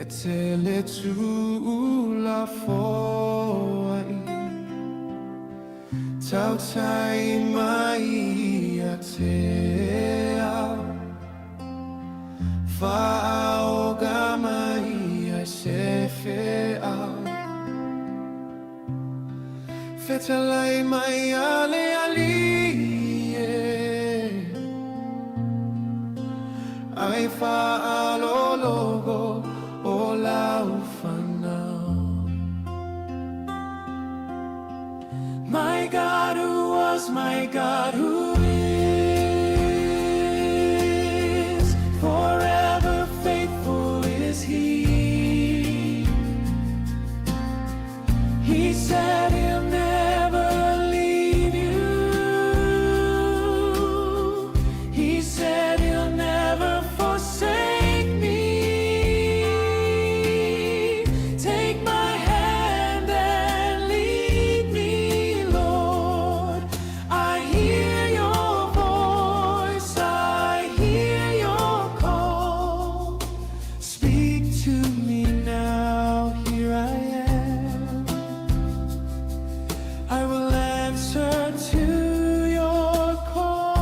tele tuulafoai, Tautai mai ia te au, Faaoga mai ai se feau. Fetalai mai a le Alii e, Ai faalologo o lau fanau. My God who was, my God who is, forever faithful is He. He said He'll never leave you. He said He'll never forsake me. Take my hand and lead me, Lord. I hear your voice, I hear your call. Speak to me now, here I am. I will answer to your call.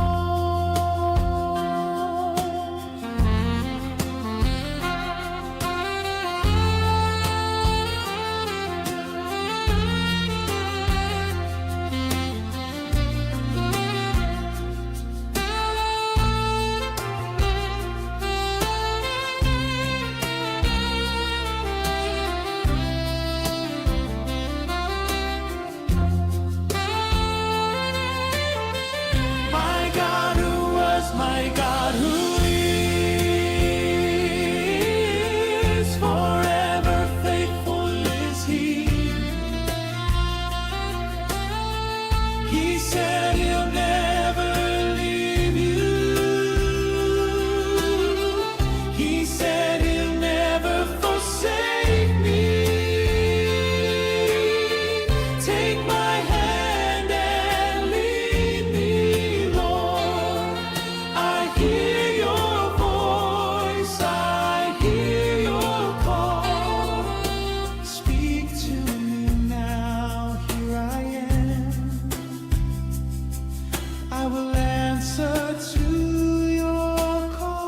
My God who was, my God who is, forever faithful is He. He said He'll never leave you. He said He'll never forsake me. Take my hand and lead me, Lord. I hear your voice, I hear your call. Speak to me now, here I am. I will answer to your call.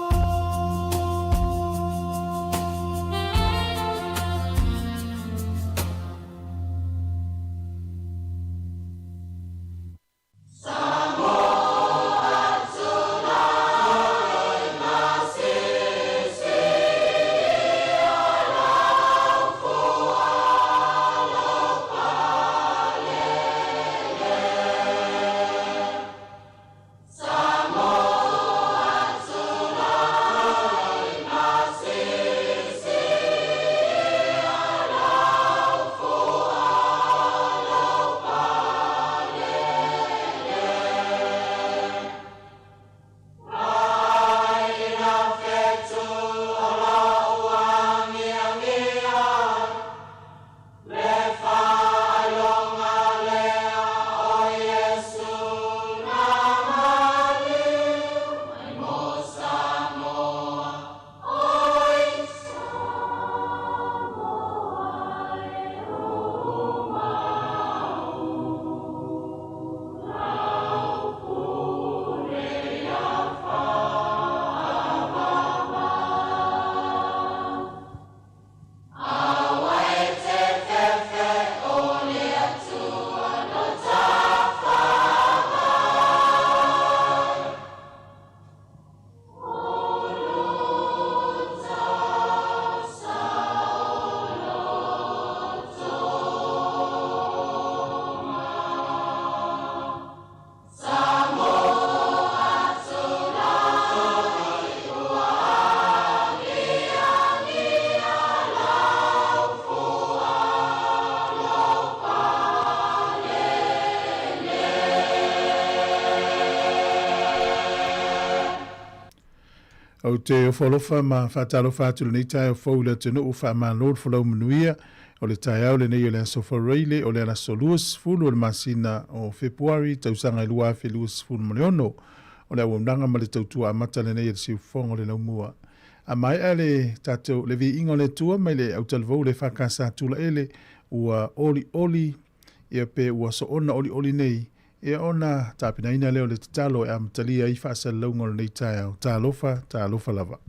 Ou te ofo alofa ma faatalofa atu i lenei taeao fou i le atunuu, faamalo le folau manuia. O le taeao lenei o le aso Faraile o le alaso 20 o le masina o Fepuari tausaga e 2026. O le auaunaga ma le tautua amata lenei a le siufofoga o le laumua. A maea le tatou le viiga o le Atua mai le autalavou le EFKS a Tulaele ua olioli ia pe ua soona olioli nei ia ona tapenaina lea o le tatalo e amatalia ai faasalalauga o lenei taeao. Talofa, talofa lava.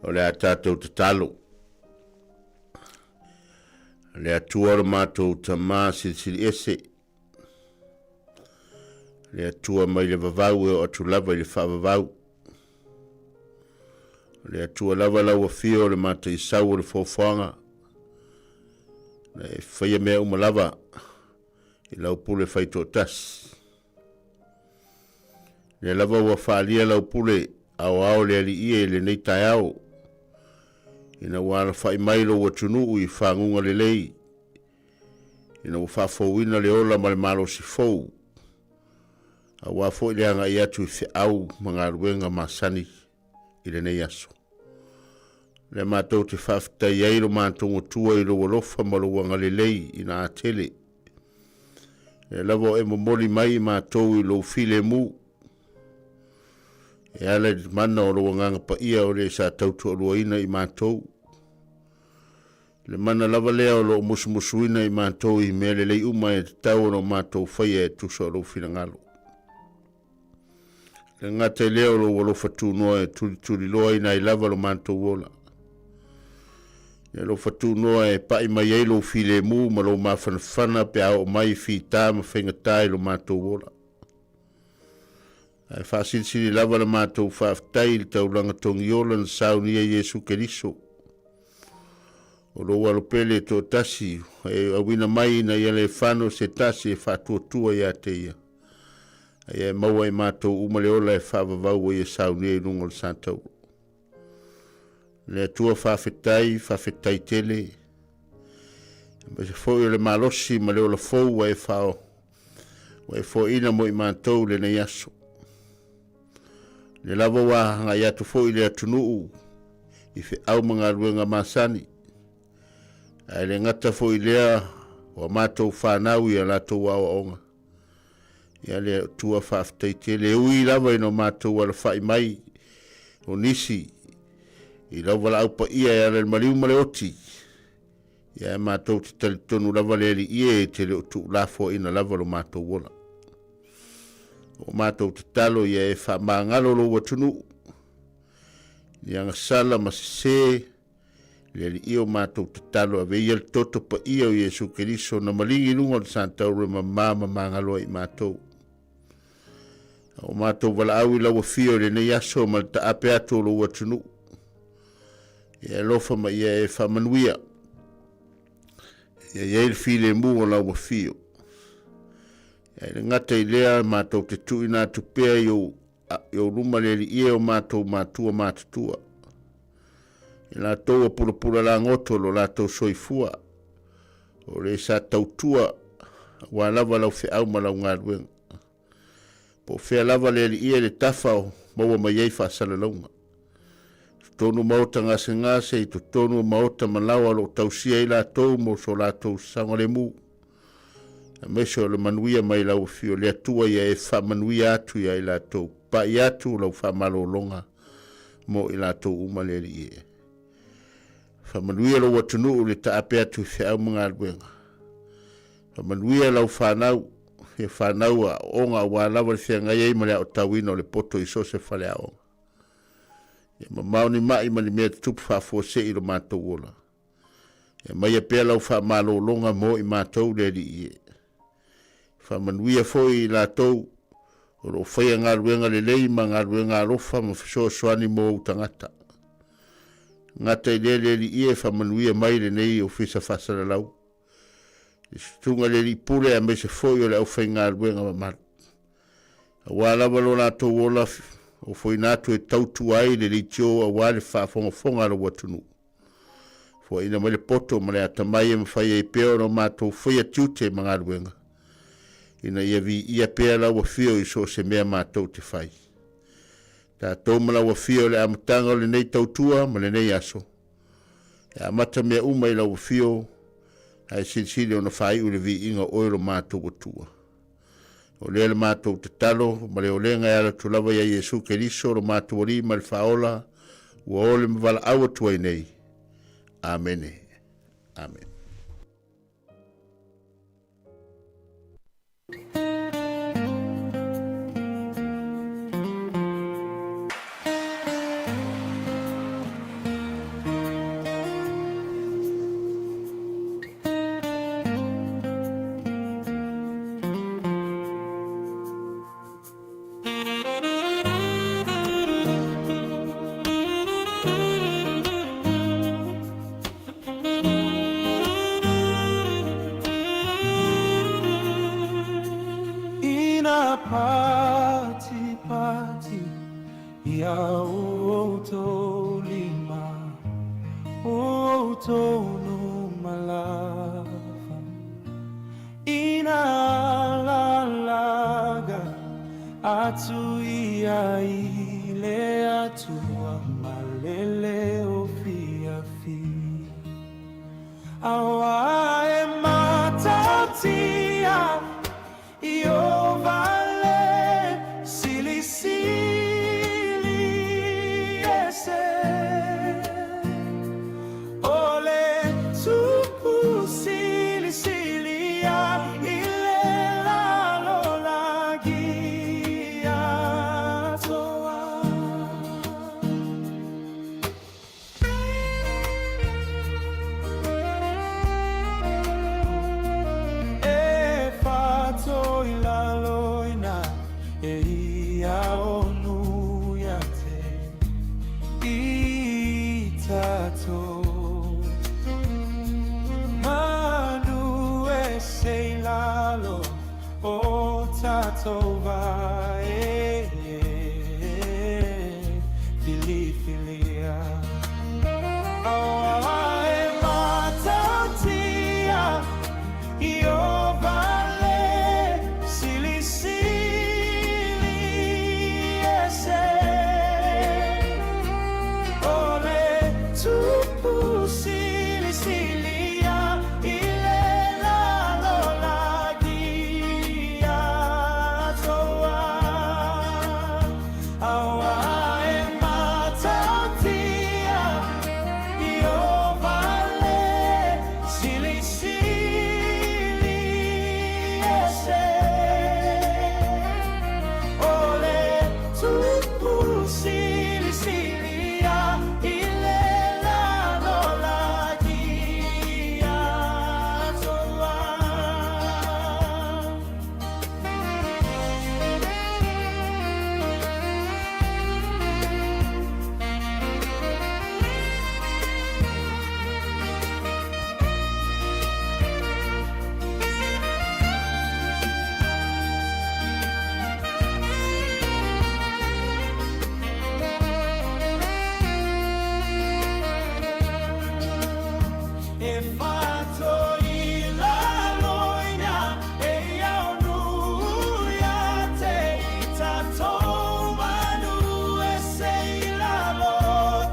O le a tatou tatalo. Le Atua o le matou Tamā Silisili Ese, le Atua mai le vavau e oo atu lava i le faavavau. O le Atua lava lau afio o le mataisau o le foafoaga, na e faia mea uma lava i lau pule faitoatasi. Lea lava ua faalia lau pule aoao le Alii e i lenei taeao, ina ua alafai mai lou atunuu i faguga lelei, ina ua faafouina le ola ma le malosi fou, aua foi le agai atu i feau ma galuega masani i lenei aso. Lea matou te faafetai ai lo matou Atua i lou alofa ma lou agalelei ina atele. Lea lava o e momoli mai i matou i lou filemu, e ala i le mana o lou Agaga Paia o le sa tautoaluaina i matou. Le mana lava lea o lo o musumusuina i matou i mea lelei uma e tatau ona o matou faia e tusa o lou finagalo. Le gata i lea o lou alofa tunoa e tulituliloaina ai lava lo matou ola. Le alofa tunoa e pa'i mai ai lou filemu ma lou mafanafana pe a oo mai fita ma faigata i lo matou ola. Ae faasilisili lava le matou faafetai i le taulaga togiola na saunia Iesu Keriso. O lou alo pele e toatasi e auina mai ina ia le fano se tasi e faatuatua ia te ia. A ia e maua e matou uma le ola e faavavau ua ia saunia i luga o le satauro. Le Atua faafetai, faafetai tele. Aemaise foi o le malosi ma le ola fou ua e fao, ua e foaina mo i matou i lenei aso. Le lava ua agai atu foi le atunuu i feau ma galuega masani, ae le gata foi lea o a matou fanau i a latou aoaoga. Ia le Atua faafetai tele, e ui lava ina o matou alafai mai o nisi i lau valaau paia e ala i le maliu ma le oti, ia e matou te talitonu lava le Alii e, e te le o tuulafoaina lava lo matou ola. O matou tatalo ia e faamagalo lou atunuu, i agasala ma sese, Le Alii o matou tatalo, ave ia le toto paia o Iesu Keriso na maligi i luga o le satauro e mamā ma magalo ai i matou. A o matou valaau i lau afio i lenei aso ma le taape atu o lou atunuu, ia e alofa ma ia e faamanuia. Ia i ai le filemu o lau afio. Ia i le gata i lea, matou te tuuina atu pea i ou i ou luma le Alii e o matou matua matutua, i latou ua pulapula lagoto lo latou soifua, o le sa tautua aua lava lau feau ma lau galuega. Po o fea lava le Alii e le tafa o maua mai ai faasalalauga. Totonu maota gasegase, i totonu o maota ma laoa o lo o tausia ai latou mo so latou saogalemu. Aemaise o le manuia mai lau afio, le Atua ia e faamanuia atu ia i latou, pa'i atu lau faamalologa mo i latou uma le Alii e. Faamanuia lou atunuu i le taape atu i feau ma galuega. Faamanuia lau fanau, ia fanau aooga aua lava le feagai ai ma le aotauina o le poto i so o se faleaoga. Ia mamao ni ma'i ma ni mea tutupu faafuasei i lo matou ola. E aumaia pea lau faamalologa mo i matou le Alii e. Faamanuia foi i latou o lo o faia galuega lelei ma galuega alofa ma fesoasoani mo ou tagata. Gata i lea le Alii e, faamanuia mai lenei Ofisa Faasalalau, le Susuga i le Alii Pule aemaise foi o le aufaigaluega mamalu. Aua lava lo latou ola ofoina atu e tautua ai le leitio aua le faafogafoga a lou atunuu. Foaina mai le poto ma le atamai e mafai ai pea ona matou faia tiute ma galuega, ina ia viia pea lau afio i so o se mea matou te fai. Tatou ma lau afio i le amataga o lenei tautua ma lenei aso, e amata mea uma i lau afio, ae silisili ona faaiu i le viiga o oe lo matou Atua. O lea le matou tatalo ma le olega e ala atu lava ia Iesu Keriso lo matou Alii ma le Faaola, ua ole ma valaau atu ai nei. Amene. Amene. Ina patipati ia outou lima, outou numa lava. Ina alalaga atu ia i le Atua ma le leo fiafia. tatou vae filifilia. Aua e matautia Ieova le Silisili Ese. O le Tupu Silisili ia i le lalolagi atoa. Aua e matautia Ieova le Silisili Ese. O le Tupu Silisili ia i le lalolagi atoa. E fatoilaloina e aunu ia te i tatou manu ese i lalo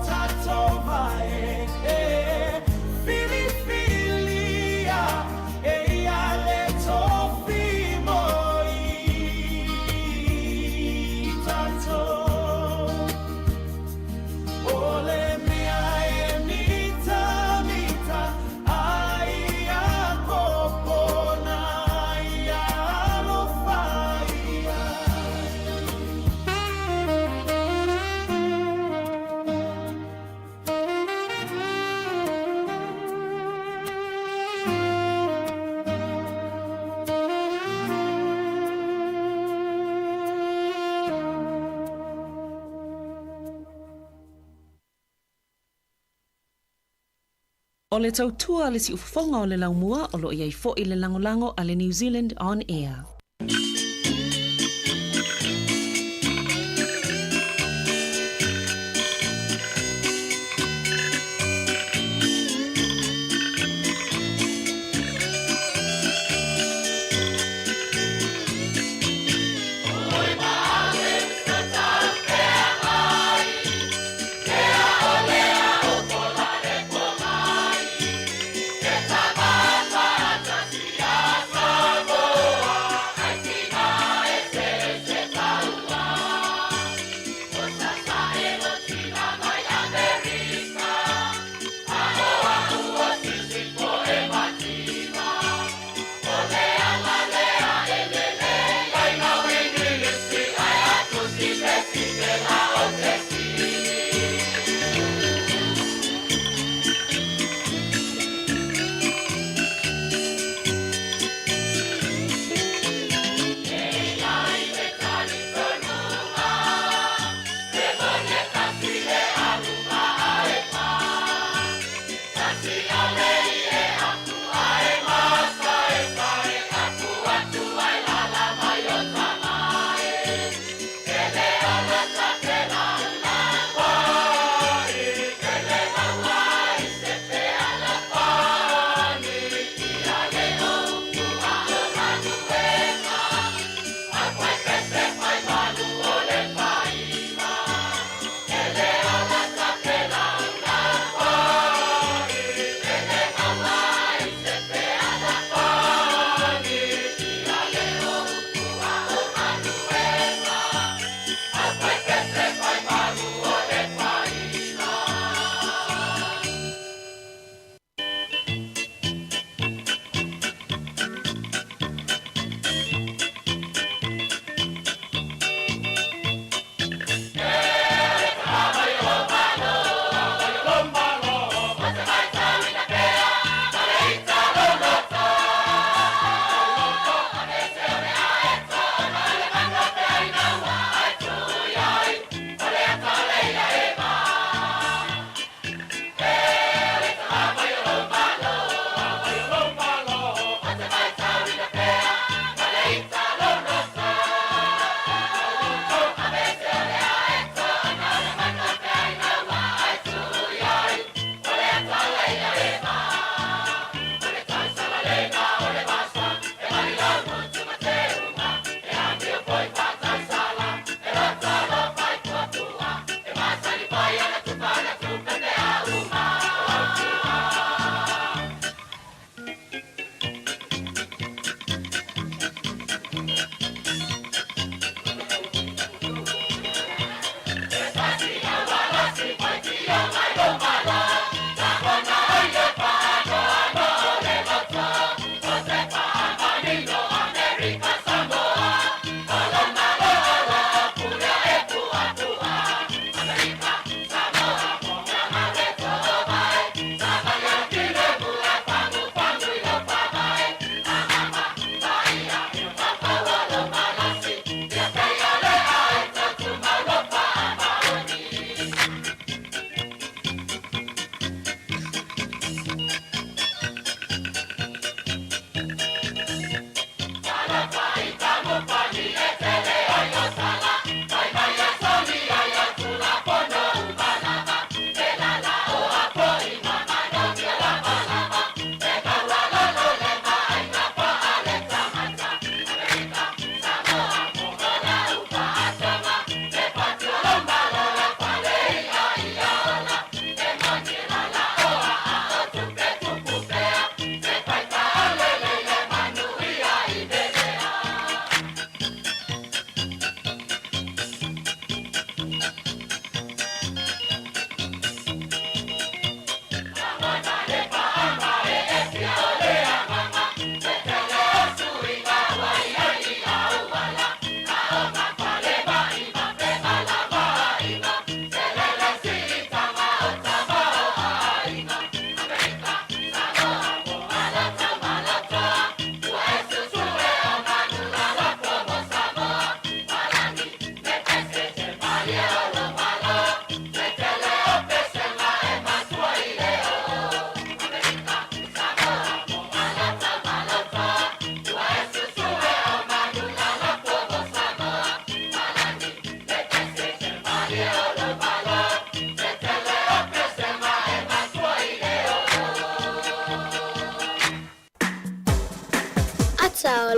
tatou vae e filifilia e ia le tofi mo i tatou. O le mea e mitamita ai ia popona ia alofa ia. O le tautua a le siufofoga o le laumua o lo o i ai foi le lagolago a le New Zealand On Air.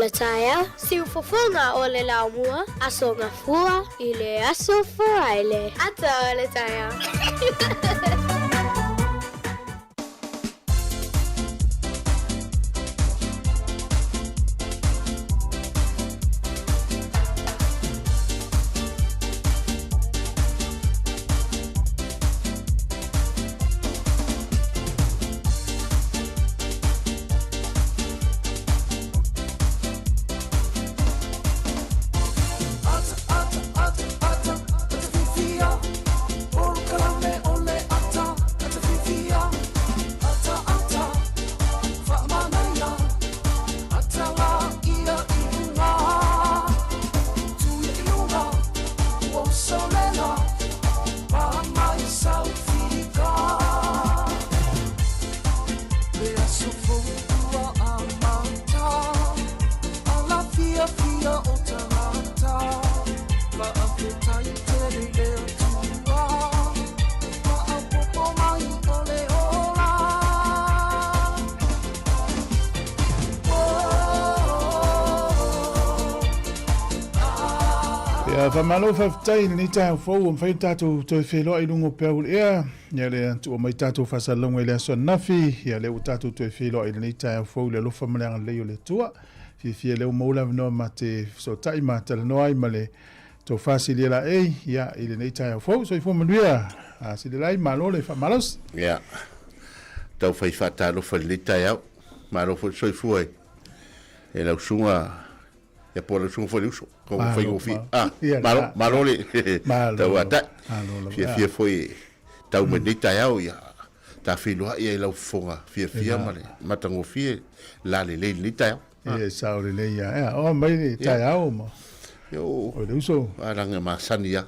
le taeao, siufofoga o le laumua, Aso Gafua i le Aso Faraile. Ata o le taeao. Ia, faamalo faafetai i lenei taeao fou ua mafai ona tatou toe feiloai i luga o peau o le ea. Ia lea na tuua mai tatou faasalalauga i le aso ananafi, ia lea ua tatou toe feiloai i lenei taeao fou i le alofa ma le agalelei o le Atua. Fiafia lea ua maua le avanoa ma te fesootai ma talanoa ai ma le tofa Silia Laei, ia, i lenei taeao fou. Soifua manuia, Silia Laei, malo le faamalosi. Ia, tau fai faatalofa i lenei taeao. Malo foi le soifua i lau susuga Ia po o lau susuga foi le uso. Ko Malo, faigofie. malo. Ah, Ia, malo, na. malo le Malo. tauatai. Malo lava. Fiafia foi tau mai nei taeao ia ta feiloai ai lau fofoga fiafia ma le matagofie la lelei lenei taeao. Ia, sao lelei ia. Ia, o mai le taeao ma Ia, o o le uso. alaga masani ia.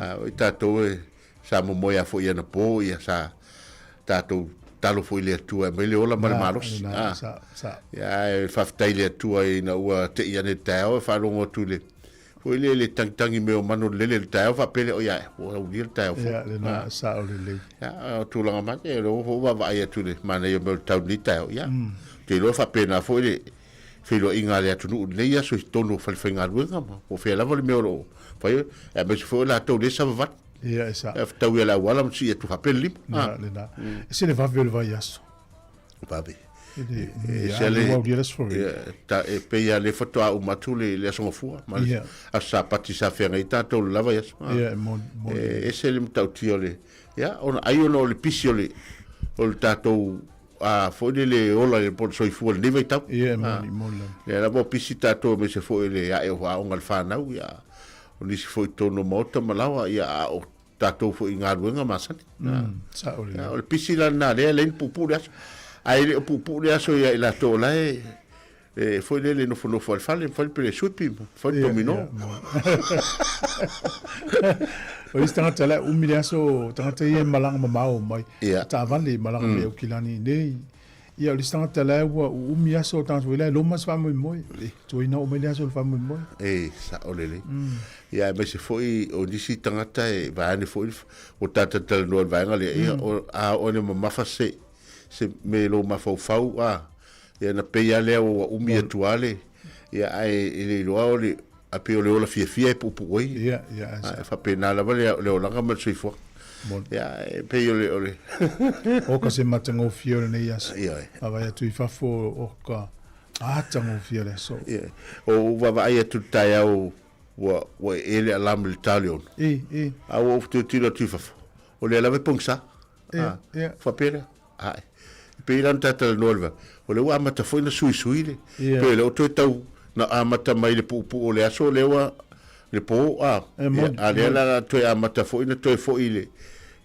Ah, o i tatou e sa momoe a foi anapo ia sa tatou talo foi i le Atua e aumai le ola ma le malosi. Na, sa, sa. Ia, e faafetai i le Atua ina ua tei ane i le taeao e faalogo atu i le foi le le tagitagi mea o manu o le lele i le taeao faapea lea, oi ae, ua aulia le taeao fou. Ia, lena, sao lelei. Ia, o tulaga mai, ia, o lea ua vaavaai atu i le manaia mea o le tau i lenei taeao. Ia, ou te iloa e faapena foi le feiloaiga a le atunuu i lenei aso i totonu o falefaigaluega ma po o fea lava le mea o lo o fai, aemaise foi o latou lea e savavali. Ia, e sao. E fetaui e le auala ma sii atu faapea le lima. Lena, lena. E se le vave o le vaiaso. Vave. E le, E ia, se le- ua aulia le aso Faraile. Ia, ta, e pei lava lea faatoa uma atu le, le aso Gafua. Ma le Ia. aso Sapati sa feagai tatou i le la vaiaso. Ah. Ia, e moni, moni. E ese le matautia o le, ia, ona ai ona o le pisi o le, o le tatou a foi lele e ola i le po o le soifua i lenei vaitau. Ia, e moni, moni lava. Lea lava o pisi tatou aemaise foi le ae o aoga a le fanau, ia, o nisi foi i totonu o maota ma laoa, ia, a o tatou foi i galuega masani. Sao lelei. O le pisi la lena lea e leai ni puupuu le aso. Ae le o puupuu le aso ia i latou o la e, e foi lele nofonofo ai le fale, fai le pele suipi, fai le domino. O isi tagata la e umi le aso, tagata ia e malaga mamao mai, Ia. taavale malaga mai Aukilani i nei. Ia o le isi tagata la ua umi aso o tagata foi la e loma se faamoemoe. E tuaina oo mai le aso o le faamoemoe. E sao lelei. Ia aemaise foi o nisi tagata e vaeane foi le, ua tatou talanoa i le vaega lea, ia o, a oo ina mamafa se, se me lou mafaufau, a, ia ona pei lava lea ua umi atu lava le, ia ae e le iloa o le, ae pei o le ola fiafia e puupuu ai. Ia, ia, ae A, e faapena lava le, le olaga ma le soifuaga. Moni. Ia, e pei o le, o le Oka se matagofie o lenei aso. Ia, e. Vaavaai atu i fafo, oka matagofie o le aso. Ia, o ou vaavaai atu i le taeao ua, ua ee le alarm i le ta o le ono. E, e. A ua ou tilotilo atu i fafo, o lea lava e pogisa. Ia, ia. Faapea lea, ae. E pei la ona ta talanoa i le va, o lea ua amata foi ona suisui le, Ia. pei o lea ua toe tau na amata mai le puupuu o le aso lea ua, le po, a. E moni, Ia, a lea la na toe amata foi ona toe foi i le,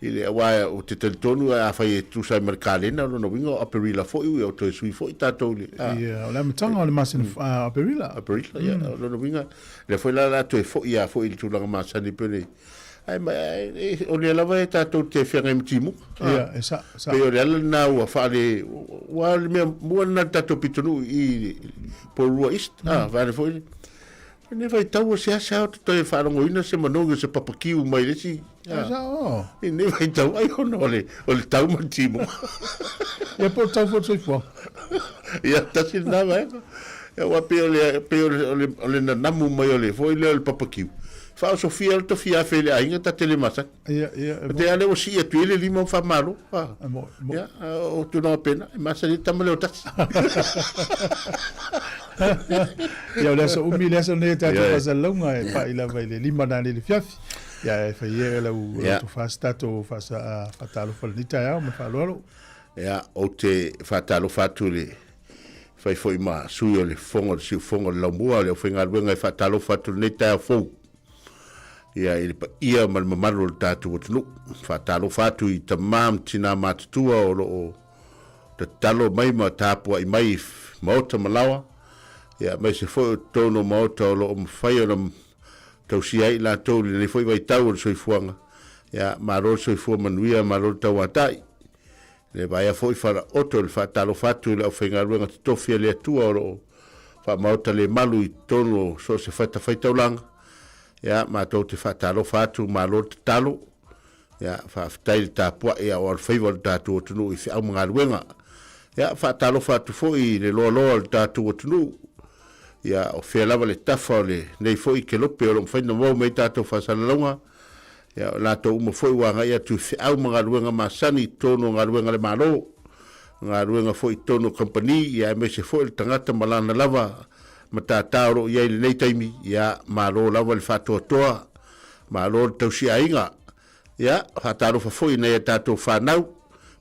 i le, aua ou te talitonu afai e tusa ai ma le kalena, o lona uiga o Aperila foi, ua toe sui foi tatou i le, a. Ia, o le amataga o le masina, a, Aperila. Aperila, ia, o lona uiga, lea foi la o le a toe foi lava foi i le tulaga masani pei o le, Ae ma, e, o lea lava e tatou te feagai ma timuga. Ia, e sa, sa. Pei o le ala lena ua faale, ua le mea mua lena le tatou pitonuu i Porirua East, a, vaeane foi le, lenei vaitau ua seasea o toe faalogoina se manogi o se papakiu mai le isi, a, Sa, o. i lenei vaitau, ai ona o le, o le tau ma le timuga. Ia, po o le tau foi o le soifuaga. Ia, tasi lena vaega. Aua pei o le, pei o le, o le, o le nanamu mai o le foi lea o le papakiu. Faaosofia le tofia afe i le aiga ta te le masani. Ia, ia, e Te ale ua sii atu i le lima ma faamalo. Ah. E mo, mo. Ia, o tulaga pena, e masani tama leo tasi. Ia, o le aso umi le aso nei e tatou faasalalauga e pai lava i le 5 nanei i le fiafi. Ia, e fai ia lau tofa se tatou faatalofa i lenei taeao ma le faaaloalo. Ia, ou te faatalofa atu i le fai foi ma sui o le fofoga o le siufofoga o le laumua o le aufaigaluega e faatalofa atu i lenei taeao fou. Ia, i le paia ma le mamalu o le tatou atunuu. Faatalofa atu i tama ma tina matutua o lo o tatalo mai ma tapuai mai i maota ma laoa, ia, aemaise foi o totonu o maota o lo o mafai ona tausia ai i latou i lenei foi vaitau o le soifuaga. Ia, malo le soifua manuia, malo le tauatai. Le vaea foi falaoto i le faatalofa atu i le aufaigaluega totofi a le Atua o lo o faamaota le malu i totonu o so o se fatafaitaulaga. Ia, matou te faatalofa atu, malo le tatalo. Ia, faafetai le tapuai a o alofaiva o le tatou atunuu i feau ma galuega. Ia, faatalofa atu foi i le loaloa o le tatou atunuu. Ia, o fea lava le tafa o lenei foi kelope o lo o mafai ona maua mai ai tatou faasalalauga. Ia, o latou uma foi ua agai atu i feau ma galuega masani i totonu o galuega a le Malo, galuega foi i totonu o kamupani, ia aemaise foi le tagata ma lana lava matata o lo o i ai i lenei taimi, ia, malo lava le faatoatoa, malo le tausiaiga. Ia, faatalofa foi i nai a tatou fanau,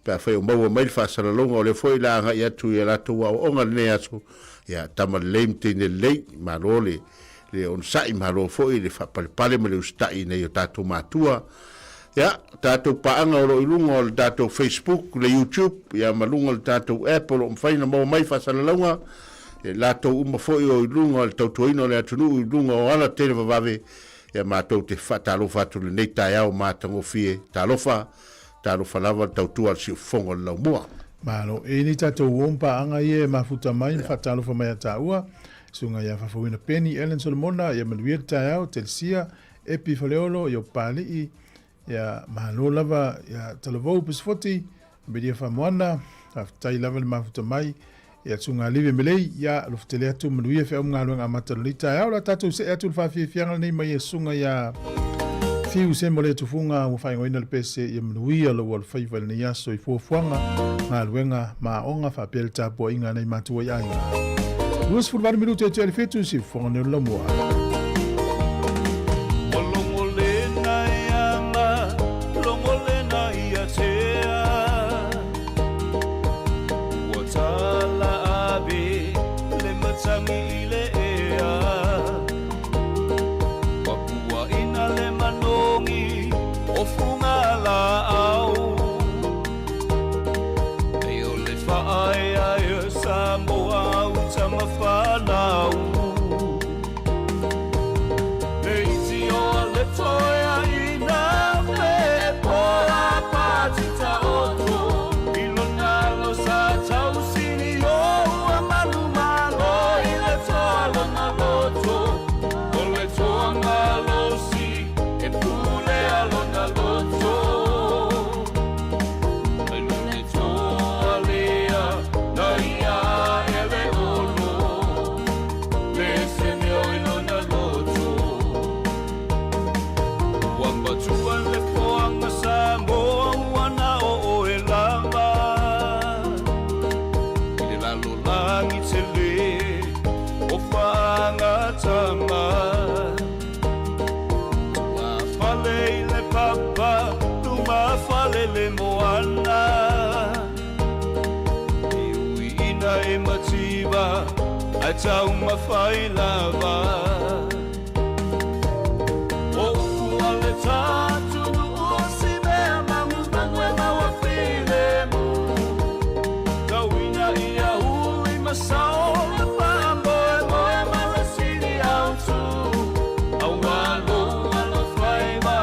pe afai o maua mai le faasalalauga o lea foi o le a agai atu i a latou aoaoga i lenei aso, ia, tama lelei ma teine lelei, malo le le onosai, malo foi le faapalepale ma le usitai i nai o tatou matua. Ia, tatou paaga o lo o i luga o le tatou Facebook, le YouTube, ia ma luga o le tatou app o lo o mafai ona maua mai faasalalauga, e latou uma foi o i luga o le tautuaina o le atunuu i luga o ala televavave, ia matou te faatalofa atu i lenei taeao matagofie. Talofa, talofa lava le tautua a le siufofoga o le laumua. Malo. E i ai nei tatou uo ma paaga ia e mafuta mai ma faatalofa mai ia taua. Susuga ia Fafauina Penny Ellen Solomona, ia manuia le taeao, Telesia, Epi Faleolo, ia Papalii, ia malo lava ia Talavou Pisifoti, Media Famoana, faafetai lava le mafuta mai, ia Susuga Livi Melei, ia alofa tele atu, manuia feau ma galuega amata o lenei taeao. O le a tatou see atu i le faafiafiaga lenei mai e Susuga ia Fiu Semo le Tufuga ua faaigoaina le pese ia manuia lou alofaiva i lenei aso i fuafuaga, galuega ma aoga faapea le tapuaiga a nai matua i aiga. 28 minute e tea i le 7, siufofoga nei o le laumua. Ua tala ave le matangi i le ea Ua puaina le manogi o Fugalaau E o le faaeaea Samoa au tama whanau Le iti o a le toea ina pe poa patita oto I lona lo sa tausini o ua malu malo i le toa lona loto O le toa malosi e pule a lona loto Mai lune toa lea na ia ele olo Le se mea i lona loto Ua matua le poanga Samoa ua na o oe lava I le lalolagi tele o Fagatama Tua fale i le papa luma fale le moana E ui ina e mativa ae taumafai lava O upu a le tatunuu o si mea mangumangu e maua filemu Tauina ia hui ma sao le faamoemoe ma le sili autu Aua lou alofaiva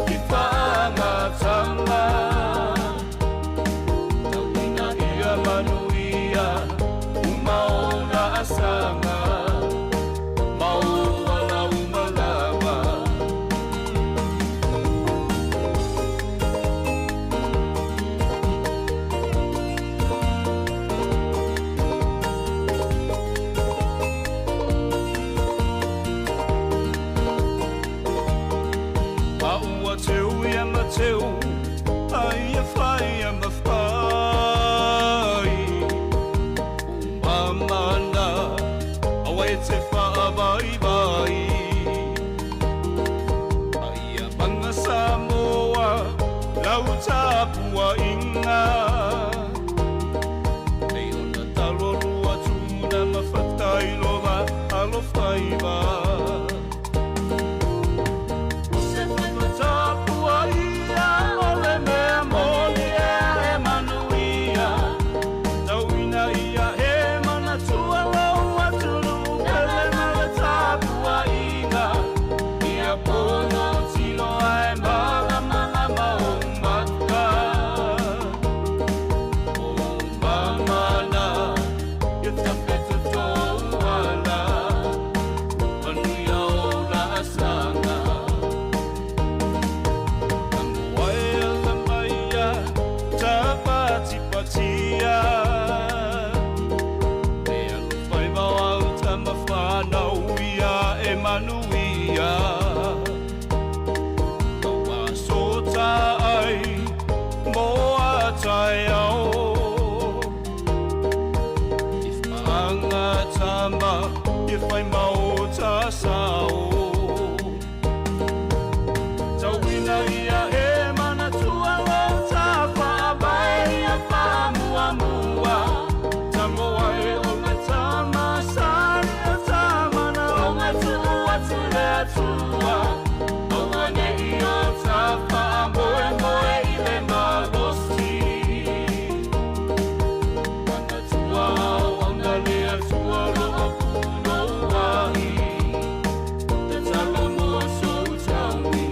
i Fagatama Tauina ia manuia uma o na asaga. vaivai. A ia maga Samoa lau tapuaiga. Nei ona talo lua tuna ma fatailova alofaiva. O se faiva tapuaia o le mea moni ea e manuia. Tauina ia he manatua lou atunuu pele ma le tapuaiga. Ia pono tino ae malamalama ou maka. O mamana ia tafetoto ala. Manuia o laasaga. Amoae maia tapatipatia. E alofaiva o au tama whanau ia e manuia. Taua sota ai mo a tai ao. I whaanga tama i whai maota sao. Tauina ia he manatua lau tawhaabai ia whaamuamua. Tango ai o le tama sani o tamana o ngā tuu atu le atua. Aua nei o tawhaamoe moe i le malosi. Manatua au anga le atua lo o puno ai. Te talo mo sou taumi.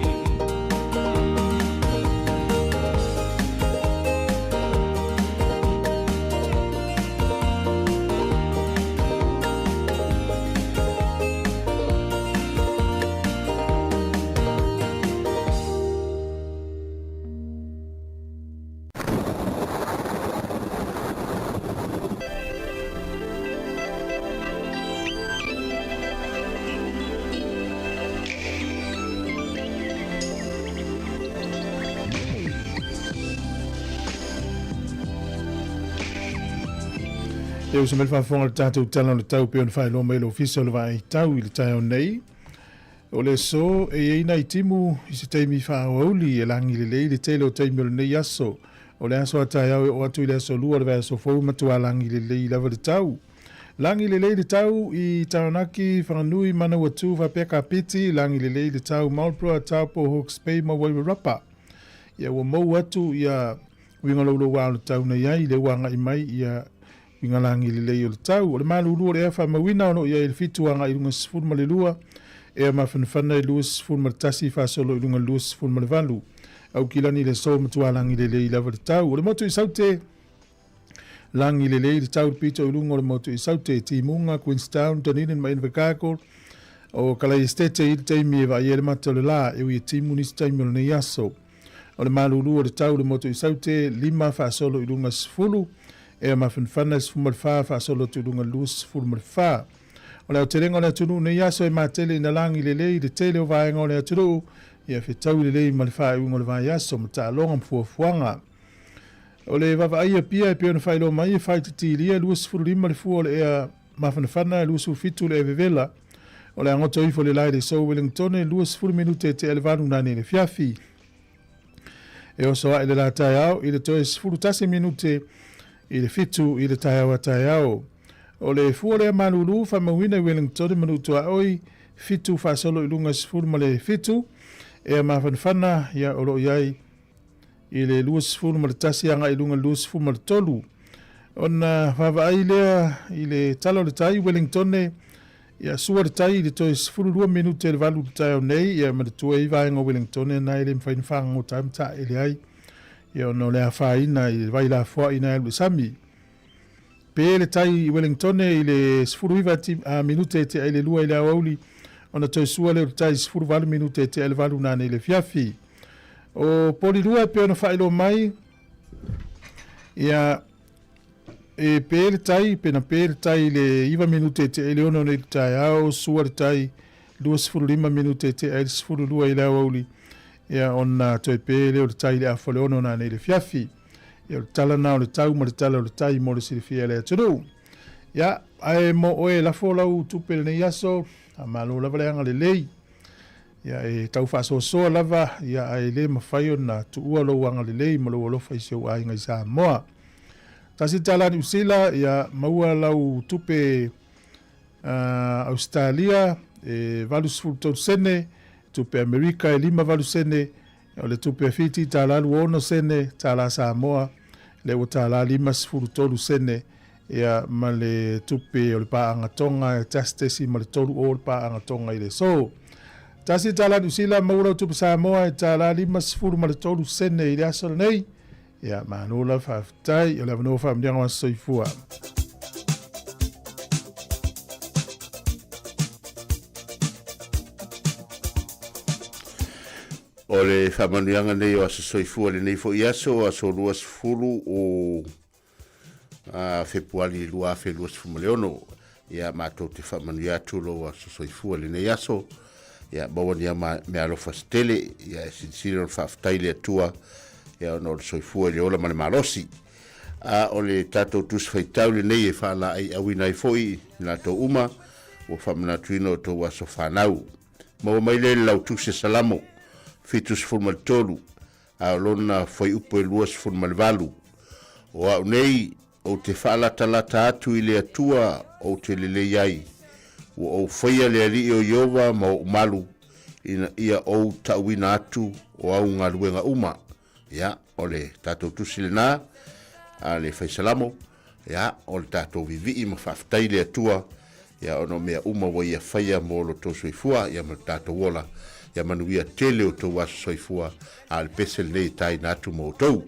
E uso mai le faafofoga le tatou tala o le tau pei ona faailoa mai le Ofisa o le Vaai Tau i le taeao nei. O le aso e i ai nai timu i se taimi faaauauli e lagi lelei le tele o taimi o lenei aso. O le aso a taeao e oo atu i le aso lua o le vaiaso fou e matua lagi lelei lava le tau. Lagi lelei le tau i Taranaki, Whanganui, Manawatu, faapea Kapiti, lagi lelei le tau Marlborough, Taupo, Hawke's Bay ma Wairarapa. Ia ua mou atu ia uiga louloua o le tau na i ai, lea ua agai mai ia uiga lagi lelei o le tau. O le malulu o le ea faamauina o lo o i ai i le 7 agai i luga 12, ea mafanafana i 21 faasolo i luga 28. Aukilani le aso matua lagi lelei lava le tau. O le motu i Saute, lagi lelei le tau i le pito i luga o le motu i Saute, Timuga, Queenstown, Dunedin ma Invercargill. O Kalai Estate i le taimi e vaai ai le mata o le la, e ui e timu nisi taimi o lenei aso. O le malulu o le tau i le motu i Saute, 5 faasolo i luga 10, ea mafanafana 14 faasolo atu i luga 24. O le aotelega o le atunuu nei aso e matele ina lagi lelei i le tele o vaega o le atunuu, ia fetaui lelei ma le faaiuga o le vaiaso ma taaloga ma fuafuaga. O le vaavaaia pia e pei ona faailoa mai e faititilia 25 le fua o le ea mafanafana, 27 le ea vevela. O le agoto ifo le lae le sou Wellingtone 20 minute e tea le valu nane i le fiafi. E oso ae le la taeao i le toe 11 minute i le 7 i le taeao a taeao. O le fua lea malulu faamauina i Wellingtone ma Nuutuaoi 7 faasolo i luga 17 ea mafanafana ia o lo o i ai i le 21 agai i luga 23. Ona vaavaai lea i le tala o le tai Wellingtone ia sua le tai i le toe 12 minute i le 8 i le taeao nei ia manatua e i vaega o Wellingtone na e le mafai ona fagagota ai ma taele ai ia ona o le afaina i le vai lafoai na e alu i le sami. Pe le tai i Wellingtone i le 19 minute e tea i le 2 i le aoauli ona toe sua lea o le tai 18 minute e tea i le 8 nanei i le afiafi. O Polilua e pei ona faailoa mai ia e pe le tai, pena pe le tai i le 9 minute e tea i le 6 nei i le taeao, sua le tai 25 minute e tea i le 12 i le aoauli, ia ona toe pe lea o le tai i le afa o le 6 nanei i le afiafi. Ia o le tala na o le tau ma le tala o le tai mo le silafia e le atunuu. Ia, ae mo oe e lafo lau tupe i lenei aso, faamalo lava le agalelei. Ia, e tau faasoasoa lava, ia, ae le mafai ona tuua lou agalelei ma lou alofa i si ou aiga i Samoa. $1 Niu Sila, ia, maua lau tupe Ausetalia e 83 sene, tupe Amerika e 58 sene, o le tupe a Fiti $1.26 sene, tala Samoa lea ua $1.53 sene, ia ma le tupe o le paaga Tonga e 1.30 le paaga Tonga i le aso. $1 Niu Sila, maua lau tupe Samoa e $53 sene i le aso lenei. Ia, malo la faafetai o le avanoa faamanuiaga o aso soifua. O le faamanuiaga nei o aso soifua lenei foi aso, aso 20 o Fepuari 2026. Ia matou te faamanuia atu lou aso soifua lenei aso. Ia maua ni ama meaalofa se tele. Ia e silisili ona faafetai le Atua ia ona o le soifua i le ola ma le malosi. A o le tatou tusi faitau lenei e faalaeiauina ai foi i latou uma ua faamanatuina o tou aso fanau. Maua mai lea i le lautusi a Salamo 73 a o lona fuaiupu e 28, O au nei ou te faalatalata atu i le Atua ou te lelei ai, ua ou faia le Alii o Ieova ma ou malu, ina ia ou tauina atu o au galuega uma. Ia, o le tatou tusi lena a le Faisalamo, ia, o le tatou vivii ma faafetai i le Atua, ia, ona o mea uma ua Ia faia mo lo tou soifua, ia, ma le tatou ola. Ia manuia tele o tou aso soifua, a o le pese lenei e taina atu mo outou.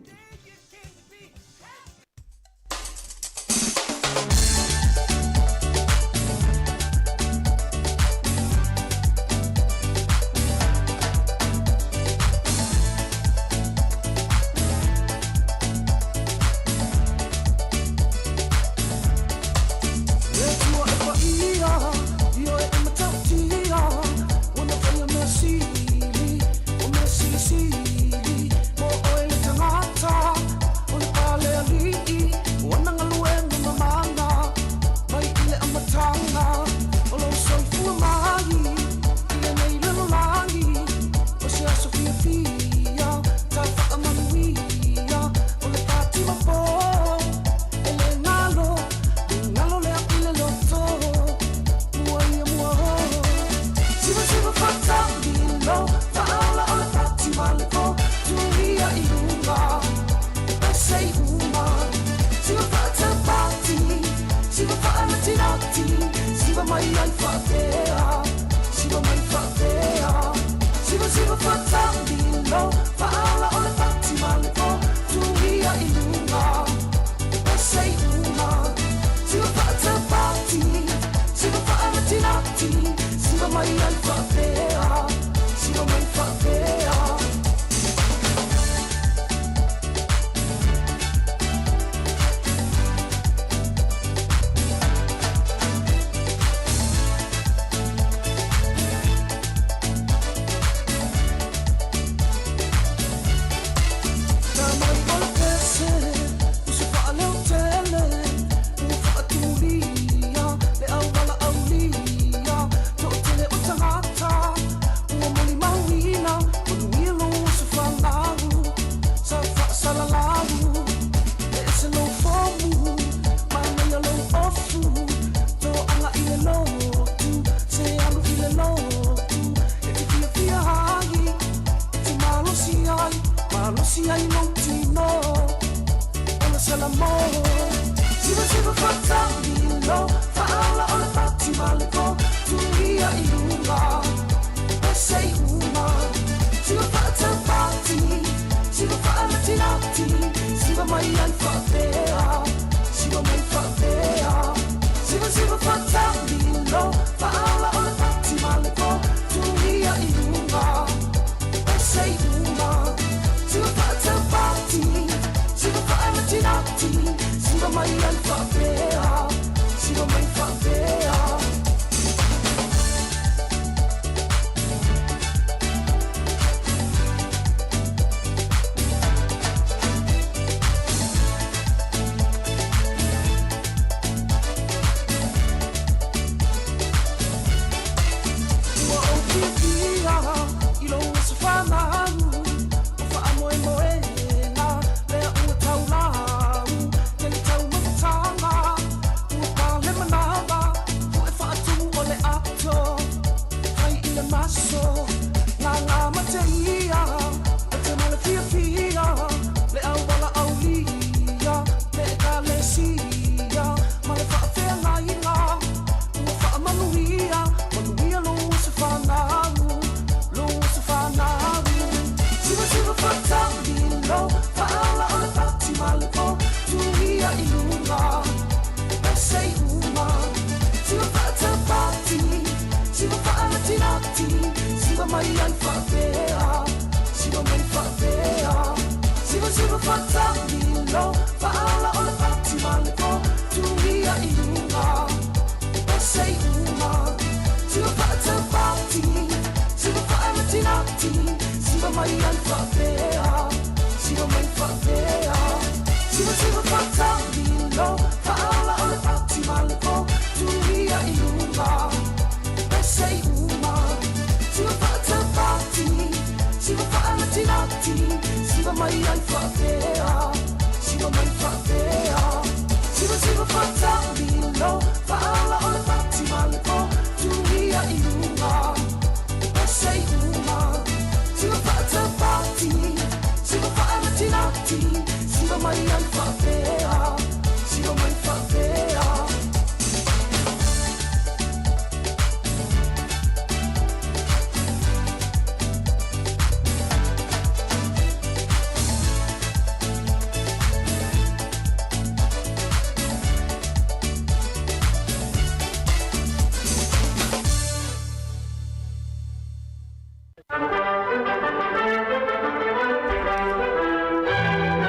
fa'anatinati Siva mai ai fa'apea Siva mai fa'apea Sivasiva fa'atamilo Fa'aola o le pati ma le po Tuia i luga Pese i uma Siva fa'ataupati Siva fa'anatinati Siva mai ai fa'apea Siva mai fa'apea Sivasiva fa'atamilo Fa'aola o le pati ma le po Tuia i luga Pese i uma Siva fa'ataupati Siva fa'anatinati Siva mai ai fa'apea Siva mai fa'apea Sivasiva fa'atamilo Fa'aola o le pati ma le po Tuia i luga Pese i uma Siva fa'ataupati Siva fa'anatinati Siva mai ai fa'apea Siva mai fa'apea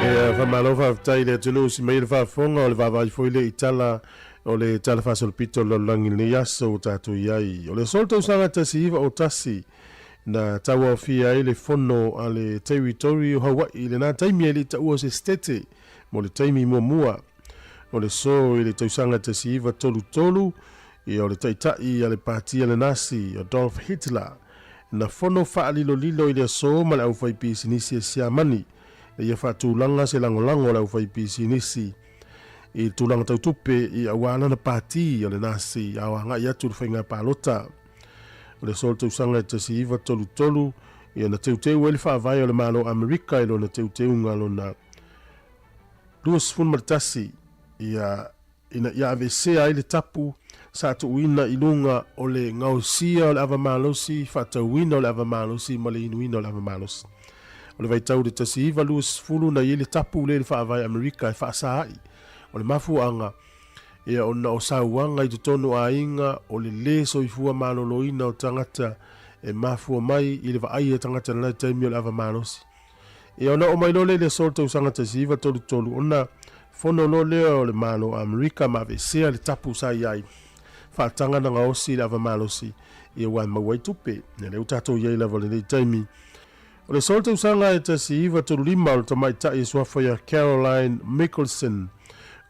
Ia, faamalo faafetai i le atunuu si mai le faafofoga o le vaavaai foi lea i tala o le Tala Faasolopito o le Lalolagi i lenei aso ua tatou i ai. O le aso o le tausaga 1901 na tauaofia ai le fono a le Territory o Hawaii i lena taimi e le i taua o se Setete mo le taimi muamua. O le aso i le tausaga 1933, ia o le taitai a le Pati a le Nasi, Adolf Hitler, na fono faalilolilo i le aso ma le aufaipisinisi a Siamani ina ia faatulaga se lagolago a le aufaipisinisi i le tulaga tau tupe i aua lana pati a le Nasi a o agai atu i le faiga palota. O le aso o le tausaga e 1933, ia na teuteu ai le faavae o le Malo o Amerika i lona teuteuga lona 21, ia ina ia aveesea ai le tapu sa tuuina i luga o le gaosia o le ava malosi, faatauina o le ava malosi ma le inuina o le ava malosi. O le vaitau i le 1920 na i ai le tapu lea i le Faavae Amerika e faasa ai. O le mafuaaga, ia ona o sauaga i totonu o aiga, o le lē soifua maloloina o tagata e mafua mai i le vaai a tagata i lena taimi o le ava malosi. Ia ona oo mai loa lea i le aso o le tausaga 1933, ona fono loa lea o le Malo o Amerika ma aveesea le tapu sa i ai, faataga na gaosi i le ava malosi, ia ua maua ai tupe. Ia lea ua tatou i ai lava i lenei taimi. O le aso o le tausaga e 1935 o le tamaitai e suafa ia Caroline Mikkelsen,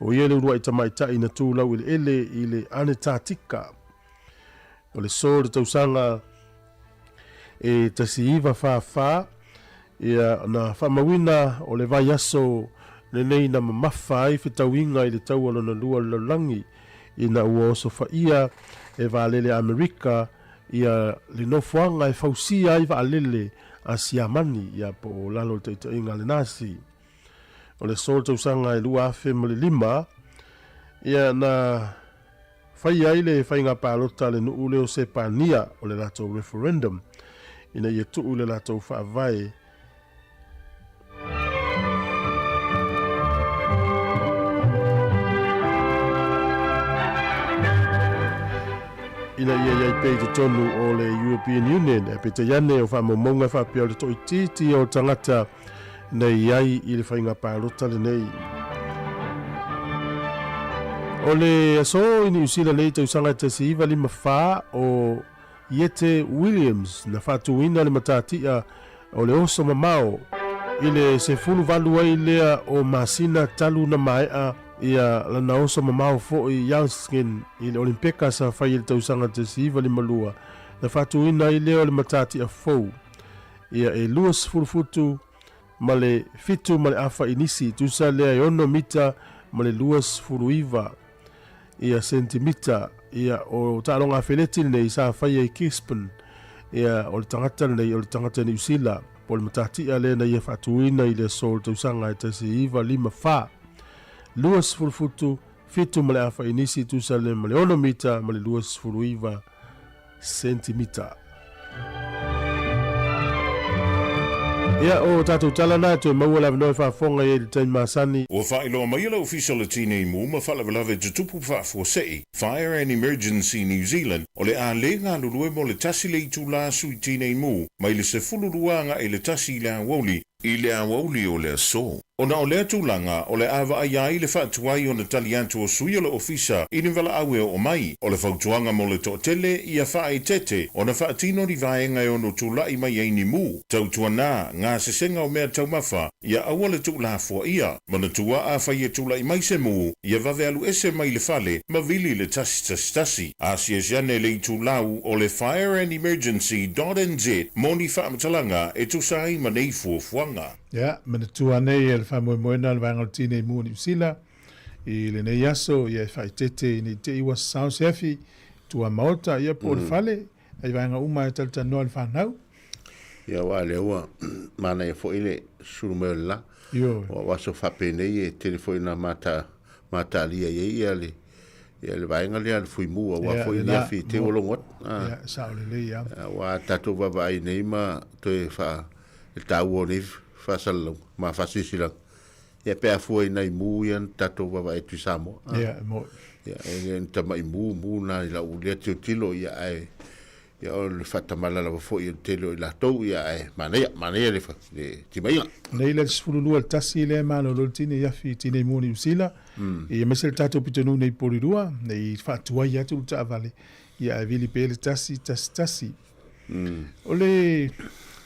o ia le uluai tamaitai na tu laueleele i le Anetatika. O le aso o le tausaga e 1944, ia, na faamauina o le vaiaso lenei na mamafa ai fetauiga i le Taua Lona Lua o le Lalolagi, ina ua osofaia e vaalele a Amerika ia le nofoaga e fausia ai vaalele a Siamani, ia, po o lalo o le taitaiga a le Nasi. O le aso o le tausaga e 2005, ia, na Fai ai le faiga palota a le nuu lea o Sepania, o le latou referendum, ina ia tuu le latou faavae ina ia i ai pea i totonu o le European Union. Ae peitai ane o faamaumauga e faapea o le toaitiiti o tagata na i ai i le faiga palota lenei. O le aso i Niu Sila nei tausaga e 1954 o Iete Williams na faatuina le matatia o le oso mamao i le 18 ai lea o masina talu na maea ia lana oso mamao foi i Alsgen i le Olimpeka sa fai i le tausaga 1952 na faatuina ai lea o le matatia fou Ia e 20 futu ma le fitu ma le afa inisi, tusa lea e ono mita ma le 29 ia sentimita. Ia o taaloga afeleti lenei sa faia i Gisborne. Ia o le tagata lenei o le tagata Niu Sila, po o le matatia lea na ia faatuina i le aso o le tausaga e 1954. 20 futu, fitu ma le afa inisi, tusa lea ma le ono mita ma le 29 sentimita. Ia, o tatou tala na e toe maua le avanoa e faafofoga i ai i le taimi masani. Ua faailoa mai e le Ofisa o le Tinei Mu ma Faalavelave Tutupu Faafuasei, Fire and Emergency New Zealand, o le a le galulue mo le tasi le itula sui Tinei Mu mai le 12 agai i le 1 i le aoauli, i le aoauli o le aso. Ona o lea tulaga, o le a vaaia ai le faatuai ona tali atu o sui o le Ofisa i ni valaau e oo mai. O le fautuaga mo le toatele, ia faaeteete ona faatino ni vaega e ono tulai mai ai ni mu, tautuana, gasesega o mea taumafa, ia aua le tuulafoaia. Manatua afai e tulai mai se mu, ia vave alu ese mai le fale ma vili le 111. Asiasi ane le itulau o le fireandemergency dot nz mo ni faamatalaga e tusa ai ma nei fuafuaga. Ia, manatua nei e le faamoemoena o le Vaega o le Tinei Mu o Niu Sila i lenei aso, ia e faaeteete ina i te i ua sasao se afi, tuamaota, ia po o le fale, ai vaega uma e talatalanoa i le fanau. Ia, aua lea ua manaia foi le sulu mai o le la. Ioe. O aso faapenei e tele foi ina mata, mataalia i ai ia le, ia le vaega lea le fuimu, aua Ia, foi le ni la, afi te mo- ua logo atu. Ah. Ia, sao lelei lava. Aua tatou vaavaai nei ma toe faa, le taua o nei faasalalauga ma faasilasilaga. Ia pe a fua i nai mu ia na tatou vaavaai atu i Samoa. Ah. Ia, e mo'i. Ia, e le o ni tamai mu, mu na i lau lea tilotilo, ia ae ia o le faatamala lava foi o le tele o i latou, ia ae manaia, manaia le, le timaiga. Nei le 12 le tasi lea e malolo le tinei afi i tinei mu o Niu Sila. Ia aemaise le tatou pitonuu nei i Porirua, nei faatuai atu le taavale, ia ae vili pea le 111. O le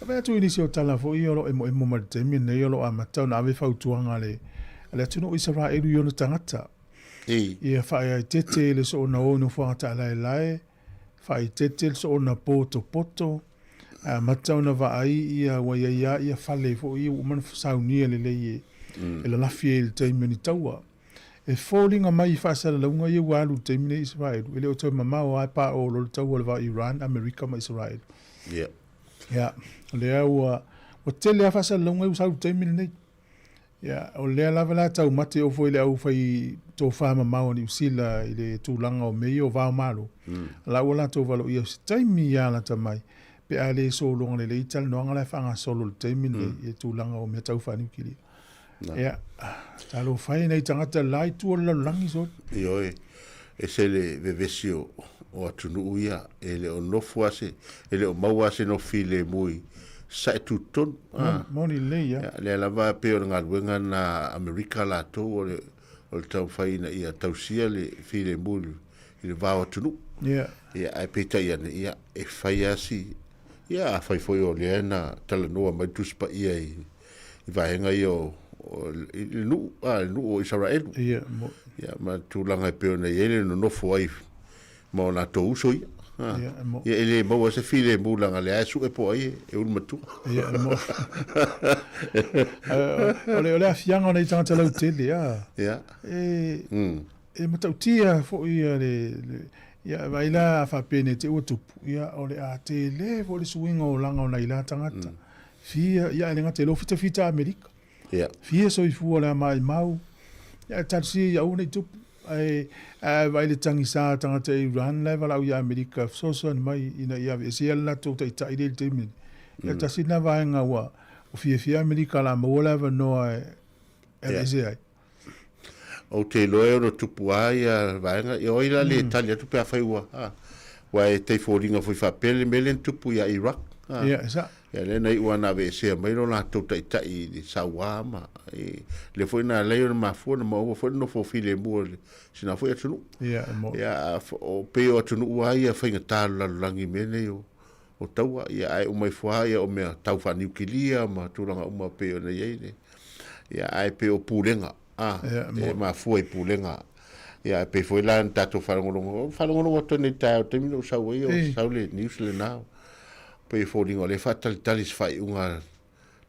ave atu i nisi o tala foi o lo o emoemo mai le taimi lenei o lo o amata ona ave fautuaga a le, a le atunuu o Isaraelu i ona tagata. Ei. Ia faaeaetete le soona o i nofoaga taalaelae, faaeteete le soona potopoto, amata ona vaai ia ua iai lava ia fale foi ia ua uma ona saunia lelei e, e lalafi ai i le taimi o ni taua. E foliga mai i faasalalauga ia ua alu i le taimi nei Isaraelu, e le o toe mamao lava e paoo loa le taua o le va o Iran, Amerika ma Isaraelu. Ia. Ia, o lea ua, ua tele lava faasalalauga ia ua sau i le taimi lenei. Ia, o lea lava la taumate oo foi i le aufai tofa mamao a Niu Sila i le tulaga o mea ia o va o Malo. La ua latou valoia se taimi ia lata mai pe a le sologa lelei talanoaga la e faagasolo i le taimi lenei i le tulaga o mea tau faaniukilia. Ia, talofa e nai tagata la i tua o le lalolagi soli. Ioe, ese le vevesi o, o atunuu ia, e le o nofo lava se, e le o maua lava se nofo filemu i sae tutotonu. Ah. Moni lelei ia. Ia, lea lava pei o le galuega na a Amerika latou o le, o le taumafai ina ia tausia le filemu i le, i le va o atunuu. Ia. Ia, ae peitai ane, ia, e fai lava si, ia, afai foi o lea na talanoa mai le Tusi Paia i, i vaega ia o, o i le nuu, a, le nuu o Isaraelu. Ia, mo. Ia, ma tulaga e pei ona i ai le nonofo ai ma o latou uso ia. A, Ia, mo. ia, e le maua se filemu leaga lea e sue po o ai e ulu matua. Ia, mo. O le, o le aafiaga o nai tagata lautele, a. Ia. E, e matautia foi ia le, le ia, vaai la a faapea nei te ua tupu, ia, o le a tele foi le suiga o olaga o nai la tagata. Fia, ia, e le gata i lou fitafita Amerika. Ia. Fia soifua o le a maimau, ia, e talosia ia aua ne i tupu. Ae, ae vaai le tagisa a tagata Iran la e valaau ia Amerika e fesoasoani mai ina ia aveesea le latou taitai lea i le taimi lenei. Ia, tasi lena vaega ua fiafia Amerika o le a maua le avanoa e aveesea ai. Ou te iloa e ono tupu lava ia vaega. Ia o ai la le tali atu pe afai ua, a, ua e tai foliga foi faapea le mea lea na tupu ia Iraq. A, Ia, e sao. Ia lea na iu lava na aveesea mai lo latou taitai i le saua ma i, lea foi na alai ona mafua na maua foi le nofo filemu o le sina foi atunuu. Ia, e moni. Ia, a, o pei o atunuu lava ia faigata o le lalolagi i mea nei o, o taua, ia ae uma ifo lava ia o mea tau faaniukilia ma tulaga uma pei ona i ai le, ia ae pei o pulega, a, Ia, e mafua i pulega. Ia ae pei foi la na tatou faalogologo, faalogologo atu nei i le taeao i le taimi na ou sau ai, o sau le news lena, pei e foliga o lea e faatalitali i se faaiuga a le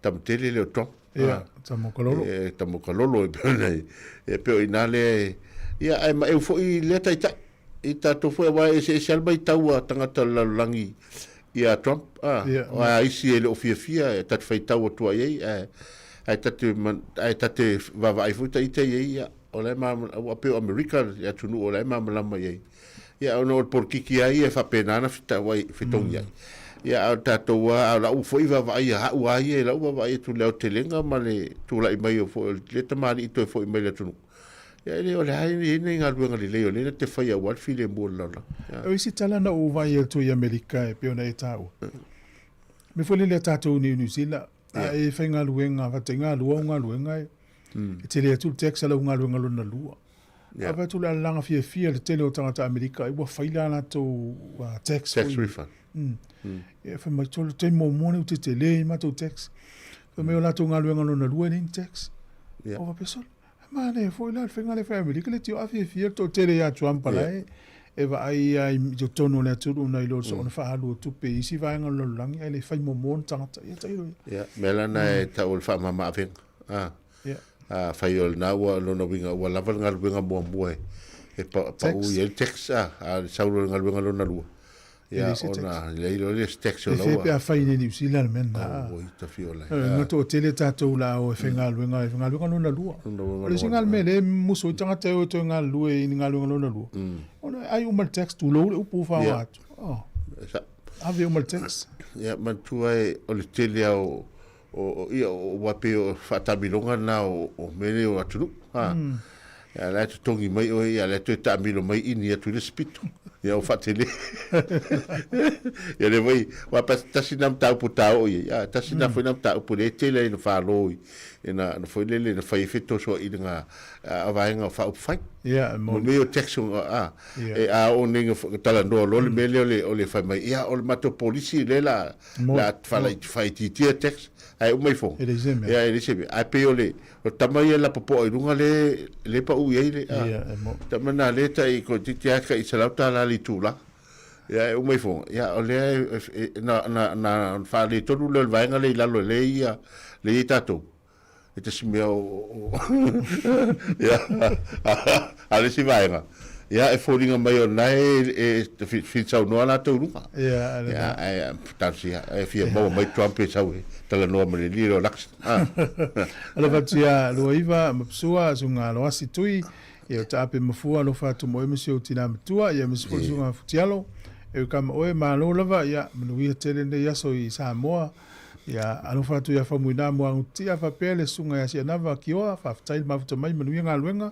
tama tele lea o Trump. Ia, Tamokalolo. E, Tamokalolo e pei ona i, e pei o i ina lea e, ia ae maeu foi lea taitai. I tatou foi aua e eseese lava le matau a tagata o le lalolagi ia Trump, a, Ia, o a isi e le o fiafia e ta te faitau atu ai ai, ae, ae ta te, ae ta te vaavaai foi ta ita i ai, ia, o la e malamalama, aua pei o Amerika le atunuu o la e malamalama i ai. Ia, ona o le polokiki lava ia e faapena ona fetauai, fetogi ai. Ia, a o tatou lava, a o lau foi vaavaai a au lava ia i lau vaavaai atu i le aotelega ma le tulai mai o foi o le tamalii toe foi mai i le atunuu. Ia, e le o le a e i ai nai galuega lelei o lea na te faia aua le filemu o le lalolagi. O isi tala na ou vaai atu i Amerika e pei ona e taua, mea foi lele a tatou i Niu Sila, a e faigaluega faataiga lua au galuega e, e tele atu le tax a lau galuega lona lua. A fai atu le alalaga fiafia le tele o tagata Amerika ai ua fai la latou tax Tax refund. Ia fai mai tolu taimi muamua lenei ua tetele ai matou tax. Fai mai o latou galuega lona lua e leai ni tax. Ou faapea sole, e manaia foi la le faiga lea e fai e Amerika le tio a fiafia le toatele ia Trump la e vaai lava i totonu o le atunuu nai lo soona faaalu o tupe i isi vaega o le lalolagi ae le fai muamua ona tagata. Ia tailo ia. Ia, mea la na e tau o le faamama avega. Ah. Ia. Afai o lena ua lona uiga ua lava le galuega muamua e pau i ai le tax, a o le sau loa i le galuega lona lua, ia ona leai loa lea o se tax o lau. E fair pe afai i Niu Sila le mea lena. Oi, tafiola. Na toatele tatou la o e faigaluega i galuega lona lua. O le isi mea lea e musu ai tagata e o e toe galulue i ni galuega lona lua, ona e ai uma le tax, tulou le upu ua faaaoga atu. Ave uma le tax. Ia, manatua o le tele lava o o, ia, ua pei o faataamiloga lena o, o mea nei o atunuu. Ha. Ia, la e totogi mai oe, ia, la e toe taamilo mai ini atu i le isi pito. Ia, o faatele. Ia, lea foi, ua pa, tasi na mataupu ta oo i ai, a, tasi na foi na mataupu lea e tele ai na falo i, i na, na foi lele na fai ai fetosoaina a vaega o faaupufai. Ia, e moni. Mo mea o tax, a, e a oo nei na talanoa loa le mea lea o le, o le fai mai, ia, o le matou polisi lea la, la faaitiitia tax ae uma ifo. E leai se mea. Ia, e leai se mea. Ae pei o le o tama ia e lapopoa i luga le le pau i ai le a. Ia, e mo. Tama na le tai toeitiiti lava tai $100 le itula. Ia, e uma ifo. Ia, o lea e, e, na, na, na faaletonu lea o le vaega lea i lalo lea e ia, lea e i ai tatou. E tasi mea o, ia, a le isi vaega, ia, e foliga mai o lena e, e fili saunoa latou i luga. Ia, a lena. Ia, ae, talosia, e fia maua mai Trump e sau e talanoa ma le alii o Lux. Alofa atu ia Luaiva Mapsua, susuga Aloasi Tui, ia o Taape Mafua, alofa atu mo oe ma si ou tina matua, ia aemaise foi le susuga Futialo, e kama oe, malo lava, ia, manuia tele lenei aso i Samoa. Ia, alofa atu ia Faumuina Muagututia faapea le Susuga ia Sianava Kioa, faafetai le mafuta mai, manuia galuega.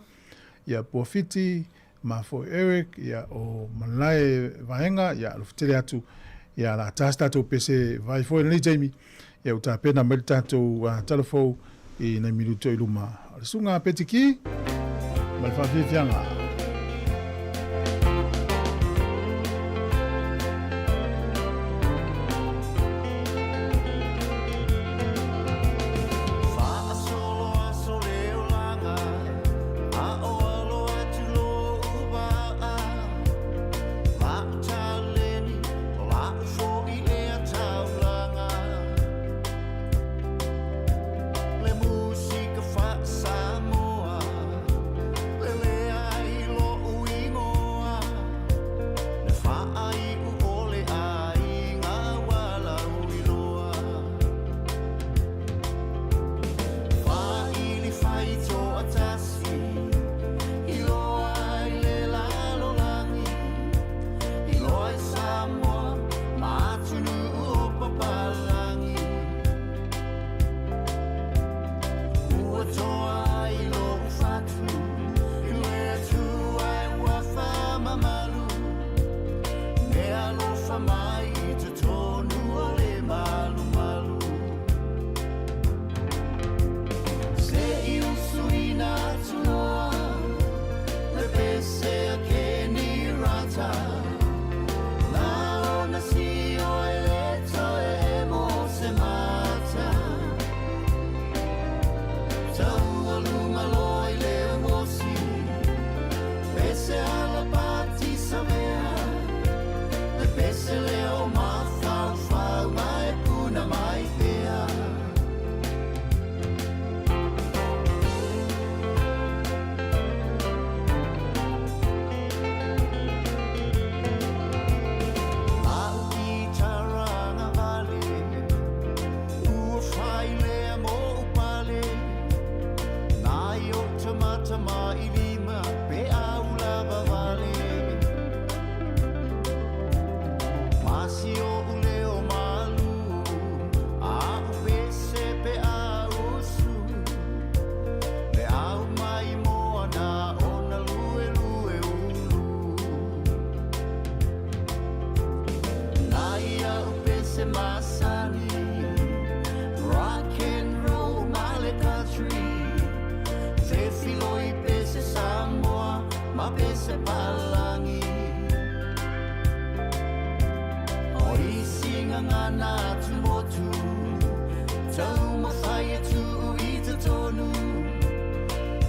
Ia Puafiti, Mafoe Eric, ia o Malae Vaega, ia alofa tele atu. Ia la ta se tatou pese vai foi lenei taimi. Ia ua tapena mai le tatou tala fou i nai minuto i luma. O le Susuga a Petiki ma le faafiafiaga. Faasolo aso le olaga, a o alo atu lo'u vaa. La'u taleni, la'u fo'i lea taulaga. Le musika faa-Samoa, lele ai pese masani Rock and roll ma le country Fefiloi pese Samoa ma pese Palangi O isi ngangana tumotu Taumawhai e tuu i te tonu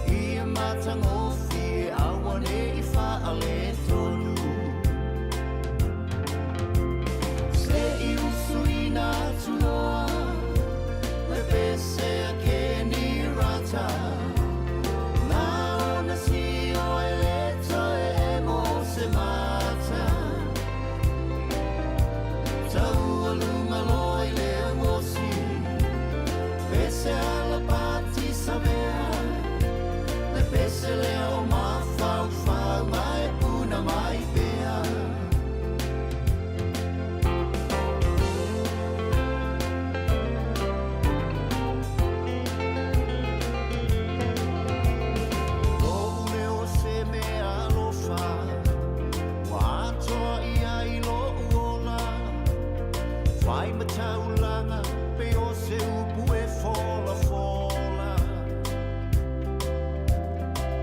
Ia matangofie awane i whaale tonu Se i usuina tuloa Le pese a Kenny Rata Nā ona si o e le toe e mo se mata Taua lunga loa i le ngosi Pese ala pati samea Le pese lea o mafaufau mai puna mai pea Lou leo se mea alofa Ua atoa ia i lou ola Fai mataulanga pe o se upu e fola fola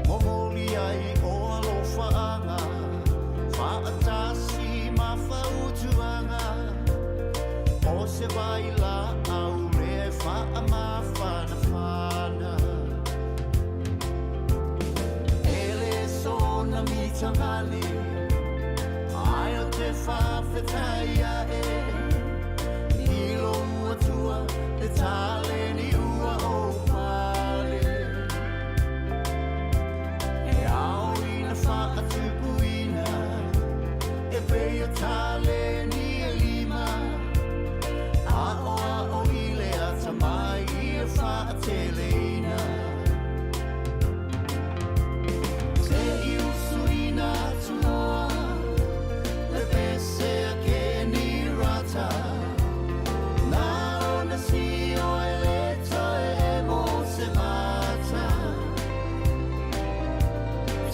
Momoli ai o alofaanga Faatasi ma fautuaga O se vai la au le faamafanafana E le sona mitangale Ai o te whawhetai e I lo atua le tale ni ua o pale E ao ina whaatupuina E pei o tale ni e lima Ao ao i le ata mai i e whaateleina Se i usuina tuloa Le pese a Kenny Rata Nā ona si o e le toe e mo se mata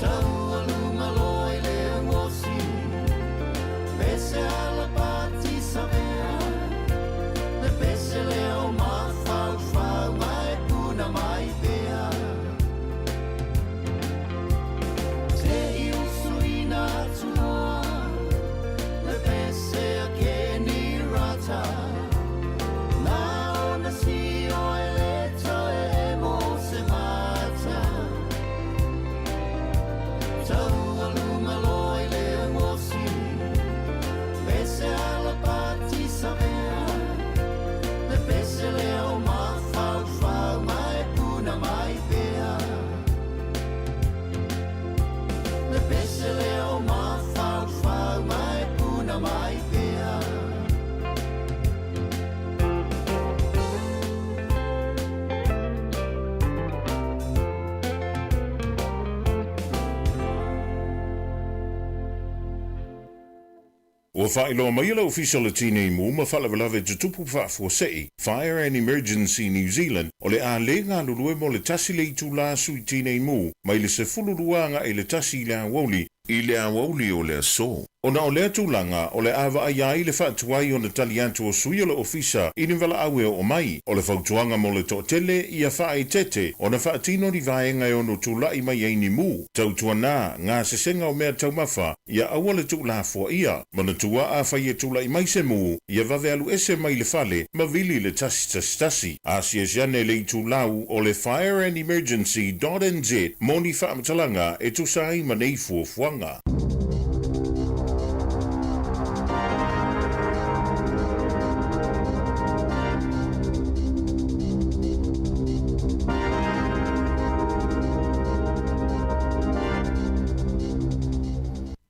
Taua lunga loa i le ngosi Pese ala pati samea Le pese lea o mafaufau mai puna mai pea Se i usuina tuloa Le pese a Kenny Rata Nā ona si o e le toe e mo se mata Taua lunga loa i le ngosi Pese ala pati samea Le pese lea o mafaufau mai puna mai pea Le pese lea o mafaufau mai puna mai pea Ua faailoa mai e le Ofisa o le Tinei Mu ma Faalavelave Tutupu Faafuasei, Fire and Emergency New Zealand, o le a lē galulue mo le 1 le itulā sui tinei mu mai le 12 agai le 1 i le aoauli i le aoauli o le aso. Ona o lea tulaga, o le a vaaia ai le faatuai ona tali atu o sui o le ofisa i ni valaau e oo mai. O le fautuaga mo le toatele, ia faaeteete ona faatino ni vaega e ono tulai mai ai ni mu, tautuana gasesega o mea taumafa, ia aua le tuulafoaia. Manatua, afai e tulai mai se mu, ia vave alu ese mai le fale ma vili i le 111. Asiasi ane i le itulau o le fireandemergency.nz mo ni faamatalaga e tusa ai ma nei fuafuaga.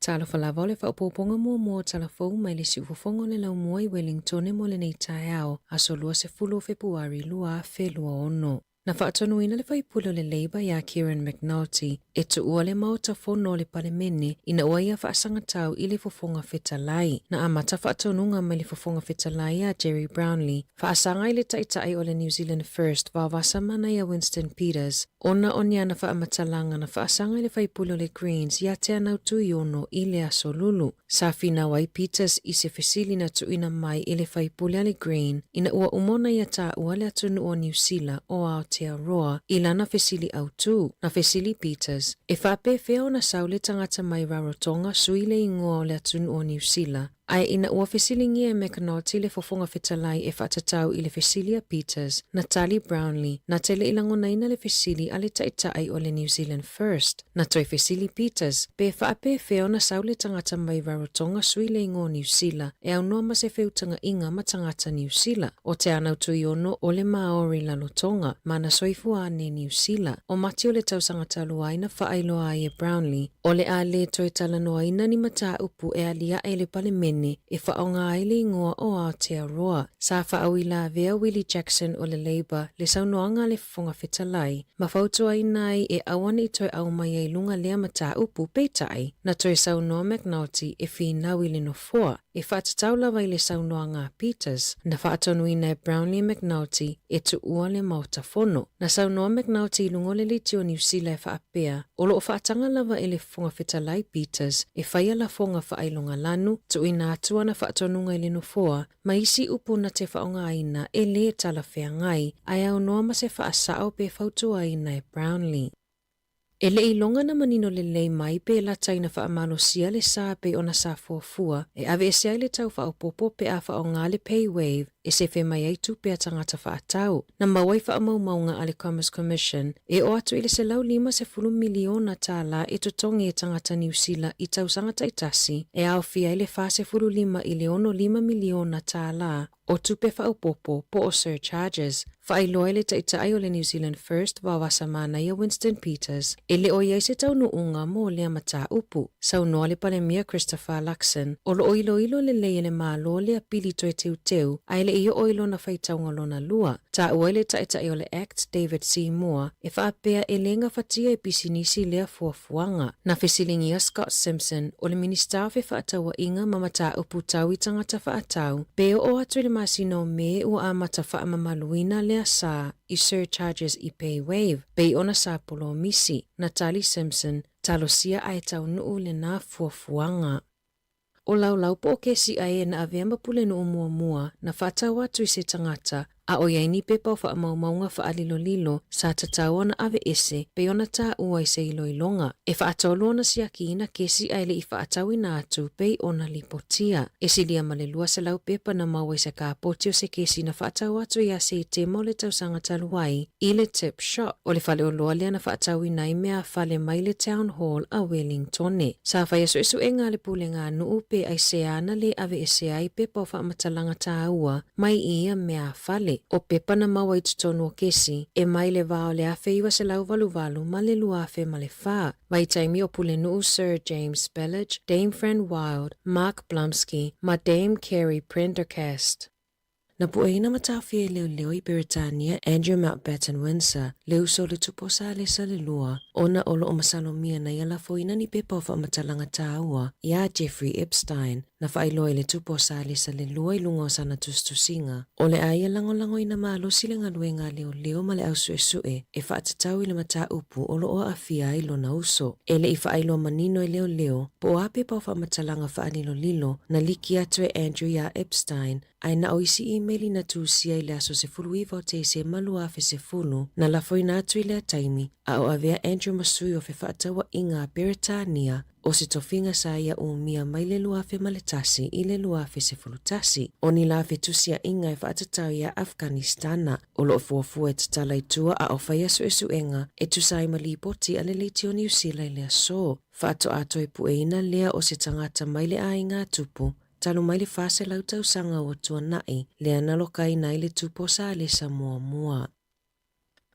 Talofa lava o le faaopoopoga muamua o Tala Fou mai le siufofoga o le laumua i Wellingtone mo lenei taeao, aso 20 o Fepuari 2026. Na faatonuina le faipule o le Labour ia Kieran McNulty e tuua le Maota Fono o le Palemene ina ua ia faasagatau i le Fofoga Fetalai. Na amata faatonuga mai le Fofoga Fetalai ia Gerry Brownlee, faasaga i le Taitai o le New Zealand First Vaovasamana ia Winston Peters, ona o ni ana faamatalaga na faasaga i le faipule o le Greens ia Teanau Tuiono i le Aso Lulu. Sa finau ai Peters i se fesili na tuuina mai e le faipule a le Green ina ua uma ona ia taua le atunuu o Niu Sila o Aotearoa i lana fesili autū. Na fesili Peters, E faapefea ona sau le tagata mai Rarotonga sui le igoa o le atunuu o Niu Sila? Ae ina ua fesiligia e McAnulty le Fofoga Fetalai e faatatau i le fesili a Peters, na tali Brownlee, na te le i lagonaina le fesili a le Taitai o le New Zealand First. Na toe fesili Peters, pe faapefea ona sau le tagata mai Rarotonga sui le igoa o Niu Sila e aunoa ma se feutagaiga ma tagata Niu Sila. O Te Anau Tuiono o le Maori Lalotonga, ma na soifua ane Niu Sila. O Mati o le tausaga talu ai na faailoa ai e Brownlee, o le a le toe talanoaina ni mataupu e aliae i le Palemene e faaaoga ai le igoa o Aotearoa. Sa faauilavea Willie Jackson o le Labour le saunoaga a le Fofoga Fetalai, ma fautuaina ai e aua ne i toe aumai ai luga lea mataupu, peitai, na toe saunoa McNulty e finau i le nofoa, e faatatau lava i le saunoaga a Peters, na faatonuina e Brownlee McNulty e tuua le Maota Fono. Na saunoa McNulty i luga o le liti o Niu Sila e faapea, o lo o faataga lava e le Fofoga Fetalai Peters e faia lafoga faailoga lanu, tuuina atu ana faatonuga i le nofoa, ma isi upu na te faaaogaina e lē talafeagai, ae aunoa ma se faasao pe fautuaina e Brownlee. E le i loga na manino lelei mai pe lata ina faamalosia le sa pei ona sa fuafua e aveese ai le tau faaopoopo pe a faaaoga le PayWave e sefe mai ai tupe a tagata faatau. Na maua ai faamaumauga a le Commerce Commission e oo atu i le $150 miliona tālā e totogi e tagata Niu Sila i tausaga taitasi, e aofia ai le 45 i le 65 miliona tālā o tupe faaopoopo po o surcharges. Faailoa ai le Taitai o le New Zealand First Vaovasamanaia Winston Peters, e le o i ai se taunuuga mo lea mataupu. Saunoa le Palemia Christopher Luxon, o lo o iloilo lelei e le Malo lea pili toe teuteu ae le i oo i lona faitauga lona lua. Taua ai le Taitai o le Act David Seymour e faapea e le gafatia e pisinisi lea fuafuaga. Na fesiligia Scott Simpson, o le Minisita o Fefaatauaiga ma Mataupu Tau i Tagata Faatau, pe oo atu i le masina o Me ua amata faamamaluina lea sa i surcharges i PayWave, pei ona sa polomisi. Na tali Simpson, Talosia ae taunuu lena fuafuaga. O Laulau po o kesi ae na avea ma Pulenuu muamua na faatau atu i se tagata, a ʻo iai ni pepa o faamaumauga faalilolilo sa tatau ona aveese pei ona taua i se iloiloga. E faatolu ona siakiina kesi ae le i faatauina atu pei ona lipotia. E silia ma le 200 pepa na maua i se kapoti o se kesi na faatau atu ia Setema o le tausaga talu ai i le Tip Shop o le faleoloa lea na faatauina ai meafale mai le Town Hall a Wellingtone. Sa faia suesuega a le Pulega a Nuu pe aisea na le aveesea ai pepa o faamatalaga taua mai i ia meafale. O pepa na maua i totonu o kesi e mai le va o le 1988 ma le 2004, vaitaimi o Pulenuu Sir James Belich, Dame Fran Wilde, Mark Blumsky ma Dame Kerry Prendergast. Na pueina ma taofia e leoleo i Peretania Andrew Mountbatten Windsor, le uso o le tupu o Salesa le lua, ona o lo o masalomia na ia lafoina ni pepa o faamatalaga taua iā Jeffrey Epstein, na faailoa i le tupu o Salesa le lua i luga o sana tusitusiga. O le a ia lagolagoina malosi le galuega a leoleo ma le au suesue e faatatau i le mataupu o lo o aafia ai lona uso. E le i faailoa manino e leoleo po o a pepa o faamatalaga faalilolilo na liki atu e Andrew iā Epstein, Ae na o isi imeli na tusia i le aso 19 o Tesema 2010, na lafoina atu i lea taimi, a o avea Andrew ma sui o fefaatauaiga a Peretania, o se tofiga sa ia umia mai le 2001 i le 2011. O ni la fetusiaiga e faatatau ia Afghanistana, o lo o fuafua e tatala i tua a o faia suesuega e tusa ai ma lipoti a le Leiti o Niu Sila i le aso. Faatoa toe pueina lea o se tagata mai le aiga a Tupu, Talu mai le 400 tausaga ua tuanai, lea na lokaina ai le tupu o Salesa muamua.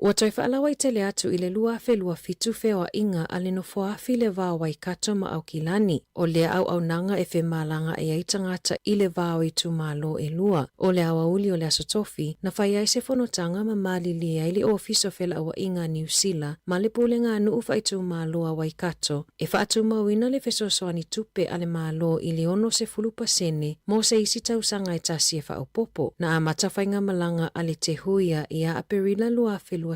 Ua toe faalauaitele atu i le 2027 feoaiga a le nofoaafi i le va o Waikato ma Aukilani. O lea auaunaga e femalagaai ai tagata i le va o itumalo e lua. O le aoauli o le Aso Tofi, na fai ai se fonotaga ma malilie ai le Ofisa o Felauaiga a Niu Sila ma le Pulega a Nuu Faaitumalo a Waikato e faatumauina le fesoasoani tupe a le Malo i le 60% mo se isi tausaga e tasi e faaopoopo. Na amata faigamalaga a le Te Huia ia Aperila 2021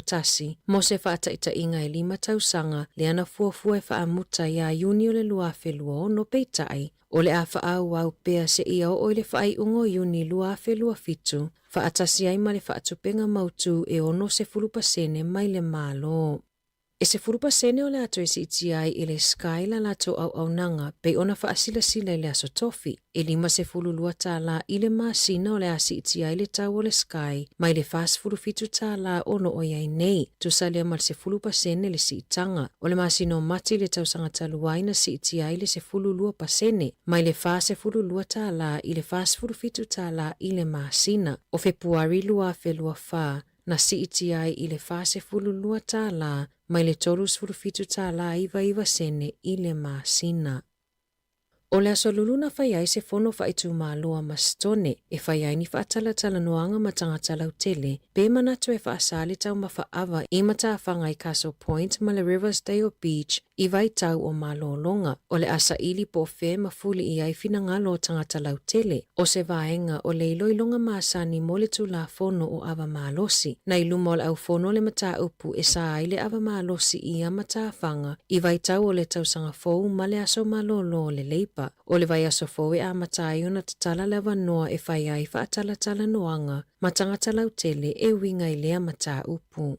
mo se faataitaiga e lima tausaga lea na fuafua e faamuta ia Iuni o le 2026, peitai, o le a faaauau pea seia oo i le faaiuga o Iuni 2027, faatasi ai ma le faatupega mautu e 60% mai le Malo. E 10% o le a toe siitia ai i le Sky la latou auaunaga pei ona faasilasila i le Aso Tofi. E $52 tālā i le masina o le a siitia ai le tau o le Sky mai le $47 tālā o lo o i ai nei, tusa lea ma le 10% le siitaga. O le masina o Mati i le tausaga talu ai na siitia ai le 12% mai le $42 tālā i le $47 tālā i le masina. O Fepuari 2024, na siitia ai i le $42 tālā mai le $37 tālā 99 sene i le masina. O le Aso Lulu na fai ai se fono faaitumalo a Masitone e fai ai ni faatalatalanoaga ma tagata lautele pe manatu e faasa le taumafa ava i matafaga i Castle Point ma le Riversdale Beach i vaitau o malologa. O le a saili po o fea ma fuli i ai finagalo o tagata lautele, o se vaega o le iloiloga masani mo le Tulafono o Ava Malosi. Na i luma o le aufono le mataupu e sa ai le ava malosi i ia matafaga i vaitau o le tausaga fou ma le aso malolo o le Leipa. O le vaiaso fou e amata ai ona tatala le avanoa e fai ai faatalatalanoaga ma tagata lautele e uiga i lea mataupu.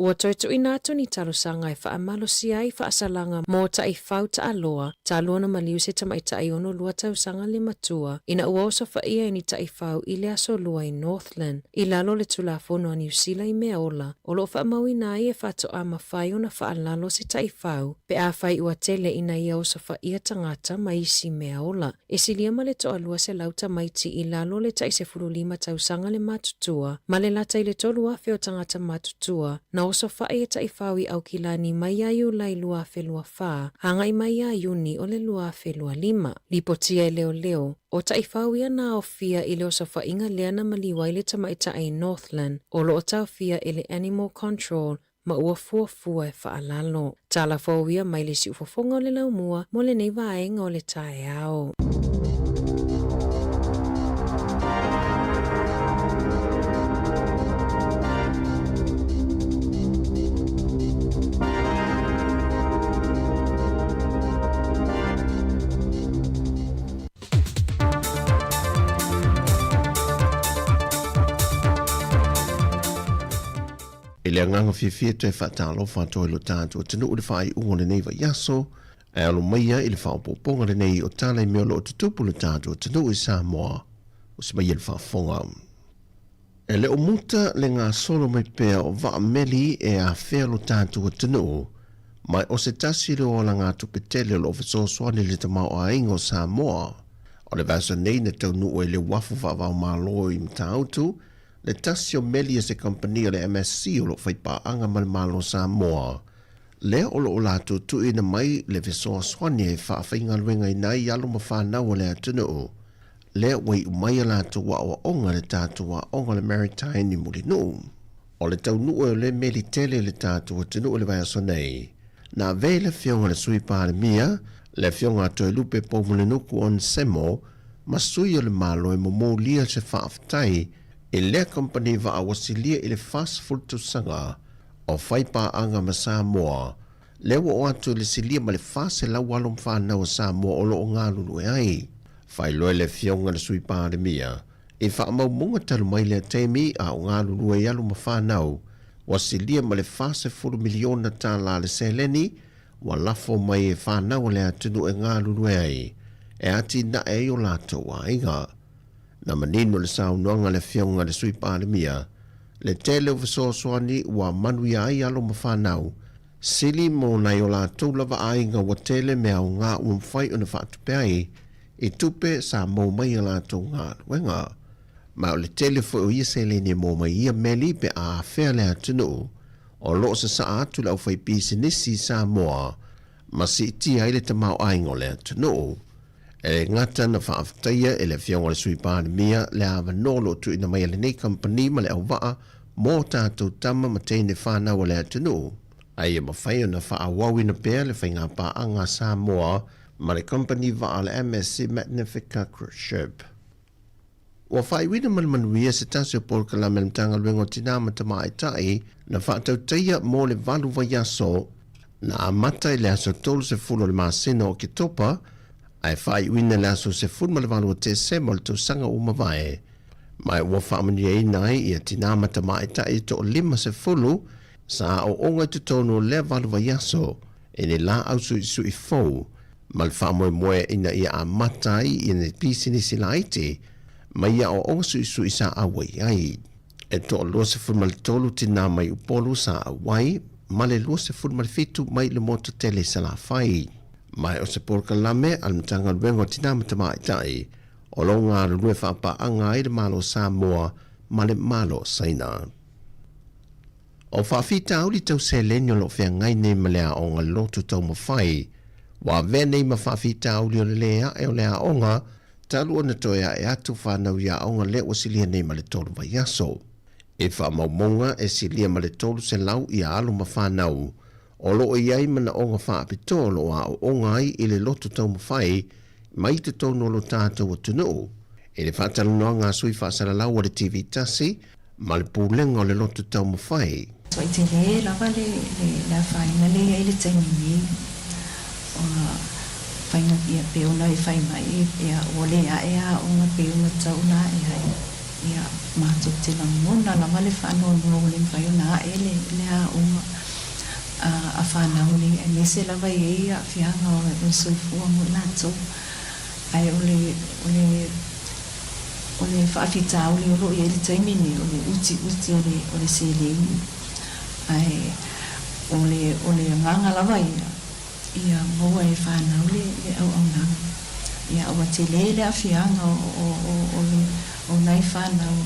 Ua toe tuuina atu ni talosaga e faamalosia ai faasalaga mo taifau taaloa talu ona maliu se tamaitai 62 tausaga le matua ina ua osofaia e ni taifau i le Aso Lua i Northland i lalo o le Tulafono a Niu Sila i mea ola o lo o faamauina ai e faatoa mafai ona faalalo se taifau pe afai ua tele ina ia osofaia tagata ma isi mea ola. E silia ma le toalua selau tamaiti i lalo o le tai 15 tausaga le matutua, ma le lata i le 3,000 o tagata matutua na osofa'i e taifau i Aukilani mai ia Iulai 2024 agai mai ia Iuni o le 2025. Lipotia e leoleo, o taifau ia na aofia i le osofa'iga lea na maliu ai le tamaitai i Northland o lo o taofia e le Animal Control ma ua fuafua e faalalo. Tala fou ia mai le siufofoga o le laumua mo lenei vaega o le taeao. I le agaga fiafia e toe faatalofa atu ai lo tatou atunuu i le faaiuga o lenei vaiaso, ae alo maia i le faaopoopoga lenei o tala i mea o lo o tutupu i lo tatou atunuu i Samoa, o se maia le faafofoga. E le o muta le gasolo mai pea o vaa meli e afea lo tatou atunuu, ma o se tasi lea o alagatupe tele o lo o fesoasoani i le tamaoaiga o Samoa. O le vaiaso nei na taunuu ai le uafu faava-o-Malo i Matautu, Le tasi o meli a se kamupani o le MSC o lo o faipaaga ma le Malo o Samoa, lea o lo o latou tuuina mai le fesoasoani e faafaigaluegaina ai alo ma fanau a le atunuu, lea ua iu mai a latou aoaoga i le tatou aoga o le Maritime i Mulinuu. O le taunuu o lea meli tele i le tatou atunuu i le vaiaso nei, na avea i le Afioga i le Sui Palemia, le Afioga a Toelupe Poumulinuku Onesemo, ma sui o le Malo e momolia se faafetai i lea kamupani vaa ua silia i le 40 tausaga o fai paaga ma Samoa, lea ua oo atu i le silia ma le 400 alo ma fanau a Samoa o lo o galulue ai. Faailoa e le Afioga i le Sui Palemia, i faamaumauga talu mai lea taimi a o galulue ai alo ma fanau, ua silia ma le $40 miliona tala le seleni ua lafo mai e fanau a le atunuu e galulue ai, e atinae ai o latou aiga. Na manino le saunoaga a le Afioga i le Sui Palemia, le tele o fesoasoani ua manuia ai alo ma fanau, sili mo nai o latou lava aiga ua tele mea aoga ua mafai ona faatupe ai i tupe sa maua mai i a latou galuega. Ma o le tele foi o ia seleni e maua mai i ia meli pe a afea le atunuu, o lo o sasaa atu le aufaipisinisi i Samoa ma siitia ai le tamaoaiga o le atunuu. E le gata na faafetaia e le Afioga i le Sui Palemia le avanoa o lo o tuuina mai e lenei kamupani ma le auvaa mo tatou tama ma teine fanau a le atunuu, a ia mafai ona faaauauina pea le faigapaaga a Samoa ma le kamupani vaa a le MSC Magnifica Cruise Ship. Ua faaiuina ma le manuia se tasi o polokalame a le Matagaluega o Tinā ma Tamaitai na faatautaia mo le valu vaiaso na amata i le aso 30 o le masina o Oketopa ae faaiuina i le aso 18 o Tesema o le tausaga ua mavae. Ma ua faamanuiaina ai ia tinā ma tamaitai e toa-50 sa aooga i totonu o lea valu vaiaso i ni laau suisui fou ma le faamoemoe ina ia amata ai i ni pisinisi laiti mai ia aoaoga suisui sa auai ai. E toa-23 tinā mai Upolu sa auai ma le 27 mai le motu tele i Salafai. Ma o se polokalame a le Matagaluega o Tinā ma Tamaitai o lo o galulue faapaaga ai le Malo Samoa ma le Malo o Saina. O faafitauli tau seleni o lo o feagai nei ma le aoga loto taumafai, ua avea nei ma faafitauli o le lē ae o le aoga talu ona toe ae atu fanau i aoga lea ua silia nei ma le tolu vaiaso. I faamaumauga e silia ma le 300 ia alo ma fanau o lo o i ai manaoga faapitoa o lo o aooga ai i le loto taumafai mai totonu o lo tatou atunuu. I le faatalanoaga a sui faasalalau a le TV tasi ma le Pulega o le Loto Taumafai. Tuai tele lava le le afaina lea i ai le taimi nei ona faiga ia pei ona e fai mai ia ua le ae aoga pei ona tatau ona ae ai ia matou te lagona lava le faanoanoa ua le mafai ona ae le le aoga a a fanau nei aemaise lava e i ai aafiaga o le soifua mo i latou ae o le o le O le faafitauli o lo o i ai le taimi nei, o le utiuti o le, o le seleni, ae o le, o le agaga lava ia, ia maua e fanau le, le auaunaga. Ia, ua tele le aafiaga o, o, o, o le, o nai fanau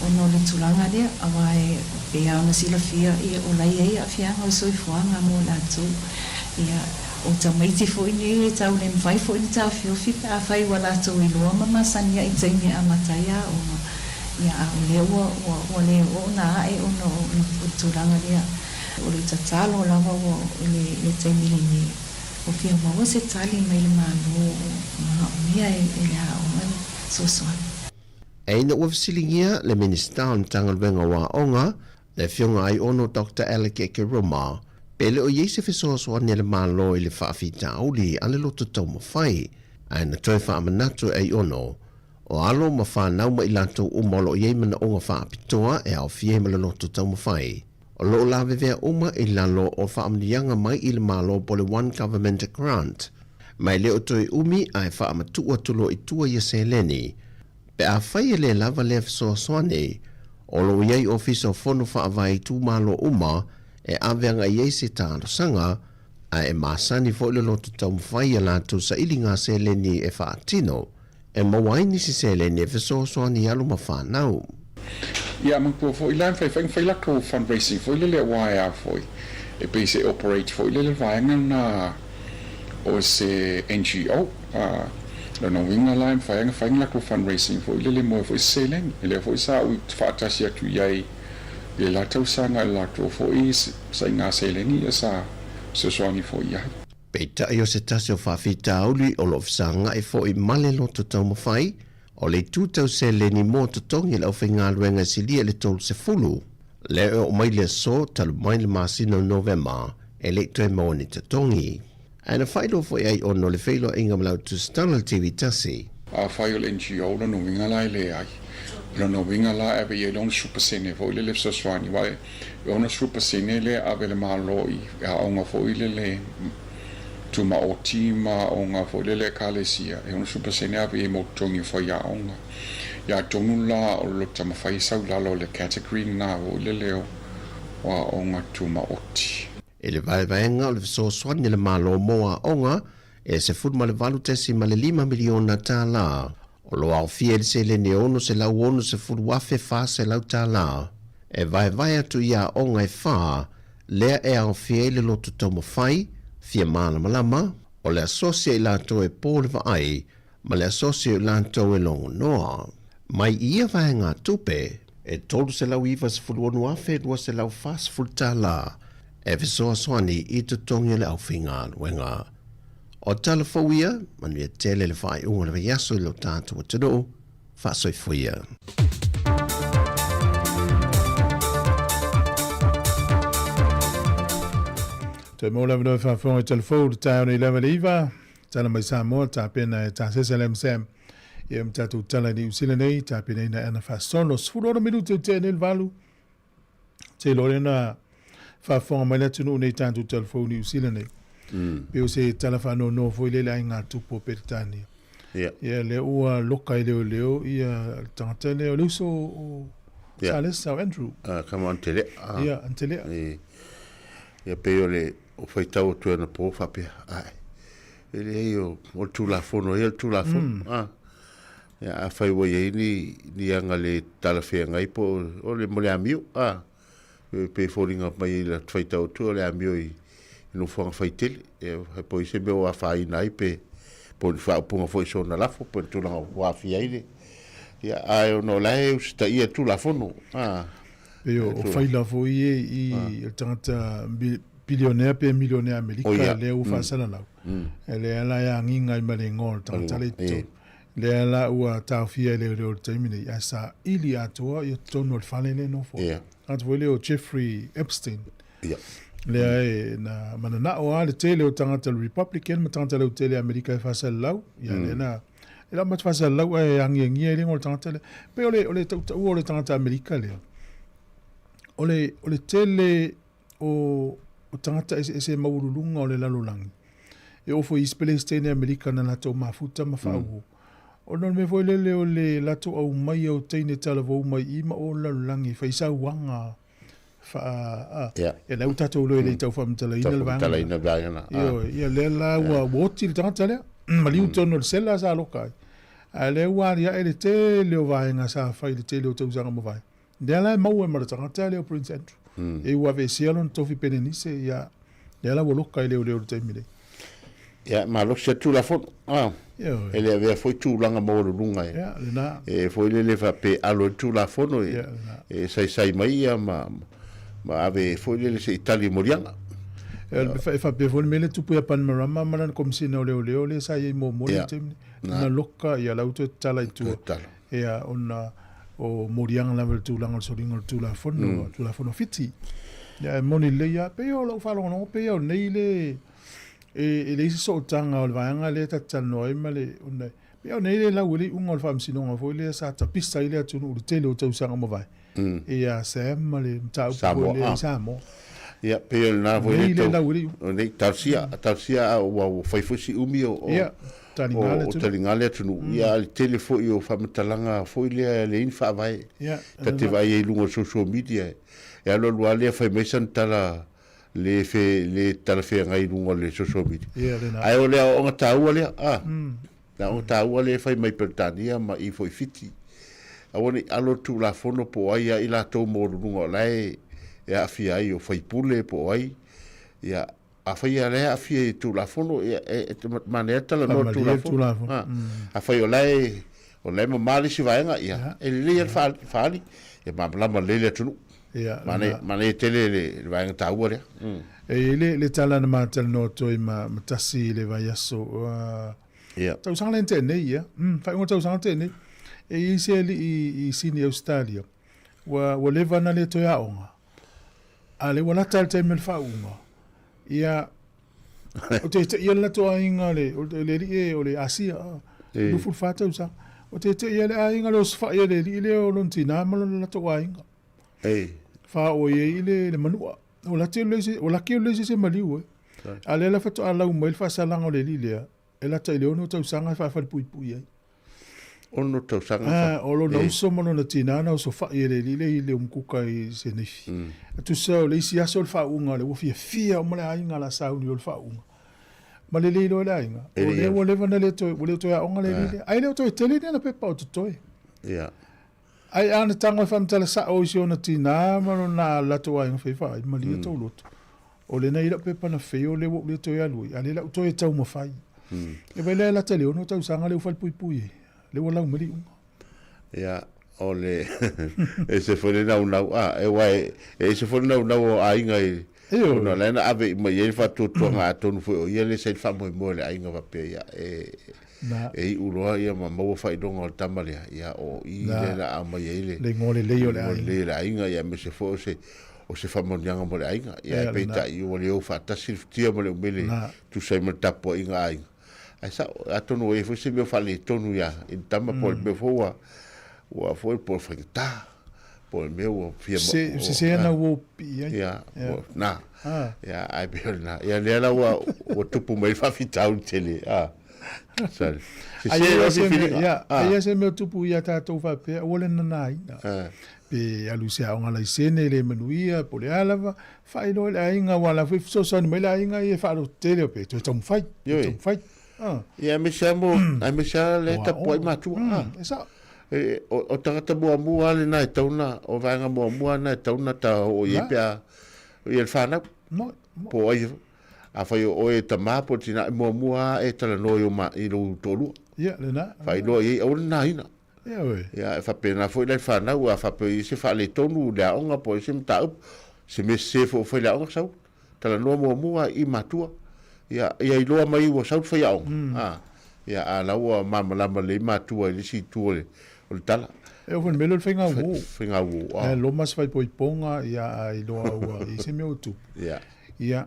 ona o le tulaga lea, aua e pei lava ona silafia, ia, o la e i ai aafiaga o le soifuaga mo latou. Ia, O tamaiti foi nei e tau le mafai foi ona taofiofi pe afai ua latou iloa ma masani ai i taimi e amata ai aoga, ia a o lea ua ua ua le oo ona ae ona o le tulaga lea. O le tatalo lava ua i le le taimi lenei, ua fia maua se tali mai le Malo o manaomia e e le aoga le fesoasoani. Ina ua fesiligia le Minisita o le Matagaluega o Aoga, Le Afioga Aiono Doctor Alec Ekeroma, pe le o i ai se fesoasoani a le Malo i le faafitauli a le loto taumafai, ae na toe faamanatu e Aiono, o alo ma fanau ma i latou uma o lo o i ai manaoga faapitoa e aofia ai ma le loto taumafai, o lo o lavevea uma i lalo o faamanuiaga mai i le Malo po o le One Government Grant. Ma e le o toe umi ae faamatuu atu loa i tua ia seleni, Pe afai e le lava lea fesoasoani, o lo o i ai Ofisa o Fono Faavae itumalo uma e ave agai i ai se talosaga, ae e masani foi le loto taumafai i a latou sailiga seleni e faatino, e maua ai nisi seleni e fesoasoani i alo ma fanau. Ia manatua foi la e mafai foi ona fai latou fundraising foi lele aua e a foi e pei se operate foi lele vaega lena o se NGO. A lona uiga la e mafai ona fai ni latou fundraising foi lele moe foi se seleni. E lea foi sa ou faatasi atu i ai i le la tausaga i le latou foi saiga seleni ia sa fesoasoani foi i ai. Peitai o se tasi o faafitauli o lo o fesagai foi ma le loto taumafai, o le itu tau seleni mo totogi e le aufaigaluega e silia i le 30, lea e oo mai le aso talu mai le masina o Novema e le i toe maua ni totogi. Ae na faailoa foi ai ona o le feiloaiga ma le Autusitala le TV tasi. Afai o le NGO lona uiga la e leai. O lona uiga la e ave i ai le 60% foi lele fesoasoani aua e 60% lea e ave e le Malo i aoga foi lele tumaoti ma aoga foi lele Ekalesia, e 60% e ave i ai mo totogi o faiaoga. Ia atonu la o lo taumafai e sau i lalo o le category lena foi lele o aoga tumaoti. I le vaevaega o le fesoasoani a le Malo mo aoga, e $18.5 miliona tala. O lo o aofia i le seleni e $660,400 e vaevae atu i aoga e fa lea e aofia ai le loto taumafai, fia malamalama, o le asosi a i latou e po le vaai ma le asosi o i latou e logonoa. Mai i ia vaegatupe, e $396,240 e fesoasoani i totogi o le aufaigaluega. O tala fou ia, manuia tele le faaiuga o le vaiaso i lo tatou atunuu. Faasoifua ia. Toe maua le avanoa e faafofoga i tala fou i le taeao nei lava le 9, tala mai Samoa, tapena e Tasesa le MSM. Ia ma tatou tala i Niu Sila nei, tapenaina e ana faasolo. 16 minute o tea nei le 8. Te iloa lea na faafofoga mai le atunuu nei i tatou tala fou Niu Sila nei. Pei o se tala faanoanoa foi lea i le aiga tupu o Peretania. Ia lea ua loka e leoleo ia le tagata lea o le uso o Salesa o Andrew. Ah, kama Antelea. Ah. Ia, Antelea. Ia pei o le o faitau atu anapo faapea. Ai. E leai o le Tulafono ia le Tulafono. Ah. Ia, afai ua i ai ni, ni aga le talafeagai po o le, mo le amio, a, pe foliga mai i la faitau atu o le amio i, i nofoaga faitele, ia, po o i se mea ua afaina ai pe, po o ni faaupuga foi i sona lafo, po o ni tulaga ua aafia ai le, ia, ae ona o la e usitaia le Tulafono, a. Pei o, o faila foi e i le tagata bilionea pe milionea Amerika lea ua faasalalau, e lea la e agiga ai ma le igoa o le tagata lea i totonu. Lea la ua taofia e leoleo i le taimi nei, ae saili atoa ia totonu o le fale lea e nofo ai. Tagata foi lea o Jeffrey Epstein. Lea e na mananao lava le tele o tagata le Republican ma tagata lautele Amerika e faasalalau. Ia lea na e lau ma te faasalalau ae agiagia ai le igoa o le tagata lea. Pei o le, o le tautaua o le tagata Amerika lea, o le, o le tele o, o tagata eseese maualuluga o le lalolagi e oo foi i isi Peresetene Amerika na latou mafuta ma faauo. Ona o le mea foi lele o le latou aumaia o teine talavou mai i ma o le lalolagi e fai sauaga faa a ia lea ua tatou iloa e le i tau faamatalaina le vaega lena. Vaega lena. Ioe, ia lea la ua ua oti le tagata lea maliu tonu o le sela sa loka ai. A lea ua aliae le tele o vaega sa fai i le tele o tausaga ua mavae. Lea la e maua ai ma le tagata lea o Prince Andrew. E ua aveesea lona tofi Penenise, ia, lea la ua loka e leoleo i le taimi nei. Ia, malosi atu Tulafono. Ah, Ioe. e le avea foi tulaga maualuluga e, Ia, lena. e foi lele faapea e alo ai le Tulafono e, Ia, lena. e saisai mai ia ma, ma ave foi lele se i tali i moliaga. E faapea foi le mea lea e tupu ia Bainimarama ma lana Komesina o Leoleo lea sa i ai muamua i le Ia, taimi nei. na. Na loka, ia la ua toe tatala i tua. Toe tatala. Ia, ona o moliaga lava i le tulaga o le soliga o le Tulafono, Tulafono Fiti. Ia, e moni lelei lava, pei o lau faalogologo, pei o nei le, e leai se sootaga o le vaega lea ta te talanoa ai ma le, ona, pei o nei le lau ai le iuga o le Faamasinoga foi lea sa tapisa ai le atunuu i le tele o tausaga ua mavae, ia Sam ma le mataupu foi lea i Samoa. Ia, pei o lena foi Nei le lau ai le iuga. O nei, talosia, talosia a ua fai foi si umi o, Ia, taliga le o atunuu. taliga le atunuu. Ia, a o le tele foi o faamatalaga foi lea e leai ni faavae. Ia, Ta te vaai ai i luga o social media, e alualu lava lea fai mai sana tala le fe, le talafeagai i luga o le social media. Ia, lena. Ae o le aoaoga taua lea, a. Le aoaoga taua lea e fai mai Peretania ma i foi Fiti. Aua ne i alo le Tulafono po o ai lava i latou maualuluga o la e aafia ai o faipule po o ai. Ia, afai lava o la e aafia i le Tulafono, ia, e manaia le talanoa i le Tulafono. A, afai o la e, o la e mama le isi vaega, ia, e lelei lava le faaali, ia malamalama lelei le atunuu. Ia, Manaia, manaia tele le vaega taua lea. E i ai le tala na ma talanoa atu ai ma Tasi i le vaiaso, Ia. tausaga lea na tea nei, ia. Faaiuga o le tausaga na tea nei. E i ai se alii i Sini Ausetalia, ua leva ona le toe aoga, a lea ua lata le taimi o le faauuga, ia, o te teia le latou aiga, le alii o le Asia, 24 tausaga, o te teia le aiga le osofai a le alii lea o lona tina ma lona latou aiga. Faaoo ai i le manua. O laki o le isi se maliu e. A lea la faatoa lau mai le faasalaga o le alii lea, e lata i le 6 tausaga e faafalepuipui ai. 6 tausaga. O lona uso ma lona tina na osofai e le alii lea i le umukuka i Senifi. E tusa o le isi aso o le faauuga lea, ua fiafia uma le aiga o le a sauni o le faauuga. Ma lelei loa le aiga. E O lei lea alu. ua leva ona le toe, ua le toe aoga le Ah. alii lea. Ae le o toe tele ni ana pepa o totoe. Ia. Ae a na tago e faamatala sa'o i si ona tinā ma lona latou aiga fai vaai, malie tou loto. O lena i lau pepa na fail lea ua ou le toe alu ai, a o lea o le a ou toe taumafai. E vaai la e lata i le ono tausaga lea ua falepuipui ai, lea ua lau mai le iuga. Ia, o le ese foi le naunau, a, e aua e ese foi le naunau o aiga i, Ioe. ona o la e na ave uma i ai le faatuatuaga atonu foi o ia lea sa i le faamoemoe o le aiga faapea, ia, e, Na. e iu loa ia ma maua faailoga o le tama lea, ia, o i Na. lea la aumai ai le, Le igoa lelei o le igoa aiga. lelei o le aiga, ia, aemaise foi o se, o se faamanuiaga mo le aiga. Ia, Ia, ae lena. peitai ua le ou faatasi le futia ma le umele Na. tusa ai ma le tapuaiga a aiga. Ae sa'o, atonu ua i ai foi se mea o faaletonu iā i le tama po o le mea foi ua, ua foi po o le faigata, po o le mea ua fia ma, Se, o, sese a, ana ua pipii ai. ia, Ia. ua, na, Ah. ia, ae pei o lena. Ia, lea la ua, ua tupu mai le faafitauli tele, a, sale. Ai Sese ia loa se mea, filifiliga, ia, a. ai ia se mea o tupu iā tatou faapea, ua le nanaina. A. Pe alu i se aoga laisene le manuia, po o le a lava, faailoa i le aiga, aua o la foi e fesoasoani mai le aiga ia e faalototele pe toe taumafai, toe Ioe. taumafai. Ah. Ia, aemaise lava mo, aemaise lava lea e Mo tapuai aoga. matua, a. E sao. E, o, o tagata muamua lava lena e tatau ona, o vaega muamua lena e tatau ona ta oo i ai Na. pe a, ia le fanau. Mo, mo. Po o ai, afai o oe e tamā po o tinā, e muamua lava e talanoa i o ma, i lou toalua. Ia, lena. Faailoa i ai, aua le nanaina. Ia oe. Ia, e faapena foi la i fanau, a faapea e i ai se faaletonu i le aoga po o ai se mataupu, se mea sese foi ua fai i le aoga, sau, talanoa muamua i matua. Ia, ia iloa mai ua sau le faiaoga, a, ia, a la ua malamalama lelei matua i le isi itu o le, o le tala. E oo foi i le mea lea o le faiga uo. Faiga uo, a. E loma se faaipoipoga, ia, a iloa ua i ai se mea ua tupu. Ia. Ia,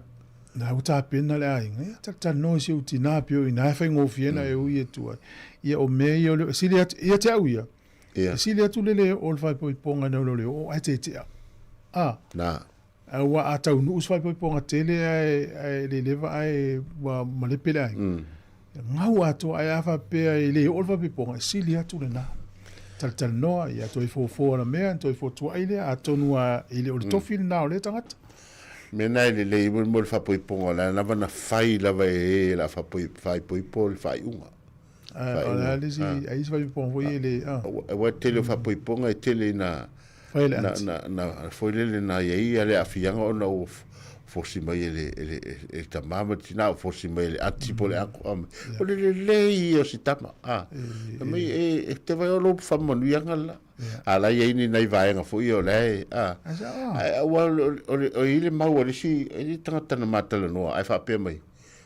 na ua tapena le aiga, ia, talatalanoa i si ou tinā pei o i ina e faigofie ona e ui atu ai. Ia, o mea ia o le, e sili atu, ia te au ia, Ia. e sili atu le le oo o le faaipoipoga nai lo le oo ae tetea. A, Na. aua a taunuu se faaipoipoga tele ae, ae leleva ae ua malepe le aiga. Gau atoa, ae a faapea e le oo le faaipoipoga, e sili atu lena. Talatalanoa, ia toe fofo ana mea, toe fotuai lea, atonu a e le o le tofi lena o lea tagata. Mea na e lelei mo le faapoipoga, o le a lava na fai lava e e o le a faaipoipo le faaiuga. O le a le isi, ai isi faaipoipoga foi e le, a. Aua e tele o faapoipoga e tele ina Fai e le ati. Na, na, foi lele na i ai ia le aafiaga ona ua fosi mai e le, e le, e le tama ma le tina, ua fosi mai e le ati po o le ako. O le lelei ia o si tama. A, mai e, e te vai o lou faamanuiaga le la. A la i ai ni nai vaega foi ia o la e, a. Ae aua o le, o i le mau a le isi, e le tagata na matalanoa, ae faapea mai,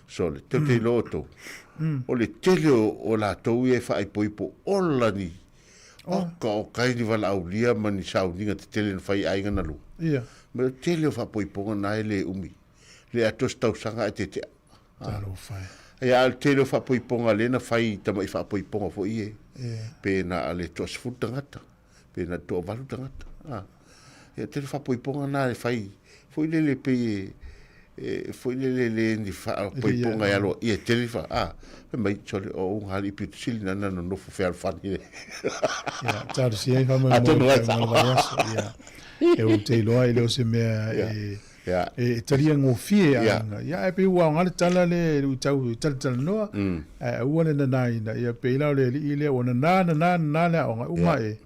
sole, tou te iloa outou. O le tele o latou ia e faaipoipo ola ni Oka oka ai ni valaaulia ma ni sauniga tetele na fai i aiga na lua. Ia. Ma o le tele o faapoipoga na e le umi. Le atoa se tausaga ae tetea. Talofa e. Ia, a o le tele o faapoipoga lea na fai i tamai faapoipoga foi e. Ia. Pe na o le toasefulu tagata, pe na o le toavalu tagata. Ia, tele faapoipoga na e fai foi lele pei e e foi lele le ni faapoipoga e aloaia e tele fa a fai mai sole o ou alii pito sili na na nonofo fealofani le Ia, talosia ai faamoemoe Atonu ai i le vaiaso. Ia. E ou te iloa e le o se mea e, Ia. e talia gofie Ia. aiga. Ia, ae pei ua aoga le tala lea i luitau i talatalanoa, ae aua le nanaina. Ia, pei la o le alii lea ua nana, nana, nana le aoga, uma e.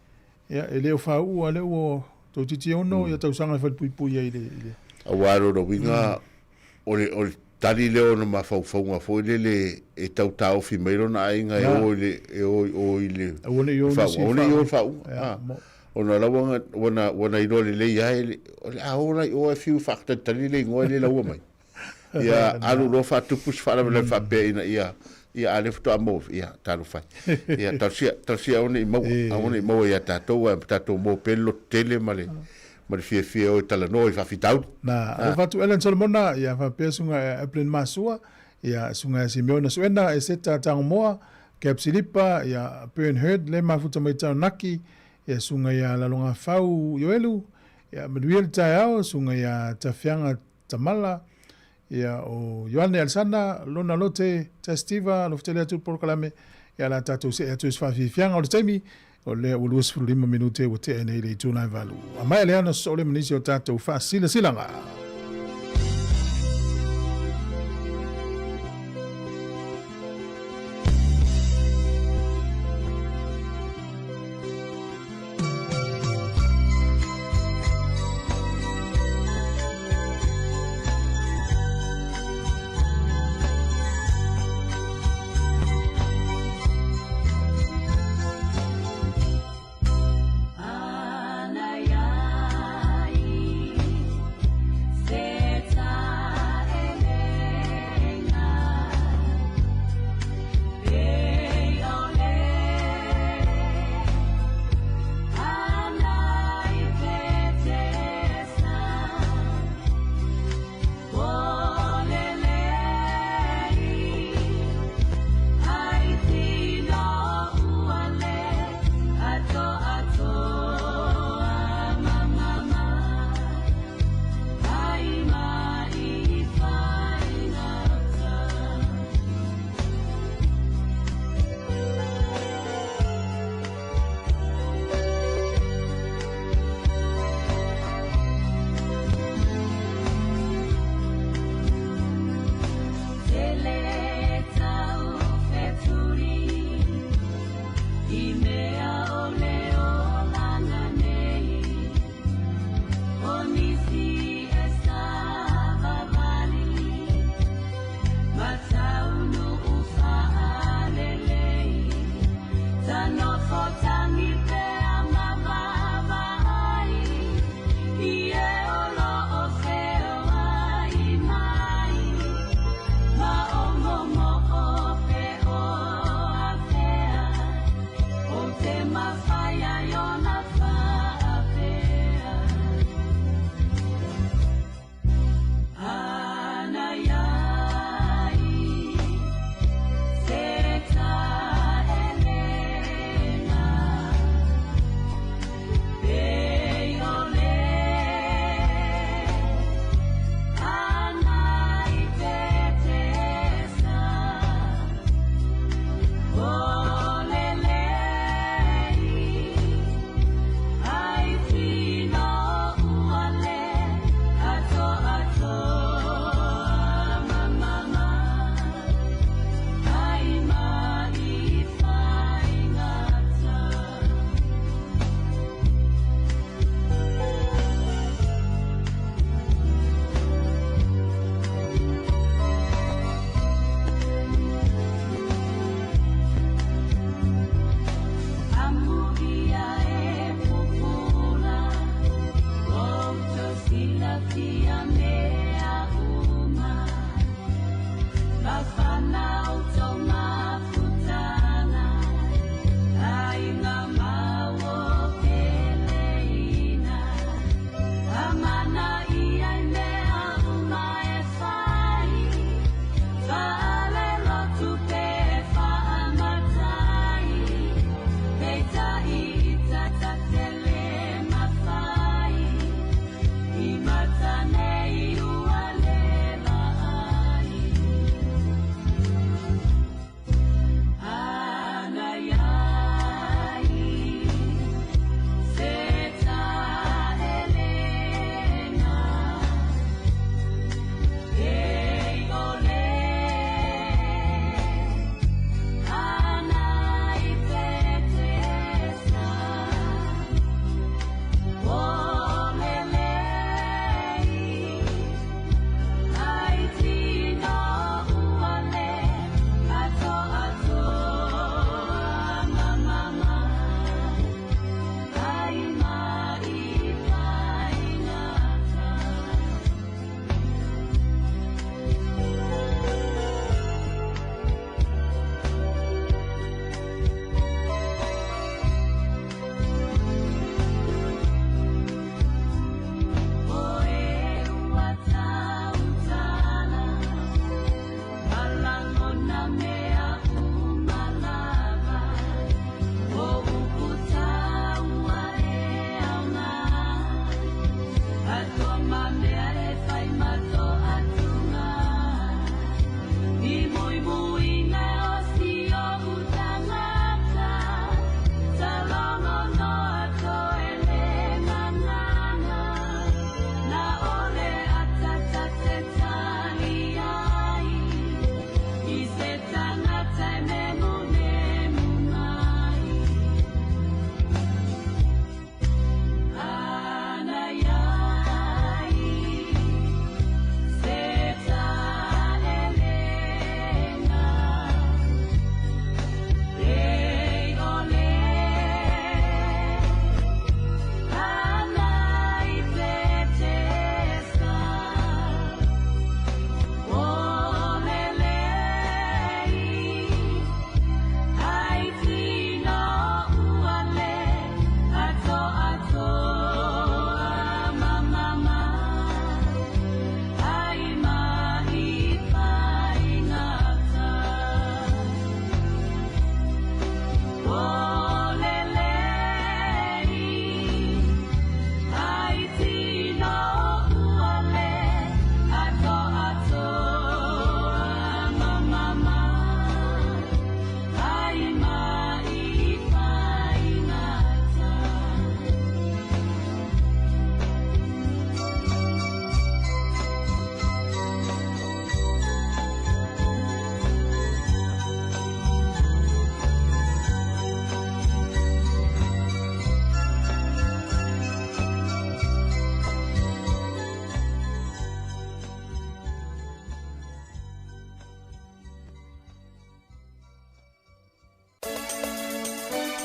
Ia, e le o faauu a lea ua toeitiiti ono ia tausaga e falepuipui ai i le, i le. Aua lona uiga, o le, o le tali lea o ona mafaufauga foi lele e tau taofi mai lona aiga e o i le, e o i o i le Aua ne i o nisi faauga, aua ne i o i le faauga. Ia, A, mo. ona o la ua, ua na, ua na iloa lelei lava e le, o le a o la i o ae fiu e faatalitali le igoa e le laua mai. Ia alu loa faatupu se faalavelave faapea ina ia, ia a lea faatoa maua, ia talofa e. Ia talosia, talosia aua ne i maua, aua ne i maua ia tatou ae tatou maua pea le lototele ma le, ma le fiafia e o e talanoa i faafitauli. Na, alofa atu Ellen Solomona, ia faapea susuga ia Evelyn Masua, ia susuga ia Simeona Suena, Eseta Tagomoa, Gab Silipa, ia Bern Hurd le mafuta mai Taranaki, ia susuga ia Lalogafau Ioelu, ia manuia le taeao, susuga ia Tafiaga Tamala, ia o Ioane Alesana, Lona Lote, Testiva, alofa tele atu le polokalame, ia la tatou see atu i se faafiafiaga o le taimi, o lea ua 25 minute ua tea nei i le itula e valu. A maea lea ona sosoo lea ma nisi o tatou faasilasilaga.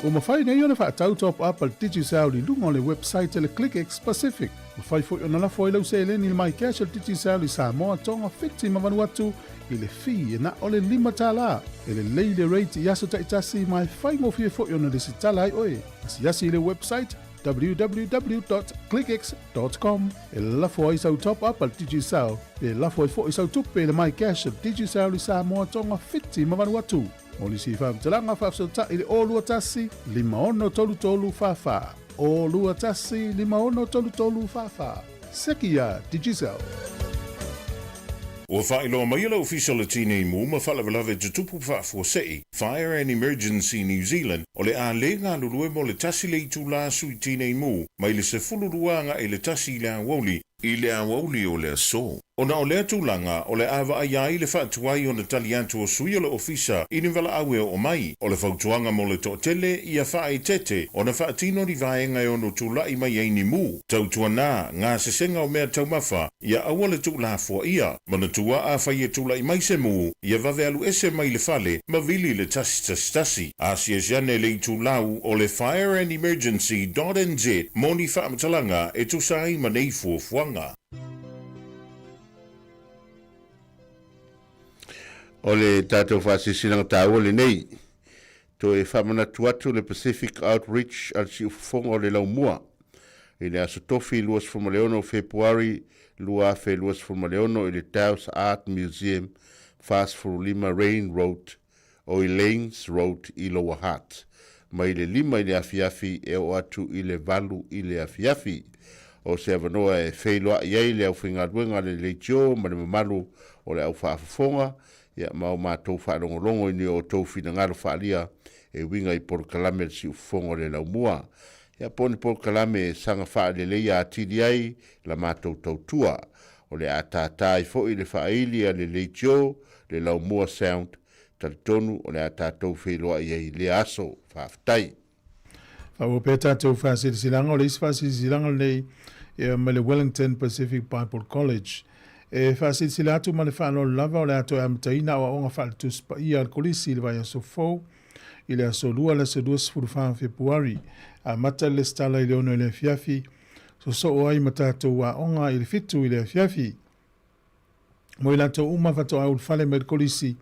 Ua mafai nei ona faatau top up a le Digicel i luga o le website a le ClickX Pacific. Mafai foi ona lafo ai lau seleni i le MyCash a le Digicel i Samoa, Tonga, Fiti ma Vanuatu i le fee e na o le $5. E lelei le rate i aso taitasi ma e faigofie foi ona lesitala ai oe. Asiasi i le website www.clickx.com e lafo ai sau top up a le Digicel pe lafo ai foi sau tupe i le MyCash a le Digicel i Samoa, Tonga, Fiti ma Vanuatu. Mo nisi faamatalaga faafesootai i le 021 5633 44. 021 5633 44. Seki iā Digicel. Ua faailoa mai e le Ofisa o le Tinei Mu ma Faalavelave Tutupu Faafuasei, Fire and Emergency New Zealand, o le a le galulue mo le tasi le itulā sui tinei mu mai le 12 agai le 1 i le aoauli, i le aoauli o le aso. Ona o lea tulaga, o le a vaaia ai le faatuai ona tali atu o sui o le Ofisa i ni valaau e oo mai. O le fautuaga mo le toatele, ia faaeteete ona faatino ni vaega e ono tula'i mai ai ni mu. Tautuana, gasesega o mea taumafa, ia aua le tuulafoaia. Manatua afai e tula'i mai se mu, ia vave alu ese mai le fale ma vili le 111. Asiasi ane le itulau o le Fire and Emergency dot nz mo ni faamatalaga e tusa ai ma nei fuafuaga. O le tatou faasilasilaga taua lenei, toe faamanatu atu le Pacific Outreach a le Siufofoga o le Laumua i le Aso Tofi 26 o Fepuari 2026 i le Taos Art Museum, 45 Rain Road, o Elaines Road i Lower Hutt, mai le 5 i le afiafi e oo atu i le 8 i le afiafi. O se avanoa e feiloai ai le aufaigaluega a le Leitio ma le mamalu o le au faafofoga, ia, ma o matou faalogologo i ni o outou finagalo faaalia e uiga i polokalame a le Siufofoga o le Laumua. Ia, po o ni polokalame e saga faaleleia atili ai la matou tautua. O le a tātā ai foi le faaili a le Leitio, le Laumua Sound, talitonu o le a tatou feiloai ai i lea aso. Faafetai. Faaauau pea tatou faasilasilaga, o le isi faasilasilaga lenei ia mai le Wellington Pacific Bible College. E faasilasila atu ma le faaaloalo lava o le a toe amataina aoaoga faale-Tusi Paia a le Kolisi i le vaiaso fou i le aso Lua le aso 24 o Fepuari. Amata le lesitala i le 6 i le afiafi, sosoo ai ma tatou aoga i le 7 i le afiafi. Mo i latou uma faatoa ulufale mai le Kolisi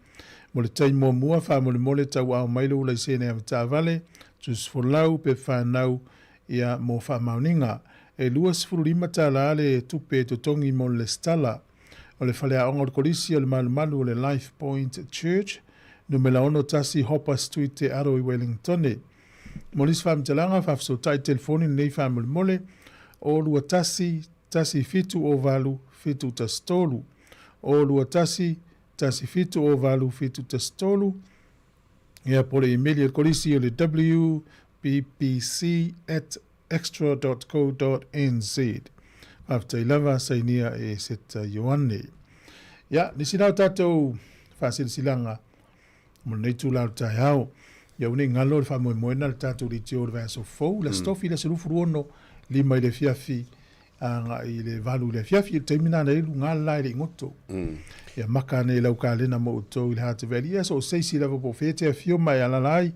mo le taimi muamua, faamolemole tauaao mai lou laisene avetaavale, tusi folau pe fanau ia mo faamaoniga. E $25 le tupe e totogi mo le lesitala. O le faleaoga o le Kolisi o le Malumalu o le Life Point Church, numera 61 Hopper Street Te Aro i Wellingtone. Mo nisi faamatalaga, faafesootai telefoni lenei faamolemole, o 21 17 o 8 7 1 3. O 21 17 o 8 7 1 3. Ia po o le imeli a le Kolisi o le wbbc at xtra dot co dot nz. Faafetai lava sainia e Seta Ioane. Ia, nisi la o tatou faasilasilaga mo lenei itula o le taeao. Ia aua ne i galo le faamoemoena le tatou leitio o le vaiaso fou, le Aso Tofi, le aso 26, 5 i le afiafi agai i le 8 i le afiafi. O le taimi lena na i luga le la e le i goto. Ia maka ane i lau kalena mo outou i le Heart Valley. Ia so o se isi lava po o fea e te afio ma e alala ai,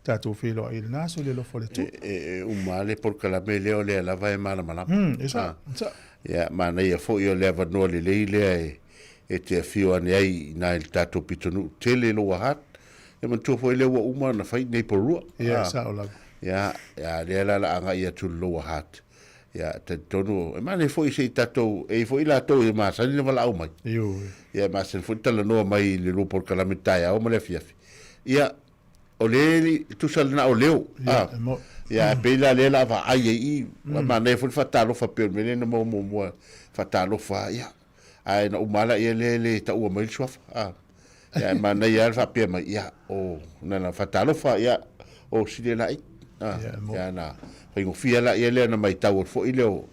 tatou feiloai i lena aso i le alofa o le Atua. E uma lava le polokalame lea o lea lava e malamalama. E sao, e sao. Ia, manaia foi o le avanoa lelei lea e e te afio ane ai i ina i le tatou pitonuu tele Lower Hutt. Ia manatua foi lea ua uma ona fai nei porua. Ia, e sao lava. Ia, ia lea la la agai atu i le Lower Hutt. Ia, talitonu, e manaia foi se i tatou, e i ai foi latou e masani ona valaau mai. Ioe. Ia, e masani foi ona talanoa mai i le lua polokalame taeao ma le afiafi. Ia, o le tusa lena o leo. Ia, e mo. Ia, ae pei la lea la vaai ai i, mm. manaia foi le faatalofa pei o le mea lea na maua muamua, faatalofa, ia, Ae na uma lava ia lea e le taua mai le suafa. A. Ia, ae manaia lava le faapea mai, ia, o, na na faatalofa, ia, o sili laʻi. A. Ia, na faigofie lava ia lea na maitau atu foi lea o,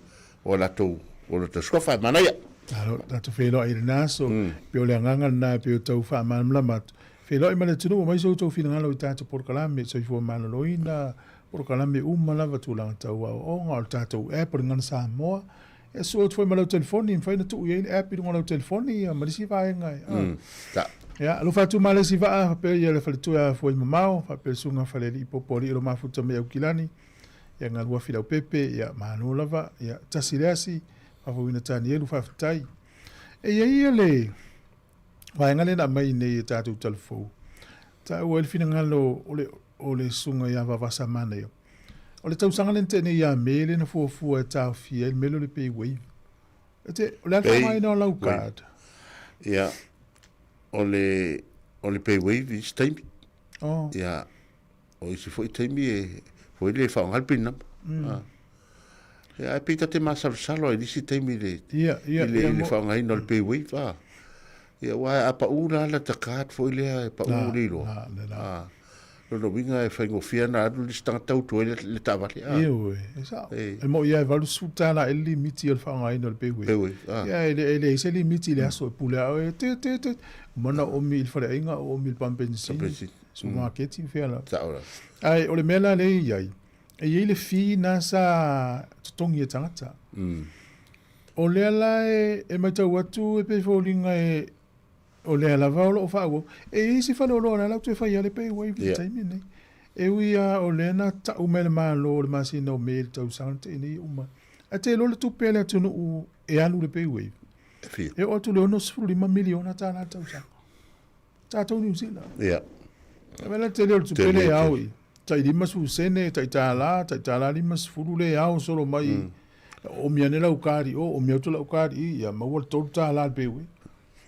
o latou, o latou suafa, e manaia. Alo, tatou feiloai i lena aso, pei o le agaga lena pei o tau faamalamalama atu. Feiloai ma le atunuu, aumai so outou finagalo i tatou polokalame, soifua maloloina, polokalame uma lava, tulaga tau aoaoga, o le tatou app o le Gagana Samoa, E sue atu foi ma lau telefoni, e mafai ona tuu i ai le app i luga o lau telefoni ia ma nisi vaega e. Ia, alofa atu ma le isi vaa, faapea ia le faletua e afua i mamao, faapea le susuga Falealii Popo Alii o lo mafuta mai Aukilani, ia Galuafi Leaupepe, ia malo lava, ia tasi le asi, faafouina Tanielu, faafetai. E i ai ia le vaega lea na aumai nei e tatou talafou, taua ai le finagalo o le, o le susuga ia Vavasa Manaia. O le tausaga lea na tea nei ia Me lea na fuafua e taofia ai le mea lea o le pay waiver. E te, o le a le faaaogaina o lau card? Ia, o le, o le pay wave i isi taimi. Oh. Ia, o isi foi taimi e, foi le faaaoga le pin number. Ah. Ia, ae pei ta te masalosalo ai i isi taimi i le, Ia, ia, i le, ia, i le mo- faaaogaina o le pay wave. Ah. Ia, aua a pau la lata card foi lea e pau le iloa. Na, na, na. Ah. Lona uiga e faigofie ona alu le isi tagata utu ai le taavale. Ah. Ioe, e sao. E. E moi lava e $80 ea le limiti o le faaaogaina o le pay wave. Pay wave, ah. Ia, e le, e leai se limiti i le aso e pule a oe, te, te, te, mana o omi i le faleaiga, o omi i le pamu penisini, Pamu penisini. supamaketi, fea lava. Sao lava. Ae o le mea la lea e i ai, e i ai le fee na sa totogi e tagata. O lea la e, e matau atu e pei e foliga e, o lea lava o lo o faaauau. E i ai isi faleoloa o lea la ua toe fai lava le pay wave i le taimi lenei. E ui lava o lea na tau mai e le Malo o le masina o Me i le tausaga na tea nei e uma. Ae te iloa le tupe a le atunuu e alu i le pay wave? E fia? E oo atu i le $65 miliona tala i le tausaga. Tatou Niu Sila. Ia. E mea la le tele o le tupe Tele, lea e ao tele. i tai 50 sene, tai $1, tai $1.50 lea e ao solo mai. Oomi ane lau kari o, oomi atu lau kari i, ia maua le $3 le peu e.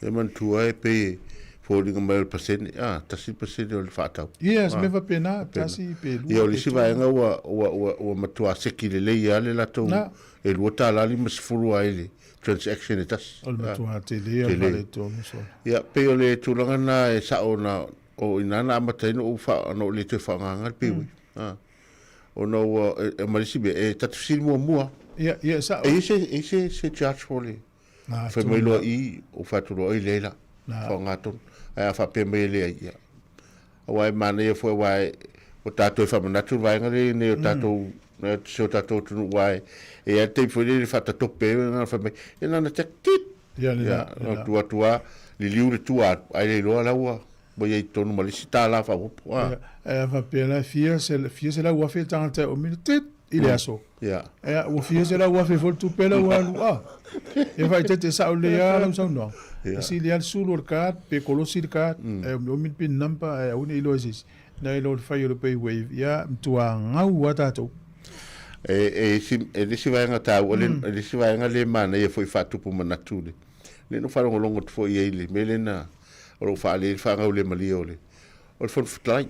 E manatua e pei e foliga mai o le pasene, a, 1% o le faatau. Ia, se Ah, mea faapena, faapena. tasi pe lua Ia, o le pe isi tolu. vaega ua, ua, ua, ua matua seki lelei lava le latou, Na. e $2.50 ai le transaction e tasi. O le Ah, matua tele o le tele. faaletonu solo. Ia, pei o le tulaga lena e sao ona, o i ina na amata ai ona ou faa, ona ou le toe faaaogaina le pay wave. Ah. Ona ua, e, e ma le isi mea, e ta te fesili muamua. Ia, ia, e sao. E i ai se, e i ai se, se charge mo le, Na, fai mai loa i, ou fai atu loa, oi leai la, Na. faaaoga tonu. Ae a faapea mai e leai, ia. Aua e manaia foi aua e, ua tatou e faamanatu le vaega lea nei o tatou, si o tatou atunuu aua e, e i ai le taimi foi lele e faatatope ai na fai mai, e na ona check, tit! Ia, le Ia, la, le na la. tuu atu lava, liliu le tua atu, ae le iloa la ua, ua i ai i totonu ma le isi $1 faaopoopo. Ia, ae a faapea la e fia se, fia 100,000 le tagata e oomi, tit! I le aso. Ia. Ia, ua fia 100,000 foi le tupe la ua alu, ah. Ia faaeteete sao lelei lava lau saunoaga. Ia. E sili lava le sulu o le card, pe kolosi le card, ae omiomi le pin number, ae aua ne i iloa e se isi. Nai lo le fai o le pay wave, ia, matua gau lava tatou. E, e isi, e le isi vaega taua le, e le isi vaega le manaia foi faatupu manatu le, le no faalogologo atu foi i ai i le mea lea na, o lo o faalele le faagaulemalie o le, o le Fono Fetalai.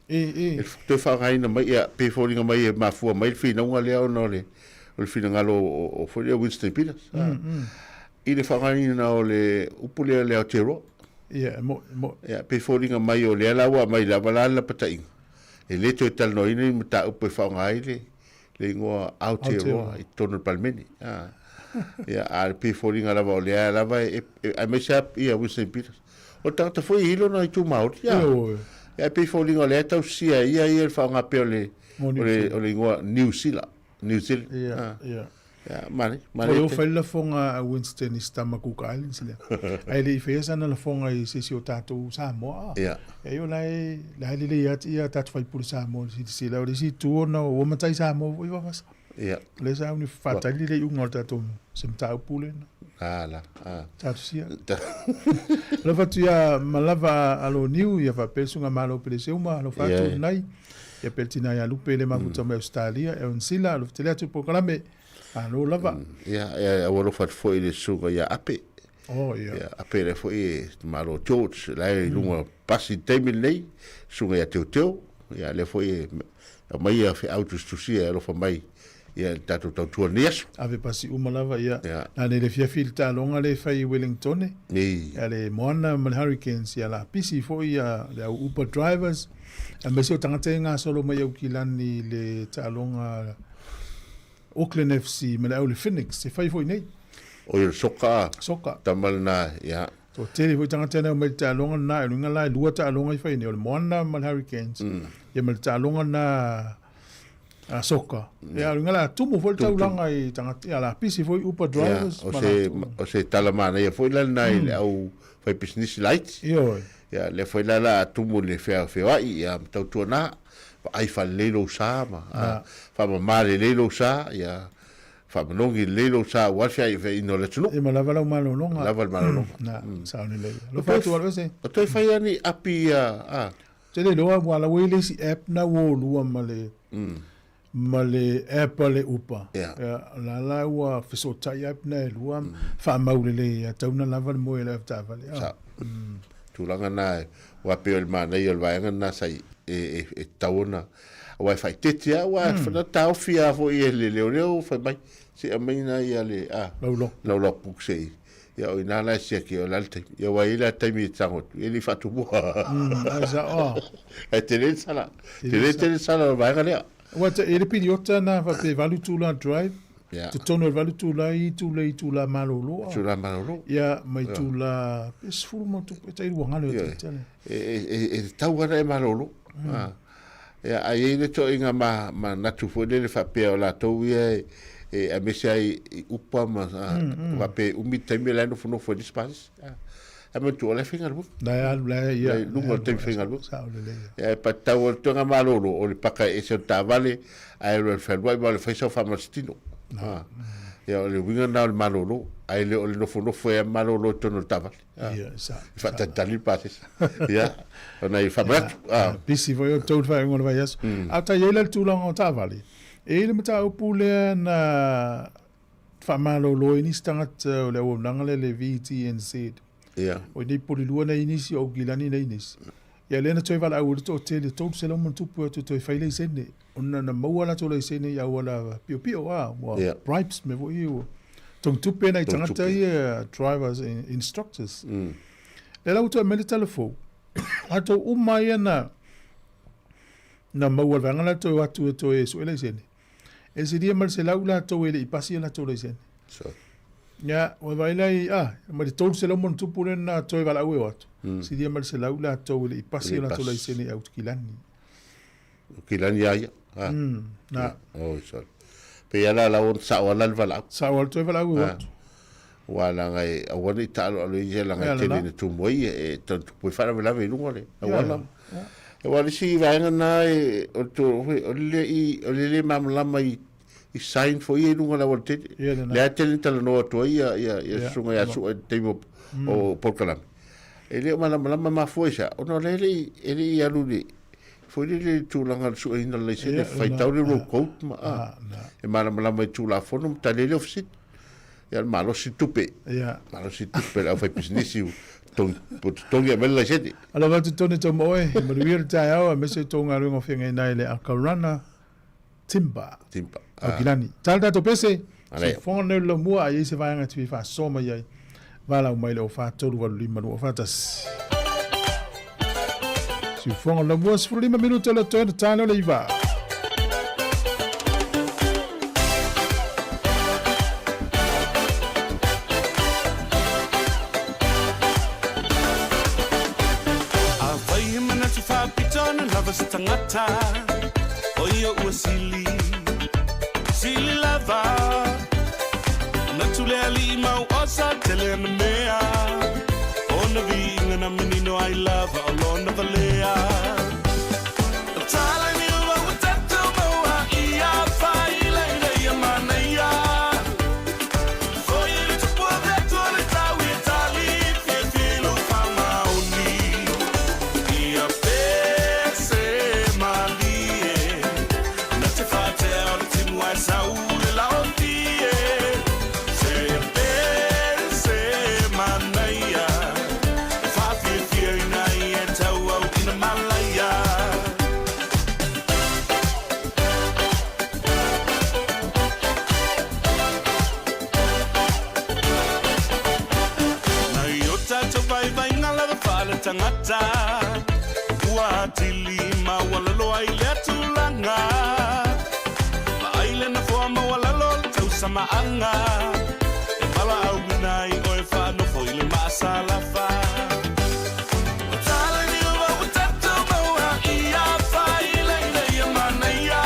E, e. E toe faaaogaina mai, ia, pe foliga mai e mafua mai le finauga lea ona o le, o le finagalo o, o foi lea Winston Peters. I le faaaogaina o le upu lea le Aotearoa. Ia, e mo, e mo. Ia, pe foliga mai o lea la ua aumai lava la le lapataiga, e le toe talanoaina ni mataupu e faaaoga ai le, le igoa Aotearoa i totonu o le Palemene. A, ia, a o le pei foliga lava o lea lava e, e, aemaise lava ia Winston Peters. O le tagata foi e i lona itu Māori. Ia, Ioe. ia, e pei foliga o lea e tausia e ia ia le faaaoga pea o le, Mo o New le, Zealand. o le igoa New Zealand. New Zealand. Ia, A. ia. Ia, manaia, O manaia lea ua tele. fai le lafoga a Winston i si tama Cook Islands lea. Ae le i faia sana lafoga i se isi o tatou Samoa. Ia. Ia, o la e, la e lelei ati ia tatou faipule Samoa i le silasila. O le isi itu ona ua matai Samoa foi vavasa. Ia. O lea sa uni faatali le iuga o le tatou se mataupu lena. A la, a. Tatou sia. Alofa atu ia Malava a Loniu, ia faapea le susuga Malo Peleseuma, alofa atu Ia. lenai. Ia pea le tina ia Lupe le mafuta mai Ausetalia, Aaron Sila, alofa tele atu i le polokalame. Malo lava. Ia, ia, ua alofa atu foi i le susuga ia Ape. Oh, ia. Ia, Ape lea foi e Malo George, la e i luga o pasi i le taimi lenei, susuga ia Teoteo, ia lea foi e aumai ia feau tusitusia e alofa mai ia le tatou tautua i lenei aso. Ave pasi uma lava, ia. Ia. Na nei le fiafi i le taaloga lea e fai i Wellingtone. Nei. Ia le Moana ma le Hurricanes, ia la pisi foi ia le au Uber drivers, aemaise o tagata ia e gasolo mai Aukilani i le taaloga Auckland FC ma le au le Phoenix e fai foi nei. Oi o le soka. Soka. Tama lena, ia. Toatele foi tagata na e omai i le taaloga lena, e luga la e lua taaloga i fai nei, o le Moana ma le Hurricanes, ia ma le taaloga lena A soka. Ia, o le a tumu foi le taulaga i tagata, ia, la pisi foi Uber drivers. O se, o se tala manaia foi la lena i le au faipisinisi laiti. Ioe. Ia, lea foi la la a tumu i le feoai, ia, ma tautuana, vaai faalelei lou sa ma, a, faamama lelei lou sa, ia, faamanogi lelei lou sa aua le feaiina o le atunuu. Ia ma lava lau malologa. Lava le malologa. Na, sao lelei. Alofa atu aloese. O toe fai lava ni api ia, a. Te le iloa aua la ua i ai le isi app na ua olua ma le ma le app a le Uber. Yeah. Ia, la la ua fesootai app na e lua, faamau lelei ia tau na lava le moe o le avetaavale. Ah. Sa. Tulaga na aua pei o le manaia o le vaega lena sa i e e tatau ona aua e faaeteete lava aua na taofi lava foi e le leoleo fai mai se i aumai na ia le a Lau log. lau logbook se i Ia o ina la e siaki o le a le taimi. Ia ua i ai la taimi e tago atu, e le i faatumua. Ai sa, oh. Ae tele le sala. Tele tele sala o le vaega lea. Ua te, e le piliota na faapea e 8 itula drive. Ia. Totonu o le 8 itula i itula i itula malolo. Itula malolo. Ia, ma itula, pe 10 ma tupu, e tai lua galo e tele. E, e, e, e tatau lava ona e malolo. Ah. Ia, a i ai le toaiga ma, manatu foi lele faapea o latou ia e, e aemaise ai i upa ma, a, faapea e umi le taimi la e nofonofo ai le isi pasese. A, ae manatua o la e faigaluega. La e alu, la e, ia. La e i luga o le taimi faigaluega. Sao lelei. Ia, e patau o le toega malolo, o le paka ese o le taavale, ae alu e fealuai ma o le fai sau faamalositino. A, ia, o le uiga lena o le malolo, ae le o le nofonofo ai malolo i totonu o le taavale. Ia, sa. Faatalitali le pasese. Ia, ona i faamanatu. Ah. Busy foi outou i le faaiuga o le vaiaso. A ta i ai la le tulaga o taavale, e i ai le mataupu lea na faamalolo ai nisi tagata o le auaunaga lea le VTNZ. Ia. O i nei polilua nei nisi, o Aukilani nei nisi. Ia lea na toe valaau ai le toatele, 300 ma ono tupu atu e toe fai laisene. Ona na maua latou laisene i auala piopio a, ua bribes mea foi ia ua togitupe nai tagata ia drivers instructors. Lea la ua toe aumai le tala fou, latou uma ia na na maua i le vaega lea toe o atu e toe sue laisene, e silia ma le 100 latou e le i pasi a latou laisene. Ia, ua vaai la i, ah, mai le 300 ma ono tupu lea na toe valaau e o atu, silia ma le 100 latou e le i pasi a latou laisene i Aukilani. O Kilani a ia. Ha. Na. Oi sorry. Pe ia la la on sao ala le valaau. Sao ala toe valaau e atu. Ua laga e aua nei taaloalo i ia laga e tele ina tumu ai e tau tupu ai faalavelave i luga o le auala. Aua o le isi vaega na e o le o le le malamalama i i sign foi ia i luga o le auala tele. Lea e tele ina talanoa atu ai ia ia ia susuga ia Sua i le taimi o polokalame. E le o malamalama mafua i se a, ona o lea e le i e le i alu i le foi lele i le tulaga o le sueina o le laisene, faitau le road code ma a, e malamalama i Tulafono ma tali ai le Ofisa Sili. Ia o le malosi le tupe, malosi le tupe a le aufaipisinisi ua totogi e aumai le laisene. Alofa atu Tony Taumaoe, manuia le taeao aemaise o tou galuega o feagai nei i le Akarana Timber. Timber. Aukilani. Tala tatou pese, soifuaga nei o le laumua a i ai se vaega e te fia faasoa mai ai, valaau mai le 04 385 241. Soifuaga o le laumua, 15 minute o le toe na tae lea o le 9. Afai he manatu faapito na lava se tagata, o ia ua sili, sili lava. Manatu le alii mau osa tele ana mea, ona viiga na manino ai lava o lona valea. Tala ni ua ua tatou maua ia fai laila ia manaia. Foi le tupu o le Atua le tau ia tali fiafia i lou faamaoni. Ia pese malie na te faatea o le timu ae sau le laotie. Se pese manaia e faafiafia ina ia tauau ina malaia. Nai o tatou vaivaiga lava faaletagata, ua atili maualalo ai lea tulaga. Vaai le nofoa maualalo o le tausamaaga, e valaauina ai oe faanofo i le maasalafa. O tala ni ua ua tatou maua ia fai laila ia manaia.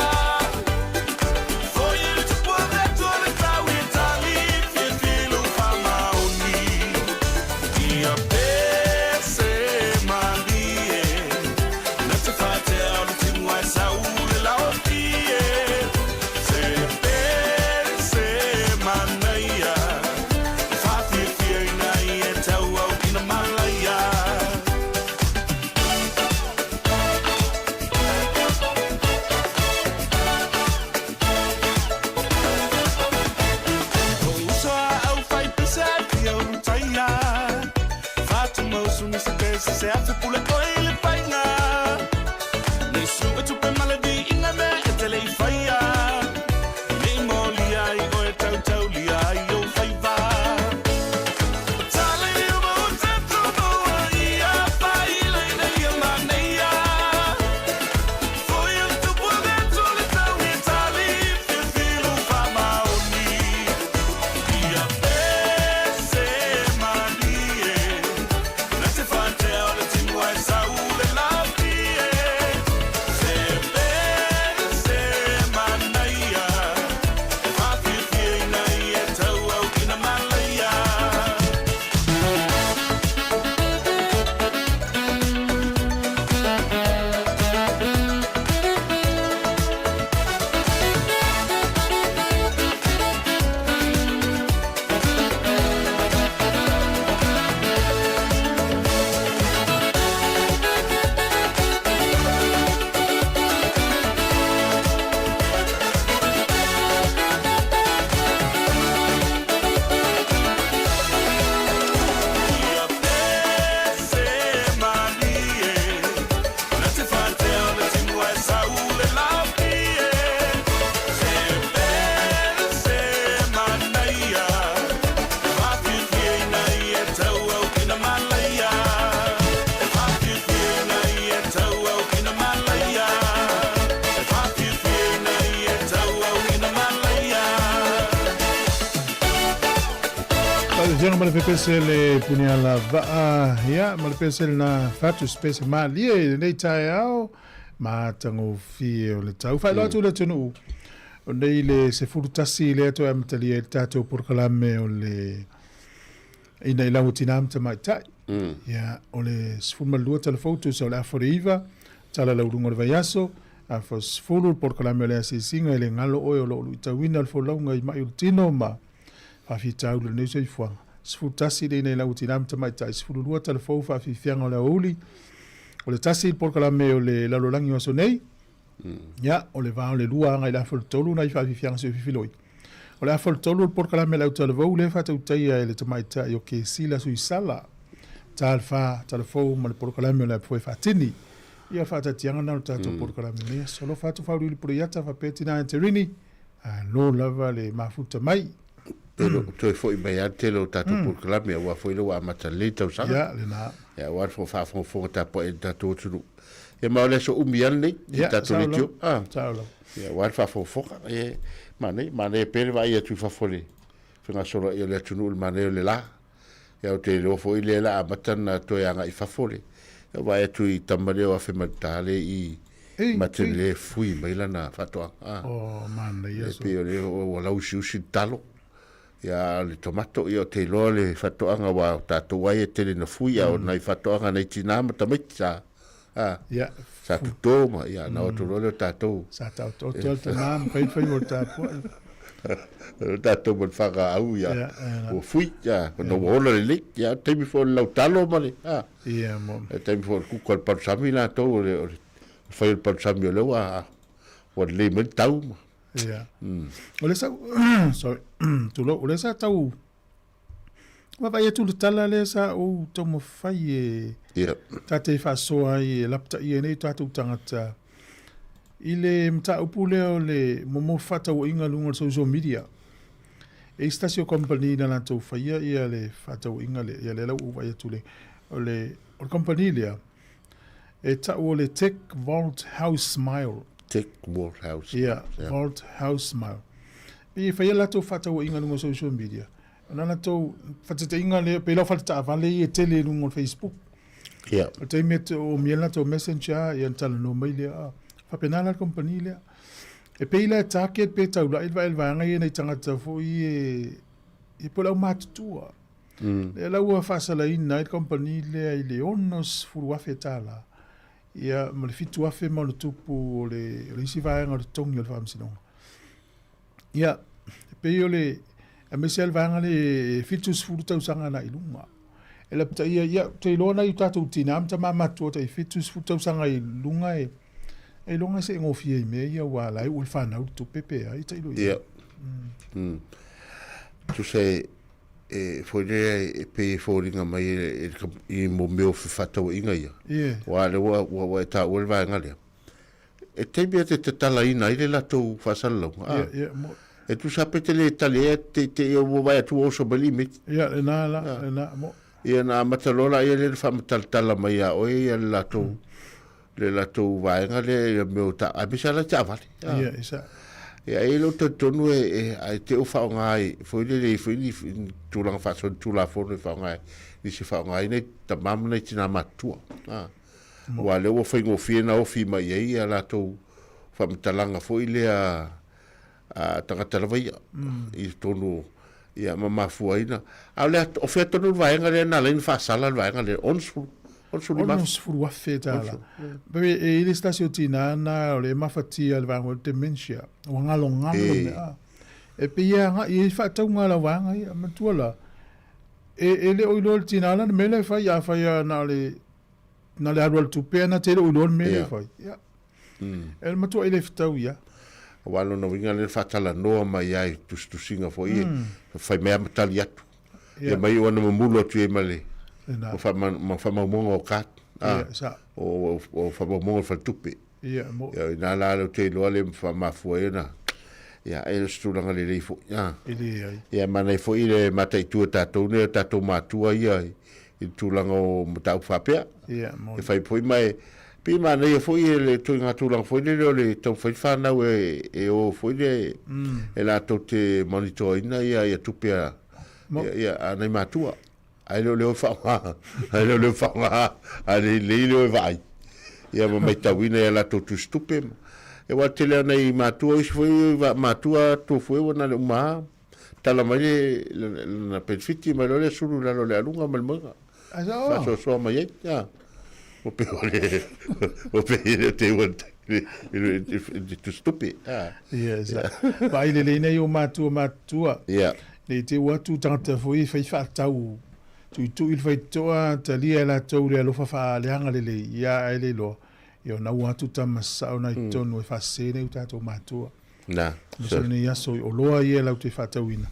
se se afe pule oe i le faiga. Nei sue tupe ma le viiga mea e te le i faia. Nei molia ai oe tautaulia ai ou faiva. O tala i uma o tatou maua ia faila ina ia manaia. Foi o tupu avento le tau e tali filfilu faamaoni. Ia pese malie na te faatea o le timu ae sau le lafie. Se pese manaia e faafiafia ina ia tauau ina malaia. Ia pese malie na te faatea o le timu ae sau le lafie. Se pese manaia e faafiafia ina ia tauau ina malaia. E faafiafia ina ia tauau ina malaia. E faafiafia ina ia tauau ina malaia. Faafiafiaga ma le pepese le puniala vaa, ia, ma le pese lena fatu se pese malie i lenei taeao matagofie o le tau. Faailoa atu le atunuu, o nei le 11 lea toe amatalia ai le tatou polokalame o le ina i lau o tinā ma tamaitai. Ia, o le 12 tala fou tusa o le afa o le 9, tala lauluga o le vaiaso, afa o le 10 le polokalame o le asiasiga e le galo oe o lo o luitauina le folauga i mai o le tino ma faafitauli o lenei soifuaga. 11 le ina i lau tinā ma tamaitai, 12 tala fou faafiafiaga o le aoauli. O le 1 le polokalame o le lalolagi o aso nei. Ia, o le va o le 2 agai i le afa o le 3 nai faafiafiaga si o fifiloi. O le afa o le 3 o le polokalame a le autalavou lea e faatautaia e le tamaitai o Kesila Suisala. Ta le 4 tala fou ma le polokalame o le apoe faatini. Ia, o le faatatiaga lena o le tatou polokalame nei aso. Alofa atu Faauluulu Puleiata faapea Tina Anterini. Alo lava le mafuta mai. Pe toe foi mai lava le tele o tatou polokalame aua foi lea ua amata lelei le tausaga. Ia, lena. Ia, aua le faafogafoga tapuai a le tatou atunuu. Ia, ma o le aso umi lava lenei i Ia, tatou sao leitio. lava. Ah. Sao lava. Ia, aua le faafogafoga. Ia, manaia, manaia pea le vaai atu i fafo i le fegasoloai o le atunuu i le manaia o le la. Ia, ou te iloa foi lea o le a amata ona toe agai i fafo le vaai atu i tama lea o Afemata lea i Ei, Matene ei. lea e fui mai lana faatoaga. Ah. Oh, manaia E so. pei o lea ua lauusiusi le talo. Ia, a o le tomato, ia, ou te iloa le faatoaga aua o tatou ai e tele na fui, a o nai faatoaga nai tinā ma tamaiti sa, ah, Ia, sa toto ma, ia, na o atu loa lea o tatou. Sa taotooto le tamā ma fai le faiva o le tapuai. O tatou ma le fagaau, ia, Ia, ia. ua fui, ia, ona ua ola lelei. Ia, o le taimi foi o le lautalo ma le, ah, Ia, mo. le taimi foi o le kuka o le palusami latou, o le, o le fai o le palusami o lea ua, ua lelei mai le tau ma. Ia. O lea sa, sorry, tulou, o lea sa tau vaavaai atu le tala lea sa ou taumafai e Ia. tatei faasoa ai e lapataia ai nei o tatou tagata i le mataupu lea o le momo fefaatauaiga i luga o le social media. E i ai se tasi o company na latou faia ia le fefaatauaiga lea, ia lea la ua ou vaai atu le, o le, o le company lea, e tau o le Tech Vault House Smile. Tech Vault House. Ia, Ia. Vault House Smile. Pei e faia latou fefaatauaiga i luga o social media, ona latou faataitaiga lea, pei la o faletaavale ia e tele i luga o le Facebook. Ia. O le taimi e omia le latou messenger, ia ona talanoa mai lea, ah, faapena la le company lea. E pei la e target pe taulai le vaai vaega ia nai tagata foi e, e po o le aumatutua. Lea la ua faasalaina ai le company lea i le $60,000 ia ma le $7,000 ma ona tupu o le, o le isi vaega o le totogi o le faamasinoga. Ia, e pei o le, aemaise lava le vaega lea e 70 tausaga agai i luga. E lapataia, ia, ou te iloa nai o tatou tinā ma tamā matutua tai 70 tausaga i luga e, e iloga e seegofie i mea ia aua o la e ua i le fanau le tupe pe a, ia tailo i ai. Ia. Tusa e e foi lea e pei e foliga mai e, e, i mo mea o fefaatauaiga ia. Yeah. Aua lea ua, ua, ua e taua le vaega lea. E taimi e te tatalaina ai le latou faasalalauga. Ah. Yeah, yeah, mo. E tusa pe te le tali ai te te ia ua vaai atu ua oso mai le imeti. Ia, lena la, lena, mo. Ia na amata loa la ia lea na faamatalatala mai ia oe ia le latou le latou vaega lea ia mea o ta aemaise lava la taavale. Ah. Ia, isa. Ia e le o talitonu e, e, ai te o faaaoga ai foi lele i foi ni, ni tulaga faasolitulafono e faaaoga ai nisi e faaaoga ai nai tama ma nai tina matutua. Ah. Aua o lea ua faigofie na ofi mai ai ia latou faamatalaga foi lea a tagata lava ia i totonu ia ma mafuaina. A o le o fea tonu le vaega lea na ala ai ona faasala le vaega lea, 60, 65. 60,000 tala. Pe e i le se tasi o tina na o le mafatia le vaega o le dementia, ua galogalo mea. E pei e agai i ai faatauga a lau vaega ia. Matua la, e le o iloa e le tina lana mea la e fai, afai lava na o le Na le alu alu tupe ana te le o iloa le mea lea e fai. Ia. E le matua i le fetau ia. Aua lona uiga lea na faatalanoa mai ai i tusitusiga foi e fai mai lava ma tali atu. Ia mai o ana mamulu atu i ai ma le ma faamaumauga o card. O faamaumauga o le faletupe. Ia, mo. Ia, ina la lea ou te iloa le faamafua ai ona. Ia, e le o se tulaga lelei foi. E leai. Ia, manaia foi le mataitu e tatou nei, o tatou matua ia i le tulaga o mataupu faapea. Ia, mo. E fai foi ma e, pei e manaia foi e le ituaiga tulaga foi lele o le taumafai le fanau e, e o foi le, e latou te monitor ina ia, ia tupe a, ia, ia, a nai matua. Ae le o le o e faaaoga, ae le o le o e faaaoga, ae le lelei le o e vaai. Ia ma maitauina i a latou tusitupe. Ia aua o le tele lava o nai matua, o isi foi matua tofu ua na o le uma lava, tala mai le lana penefiti mai loa lea sulu i lalo o le aluga ma le moega. Faasoasoa mai ai. Ia. Ua pei o le, ua pei e le o te ua le tusitupe. Ia, sa. Vaai lelei nei o matua matutua. Ia. Nei te ua atu tagata foi e fai faatau tuitui le faitotoa talia e latou le alofa faaleaga lelei ia ae le iloa ia ona ua atu tama sasao na i totonu e faasese nei o tatou matua. Na. Aemaise o lenei aso i oloa ia latou te faatauina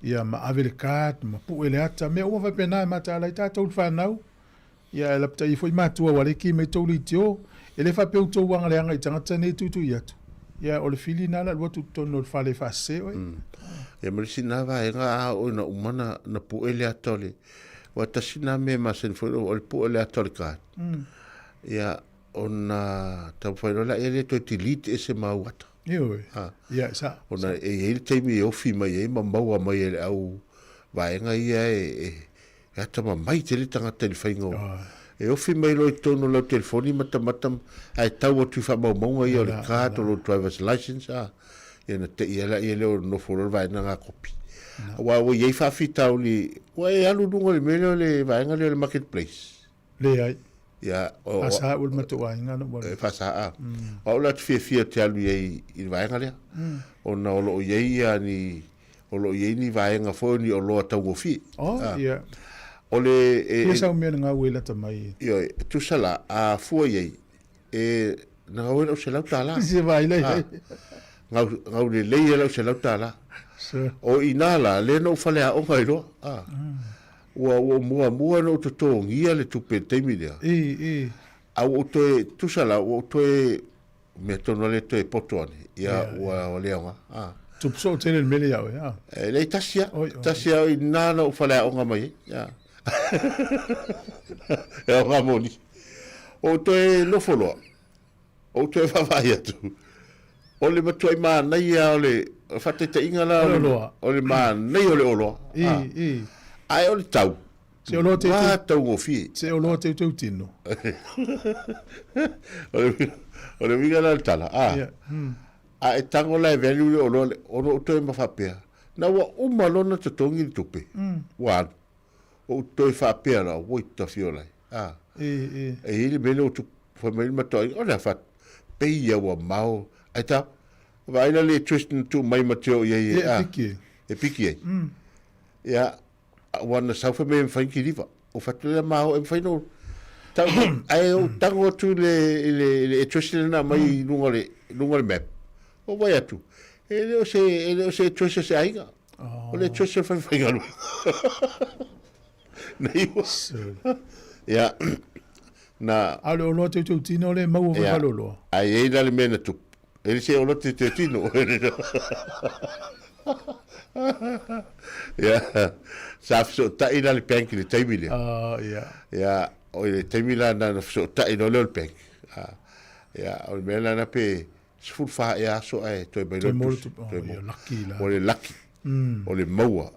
ia ma ave le card ma pue le ata mea uma faapena e mataala ai tatou le fanau. Ia e lapataia foi matua ua le ki mai tou leitio, e le faapea outou agaleaga i tagata nei e tuitui atu, ia o le fili na le alu atu i totonu o le fale e faasese oe. Ia ma le isi na vaega a oo ina uma na, na pue le ata o le, aua tasi na mea e masani foi o le pue o le ata o le card. Ia ona taumafai loa lea le toe delete ese ma au ata. Ioe. Ia, sa. Ona e i ai le taimi e ofi mai ai ma maua mai e le au vaega ia e, e E atamamai tele tagata i le faiga o... E ofi mai loa i totonu o lau telefoni matamata ae tau atu i faamaumauga ia o le card o lou driver's license, a, ia ona te i lava lea o nofo loa le vaega nga kopi. Aua ua i ai faafitauli, ua e alu i luga o le mea lea o le vaega lea o le marketplace. Leai. Ia, o... Faasa ua le matou aiga na ua... E faasa, a. O au la te fiafia ou te alu i ai i le vaega lea. Ona o lo o i ai ia ni, o lo o i ai ni vaega foi o ni oloa taugofie. Oh, ia. O le... E, Fia sau mea na gau e lata mai. Ioe, e tusa la, a fua i ai, e, na gau ai lau $100. Se vai lei. Ah, gau, gau lelei ai lau $100. O i nā la, lea na ou faleaoga ai loa. Ah. Ua, ua muamua ona ou totogia le tupe i le taimi lea. I, i. A ua ou toe, tusa la, ua ou toe, mea tonu lava lea toe poto ane, ia, ua, ua le aoga. Ah. Tupu soo tele le mele ia oe, ah. E leai, tasi lava. Oi, oi. Tasi lava, o i ina na ou faleaoga mai ai. Ah. E aoga mo nisi. Ua ou toe nofo loa, Ou toe vaavaai atu, o le matuai manaia o le faataitaiga la o le manaia o le oloa. I, i. Ae o le tau, Se oloa te te taugofie. Se oloa teuteu tino. O le uiga la o le tala, a. Yeah. A e tago la e value le oloa lea, ona ou toe ma faapea, na ua uma loa ona totogi le tupe, ua alu. Ou toe faapea la, oi tafiola e, a. E, e. E i ai le mea lea ua tupu, fai mai le matoaiga, o le a fat, pei ia ua mao, ai ta, vaai la le interest na tuu mai ma te oo i ai e, a. E piki e. E piki ai. Ia, ua na sau fai mai e mafai ona kiliva. Ou fai atu lea mao e mafai ona tau mai, ae ou tago atu i le, i le, i le address lea na aumai i luga o le, luga o le map. Ou vaai atu, e le o se, e le o se address a se aiga. O le address o le falefaigaluega. Nei ua. Ia, na... A o le oloa teuteu-tino lea e maua foi faleoloa. Ae i ai la le mea na tupu. E le se oloa teuteu-tino. Ia, sa fesootai la le bank i le taimi lea. Oh, ia. Ia, o le taimi la na fesootai loa lea o le bank. Ia, o le mea la na pe 14 ea aso ae toe mai loa le tusi. Toe mo. Lucky la. O le lucky. O le maua.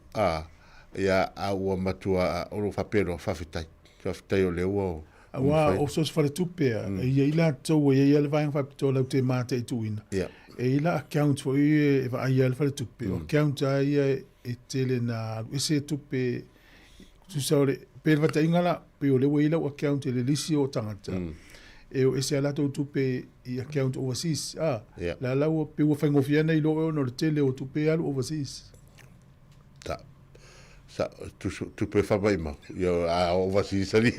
Ia, a ua matua, o lo faapea loa, faafetai. Faafetai o lea ua... Aua o so o se faletupe a, e i ai latou e i ai lava le vaega faapitoa latou te mataituina. E i ai la account foi e vaaia ai le faletupe. O account lava ia e tele na alu ese tupe tusa o le, pe le faataiga la, pei o lea ua i ai lau account i le lisi o tagata, e o ese lava latou tupe i account overseas, a, la la ua, pei ua faigofie ana i lo oe ona o le tele o tupe e alu overseas. Sa, sa, tusu, tupe faamaimau, ia, a overseas ali.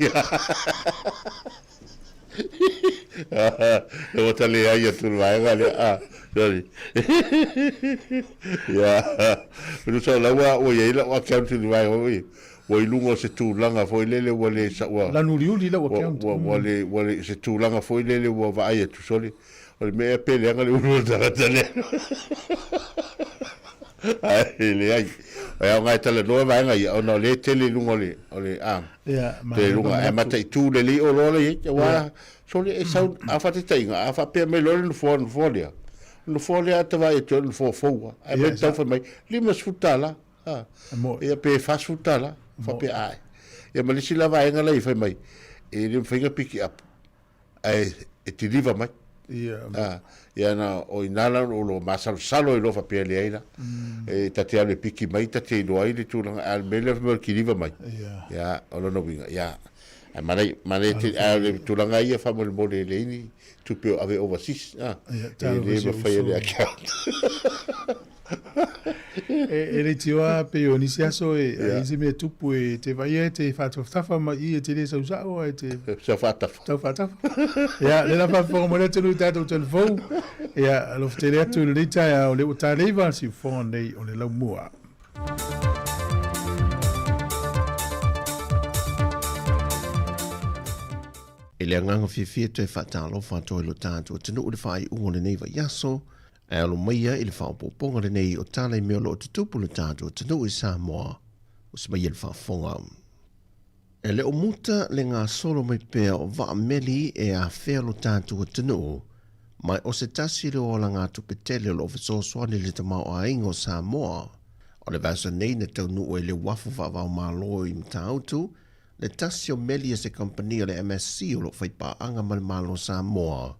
Ua ta leai atu le vaega lea, a, sorry. Ia, tusa o la ua, ua i ai lau account i le vaega foi, ua i luga o se tulaga foi lele ua le sa, ua... Lanu uliuli lau account. Ua, ua, le, ua le, se tulaga foi lele ua vaai atu, sole, o le mea ea pe leaga le ulu o le tagata lea. Ae leai. E aoga e talanoa vaega ia, ona o lea e tele i luga o le, o le, a, Ia, tele i luga, ae mataitu lelei oloa la i ai, aua, sole, e sau, a faataitaiga, a faapea mai loa le nofoa, nofoa lea, nofoa lea a ta vaai atu ai o le nofoa fou lava, ae mai le tau fai mai, $50, a, ia pe $40, faapea, ae. Ia ma le isi la vaega la i fai mai, e le mafai ona piki up, ae e deliver mai. Ia. Ah, ia na o ina la o lo masalosalo i lo faapea leai la. E ta te alu e piki mai, ta te iloa ai le tulaga, a o le mea lea fai mai o le kiliva mai. Ia. Ia, o lona uiga, ia. Ae manaia, manaia tele, a o le tulaga ia faamolemole e leai ni tupe o ave overseas, ah. Ia, E talofa le si ou mafai e le uso. account. E, e leitioa pei o nisi aso e ai se mea tupu e te vaai e te whaatawhatafa mai i e te le sausao e te Sau whaatafa. Tau whaatafa. Ia, le la whaafofoga mai le atunuu i tātou telefou. Ia, alofa tele atu i lenei taeao, le ua tāleiva siufofoga nei o le laumua. I le agaga fiafia toe faatalofa atu ai lo tatou atunuu i le faaiuga o lenei vaiaso, Ae alo maia i le faaopoopoga lenei o tala i mea o lo o tutupu le tatou atunuu i Samoa, o se maia le faafofoga. E le o muta le gasolo mai pea o vaa meli e afea lo tatou atunuu, mai o se tasi lea o alagatupe tele o lo o fesoasoani i le tamaoaiga o Samoa. O le vaiaso nei na taunuu ai le uafu faavaomalo i Matautu, le tasi o meli a se kamupani o le MSC o lo o faipaaga ma le Malo o Samoa.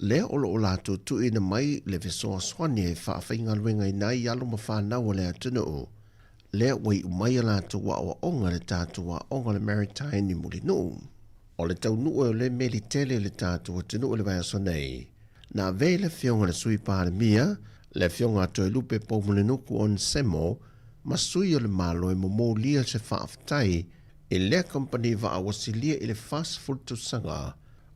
Lea o lo o latou tuuina mai le fesoasoani e faafaigaluegaina ai alo ma fanau o le atunuu, lea ua iu mai a latou aoaoga i le tatou aoga o le Maritime i Mulinuu. O le taunuu o lea meli tele i le tatou atunuu i le vaiaso nei, na avea i le afioga i le Sui Palemia, le afioga a Toelupe Poumulinuku Onesemo ma sui o le Malo e momolia se faafetai i lea kamupani vaa ua silia i le 40 tausaga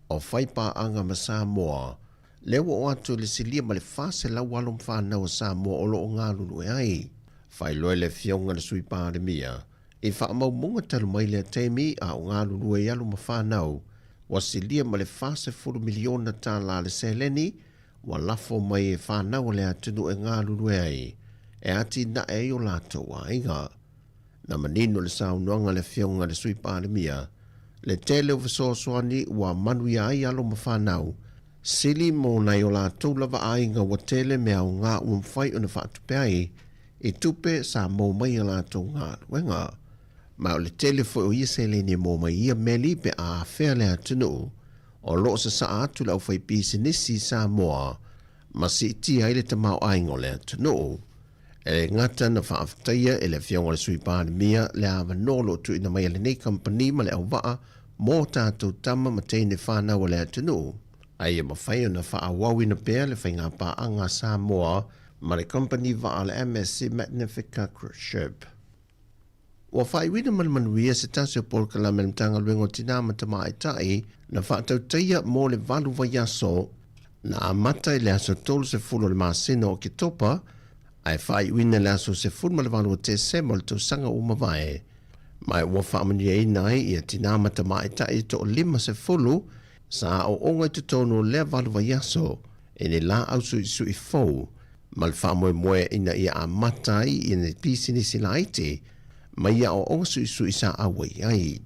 o faipaaga ma Samoa, lea ua oo atu i le silia ma le 400 alo ma fanau a Samoa o lo o galulue ai. Faailoa e le Afioga i le Sui Palemia, i faamaumauga talu mai lea taimi a o galulue ai alo ma fanau, ua silia ma le $40 miliona tala le seleni ua lafo mai e fanau a le atunuu e galulue ai, e atinae ai o latou aiga. Na manino le saunoaga a le Afioga i le Sui Palemia, le tele o fesoasoani ua manuia ai alo ma fanau, sili mo nai o latou lava aiga ua tele mea aoga ua mafai ona faatupe ai i tupe sa maua mai i a latou galuega. Ma o le tele foi o ia seleni e maua mai i ia meli pe a afea le atunuu o lo o sasaa atu le aufaipisinisi i Samoa ma siitia ai le tamaoaiga o le atunuu. E le gata na faafetaia e le Afioga i le Sui Palemia le avanoa o lo o tuuina mai e lenei kamupani ma le auvaa mō tātou tama ma teine whānau o le atunuu, a ia mafai ona faaauauina pea le faigapaaga a Samoa ma le kamupani vaa a le MSC Magnifica Cruise Ship. Ua faaiuina ma le manuia se tasi o polokalame a le Matagaluega o Tinā ma Tamaitai na faatautaia mō le valu vaiaso na amata i le aso 30 o le masina o Oketopa. ae faaiuina i le aso 18 o Tesema o le tausaga ua mavae, ma ua faamanuiaina ai ia tinā ma tamaitai e toa-50 sa aooga i totonu o lea valu vaiaso i ni laau suisui fou ma le faamoemoe ina ia amata ai i ni pisinisi laiti mai ia aoaoga suisui sa auai ai.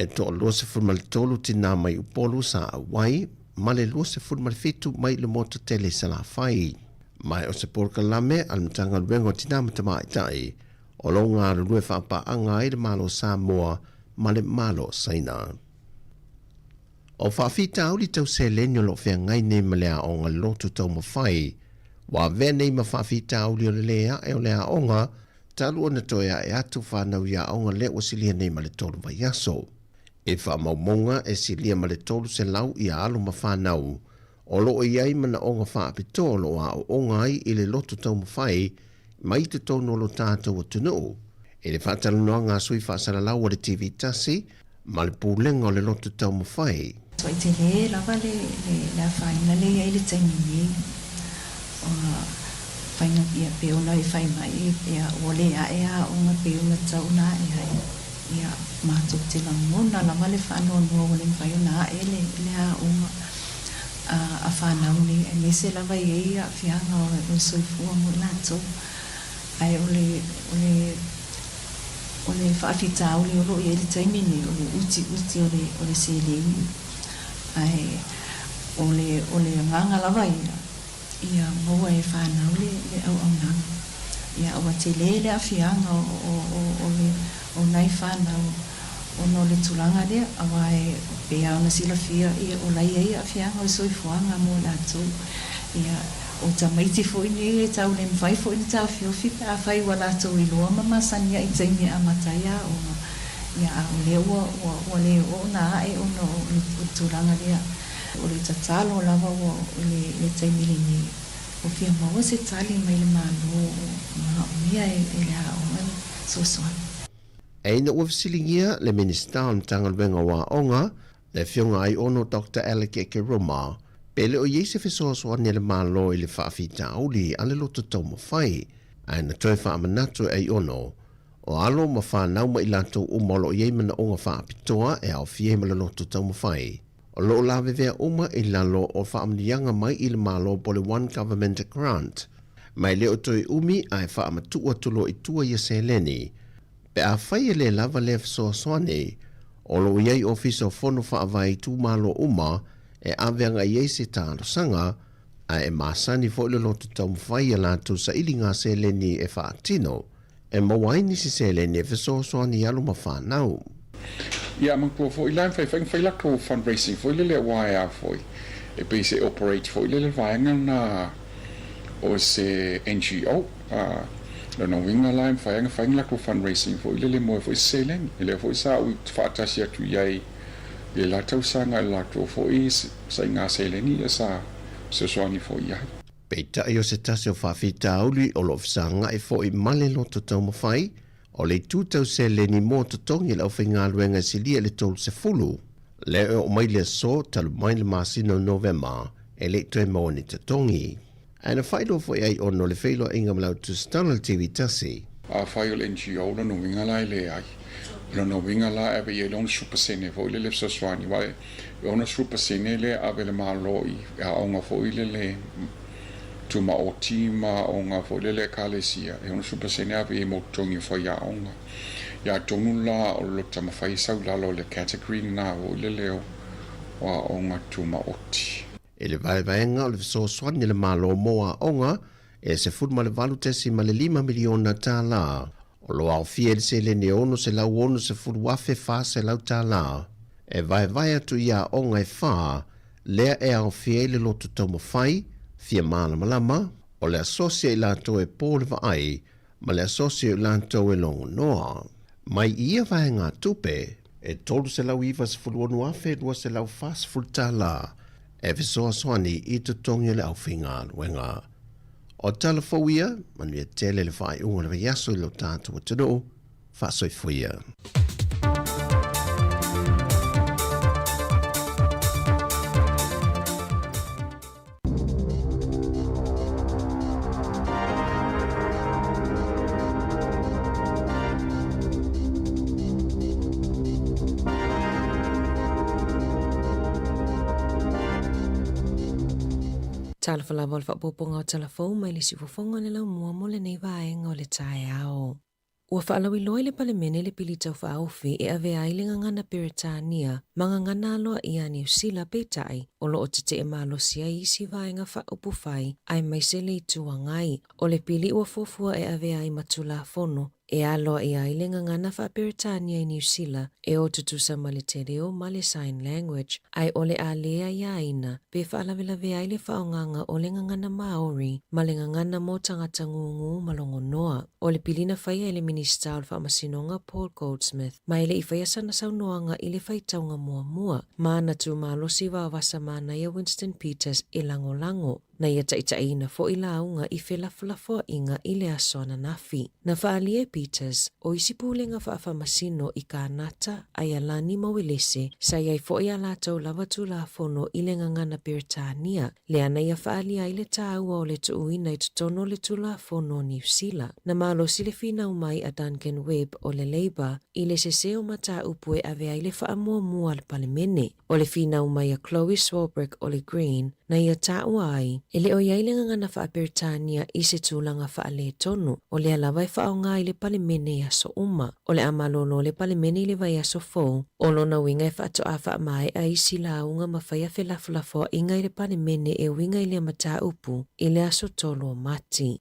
E toa-23 tinā mai Upolu sa auai ma le 27 mai le motu tele i Salafai. Ma o se polokalame a le Matagaluega o Tinā ma Tamaitai o lo o galulue faapaaga ai le Malo o Samoa ma le Malo o Saina. O faafitauli tau seleni o lo o feagai nei ma le aoga loto taumafai, ua avea nei ma faafitauli o le lē ae o le aoga talu ona toe ae atu fanau i aoga lea ua silia nei ma le tolu vaiaso. I faamaumauga e silia ma le 300 ia alo ma fanau o lo o i ai manaoga faapitoa o lo o aooga ai i le loto taumafai mai totonu o lo tatou atunuu. I le faatalanoaga a sui faasalalau a le TV tasi ma le Pulega o le Loto Taumafai. Tuai tele lava le le afaina lea i ai le taimi nei. Ua faiga ia pei ona e fai mai ia ua le ae aoga pei ona tatau ona ae ai. Ia matou te lagona lava le faanoanoa ua le mafai ona ae le le aoga a a fanau nei aemaise lava e i ai aafiaga o le soifua mo i latou. Ae o le o le o le faafitauli o lo o i ai le taimi nei, o le utiuti o le o le seleni. Ae o le o le agaga lava ia, ia maua e fanau le le auaunaga. Ia ua tele le aafiaga o o o o le o nai fanau ona o le tulaga lea, aua e pei lava ona silafia ia o la e i ai aafiaga o le soifuaga mo i latou. Ia o tamaiti foi nei e tau le mafai foi ona taofiofi pe afai ua latou iloa ma masani ai i taimi e amata ai aoga, ia a o lea ua ua ua le oo ona ae ona o le tulaga lea. O le tatalo lava ua i le le taimi lenei, ua fia maua se tali mai le Malo o manaomia e le aoga le fesoasoani. Ina ua fesiligia le Minisita o le Matagaluega o Aoga, le Afioga Aiono Doctor Alec Ekeroma, pe le o i ai se fesoasoani a le Malo i le faafitauli a le loto taumafai, ae na toe faamanatu e Aiono, o alo ma fanau ma i latou uma o lo o i ai manaoga faapitoa e aofia ai ma le loto taumafai, o lo o lavevea uma i lalo o faamanuiaga mai i le Malo po o le One Government Grant. Ma e le o toe umi ae faamatuu atu loa i tua ia seleni. Pe afai e le lava lea fesoasoani, o lo o i ai Ofisa o Fono Faavae itumalo uma e ave agai ai se talosaga, ae e masani foi le loto taumafai i a latou sailiga seleni e faatino, e maua ai nisi seleni e fesoasoani i alo ma fanau. Ia manatua foi la e mafai foi ona fai latou fundraising foi lele aua e a foi e pei se operate foi lele vaega lena o se NGO a lona uiga la e mafai ona fai ni latou fundraising foi lele moe foi se seleni lea foi sa ou faatasi atu i ai i le la tausaga i le latou foi saiga seleni ia sa fesoasoani foi i ai. Peitai o se tasi o faafitauli o lo o fesagai foi ma le loto taumafai, o le itu tau seleni mo totogi le aufaigaluega e silia i le 30, lea e oo mai le aso talu mai le masina o Novema e le i toe maua ni totogi. Ae na faailoa foi ai ona o le feiloaiga ma le Autusitala le TV tasi. Afai o le NGO lona uiga la e leai. O lona uiga la e ave i ai le 60% foi lele fesoasoani aua e 60% lea e ave e le Malo i aoga foi lele tumaoti ma aoga foi lele Ekalesia, e 60% e ave i ai mo totogi o faiaoga. Ia atonu la o le taumafai e sau i lalo o le category lena foi lele o aoga tumaoti. I le vaevaega o le fesoasoani a le Malo mo aoga e $18.5 miliona tala, o lo o aofia i le seleni e $660,400 e vaevae atu i aoga e fa lea e aofia ai le loto taumafai, fia malamalama, o le asosi a i latou e po le vaai ma le asosi o i latou e logonoa. Mai i ia vaegatupe, e $396,240 e fesoasoani i totogi o le aufaigaluega. O tala fou ia, manuia tele le faaiuga o le vaiaso i lo tatou atunuu, faasoifua ia. Talofa lava o le faaopoopoga o tala fou mai le siufofoga o le laumua mo lenei vaega o le taeao. Ua faalauiloa i le Palemene le Pili Tau Faaofi e avea ai le gagana Peretania ma gagana aloaia a Niu Sila peitai o lo o tetee malosi ai isi vaega faaupufai aemaise le Itu Agai. O le pili ua fuafua e avea ai ma Tulafono e aloaia ai le gagana faa-Peretania i Niu Sila e o tutusa ma le te reo ma le sign language, ae o le a lē aiaina pe faalavelave ai le faaaogaga o le gagana Māori ma le gagana mō tagata gūgū ma logonoa. O le pilina faia e le Minisita o le Faamasinoga Paul Goldsmith ma e le i faia sana saunoaga i le faitauga muamua, ma ana tumalosi vavasa manaia Winston Peters e lagolago. Na ia taitaiina foi lauga i felafolafoaiga i le aso ananafi. Na faaalia e Peters, o isi pulega faafaamasino i Kānata, Aialani ma Uelese, sa i ai foi a latou lava Tulafono i le gagana Peretania, lea na ia faaalia ai le tāua o le tuuina i totonu o le Tulafono o Niu Sila. Na malosi le finau mai a Duncan Webb o le Labour i le sese o mataupu e ave ai le faamuamua a le Palemene. O le finau mai a Chloe Swarbrick o le Green, na ia taua ai, e le o i ai le gagana faa-Peretania i se tulaga faaletonu, o lea lava e faaaoga i le Palemene i aso uma. O le a malolo le Palemene i le vaiaso fou, o lona uiga e faatoa faamaea isi lauga ma faia felafolafoaiga i le Palemene e uiga i lea mataupu i le aso 3 o Mati.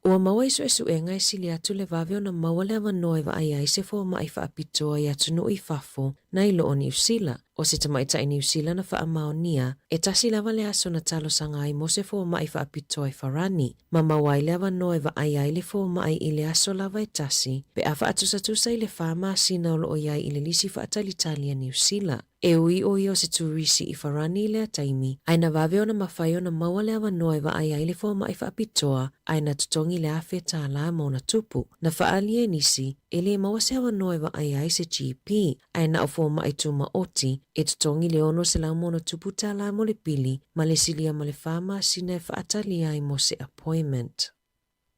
Ua maua i suesuega e sili atu le vave ona maua le avanoa e vaai ai se fomai faapitoa i atunuu i fafo nai lo o Niu Sila. O se tamaitai Niu Sila na faamaonia, e tasi lava le aso na talosaga ai mo se fomai faapitoa i Farani, ma maua ai le avanoa e vaai ai le fomai i le aso lava e tasi pe a faatusatusa i le 4 masina o lo o i ai i le lisi faatalitali a Niu Sila. E ui o ia o se turisi i Farani i lea taimi, ae na vave ona mafai ona maua le avanoa e vaai ai le fomai faapitoa ae na totogi le $1,000 ma ona tupu. Na faaali e nisi, e le maua se avanoa e vaai ai se GP, ae na o fomai tumaoti, e totogi le $600 ma ona tupu mo le pili ma le silia ma le 4 masina e faatalia ai mo se appointment.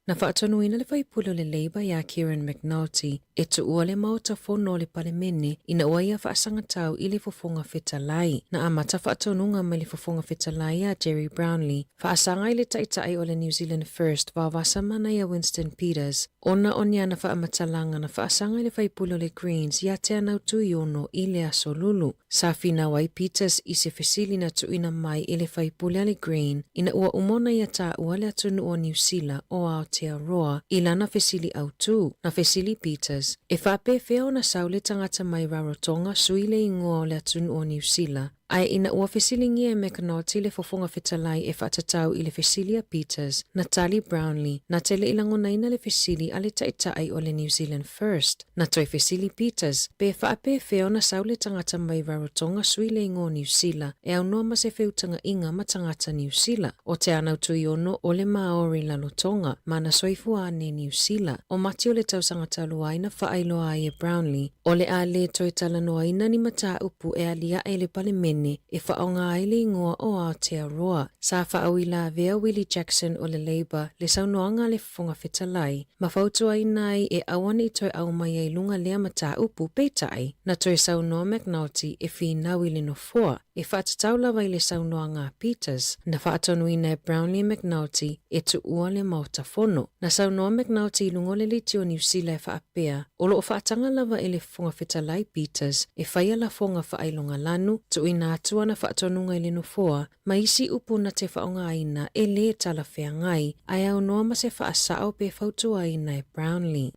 Na faatonuina le faipule o le Labour iā Kieran McNulty e tuua le Maota Fono o le Palemene ina ua ia faasagatau i le Fofoga Fetalai. Na amata faatonuga mai le Fofoga Fetalai iā Gerry Brownlee, faasaga i le Taitai o le New Zealand First Vaovasa Manaia Winston Peters, ona o ni ana faamatalaga na faasaga i le faipule o le Greens iā Teanau Tuiono i le Aso Lulu. Sa finau ai Peters i se fesili na tuuina mai e le faipule a le Green ina ua uma ona ia taua le atunuu o Niu Sila o Aotearoa i lana fesili autū. Na fesili Peters, e faapefea ona sau le tagata mai Rarotonga sui le igoa o le atunuu o Niu Sila, ae ina ua fesiligia e McNulty le Fofoga Fetalai e faatatau i le fesili a Peters, na tali Brownlee, na te le i lagonaina le fesili a le Taitai o le New Zealand First. Na toe fesili Peters, pe faapefea ona sau le tagata mai Rarotonga sui le igoa o Niu Sila e aunoa ma se feutagaiga ma tagata Niu Sila. O Te Anau Tuiono o le Māori Lalotonga ma na soifua ane Niu Sila. O Mati o le tausaga talu ai na faailoa ai e Brownlee, o le a lē toe talanoaina ni mataupu e aliae i le Palemene e faaaoga ai le igoa o Aotearoa. Sa faauilavea Willie Jackson o le Labour le saunoaga a le Fofoga Fetalai, ma fautuaina ai e aua ne i toe aumai ai luga lea mataupu, peitai, na toe saunoa McNulty e finau i le nofoa, e faatatau lava i le saunoaga a Peters, na faatonuina e Brownlee McNulty e tuua le Maota Fono. Na saunoa McNulty i luga o le leitio Niu Sila e faapea, o lo o faataga lava e le Fofoga Fetalai Peters e faia lafoga faailogalanu, tuuina atu ana faatonuga i le nofoa, ma isi upu na te faaaogaina e lē talafeagai, ae aunoa ma se faasao pe fautuaina e Brownlee.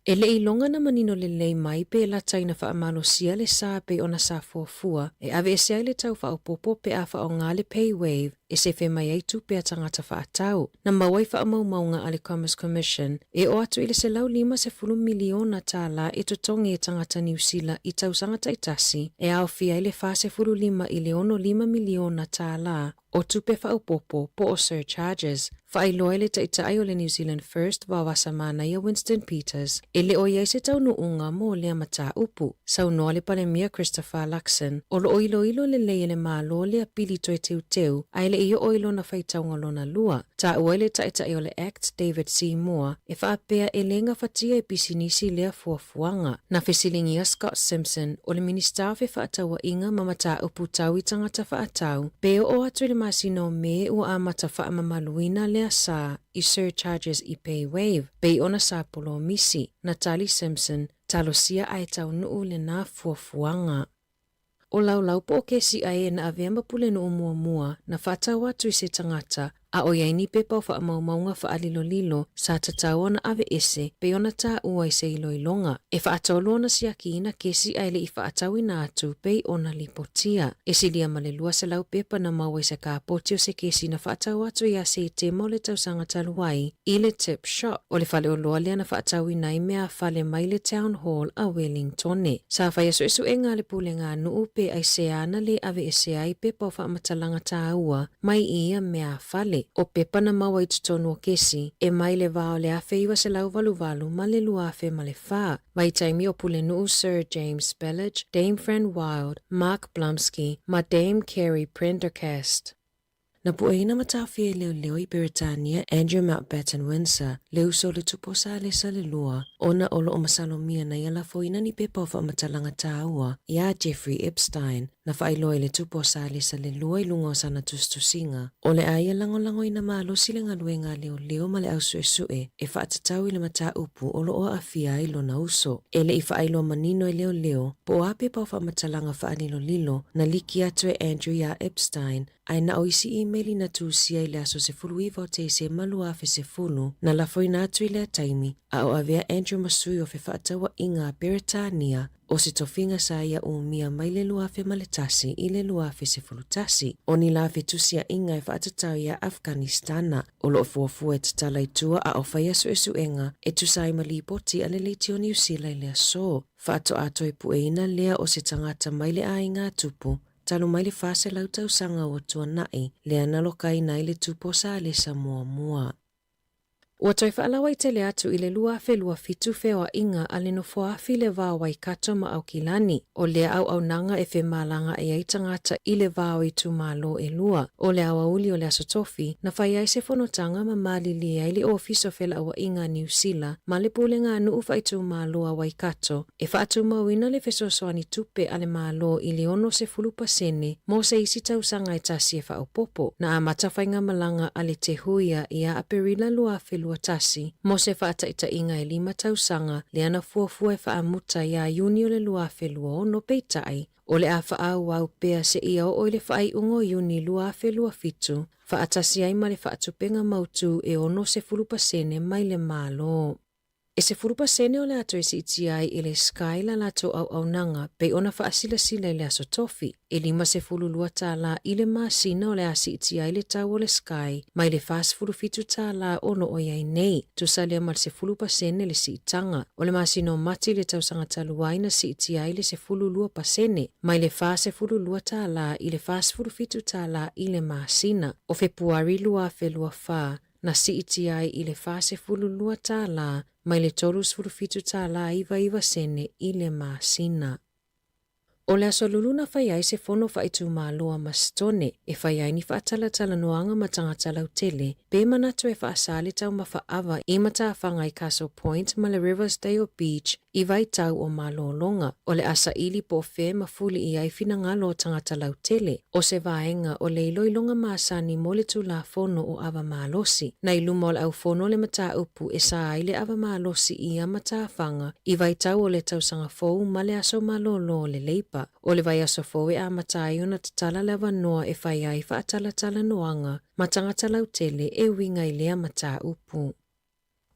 E le iloga na manino lelei mai pe lata ina faamalosia le sa pei ona sa fuafua e aveese ai le tau faaopoopo pe a faaaoga le PayWave e sefe mai ai tupe a tagata faatau. Na maua ai faamaumauga a le Commerce Commission e oo atu i le $150 miliona e totogi e tagata Niu Sila i tausaga taitasi e aofia ai le 45 i le $65 miliona o tupe faaopoopo po o surcharges. Faailoa ai le Taitai o le New Zealand First Vaovasamanaia Winston Peters, e le o i ai se taunuuga mo lea mataupu. Saunoa le Palemia Christopher Luxon, o lo o iloilo lelei e le Malo lea pili toe teuteu ae le i oo i lona faitauga lona lua. Taua ai le Taitai o le act David Seymour e faapea e le gafatia e pisinisi lea fuafuaga. Na fesiligia Scott Simpson, o le Minisita o Fefaatauaiga ma Mataupu Tau i Tagata Faatau, pe oo atu i le masina o Me ua amata faamamaluina lea sa i surcharges i PayWave, pei ona sa polomisi. Na tali Simpson, Talosia ae taunuu lena fuafuaga. O Laulau po o Kesiʻa e na avea ma Pulenuu muamua na faatau atu i se tagata a ʻo iai ni pepa o faamaumauga faalilolilo sa tatau ona aveese pei ona taua i se iloiloga. E faatolu ona siakiina kesi ae le i faatauina atu pei ona lipotia. E silia ma le 200 pepa na maua i se kapoti o se kesi na faatau atu ia Setema o le tausaga talu ai i le Tip Shop o le faleoloa lea na faatauina ai meafale mai le Town Hall a Wellingtone. Sa faia suesuega a le Pulega a Nuu pe aisea na lē aveese ai pepa o faamatalaga tāua mai i ia meafale. O pepa na maua i totonu o kesi e mai le va o le 1988 ma le 2004, vaitaimi o Pulenuu Sir James Belich, Dame Fran Wilde, Mark Blumsky ma Dame Kerry Prendergast. Na pueina ma taofia e leoleo i Peretania Andrew Mountbatten Windsor, le uso o le tupu o Salesa le lua, ona o lo o masalomia na ia lafoina ni pepa o faamatalaga tāua iā Jeffrey Epstein, na faailoa i le tupu o Salesa le lua i luga o sana tusitusiga. O le a ia lagolagoina malosi le galuega a leoleo ma le ausuesue e faatatau i le mataupu o lo o aafia ai lona uso. E le i faailoa manino e leoleo po o a pepa o faamatalaga faalilolilo na liki atu e Andrew iā Epstein, Ae na o isi imeli na tusia i le aso 19 o Tesema 2010, na lafoina atu i lea taimi, a o avea Andrew ma sui o fefaatauaiga a Peretania, o se tofiga sa ia umia mai le 2001 i le 2011. O ni la fetusiaiga e faatatau iā Afghanistana, o lo o fuafua e tatala i tua a o faia suesuega e tusa ai ma lipoti a le Leitio Niu Sila i le aso. Faatoa toe pueina lea o se tagata mai le aiga a Tupu, Talu mai le 400 tausaga ua tuanai, lea na lokaina ai le tupu o Salesa muamua. Ua toe faalauaitele atu i le 2027 feoaiga a le nofoaafi le va o Waikato ma Aukilani. O lea auaunaga e femalagaai ai tagata i le va o itumalo e lua. O le aoauli o le Aso Tofi, na fai ai se fonotaga ma malilie ai le Ofisa o Felauaiga a Niu Sila ma le Pulega a Nuu Faaitumalo a Waikato E faatumauina le fesoasoani tupe a le Malo i le 60% mo se isi tausaga e tasi e faaopoopo, na amata faigamalaga a le Te Huia ia Aperila 2021 mo se faataitaiga e lima tausaga lea na fuafua e faamuta ia Iuni o le 2026 peitai, o le a faaauau pea seia oo i le faaiuga o Iuni 2027, faatasi ai ma le faatupega mautu e 60% mai le Malo. E 10% o le a toe siitia ai i le Sky la latou auaunaga pei ona faasilasila i le Aso Tofi. E $52 tālā i le masina o le a siitia ai le tau o le Sky mai le $47 tālā o lo o i ai nei. Tusa lea ma le 10% le siitaga. O le masina o Mati i le tausaga talu ai na siitia ai le 12% mai le $42 tālā i le $47 tālā i le masina. O Fepuari 2024, na siitia ai i le $42 tālā mai le $37 tālā 99 sene i le masina. O le Aso Lulu na fai ai se fono faaitumalo a Masitone e fai ai ni faatalatalanoaga ma tagata lautele pe manatu e faasā le taumafa ava i matafaga i Castle Point ma le Riversdale Beach i vaitau o malōlōga. O le a saili po o fea ma fuli i ai finagalo o tagata lautele, o se vaega o le iloiloga masani mo le Tulafono o Ava Malosi. Na i luma o le aufono le mataupu e sa ai le ava malosi i ia matafaga i vaitau o le tausaga fou ma le aso malōlō o le Leipa. O le vaiaso fou e amata ai ona tatala le avanoa e fai ai faatalatalanoaga ma tagata lautele e uiga i lea mataupu.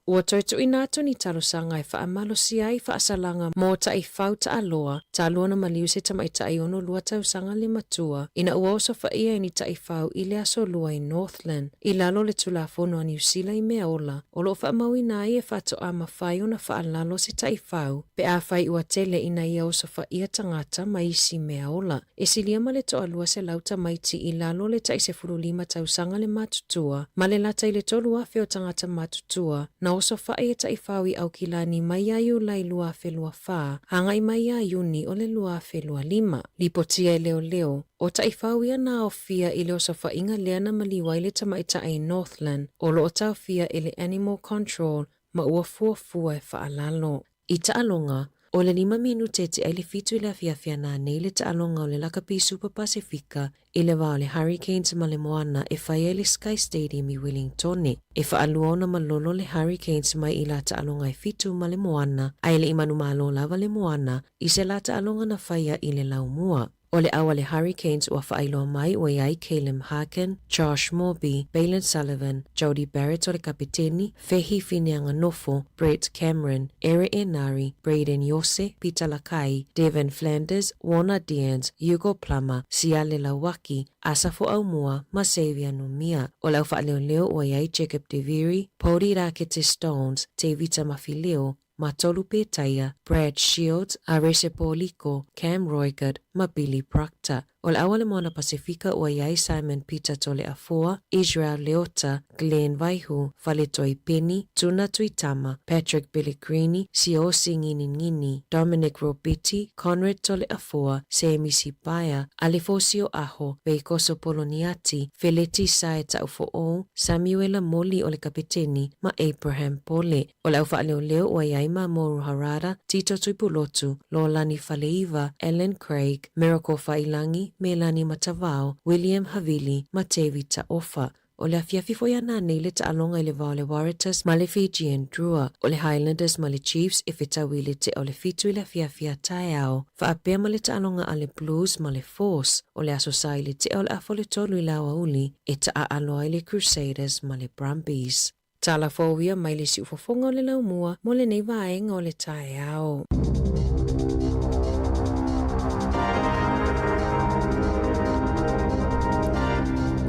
Ua toe tuuina atu ni talosaga e faamalosia ai faasalaga mo taifau taaloa talu ona maliu se tamaitai 62 tausaga le matua ina ua osofaia e ni taifau i le Aso Lua i Northland i lalo o le Tulafono a Niu Sila i Meaola o lo o faamauina ai e faatoa mafai ona faalalo se taifau pe afai ua tele ina ia osofaia tagata ma isi meaola. E silia ma le toalua selau tamaiti i lalo o le tai 15 tausaga le matutua, ma le lata i le 3,000 o tagata matutua na osofai e taifau i Aukilani mai ia Iulai 2024 agai mai ia Iuni o le 2025. Lipotia e leoleo, o taifau ia na aofia i le osofaiga lea na maliu ai le tamaitai i Northland o lo o taofia e le Animal Control ma ua fuafua e faalalo. I taaloga, o le lima minute e tea i le fitu i le afiafi ananei le taaloga o le Lakapi Super Pasefika i le va o le Hurricanes ma le Moana e fai ai le Sky Stadium i Wellingtone. E faalua ona malolo le Hurricanes mai i la taaloga e fitu ma le Moana, a e le i manumalo lava le Moana i se la taaloga na faia i le laumua. O le au a le Hurricanes ua faailoa mai ua i ai Caleb Harkin, Josh Moorby, Bailyn Sullivan, Jodie Barrett o le kapeteni, Fehi Fineanganofo, Brett Cameron, Ere Enari, Brayden Iose, Peter Lakai, Devin Flanders, Warner Deans, Hugo Plummer, Siale Lauaki, Asafo Aumua ma Xavier Numia. O le au faaleoleo ua i ai Jacob Deviri, Podi Rakete Stones, Tevita Mafileo, ma Tolu Petaia, Brad Shields, Arese Poliko, Cam Roigard ma Billy Proctor. O le au a le Moana Pasefika ua i ai Simon Peter Toleafoa, Israel Leota, Glen Vaihu, Faletoi Peni, Tuna Tuitama, Patrick Pellegrini, Siosi Nginingini, Dominic Robiti, Conrad Toleafoa, Semisi Paea, Alefosio Aho, Veikoso Poloniati, Feleti Sae Taufo'ou, Samuela Moli o le kapeteni ma Abraham Pole. O le au faaleoleo ua i ai Mamoru Harada, Tito Tuipulotu, Lolani Faleiva, Ellen Craig, Miracle Faiilagi, Melani Matavao, William Havili ma Tevi Taofa. O le afiafi foi ananei le taaloga i le va o le Waratahs ma le Fijian Drua. O le Highlanders ma le Chiefs e fetaui i le tea o le fitu i le afiafi a taeao, faapea ma le taaloga a le Blues ma le Force. O le Aso Sa i le tea o le afa o le tolu i le aoauli e taaalo ai le Crusaders ma le Brumbies. Tala fou ia mai le siufofoga o le laumua mo lenei vaega o le taeao.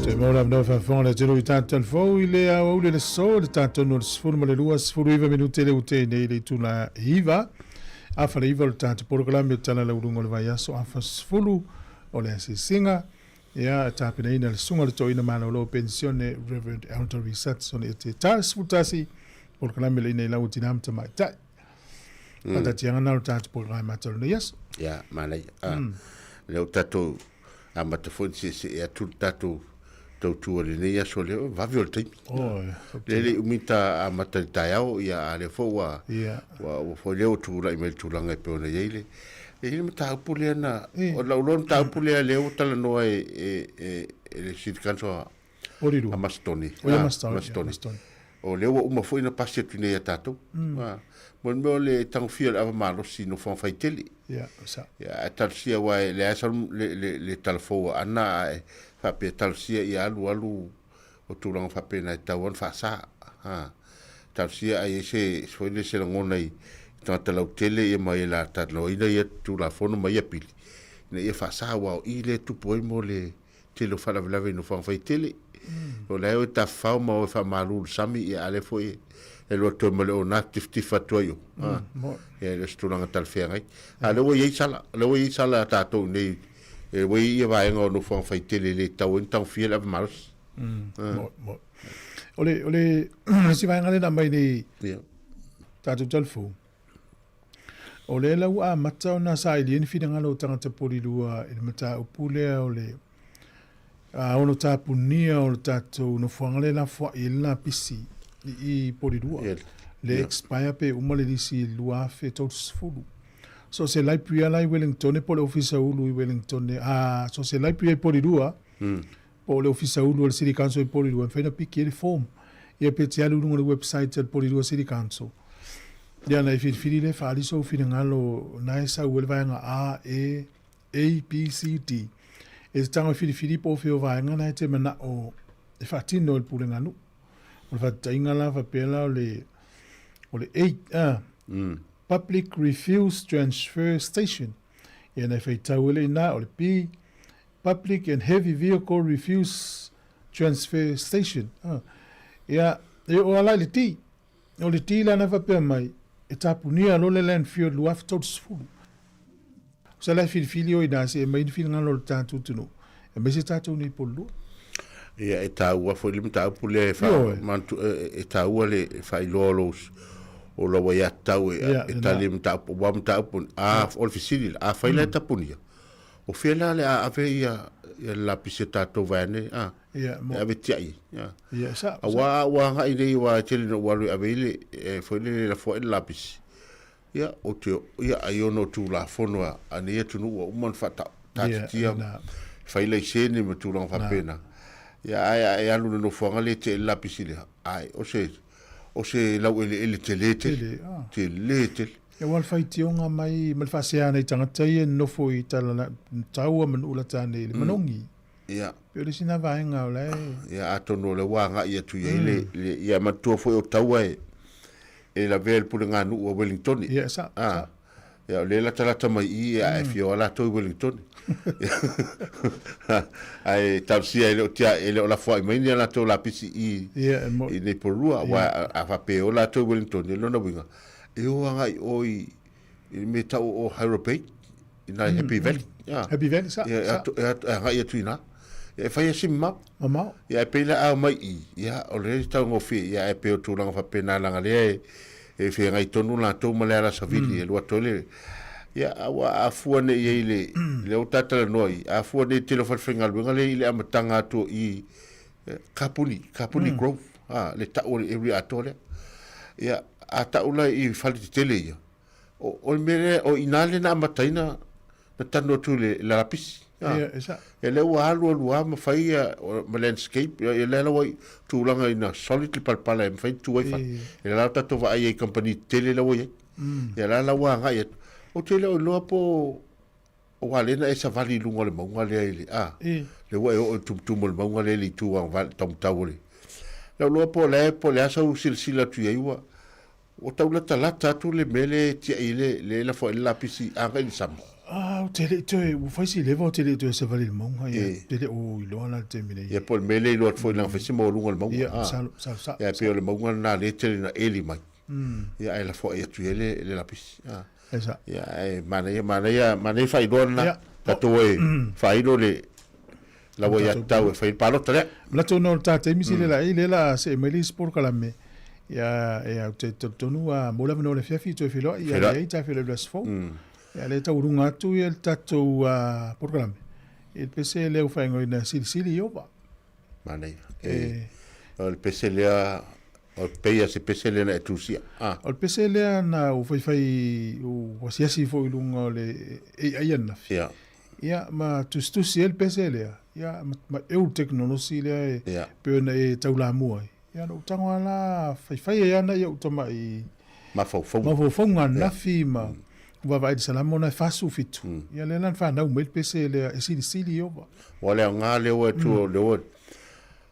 Te maua la faafofoga le telo i tatou fou i le aoauli le so le tatou no le 12 19 minute le ute nei le itula iva afa le iva o le tatou polokalame o tala lauuluga o le vaiaso afa sefulu o le asiasiga Ia, e tapenaina le Susuga o le Toeaina Malolo o Penisione, Reverend Elder Richardson e te ta 11 polokalame le ina i lau o tina ma tamaitai. Faatatiaga na o le tatou polokalame mata o lenei aso. Ia, manaia. Ah, lea ua tatou amata foi ona seesee atu le tatou tautua i lenei aso lea, o vave o le taimi. Oh, Lea le umi ta amata i le taeao, ia, a lea foi ua, Ia. ua, ua foi lea ua tulai mai le tulaga e pei ona i ai le, E i ai le mataupu lea na, o lau loa mataupu lea lea ua talanoa e, e, e, e le City Council a, Porirua. a Masetoni. O ia Ah, Masetoni, ia, Masetoni. Masetoni. O lea ua uma foi na pasi atu nei ia tatou. Ah, mo le mea o le tagofia o le ava malosi i nofoaga faitele. Ia, sa. Ia, ae talosia aua e leai sa le, le, le talafou a Ana ae faapea talosia ia alu alu o tulaga faapena e tatau lava ona faasa. Ha. Talosia ai ai se, se foi lea se lagona i tagata lautele ia ma ia la talanoaina ia Tulafono ma ia pili, ina ia faasa aua o i lea e tupu ai mo le tele o faalavelave i nofoaga faitele. O la e o e tafafao ma o e faamalu i le sami, ia a lea foi e alu atu ai ma le ona tifatifa atu ai o. Ha. Ia e le o se tulaga talafeagai. A lea ua i ai sala, lea ua i ai sala a tatou i nei E ua i ia vaega o nofoaga faitele e le tatau ai ona tagofia le ava malosi. Mo, mo. O le, o le, le isi vaega lea na aumai nei Ia. tatou talafou, o lea la ua amata ona sailia ni finagalo o tagata polilua i le mataupu lea o le a ono tapunia o le tatou nofoaga lea e lafoai ai le lapisi i i Polilua. Ia. Le Ia. expire pe uma le lisi i le 2030. So se library lava la i Wellington po o le Ofisa Ulu i Wellington, a so se library i Polilua, po o le Ofisa Ulu o le City Council i Polilua, e mafai ona piki ai le form. Ia pe te alu i luga o le website a le Polilua City Council. Ia ona e filifili lea e faaali sou finagalo na e sau ai le vaega A, E, A, B, C, D. E te tago e filifili po o fea o vaega na e te manao e faatino e le pulega nuu. O le faataitaiga la faapea la o le O le 8, a, Public Refuse Transfer Station. Ia na e faitau ele ina, o le B, Public and Heavy Vehicle Refuse Transfer Station. A, ia, e o ala i le D. O le D la na faapea mai, e tapunia lo le landfill 2030. Sa la e filifili o ina se e mai ni finagalo o le tatou atunuu, e mai se tatou nei polulua. Ia, e taua foi le mataupu lea e fa, manatu, e, e taua le faailoa o lou, o lau aiatatau e, e tali i mataupu, aua mataupu, a, o le fesili la, afai la e tapunia, o fea la le a ave ia, ia le lapisi a tatou vaeane, a, e ave tiai, a. Aua a ua agai nei aua e tele ina ou alu e ave ai le, e foi lele e lafo ai le lapisi, Ia, o te, ia, ai ona o Tulafono a, a nei atunuu ua uma ona faataatitia, yeah, fai laisene ma tulaga faapena. Ia, ae a e alu i le nofoaga lea e tele lapisi lea, ai, o se, o se laueleele tele tele. Tele, ah. Tele tele. Ia, ua le faitioga mai ma le faasea nei tagata ia e nofo i tala taua ma nuu lata nei i le manogi. Ia. Pei o le isi na vaega o la e... Ia, atonu o lea ua agai atu i ai le, le, ia manatua foi o taua e, e lavea i le puleganuu a Wellingtone. Ia, sa, ah. sa. Ia, o lea latalata mai i, ia, e fia o latou i Wellingtone. Ae talosia e le o tia, e le o lafoai mai ni a latou lapisi i, Ia, e mo... i nei Porirua, aua a, a faapea e o latou i Wellingtone, ia lona uiga, e o agai o i, i le mea tau o Hyrule Bay, i nai Happy Valley. Ia. Happy Valley, sa, Ia, e sa. atu, e atu, e agai atu i ina. Ia, e fai asi mamao. Mamao. Ia, e pei la a omai i, ia, o le taugofie, ia, e pei o tulaga faapena leaga lea e, e feagai tonu latou ma le ala savili, e alu atu ai le, ia, a ua a fua nei i ai le, lea ua ta talanoa i, a fua nei i le tele o falefaigaluega lea i le amataga atu o i, Kapuni, Kapuni Grove, a, le tau o le area atoa lea. Ia, a tau la i fale tetele ia, o, o le mea lea, o i ina lea na amataina na tanu atu i le, le lapisi. A, Ia, e sa. ia lea ua alu alu lava ma fai ia, ma landscape, ia, ia lea la ua i tulaga ina solid le palapala e mafai ona tu ai fale. Ia lea la ua tatou vaai ai i kamupani tetele la ua i ai. Ia la la ua agai atu. Ou te le o iloa po o aua lea na e savali i luga o le mauga lea i le, a, lea ua e oo i le tumutumu o le mauga lea i le itu taumatau o le. Lau iloa po o le, po o le a sau silasila atu i ai ua, ua tau latalata atu le mea lea e tiai ai le, le lafo ai le lapisi agai i le sami. A, ou te le i toe, ua fai si leva ou te le i toe savali i le mauga, ia, ou te le o iloa la i le taimi nei. Ia, po o le mea lea i iloa atu foi leaga fai si maualuga o le mauga. Ia, masalo, masalo, sa, Ia, e pei o le mauga lena lea e tele ina eli mai. Ia, ae lafo ai atu i ai le, le lapisi. A. Esa. Ia, ae manaia, manaia, manaia faailoa lena. Ia. Tatou e faailo le laua ia tatau e fai le palota lea. Manatu ona o le ta taimi sile la i lea la see mai le isi polokalame. Ia, ia, ou te talitonu a mo le avanoa i le afiafi toe feiloai ia Feiloai. leai ta feiloai i le aso fou. Ia lea taualuga atu ia le tatou polokalame. I le pese lea ua faaigoaina Silisili Ieova. Manaia. E, o le pese lea, o le pei a se pese lea na e tusia. Ah. O le pese lea na ua faifai, ua asiasi foi i luga o le AI ananafi. Ia. Ia, ma tusitusi ai le pese lea, ia, ma, ma eu le tekonolosi lea e, Ia. pei ona e taulamua ai. Ia, na ou tago lava la, faifai ai lava nai ou tamai Mafaufauga. Mafaufauga ananafi ma vaavaai i le Salamo lena e 47. Ia lea la na fanau mai le pese lea e silisili Ieova. Ua le aoga lea ua tu o lea ua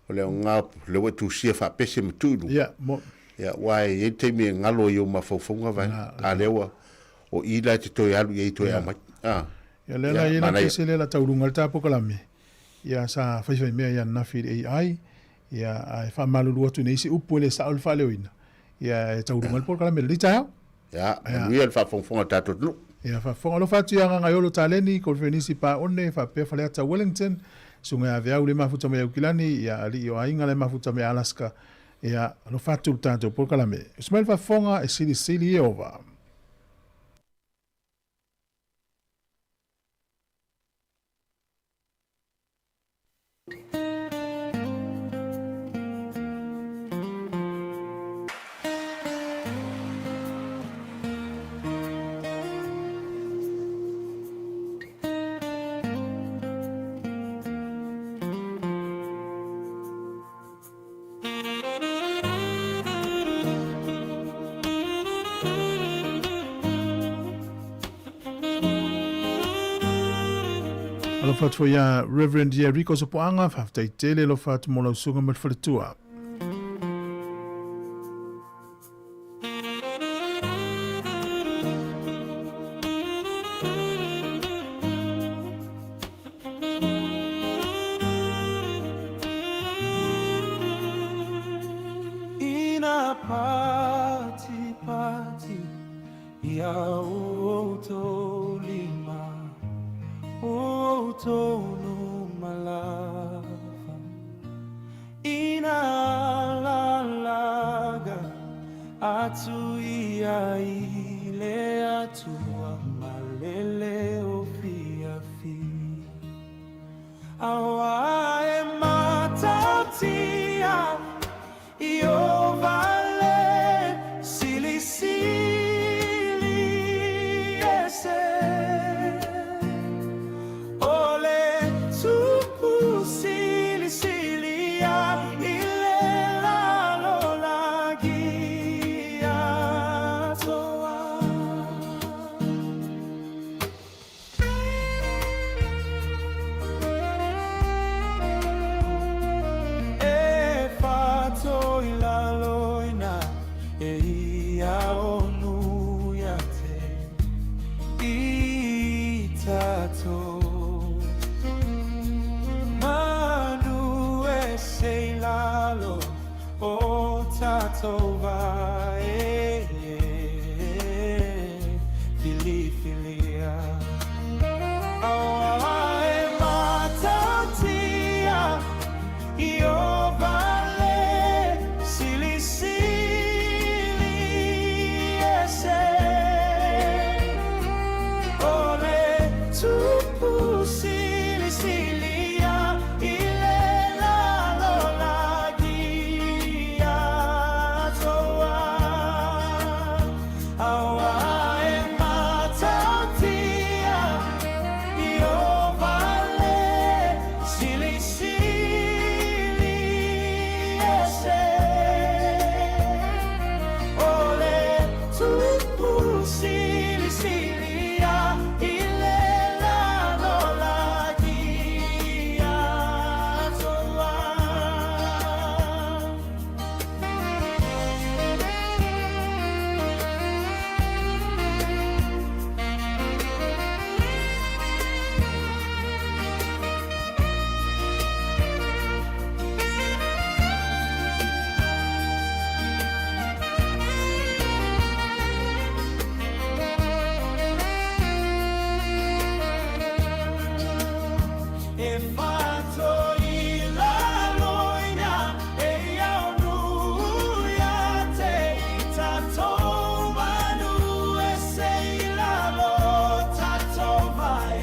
o le aoga lea ua e tusia faapese ma tuu i luga. Ia, mo. Ia, aua e i ai le taimi e galo ai ou mafaufauga vae. A lea ua o i la e te toe alu i ai toe aumai. Ah. Ia lea la i ai la pese lea la taualuga ai le ta polokalame. Ia sa faifai mea i ananafi i le AI. Ia ae faamalulu atu i nisi upu e le sao le faaleoina. Ia e taualuga ai le polokalame i lenei taeao. Ia, manuia le faafogafoga a le tatou atunuu. Ia, faafofoga alofa atu ia Gagaiolo Taleni, Kolofenisi Paone, faapea Faleata Wellington, Susuga ia Veau le mafuta mai Aukilani, ia Alii o Aiga le mafuta mai Alaska. Ia, alofa atu le tatou polokalame. Usu mai le faafofoga e silisili Ieova. Alofa atu foi ia Reverend Rico Sopoaga, faafetai tele alofa atu mo lau susuga ma le faletua. outou lima, o outou numa lava. Ina alalaga atu ia i le Atua malele o fiafia. Aua e matautia i o vale silisili ese. O le tupu silisili ia i le lalolagi atoa. E fatoilaloina e ia onu ia te i tatou. Manu ese i lalo o tatou va e filifilia. Aua e matautia i o vale silisili ese. O le tupu silisili ia i le lalolagi atoa. Aua e matautia i o vale silisili ese. O le tupu silisili ia i le lalolagi atoa. E fatoilaloina e ia onu ia te i tatou manu ese i lalo o tatou va e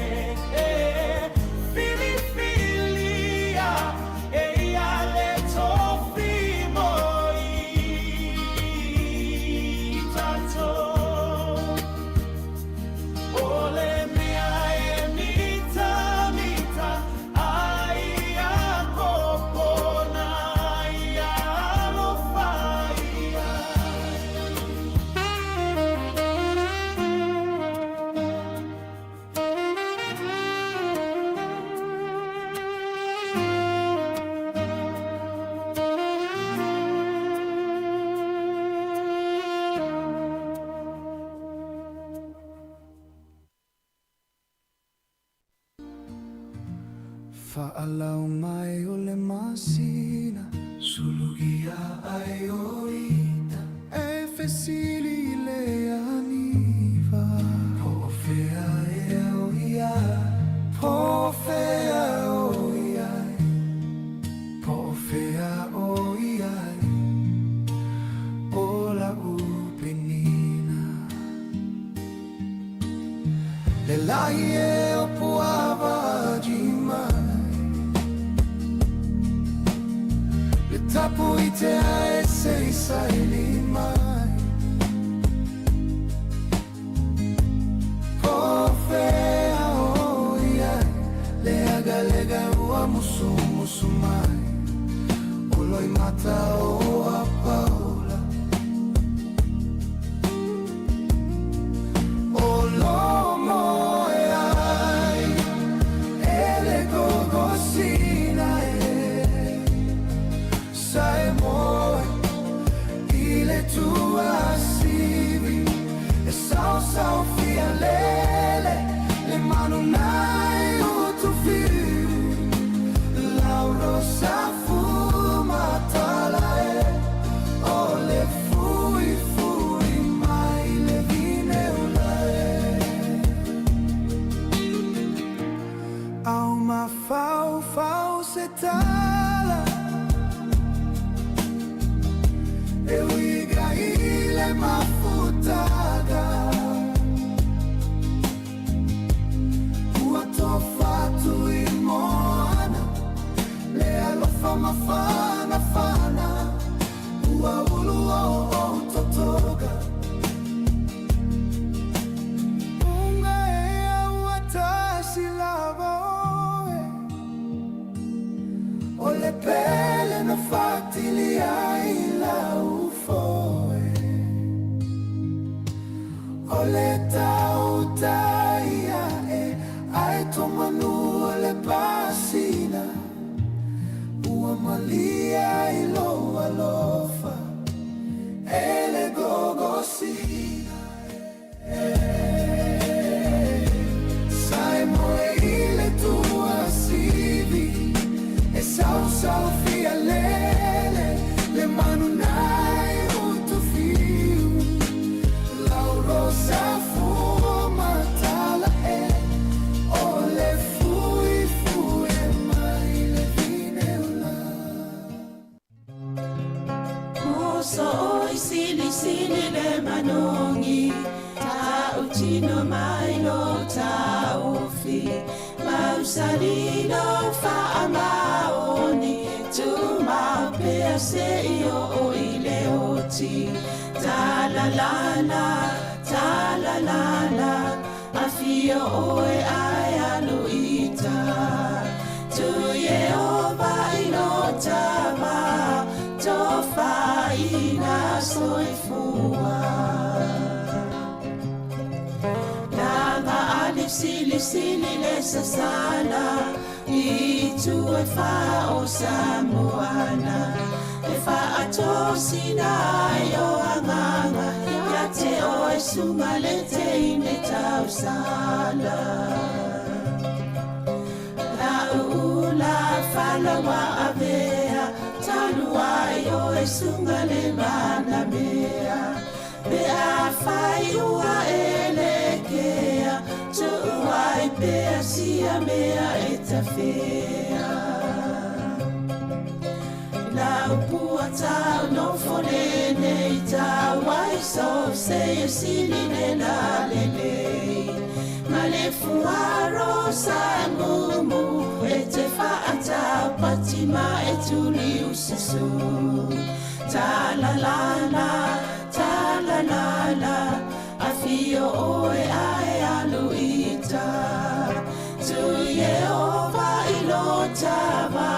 filifilia e ia le tofi mo i tatou. O le mea e mitamita ai ia popona ia alofa ia. Fa'alau mai o le masina Sulugia ai o ita E fesili i le aniva Po o fea ea o i ai Po o fea o i ai Po o fea o i ai O la'u penina Le lahi e o puava mai Le tapu i te ae se i saili mai Po o fea o i ai Leagalega ua musumusu mai O loimata o apaula O lomo e ai E le gogosina e Sa e moe I le tuasivi E sao sao fia lele Le manu nai utufiu Lauro sa fumatala e O le fui fui mai le vine ula e. tala E uiga i le mafutaga Ua tofa atu i moana Le alofa mafanafana Ua ulu o ou totoga Unga e ua tasi lava oe O le pele na faatili ai lau foe O le tautai ae ae tomanu o le pasina Ua malie i lou alofa e le gogosina e Samoa i le tuasivi E sausau fialele Le manu nai utufiu Lau rosa fua matala e O le fuifui e mai le vineula Moso oi sili sili le manogi Tautino mai lo taofi Mausali lo faamaoni Tumau pea seia oo i le oti Talalala, talalala Afio oe ae alu i uta Tu Ieova i lo tava Tofaina soifua Laga ali sili sili le sasala I itu e fa o Samoana E faatosina ai o agaga Ia te oe suga le teine tausala Lau ula fala ua avea Talu ai oe suga le manamea Pe afai ua e lekea Tuu ai pea sia mea e tafea Lau pua tau nofo lenei tau ai so se e sili le lalelei Ma le fuaro sa mumu E te faatau pati ma e tuli ususu Ta la la la, ta la la la Afio oe ae alu i uta Tu Ieova i lo tava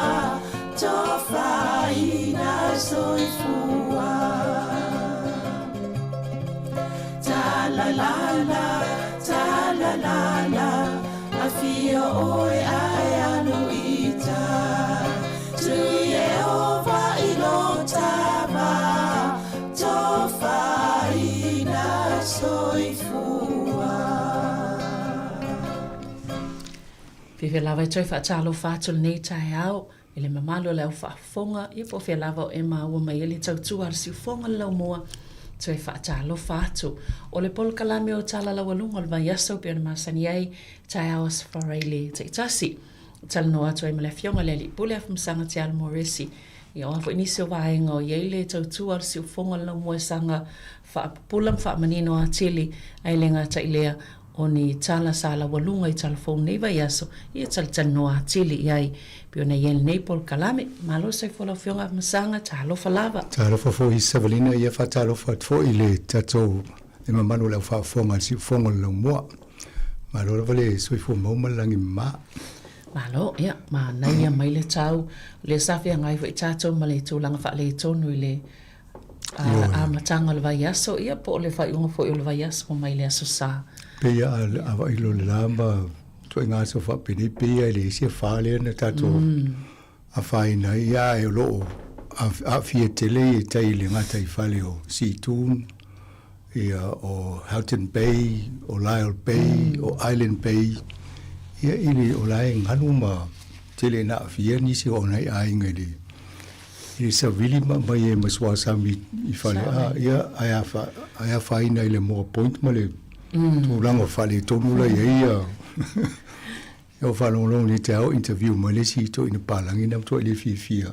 Tofaina soifua Ta la la la, ta la la la Afio oe ae alu i uta Tu Ieova i lo tava Tofaina soifua. Fiafia lava e toe faatalofa atu lenei taeao i le mamalu o le au faafofoga, ia po o fea lava o e maua mai ai le tautua a le siufofoga o le laumua, toe faatalofa atu. O le polokalame o Tala Laualuga o le vaiaso pei ona masani ai, taeao Aso Faraile taitasi. Talanoa atu ai ma le Afioga i le Alii Pule Afamasaga Te Alo Moresi, ia o a foi nisi o vaega o i ai le tautua a le siufofoga o le laumua e saga faapupula ma faamanino atili, ae le gata i lea, o ni tala sa laualuga i tala fou nei vaiaso, ia talatalanoa atili i ai pei ona i ai lenei polokalame. Malo soifua lau Afioga Afamasaga, talofa lava. Talofa foi Savalina, ia faatalofa atu foi i le tatou le mamalu o le au faafofoga a le Siufofoga o le Laumua. Malo lava le soifua mau ma le lagi mama. Malo, ia, manaia mai le tau, o lea sa feagai foi tatou ma le tulaga faaletonu i le amataga o le vaiaso, ia po o le faaiuga foi o le vaiaso mai le Aso Sa. Pei a vaai loa i le la ma ituaiga aso faapenei, pei lava e leai se afa lea na tatou afaina ai, ia ae o lo o aafia tele ia tai i le gataifale o Seatoun, ia o Houghton Bay, o Lyall Bay, o Island Bay, ia i le o la e galu ma tele ina aafia nisi o nai aiga i le i le savili ma aumai ai ma suasami i Faleā, ia ae afa ae afaina i le Moa Point ma le tulaga faaletonu la i ai ia. Ua faalogologo nei taeao interview mai le isi toeaina palagi na matuai le fiafia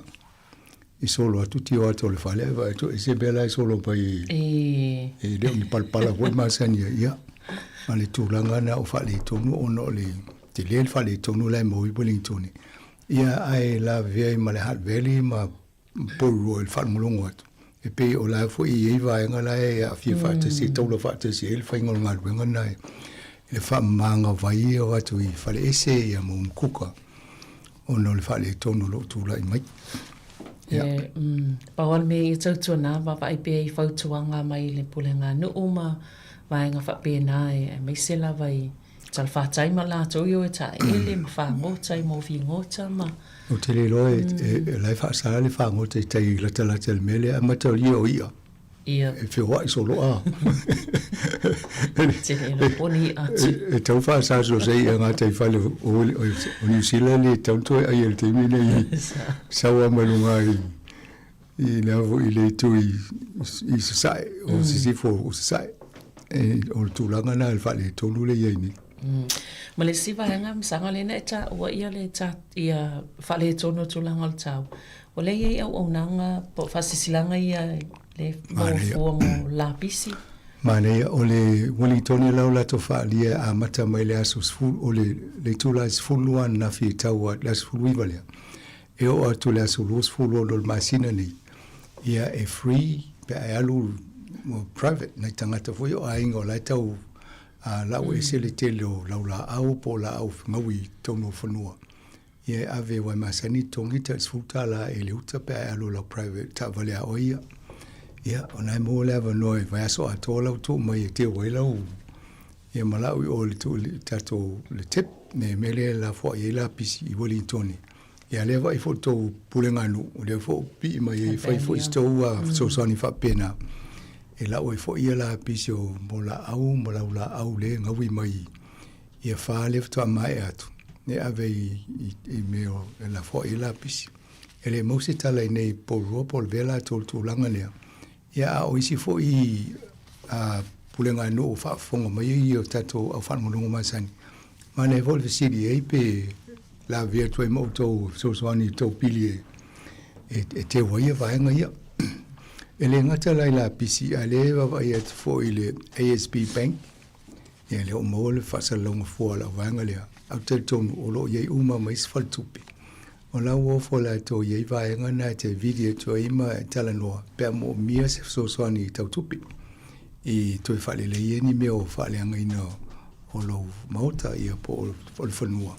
e solo atu tio atu o le fale ae vaai atu e se mea la e solo mai e le o ni palapala foi masani ai. Ia, ma le tulaga na o faaletonu ona o le tele le faaletonu la e maua i Wellington. Ia, ae lavevea ai ma le Hutt Valley ma Porirua i le faalogologo atu. E pei o la foi e i ai vaega la e aafia faatasi, e taula faatasi ai le faiga o le galuega lena i le faamamagavai o atu i faleese ia ma umukuka ona o le faaletonu o lo o tulai mai. Ia. E, mm, pau lava le mea ia tautuana, vaavaai pea i fautuaga mai le pulega nuu ma vaega faapena e aemaise lava i Talafatai ma latou i o e taeele ma fagota i mofigota ma. Ou te le iloa e la e faasa le fagota i tai latalata i le mea lea, ae mataulia o i'a. Ia. E feoai solo a. Te le iloa po ni i'a atu. E tau faasa so se i'a gataifale o Niu Sila le tau toe ai i le taimi nei. Sau lava mai luga i i le foi i le itu i, i Sasae, o Sisifo o Sasae. E, o le tulaga na le faaletonu le i ai nei. Ma le isi vaega masaga lea na e taua ia le ta, ia faaletonu o tulaga o le tau. O lea e i ai auaunaga po o faasilasilaga ia le maua fua mo lapisi. Manaia, o le Wellington e lau latou faaalia e amata mai le aso 10, o le, le itula e 12 ananafi e tau a le aso 19 lea. E oo atu i le aso 26 o le masina nei, ia e free pe a e alu mo private, nai tagata foi o aiga o la e tau lau ese le tele o laulaau po o laau gaui i totonu o fanua. Ia e ave aua e masani totogi tai $10 e le uta pe a e alu i lau private taavale a oe ia. Ia, o na e maua le avanoa i vaiaso atoa lau tuu mai e teu ai lau Ia ma lau i o le tuu le tatou le tip ne mea lea e lafoai ai lapisi i Wellington. Ia lea vaai foi tou pulega nuu, o lea foi pii mai ai fai foi se tou fesoasoani faapena. E lau ai foi ia lapisi o mo laau ma laulaau lea e gaui mai ia fa lea faatoa maea atu, e ave i, i, i mea o e lafoai ai lapisi. E le mau se tala i nei Porirua po o le vea latou i le tulaga lea. Ia, a o isi foi pulega nuu o faafofoga mai ai o tatou au faalogologo masani, manaia foi le fesili i ai pe lavea atu ai ma outou fesoasoani i tou pili e teu ai vaega ia. E le gata la i lapisi, a o lea e vaavaai atu foi i le ASB Bank, ia lea ua maua le faasalalauga fua a lau vaega lea, ae ou te talitonu o lo o i ai uma ma isi faletupe. O la ua ofo latou i ai vaega na e te vili atu ai ma e talanoa pe a moomia se fesoasoani tau tupe i toe faalelei ai ni mea o faaleagaina o lou maota ia po o le fanua.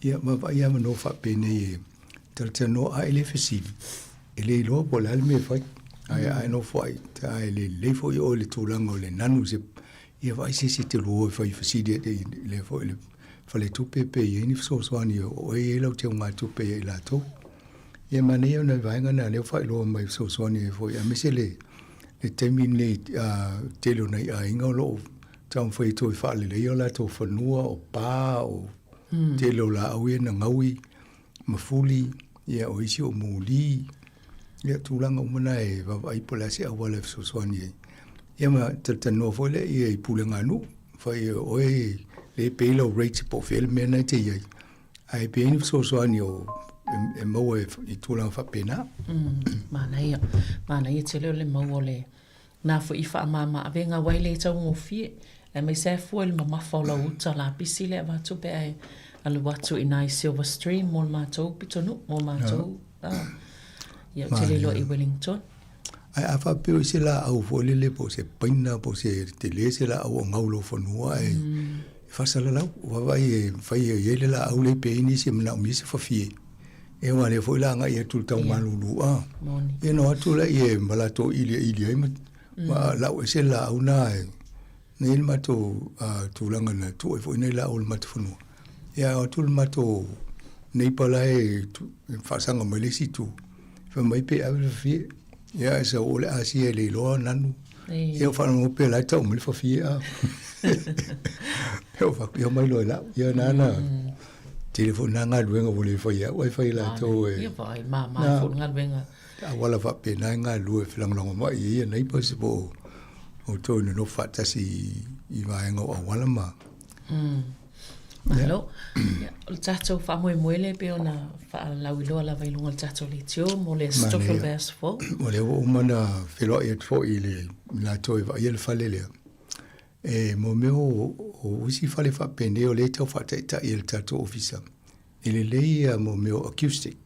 Ia vaavaai avanoa faapenei e talatalanoa a e le fesili, e le iloa po o le a le mea e fai. Ae a e nofo ai, ae le lelei foi oe i le tulaga o le nanu se ia vaai se isi e te lua o e fai fesili i le foi le faletupe pe i ai ni fesoasoani o oe e i ai lau teugatupe ia i latou. Ia manaia ona vaega na lea ua faailoa mai fesoasoani ai foi aemaise le le taimi lenei tele o nai aiga o lo o taumafai e toe faaleleia o latou fanua o pa o tele o laau ia na gaui ma fuli ia o isi o muli ia tulaga uma na e vaavaai po o le a se auala e fesoasoani ai. Ia ma talatalanoa foi lea ia i pulega nuu fai e oe le pay lau rate po o fea le mea na e te i ai, ae pe i ai ni fesoasoani o e maua i tulaga faapena. Manaia, manaia tele o le maua o le na foi i faamama avega aua e le taugofie, aemaise lava e fua i le mamafa o lau uta lapisi lea e avatu pe a e alu atu i ina i Silver Stream mo le matou pitonuu, mo matou, ia ou te le iloa i Wellington. Ae a faapea o se laau foi lele po o se paina po o se tele se laau o gau i lou fanua ae e faasalalau, vaavaai e fai e i ai le laau lea pe i ai nisi e manaomia se fafie. Ia aua o lea foi o le a agai atu i le tau malulu a. Ia ona o atu lea ma latou iliili ai ma lau ese le laau na e Na i ai le matou tulaga na tuu ai foi nai laau o le matou fanua. Ia o atu le matou neighbour la e faasaga mai le isi itu, fai mai pe ave le fafie. Ia ae sau o le asia e le iloa nanu. Ia ou faalogo pea la e tau mai le fafie a. Ia ou fai atu, ia omai loa e lau. Ia nana tele foi na galuega ua le faia e au ae fai e latou e. Ia vai, mama foi le galuega. Auala faapena e galulue e felagolagomai ai ia neighbours po o outou e nonofo faatasi i vaega o auala ma. Mm. Malo. Ia, o le tatou faamoemoe lea pei ona faalauiloa lava i luga o le tatou leitio mo le Aso Tofi o le vaiaso fou. O lea ua uma ona feiloai atu foi i le latou e vaaia le fale lea. E mo mea o, o isi fale faapenei o lea e tau faataitai e le tatou ofisa, e lelei ia mo mea o acoustic,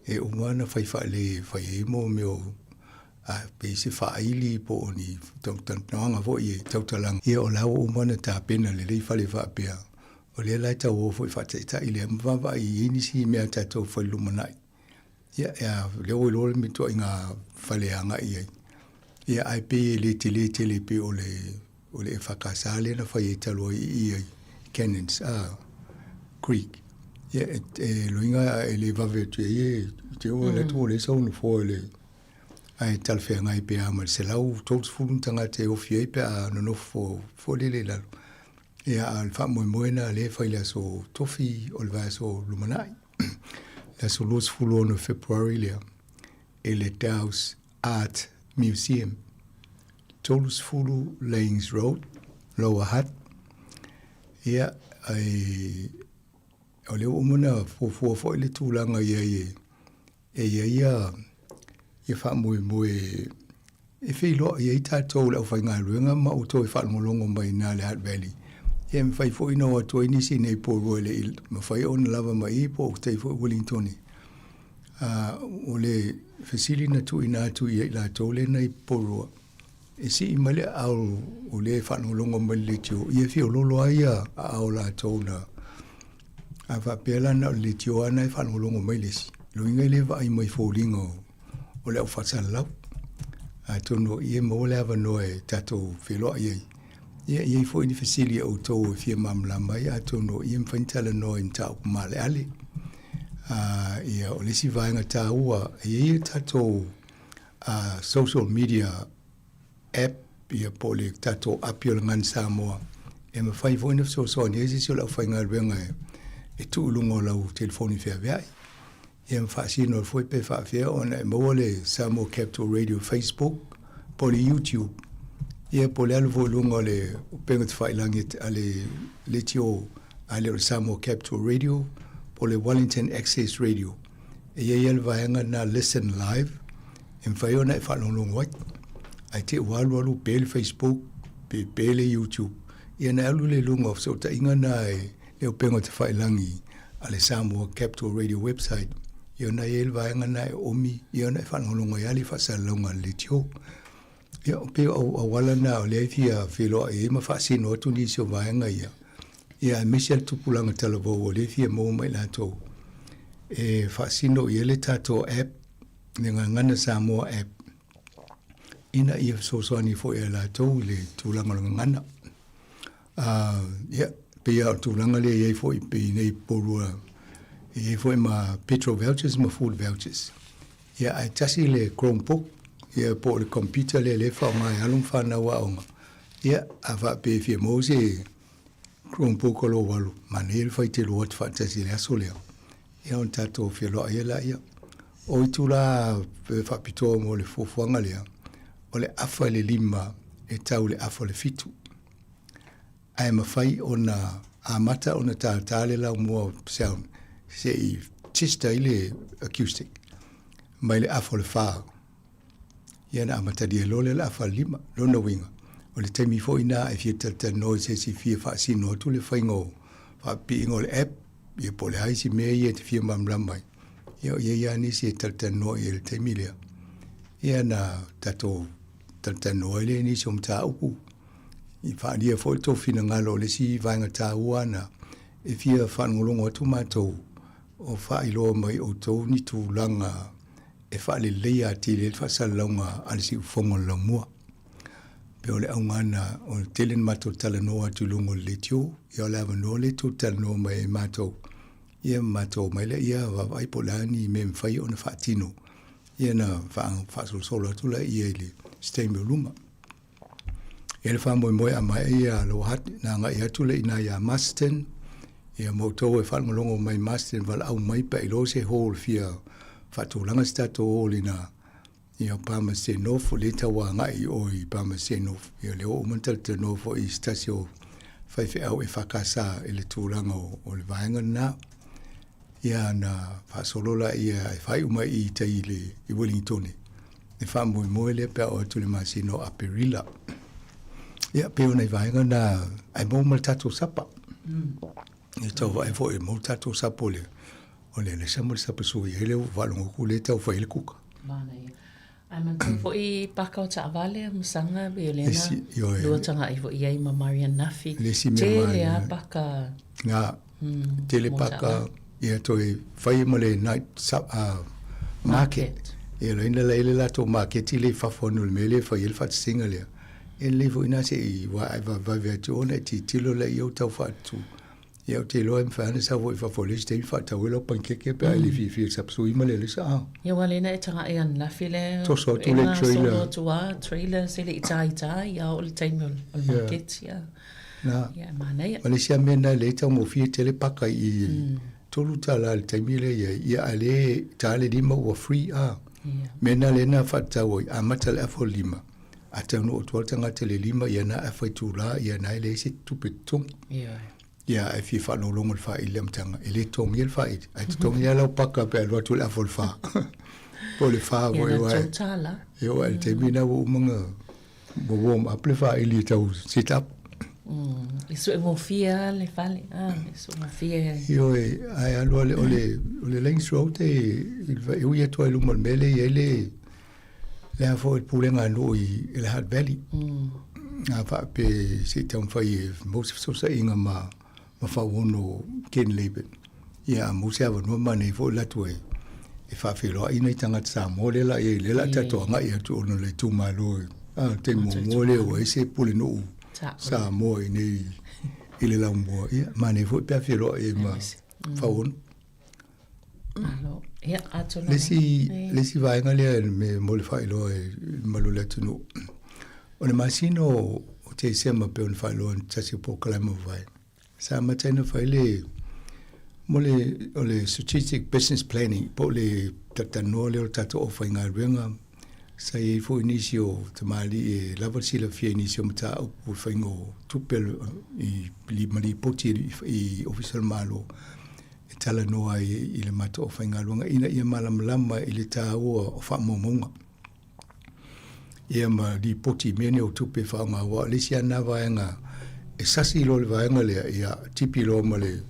e uma ona fai faalelei e fai ai mo mea o a pei se faaili po o ni talanoaga foi e tautalaga. Ia o la ua uma ona tapena lelei fale faapea, o lea la e tau o foi faataitai lea ma vaavaai i ai nisi mea a tatou fai lumanai. Ia, ia lea ua iloa le ituaiga fale e agai i ai. Ia, ae pei e le tele tele pei o le, o le EFKS lea na fai ai talu ai i i Cannons Creek. Ia, e, e loiga e le vave atu i ai e te o le atu o le sau nofoa i le ae talafeagai pe a ma le 130 ni tagata e ofi ai pe a nonofo foi lele i lalo. Ia, a o le faamoemoe lena lea e fai i le aso Tofi o le vaiaso lumanai. Le aso 26 o Fepuari lea i le Dowse Art Museum, 30 Lanes Road, Lower Hutt. Ia, ai, o lea ua uma ona fuafua foi le tulaga i ai e, e i ai ia, ia faamoemoe e feiloai ai tatou le aufaigaluega ma outou e faalogologo mai i ina i le Hutt Valley. Ia e mafai foi ona o atu ai nisi i inei i Porirua e le i mafai ona lava mai i i po o tai foi Wellington. O le fesili na tuuina atu ia i latou lea na i Porirua, e sii mai le aao o lea e faalogologo mai i le leitio, ia e fiololo ai aao o latou na a faapea la na o le leitio lava na e faalogologo mai le isi, lona uiga e le vaai mai i foliga o le au faasalalau. Atonu o i e maua le avanoa e tatou feiloai ai. Ia, e i ai foi ni fesili a outou e fia malamalama ai, atonu o i e mafai ona talanoa i mataupu maaleale. Ia, o le isi vaega taua, e i ai a tatou social media app, ia po o le tatou api o le Gagana Samoa, e mafai foi ona fesoasoani ai se isi o le aufaigaluega e tuu i luga o lau telefoni feaveai. Ia ma faasino ai foi pe faafefea ona e maua le Samoa Capital Radio Facebook po o le YouTube, ia po o le alu foi i luga o le upega tafailagi a le leitio a le o le Samoa Capital Radio po o le Wellington Access Radio. E i ai lava le vaega lena Listen Live e mafai ona e faalogologo ai. Ae te i ua alu alu pe le Facebook pe pe le YouTube, ia ona e alu lea i luga o fesootaiga na e le upega tafailagi a le Samoa Capital Radio website, ia ona i ai le vaega lena e oomi, ia ona e faalogologo ai lava le faasalalauga a le leitio. Ia, pei o auala na o lea e fia feiloai ai ma faasino atu nisi o vaega ia, ia aemaise lava le tupulaga talavou o lea e fia maua mai latou e faasino i ai le tatou app, le Gagana Samoa app, ina ia fesoasoani foi ia latou i le tulaga o le gagana. Ia, pei lava o le tulaga lea e i ai foi pei nei Porirua, e i ai foi ma petrol vouchers ma food vouchers. Ia, ae tasi le Chromebook, ia po o le computer lea lea e faaaoga e alo ma fanau aoga. Ia, a faapea e fia maua se Chromebook o lou alo, manaia le fai telu atu faatasi i le aso lea. Ia ona tatou feloai ai laia. O itula faapitoa mo le fuafuaga lea, o le afa i le 5 e tau i le afa i le 7. Ae mafai ona amata ona tātā le laumua sound se i test ai le acoustic mai le afa o le 4. Ia ona amatalia loa lea o le afa o le 5. Lona uiga, o le taimi foi lena e fia talatalanoa i se isi fia faasino atu le faiga o faapipiiga o le app, ia po o le a isi mea ia e te fia malamalama ai. Ia o i ai lava nisi e talatalanoa i ai i le taimi lea. Ia na tatou talatalanoa ai lea i nisi o mataupu i faaalia foi le tou finagalo o le isi vaega taua na e fia faalogologo atu matou o faailoa mai outou ni tulaga e faaleleia atili ai le faasalalauga a le siufofoga o le laumua. Pei o le auga na o le tele na matou talanoa atu i luga o le leitio, ia o le avanoa lea tou talanoa mai ai matou, ia ma matou omai laia vaavaai po o le a ni mea e mafai ona faatino, ia na faasolosolo atu laia i le se taimi o luma. E le faamoemoe a maea ia Lower Hutt na agai atu lea i ina ia Masterton, ia ma outou e faalogologo mai Masterton valaau mai pe a iloa se hall fia faatulaga se tatou hall ina ia Palmerston North o lea e tau agai i o i Palmerston North. Ia lea ua uma ona talatalanoa foi i se tasi o. faifeau EFKS i le tulaga o, o le vaega lena. Ia na faasolo laia e faaiu mai i tai i le i Wellingtone le faamoemoe lea pe a oo atu i le masina o Aperila. Ia pei o nai vaega na ae maua ma le tatou sapa. Ia tau vaai foi e maua le tatou sapa o le o le alesa ma le sapa soia ai lea ua faalogo atu lea e tau fai ai le kuka. Manaia. Ae manatua foi paka o taavale ma saga pei o lea na lua tagai foi i ai ma Marianne Nafi. Tele lava paka. Nga, tele paka ia toe fai ma le night market. Ia laina la i le latou maketi lea i fafo anu o le mea lea e fai ai le faatasiga lea. E lelei foi na se i vave atu ona e tilotilo laia o tau faatu. Ia ou te iloa e mafai lava ona sau foi i fafo i le isi taimi faatau ai lau panikeke pe a e le fiafia i le sapasui ma le alesa a. Ia aua lea na e taga'i ananafi lea Toso atu le trailer. E gasolo atu a trailers e le i tāitā ia oo i le taimi o le maketi a. Na. Ia e manaia. Ma le isi lava mea lena e lelei taugofie tele paka i $3 i le taimi lea i ai, ia a le ta le 5 ua free a. Mea lena lea na faatatau ai, amata i le afa o le 5, a taunuu atu lava le tagata i le 5 ia na afa itula ia na e leai se tupe totogi. Ia ae fia faalogologo i le faaili i le amataga, e le totogia le faaili, ae totogi lava lau paka pe a alu atu i le afa o le fa. Po o le fa foi aua e, ia aua i le taimi lena ua uma ona ua warm up le faaili e tau set up. E suegofie lava le fale, e suegofie. Ioe, ae alu lava o le, o le Lanes Road e, e ui atu lava i luma o le mea lea e i ai le, le a foi le pulega a nuu i le Hutt Valley. A faape se i taumafai e maua se fesoosaiga ma ma Fauono Ken Laban. Ia a maua se avanoa manaia foi o latou e e faafeiloai nai tagata Samoa lea la i ai lea la tatou agai atu ona o le itumalo a le taimi muamua lea ua ese pulenuu Samoa i nei i le laumua. Ia manaia foi pe a feiloai ai ma Fauono. Malo. Ia, atonu. Le isi, le isi vaega lea me mo le faailoa i le mamalu o le atunuu, o le masina o Tesema pei ona faailoa i se tasi o polokalame ua mavae, sa amata ai ona fai le mo le o le strategic business planning po o le talatalanoa lea o le tatou aufaigaluega. Sa i ai foi nisi o tamalii e lava le silafia i nisi o mataupu i le faiga o tupe i ma lipoti i Ofisa o le Malo. e talanoa ai i le matou aufaigaluega ina ia malamalama i le taua o faamaumauga ia ma lipoti i mea nei o tupe e faaaoga aua o le isi lava lena vaega e sasi loa le vaega lea ia tipi loa ma le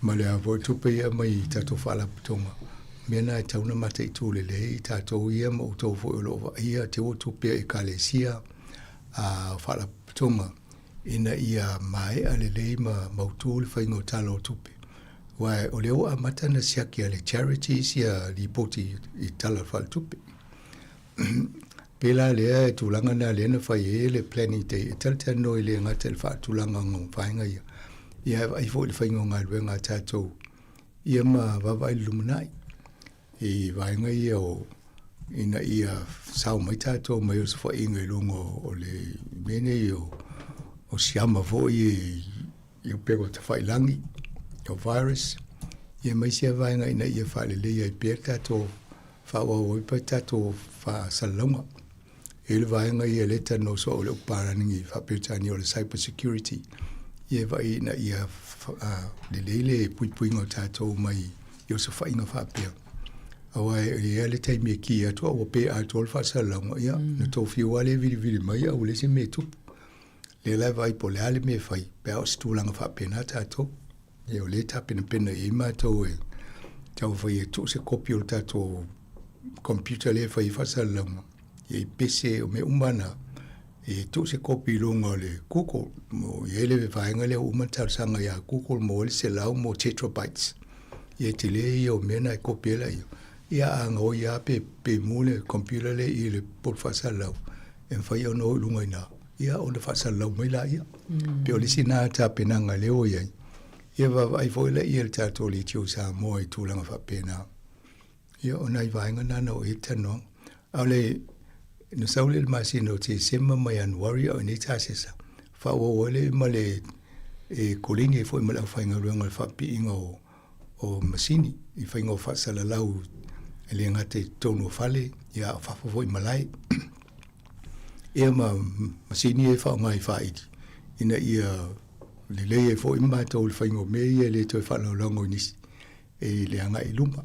ma le a foi tupe ia mai i tatou faalapotopotoga. O mea na e tatau ona mataitu lelei i tatou ia ma outou foi o lo o vaaia te ua tupe a Ekalesia a faalapotopotoga ina ia maea lelei ma mautu le faiga o tala o tupe. Aua o lea ua amata ona siaki a le charities ia lipoti i tala faaletupe. Pēlā lea e tulaga na lea na fai ai le planning day e talatalanoa i le gata i le faatulagaga o vaega ia, ia ae vaai foi i le faiga o galuega a tatou ia ma vaavaai i le lumanai. I vaega ia o ina ia sao mai tatou mai osofaiga i luga o le mea nei o o siama foi i upega tafailangi o virus ia ma isi vaega ina ia faaleleia ai pea tatou faaauau ai pea tatou faasalalauga. E i ai le vaega ia lea e talanoa soo i le upu palagi faa-Peretania o le cyber security, ia e vaai ina ia lelei le puipuiga o tatou mai i osofaiga faapea. Aua e i ai lava le taimi e ki atu a ua pe atoa le faasalalauga, ia na tou fiu lava lea e vilivili mai a ua leai se mea e tupu. Lea la e vaai po o le a le mea e fai pe a oo i se tulaga faapena tatou. Ia o lea e tapenapena i ai matou e taumafai e tuu se kopi o le tatou computer lea e fai ai faasalalauga, ia i pese o mea uma na, e tuu se kopi i luga o le Google. Mo i ai le vaega lea ua uma ona talosaga ia Google mo le 100 tetrabytes. Ia e tele ia o mea na e kopi ai laia. Ia a gaoi lava pe, pe mu le computer lea i le poto faasalalau, e mafai ona o i luga i ina, ia ona faasalalau mai laia. Pei o le isi lena tapenaga lea ua i ai, ia vaavaai foi laia i le tatou Leitio Samoa i tulaga faapena. Ia o nai vaega na na oo i ai le talanoaga. A o le, na sau lea i le masina o Tesema ma Ianuari a o i inei tasesa, faaauau ai lea ma le e koleni ai foi ma le aufaigaluega i le faapiiga o o masini i faiga o faasalalau e le gata i totonu o fale, ia a o fafo foi i malae. Ia ma masini ia e faaaoga i faaili ina ia lelei ai foi matou i le faiga o mea ia e le toe faalagolago i nisi i le agai i luma.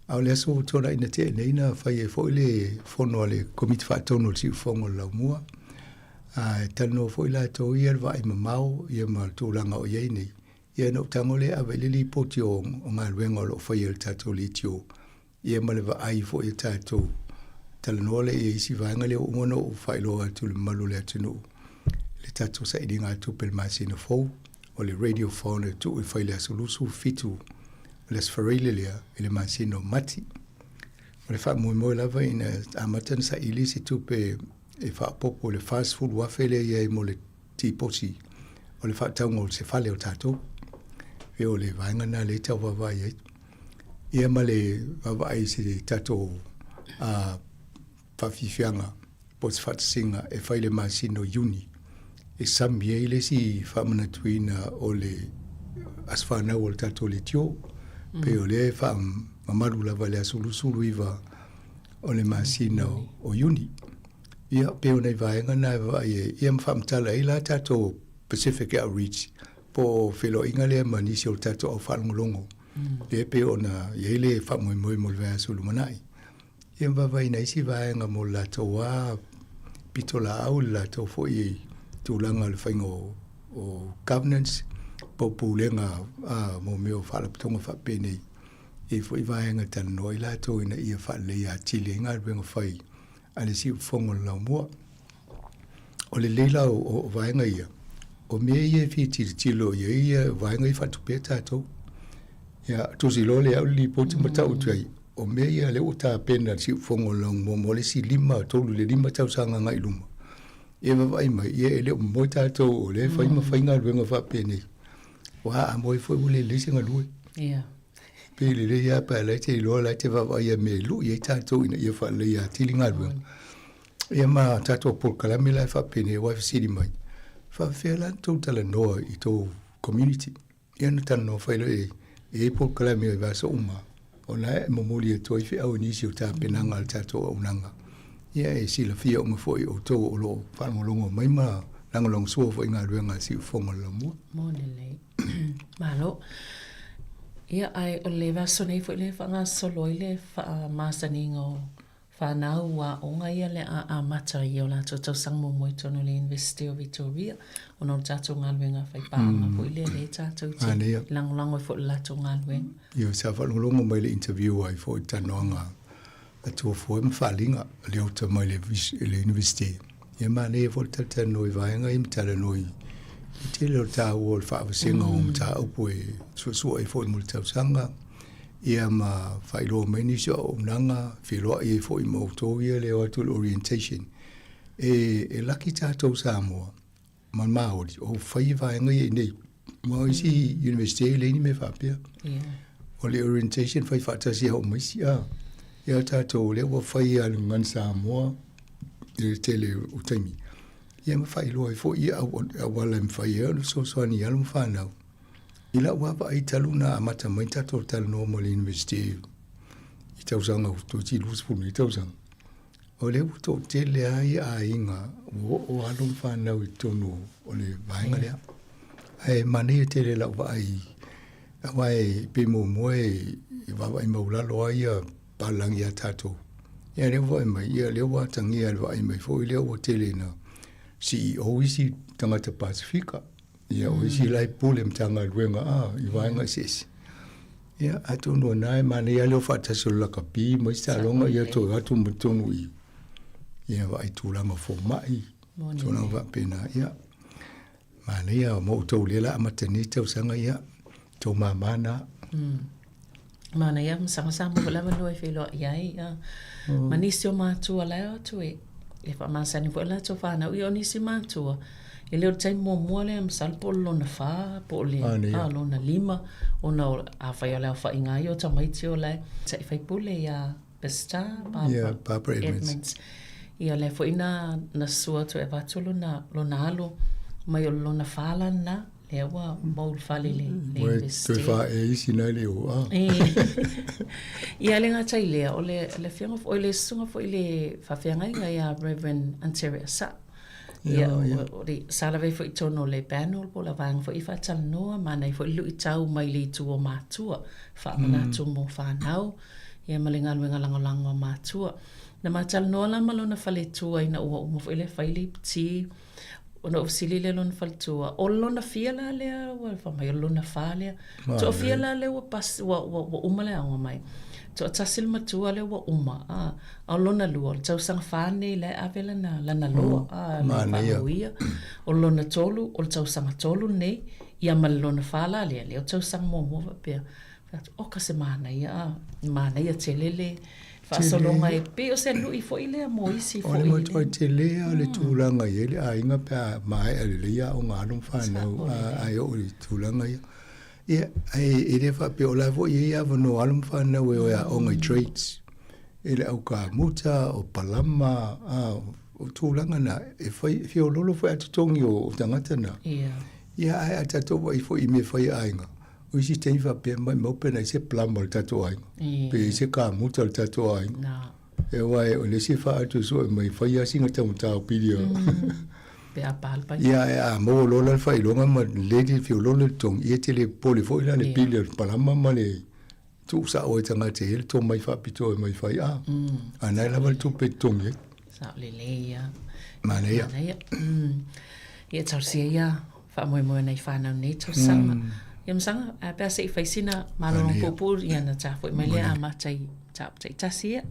A o le aso ua tuanai na tea nei na fai ai foi le fono a le Komiti Faatonu o le Siufofoga o le Laumua, a e talanoa foi latou ia le vaai mamao ia ma le tulaga o i ai nei. Ia na ou tago lea e ave i le lipoti o galuega o lo o faia e le tatou leitio ia ma le vaai foi a tatou talanoa lea i isi vaega lea ua uma ona ou faailoa atu i le mamalu o le atunuu le tatou sailiga tupe i le masina fou o le radiophone e tuu e fai i le aso 27 o le aso Faraile lea i le masina o Mati. O le faamoemoe lava ina amata ona saili se tupe e faaopoopo i le $40,000 lea e i ai mo le tiposi o le faatauga o se fale o tatou. E o le vaega lena lea e tau vaavaai ai. Ia ma le vaavaai i se tatou faafiafiaga po o se faatasiga e fai i le masina o Iuni e sami ai le isi faamanatuina o le aso fanau o le tatou leitio. Pei o lea e faamamalu lava i le aso 29 o le masina o Iuni. Ia, pei o nai vaega na e vaavaai ai, ia ma faamatala ai la tatou Pacific Outreach po o feiloaiga lea ma nisi o tatou au faalogologo, lea e pei ona i ai le faamoemoe mo le vaiaso lumanai. Ia ma vaavaai i nai isi vaega mo le latou lava pitolaau i le latou foi tulaga o le faiga o governance po o pulega mo mea o faalapotopotoga faapenei. E i ai foi vaega e talanoa ai latou ina ia faaleleia atili ai galuega fai a le siufofoga o le laumua. O le lelei la o vaega ia, o mea ia e fia tilotilo i ai ia vaega ia faatupea tatou. Ia, tusi loa lea au le lipoti ma tau atu ai, o mea ia lea ua tapena e le siufofoga o le laumua mo le isi 5, 3 i le 5 tausaga agai i luma. Ia vaavaai mai, ia e le o momoe tatou o lea e fai ma fai galuega faapenei. Aua a moe foi ua le lelei se galue. Ia. Pei lelei lava pe a la e te iloa la e te vaavaai i mea e lui ai tatou ina ia faaleleia atili galuega. Ia ma tatou polokalame la e faapenei aua e fesili mai, faapefea la ona tou talanoa i tou community? Ia ona talanoa fai loa e i ai polokalame o vaiaso uma, o la e momoli atu ai feau i nisi o tapenaga a le tatou auaunaga. Ia e silafia uma foi e outou o lo o faalogologo mai ma lagolagosua foi i galuega a Siufofoga o le Laumua. Mo lelei. Malo. Ia, ae o le vaiaso nei foi lea e faagasolo ai le faamasaniga o fanau aoga ia le a amata i o latou tausaga muamua i totonu o le University o Victoria ona o le tatou galuega faipaaga foi lea lea tatou te lagolago ai foi i le latou galuega. Ia, sa faalogologo mai i le interview ai foi i talanoaga a Tuafoe ma Faaliga, Leota mai le University. Ia manaia foi le talatalanoa i vaega ia ma talanoa i le tele o le taua o le faavasega o mataupu e suesue ai foi mo le tausaga, ia ma faailoa mai nisi o auaunaga, feiloai ai foi ma outou ia le o atu i le orientation. E, e laki tatou Samoa ma Māori o fai vaega ia i inei. Aua o isi University e leai ni mea faapea. O le orientation fai faatasi lava ma isi a. Ia tatou lea ua fai lava i le Gagana Samoa i le tele o taimi. Ia ma faailoa ai foi ia auala e mafai ai ona fesoasoani i alo ma fanau. I lau lava vaai talu ona amata mai tatou talanoa ma le University i tausaga toeitiiti 20 nei tausaga. O lea ua toatele ai aiga ua oo alo ma fanau i totonu o le vaega lea. Ae manaia tele lau vaai, aua e pei muamua e vaavaai maualalo lava ia palagi ia tatou. Ia lea ua vaai mai, ia lea ua atagia i le vaai mai foi lea ua tele ina CEO isi tagata Pasefika. Ia o isi la e pule Matagaluega i vaega eseese. Ia, atonu o lena e manaia lava le o faatasi o le lakapi ma isi taaloga, ia toe atu ma totonu i ia vaai tulaga fomai, tulaga faapena. Ia, manaia mo outou lea o le a amata nei tausaga, ia, tou mama na. Manaia ma saga sa maua le avanoa e feiloai ai ia ma nisi o matua la e o atu e e faamasani foi latou fanau. Ia o nisi matua, e le o le taimi muamua lea masalo po o le lona fa po o le a lona lima ona o afai o le aofaiga lava ia o tamaiti o la e tai faipule ia Pestar Barbara, Barbara Edmonds. Edmonds. Ia lea foi na na sua atu e avatu lona lona alo mai o le lona fa la lena lea ua mau i le fale i le le University. Toe fa e isi nai le o a. Ia le gata i lea o le le afioga foi le susuga foi i le faafeagaiga ia Reverend Antere Asa. Ia, o le sa lava ai foi i totonu o le panel po o le vaega foi e faatalanoa, manaia foi le luitau mai le itu o matua, faamanatu mo fanau, ia ma le galuega lagolago a matua. Na ma talanoa la ma lona faletua ina ua uma foi lea fai le iputi, ona ou fesili lea i lona faletua, o lona fia la lea ua fai mai o lona fa lea. Toafia la lea ua pas, ua, ua, ua uma le aoga mai. Toatasi le matua lea ua uma, a, a o lona lua, o le tausaga fa nei la e ave lana, lana loa, a, le faaloia. O lona tolu, o le tausaga tolu lenei, ia ma le lona fa la lea, lea o le tausaga muamua faapea. Oka se manaia, a, manaia tele le faasologa e pei o se lui foi lea mo isi foi. O le matuai tele lava o le tulaga e i ai le aiga pe a maea lelei aoga a alo ma fanau, ae oo i tulaga ia. Ia, ae e le faapea o la foi e i ai avanoa alo ma fanau e o e aoga i trades, i le au kamuta, o palama, a, o tulaga na, e fai, e feoloolo foi a totogi o tagata na. Ia, ae a tatou vaai foi i mea fai a aiga, o isi taimi faapea maumau pe na i ai se plumber o le tatou aiga, pe i ai se kamuta o le tatou aiga. E aua o le isi e faaasuasua mai, fai lava sina taugata o pili. Pe a pa le Ia, ae a maua loa la le faailoga ma lelei le feoloolo le totogi, ia e te le popole foi la i le pili o le palama ma le tuusao ai tagata e i ai le tomai faapitoa e mai fai, a a na e lava le tupe e totogi ai. Sao lelei ia. Manaia. Manaia. Ia talosia ia faamoemoe nai fanau nei tausaga. Ia Masaga, a pe a se i fai sina malologa puupuu ia ona ta foi mai lea amata i mataupu taitasi ia.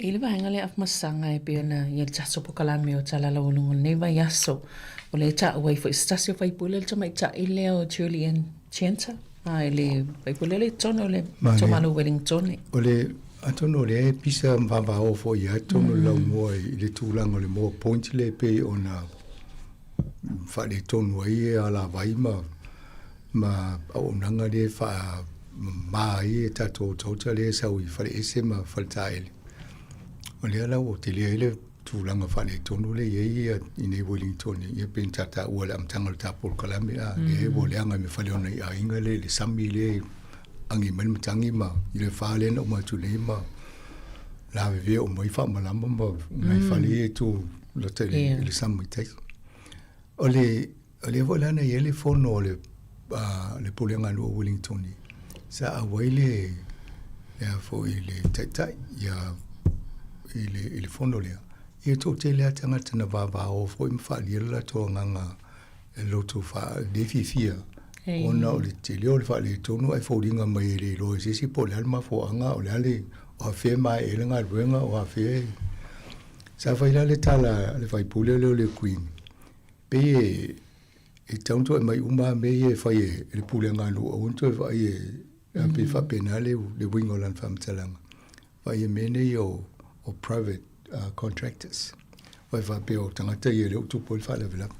I le vaega lea Afamasaga e pei ona i ai le tatou polokalame o Tala Lauologo i lenei vaiaso, o lea e taua ai foi se tasi o faipule le tamaitai lea o Julian Chienta, a e le faipule lea i totonu o le itumalo o Wellington. O le, atonu o lea e pisa ma vavao foi ia totonu o le laumua i le tulaga o le more point lea e pei ona faaletonu ai e alavai ma ma auaunaga lea e faamama ai e tatou otaota lea e sau i faleese ma faletaele. O lea la ua tele ai le tulaga faaletonu lea e i ai i nei Wellington ia pei ona taua i le amataga o le ta polokalame, a lea ua leaga i me fale o nai aiga lea i le sami lea agi mai le matagi ma i le fa lea na uma atu nei ma lavevea uma ai faamalama ma nai fale ia e tu lata i le, i le sama i tai. O le, o lea foi la na i ai le fono o le, le Pulega a Nuu o Wellingtoni, sa auai le, le a foi le taitai ia, i le, i le fono lea. Ia toatele lava tagata na vavao foi ma faaalia le latou agaga e loto faa, le fiafia ona o le tele o le faaletonu ae foliga mai e le iloa e se isi po o le a le mafuaaga, o le a le, o afea e maea ai le galuega, o afea e... Sa fai la le tala a le faipule lea o le Queen, pei e, e tatau ona toe aumai uma lava mea ia e fai e le pulega a nuu, aua ne i toe vaai e, pei e faapena le uiga o lana faamatalaga. Vaai i mea nei o, o private uh, contractors. Vai faapea o tagata ia e le o tupu ai le faalavelave.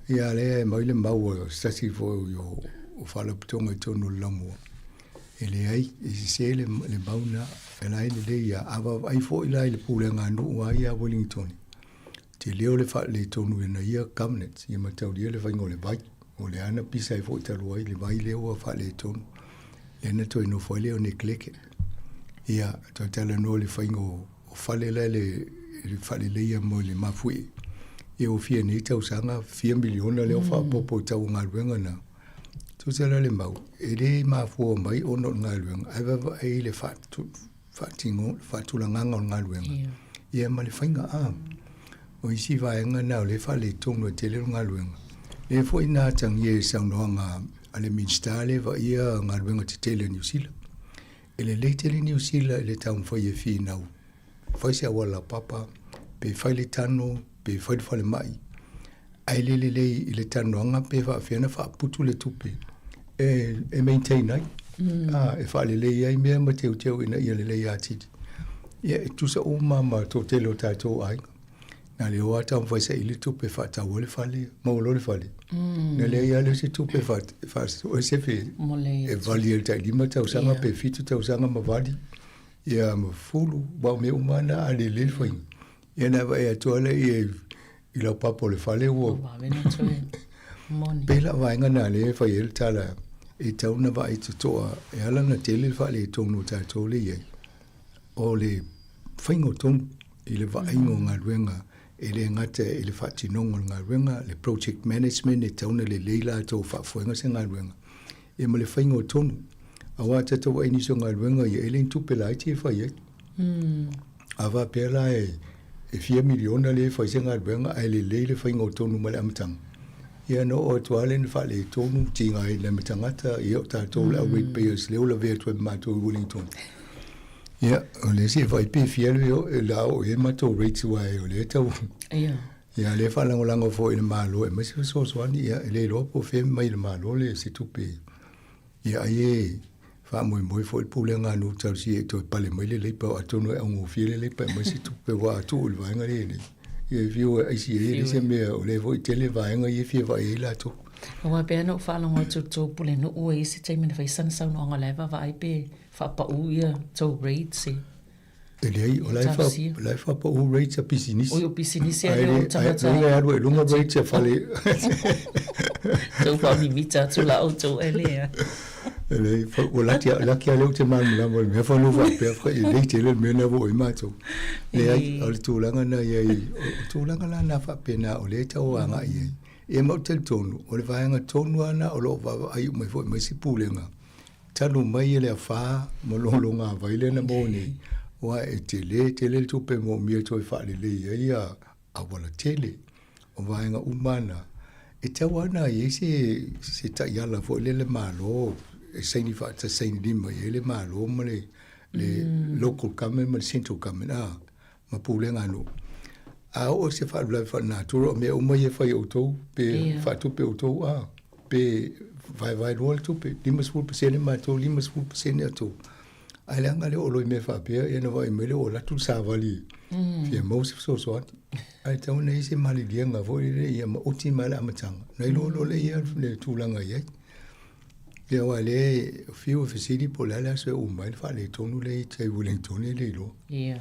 Ia lea e mai le mau o se tasi foi o, o faalapotopotoga i totonu o le laumua. E leai, e sese le, le mau na, e la e lelei ia. A vaavaai foi la i le pulega a nuu lava ia a Wellington, tele o le faaletonu i ana ia governance, ia mataulia le faiga o le vai. O lea na pisa ai foi talu ai le vai lea ua faaletonu. Lea na toe nofo ai lea o neglected. Ia, toe talanoa i le faiga o, o fale la le, le faaleleia mo le mafuie. Ia ua fia nei tausaga, fia miliona lea ua faaopoopo i tau o galuega na. Tusa la le mau, e le mafua mai ona o le galuega, ae vaavaai i le faatu, faatino, faatulagaga o le galuega. Ia, ia ma le faiga a. O isi vaega na o lea e faaletonu ai tele le galuega. Lea foi na atagia i saunoaga a le Minisita lea e vaaia galuega tetele a Niu Sila. E lelei tele Niu Sila i le taumafai e finau, fai se auala laupapa, pe fai le tano, pe fai le falemai, ae le lelei i le talanoaga pe faapefea ona faaputu le tupe e, e maintain ai, mm. a, e faalelei ai mea ma teuteu ina ia lelei atili. Ia, e tusa uma ma toatele o tatou aiga. Na le o lava taumafai saili tupe e faatau ai le fale, maua loa le fale. Mm. Na leai lava lea o se tupe e faasefe e vali ai le tailima tausaga yeah. pe fitu tausaga ma vali. Ia ma fulu, aua o mea uma na a lelei le faiga. Ia na vaai atu lava lea i lau papa o le fale ua pei la vaega na lea e fai ai le tala e tatau ona vaai totoa e ala ona tele le faaletonu o tatou lea e i ai o le faiga o tonu i le vaaiga o galuega e le gata i le faatinoga o le galuega, le project management e tatau ona lelei latou faafoega se galuega ia ma le faiga o tonu. Aua tatou vaai i nisi o galuega ia e le ni tupe laiti e fai ai. A faapea la e, e fia miliona lea e fai se galuega ae lelei le faiga o tonu mai le amataga, ia na oo atu lava lea ina faaletonu, tigaina ma tagata, ia o tatou le au rate payers lea ua lavea atu ai ma matou i Wellington. Ia, o lea se i vaai pe fia le la oo i ai matou rates aua o lea e tau... Ia. Ia, lea e faalagolago foi i le Malo e aumai se fesoasoani, ia e le iloa po o fea e mai i le Malo le se tupe. Ia ai e faamoemoe foi le pulega a nuu talosia e toe pale mai le Labour atonu e augofie le Labour e aumai se tupe aua a tuu i le vaega lea nei, ia e fiu e aisi ai e leai se mea o lea foi e tele vaega ia e fia vaai ai latou. Aua pei ona ou faalogo atu i le tou pulenuu e i ai se taimi na fai sana saunoaga o la e vaavaai pe faapau ia tou rates e E leai, o la e fa, la e faapau rates a pisinisi. Oi, o pisinisi a lea o tagata. Ai, ai, alu e luga rates a fale. Tau faamimita atu la outou e lea. E leai, ua laki, laki a lea ou te malamalama i le mea fanu faapea, e lelei tele le mea na ua i matou. Leai, o le tulaga na i ai, o tulaga la na faapena o lea e tau agai i ai. Ia ma ou te talitonu, o le vaega tonu lava lena o lo o vaavaai uma ai foi ma isi pulega, Talu mai e le afa ma logaloga vai lea na maua nei, aua e tele tele le tupe e moomia e toe faalelei ai ia auala tele. O vaega uma na, e tatau lava ona i ai se, se taiala foi lea le Malo e saini faatasi, saini lima i ai le Malo ma le, le local government ma le central government, a, ma pulega a nuu. A oo i se faalavelave faalenatura, o mea uma ia e fai e outou, pe yeah. faatupe outou, a, pe vaevae loa le tupe, 50% matou, 50% outou. Ae leaga lea o lo i mea faapea, ia na vaai mai lea ua alu atu le savali, fia maua se fesoasoani. Ae tatau ona i ai se maliliega foi lele ia maoti mai le amataga, ona iloa loa lea ia le tulaga e i ai. Ia aua lea e fiu e fesili po o le a le aso e uma ai le faaletonu lea i tai Wellington e le iloa. Ia.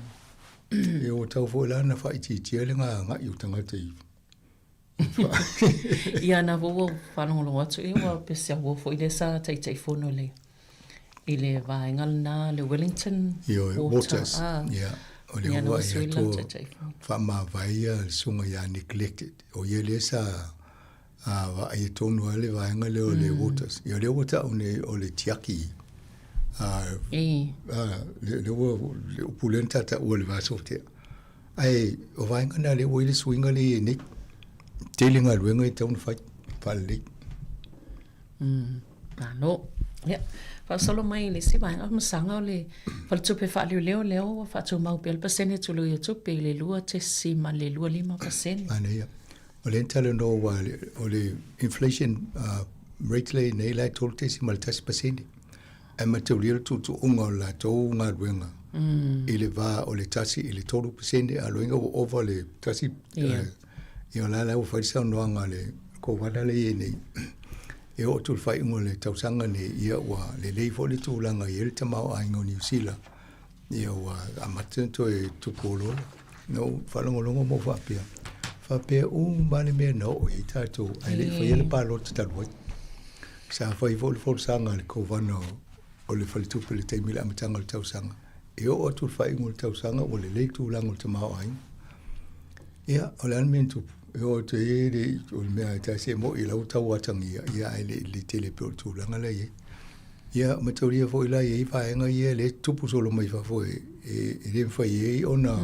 Ia ua tau foi la na faaitiitia le gagai o tagata i Ia na foi ua faalogologo atu ia ua pei o se auo foi lea sa Taitaifono i le. I le vaega lena le Wellington Ioe, Water, Waters, ah. ia, o le Ia na ua ua ia sui la atoa Taitaifono. faamavae ia le susuga ia Nick Lected. O ia lea sa vaaia tonu ai le vaega lea o le Waters. Ia o lea ua tau nei o le tiaki E. lea ua le upu lea na tataua i le va sotea. Ae o vaega na lea ua i ai le suiga lea i ai nei. Tele galuega e tatau ona fai faalelei. Malo. Ia, faasolo mai i le isi vaega o masaga o le faletupe faaleoleo lea ua faatumau pea le pasene tului o tupe i le 2.25%. Manaia. O lea na talanoa aua o le inflation rate lea i nei la e 3.1%. Ae mataulia le tuutuuga o le latou galuega i le va o le 1 i le 3%, a o lona uiga ua ova le 1, ia o la la ua fai le saunoaga a le Kovana lea i ai nei, e oo atu i le faaiuga o le tausaga nei, ia ua lelei foi le tulaga e i ai le tamaoaiga o Niu Sila, ia ua amata ona toe tupu oloolo. Na ou faalogologo ma ou faapea, faapea uma lava le mea na oo i ai tatou ae le i faia le palota talu ai. Sa fai foi le folasaga a le Kovana o le Faletupe i le taimi i le amataga o le tausaga, e oo atu i le faaiuga o le tausaga ua lelei le tulaga o le tamaoaiga. Ia, o le a le mea na tupu? E oo atu ai e le i, o le mea e tasi e moni la ua tau atagia, ia ae le i lelei tele pei o le tulaga la e i ai. Ia, mataulia foi la e i ai vaega ia lea e tupu solo mai fafo e, e le mafai ai ona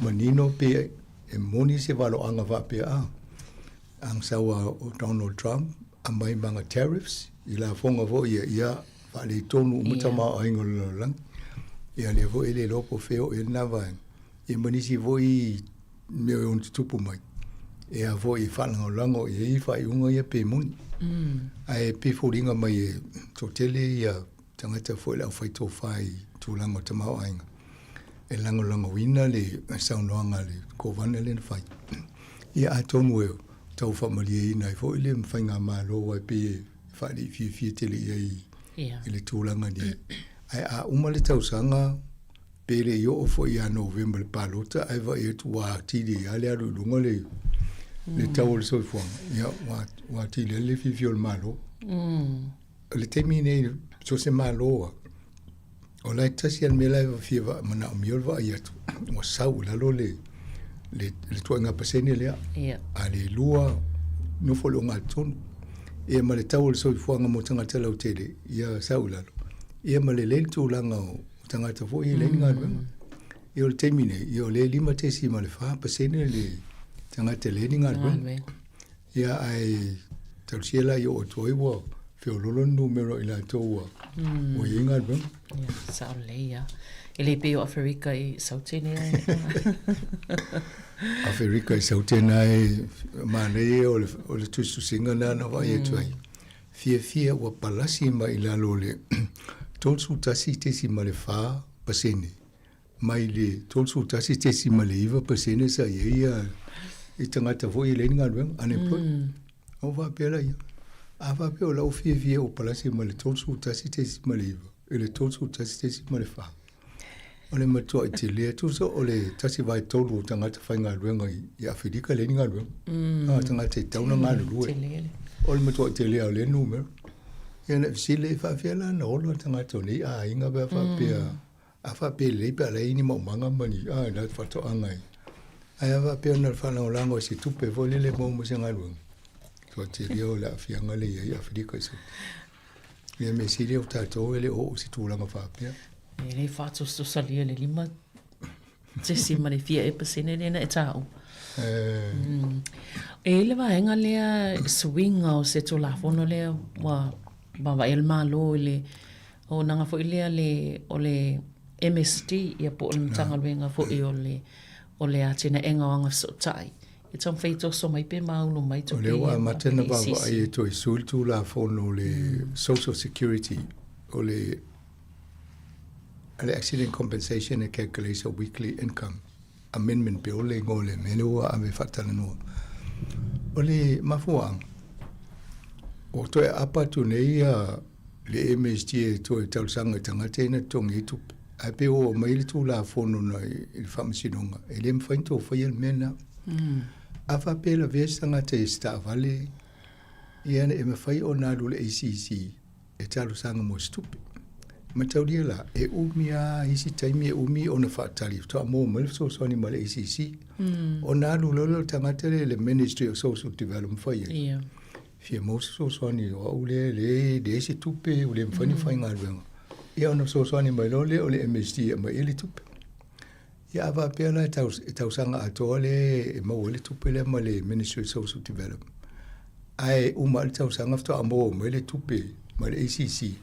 manino pe e moni se valoaga faapea, a, agasau a o Donald Trump aumai ma ana tariffs i lafoga foi ia, ia faaletonu uma tamaoaiga o le lalolagi. Ia lea foi e le iloa po o fea o oo i ai lena vaega. Ia ma nisi foi mea e ono tutupu mai, e a foi e faalagolago i ai faaiuga ia pe moni. Ae pei e foliga mai e toatele ia tagata foi le aufai tofa i tulaga o tamaoaiga e lagolagoina le saunoaga a le Kovana lea na fai. Ia atonu e tau faamalieina ai foi le faigamalo aua e pei e faaliifiafia tele i ai i le tulaga nei. Ae a uma le tausaga Pe le i oo foi ia Novema le palota ae vaai atu ua atili ai lava le alu i luga le le tau o le soifuaga, ia ua ua atili ai le fiafia o le Malo. O le taimi nei so o se Malo lava, o la e tasi lava le mea la e fia manaomia o le vaai atu ua sau i lalo le le le ituaiga pasene lea. A le lua nofo i le ogatotonu. Ia ma le tau o le soifuaga mo tagata lautele, ia sau i lalo. Ia ma lelei le tulaga o O tagata foi e leai ni galuega. Ia o le taimi nei, ia o lea e 5.4% le tagata e leai ni galuega. Ia ae talosia la ia oo atu ai ua feololo le numera o i latou ua ua i ai galuega. Ia, sao lelei lava. E le pei o Aferika i Sautene ai. Aferika i Sautene ai, manaia o le, o le tusitusiga lena na vaai atu ai. Fiafia ua palasi mai i lalo o le 31.4% mai le 31.9% sa i ai ia i tagata foi e leai ni galuega, unemployed. Ona ou faapea laia, a faapea o lau fiafia ua palasi mai le 31.9 i le 31.4, O le matuai tele, tusa o le 1/3 o tagata faigaluega i Aferika e leai ni galuega. A tagata e tatau ona galulue. O le matuai tele lava o lea numera. Ia na fesili e faapefea la ona ola tagata o nei aiga pe a faapea, a faapea e lelei pe a leai ni maumaga ma ni, a la faatoaga e. Ae a faapea na o le faalagolago i se tupe foi lele e maua mai se galuega, matua tele o le aafiaga lea e i ai Aferika i Saute. Ia mea sili o tatou e le o oo i se tulaga faapea. E le faatosotosalia le lima tesi ma le fia ea pasene lea na e taua. E i ai le vaega lea suiga o se Tulafono lea ua vaavaai le Malo i le auaunaga foi lea le o le MSD ia po o le Matagaluega foi o le o le atinaega o agafesootai E taumafai e toso mai pe maulu mai tupe. O lea ua amata ona vaavaai e toe sui le Tulafono o le Social Security, o le le Accident Compensation and Calculation of Weekly Income Amendment Bill le igoa o le mea lea ua ave e faatalanoa. O le mafuaaga, ua toe aapa atu nei ia le MSD e toe talosaga i tagata ia na totogi ai tupe. Ae pei ua oo mai le Tulafono na i le Faamasinoga, e le mafai ona tou faia le mea lena. A faapea e lavea se tagata i se taavale, ia e mafai ona alu i le ACC e talosaga mo se tupe. Mataulia la, e umi lava isi taimi e umi ona faatali faatoa maua mai le fesoasoani mai le ACC. Ona alu loa lea o le tagata lea i le Ministry of Social Development fai ai. Ia. Fia maua se fesoasoani o au lea e leai leai se tupe ua le mafai ona faigaluega. Ia ona fesoasoani mai loa lea o le MSD e aumai ai le tupe. Ia a faapea la e e tausaga atoa lea e maua ai le tupe lea mai le Ministry of Social Development, ae uma lava le tausaga faatoa maua mai le tupe mai le ACC,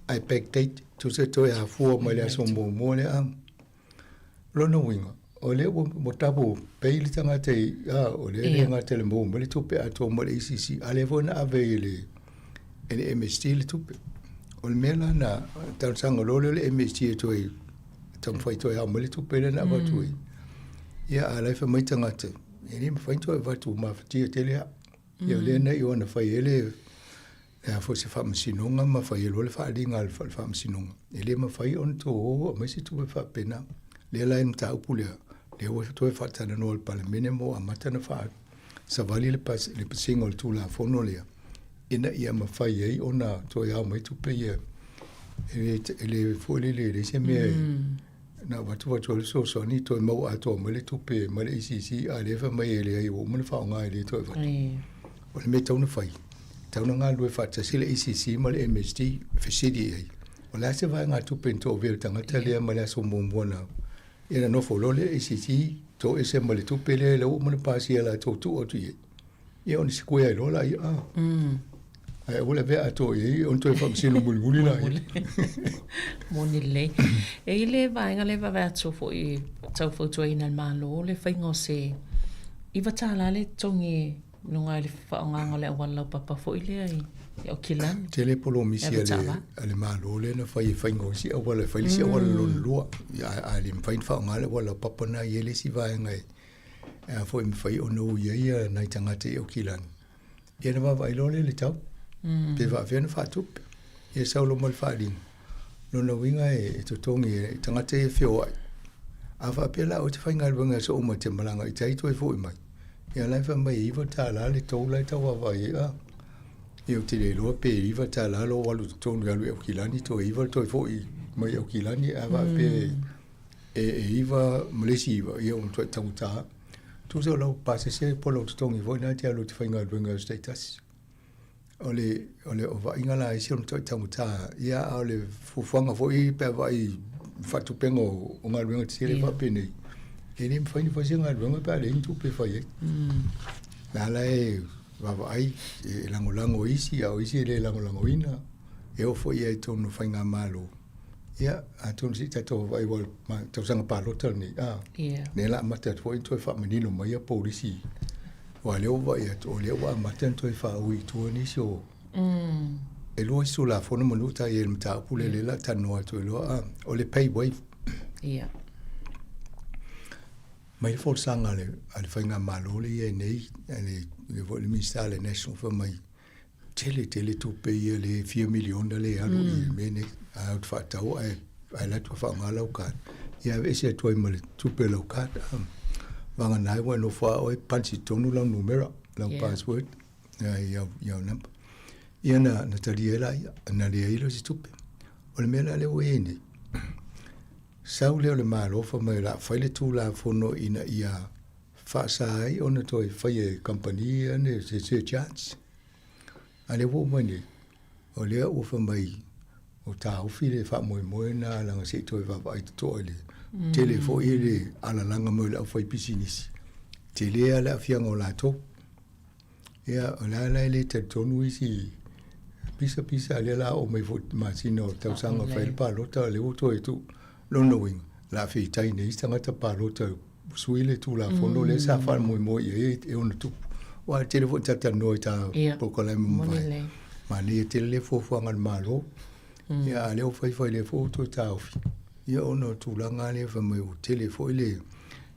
ae backdate, tusa e toe afua mai le aso muamua lea a. O lona uiga, o lea ua ua double pay le tagata i, a, o lea e le gata i le maua mai le tupe atoa mai le ACC, a o lea foi na ave i le e le MSD le tupe. O le mea la na talosaga loa lea o le MSD e toe taumafai toe ao mai le tupe lea na avatu ai. Ia, a o la e fai mai tagata, e le mafai ona toe avatu mafatia tele au. Ia o lea na iu ina fai ai le le a foi se faamasinoga ma fai ai loa le faaaliga a le faamasinoga. E le mafai ona toe o aumai se tupe faapena. Lea la e mataupu lea, lea ua toe faatalanoa e le Palemene ma ua amata ona faasavali le le pasiga o le Tulafono lea, ina ia mafai ai ona toe ao mai tupe ia. E le, e le foi lele, e leai se mea e na avatu atu ai le fesoasoani toe maua atoa mai le tupe mai le ACC, a o lea e fai mai e leai ua uma ona faaaoga e le toe avatu. O le mea e tatau ona fai, e tatau ona galulue faatasi le ACC ma le MSD, fesili i ai, o le a se vaegatupe na toavea e le tagata lea mai le aso muamua na ia na nofo loa le ACC toese ma le tupe lea lea ua uma ona pasia e latou tuu atu i ai. Ia ona sikuea ai loa laia, a. Ae aua le avea atoa i ai ona toe faamasino mulimuli laia. Moni lelei. E i le vaega lea e vaavaai atu foi tau fautuaina e le Malo le faiga o se $9 le totogi i luga i le faaaogaina o le auala laupapa foi lea i Aukilani. Tele polomisi a le, a le Malo lea na fai e faiga o isi auala, e fai le isi auala lona lua. Ia, a le mafai ona faaaoga le auala laupapa lena, e i ai le isi vaega e a foi e mafai ona ui ai nai tagata i Aukilani, ia ona vaavaai loa lea i le tau, pe faapefea ona faatupe. Ia sau loa ma le faaaliga, lona uiga e totogi e tagata ia e feoai. A faapea la oe e te faigaluega i aso uma e te malaga i tai toe foi mai, ia la e fai mai e $9 le toll la e tau vaavaai ai, a. Ia ou te le iloa pe $9 lou alu i totonu e alu i Aukilani toe $9 le toe foi mai Aukilani, ae faapea e 9 ma le isi 9, ia ua matuai taugata. Tusa o lau pasese po o lau totogi foi lena e te alu e te faigaluega i aso taitasi. O le, o le vaaiga la isi o le matuai taugata, ia a o le fuafuaga foi pe a vaai i faatupeina o galuega tetele faapenei, e le mafai ona fai se galuega pe a leai ni tupe e fai ai. O la la e vaavaai, e lagolago e isi, a o isi e le lagolagoina, e oo foi i ai i totonu o faigamalo. Ia, atonu se i tatou vaavaai aua o le tausaga palota lenei, a, Ia. lea o le a amata atu foi ona toe faamanino mai ia polisi, aua o lea ua vaai atu, o lea ua amata ona toe faaui i tua nisi o... E lua isi Tulafono manu ta i ai i le mataupu lea, lea o le a talanoa atu ai loa, a, o le pay waive. Ia. Mai le folasaga a le, a le faigamalo lea e i ai nei, a le, le foi le Minisita a le National fai mai, tele tele tupe ia le fia miliona le alu i le mea nei. A ou te faatau ae ae alu atu e faaaoga lau card, ia aveese atu ai ma le tupe o lau card. Vagana ai ua e nofo lava oe punch i totonu lau numera, lau password, i au number. Ia na na talia ai laia, na leai lea o se tupe. O le mea la lea ua i ai nei, sau lea o le Malo fai mai o le a fai le Tulafono ina ia faasa ai ona toe faia e kamupani ia ne se surcharge. A lea ua uma nei, o lea ua fai mai ua taofi le faamoemoe lena leaga se i toe vaavaai totoa i le tele foi le alalaga mai o le aufaipisinisi, tele lava le aafiaga o latou. Ia, o le a la e le talitonu isi pisa pisa lea o le a oo mai foi i le masina o le tausaga e fai ai le palota, o lea ua toe tuu. Lona uiga, o le a feitai nei isi tagata palota ua sui le Tulafono lea sa faamoemoe i ai e ono tupu. Aua e tele foi ina talatalanoa i ta polokalame ua mavae. Manaia tele le fuafuaga a le Malo, ia a o lea ua fai fai lea foi ua toe taofi, ia ona o tulaga lava lea fai mai ua tele foi le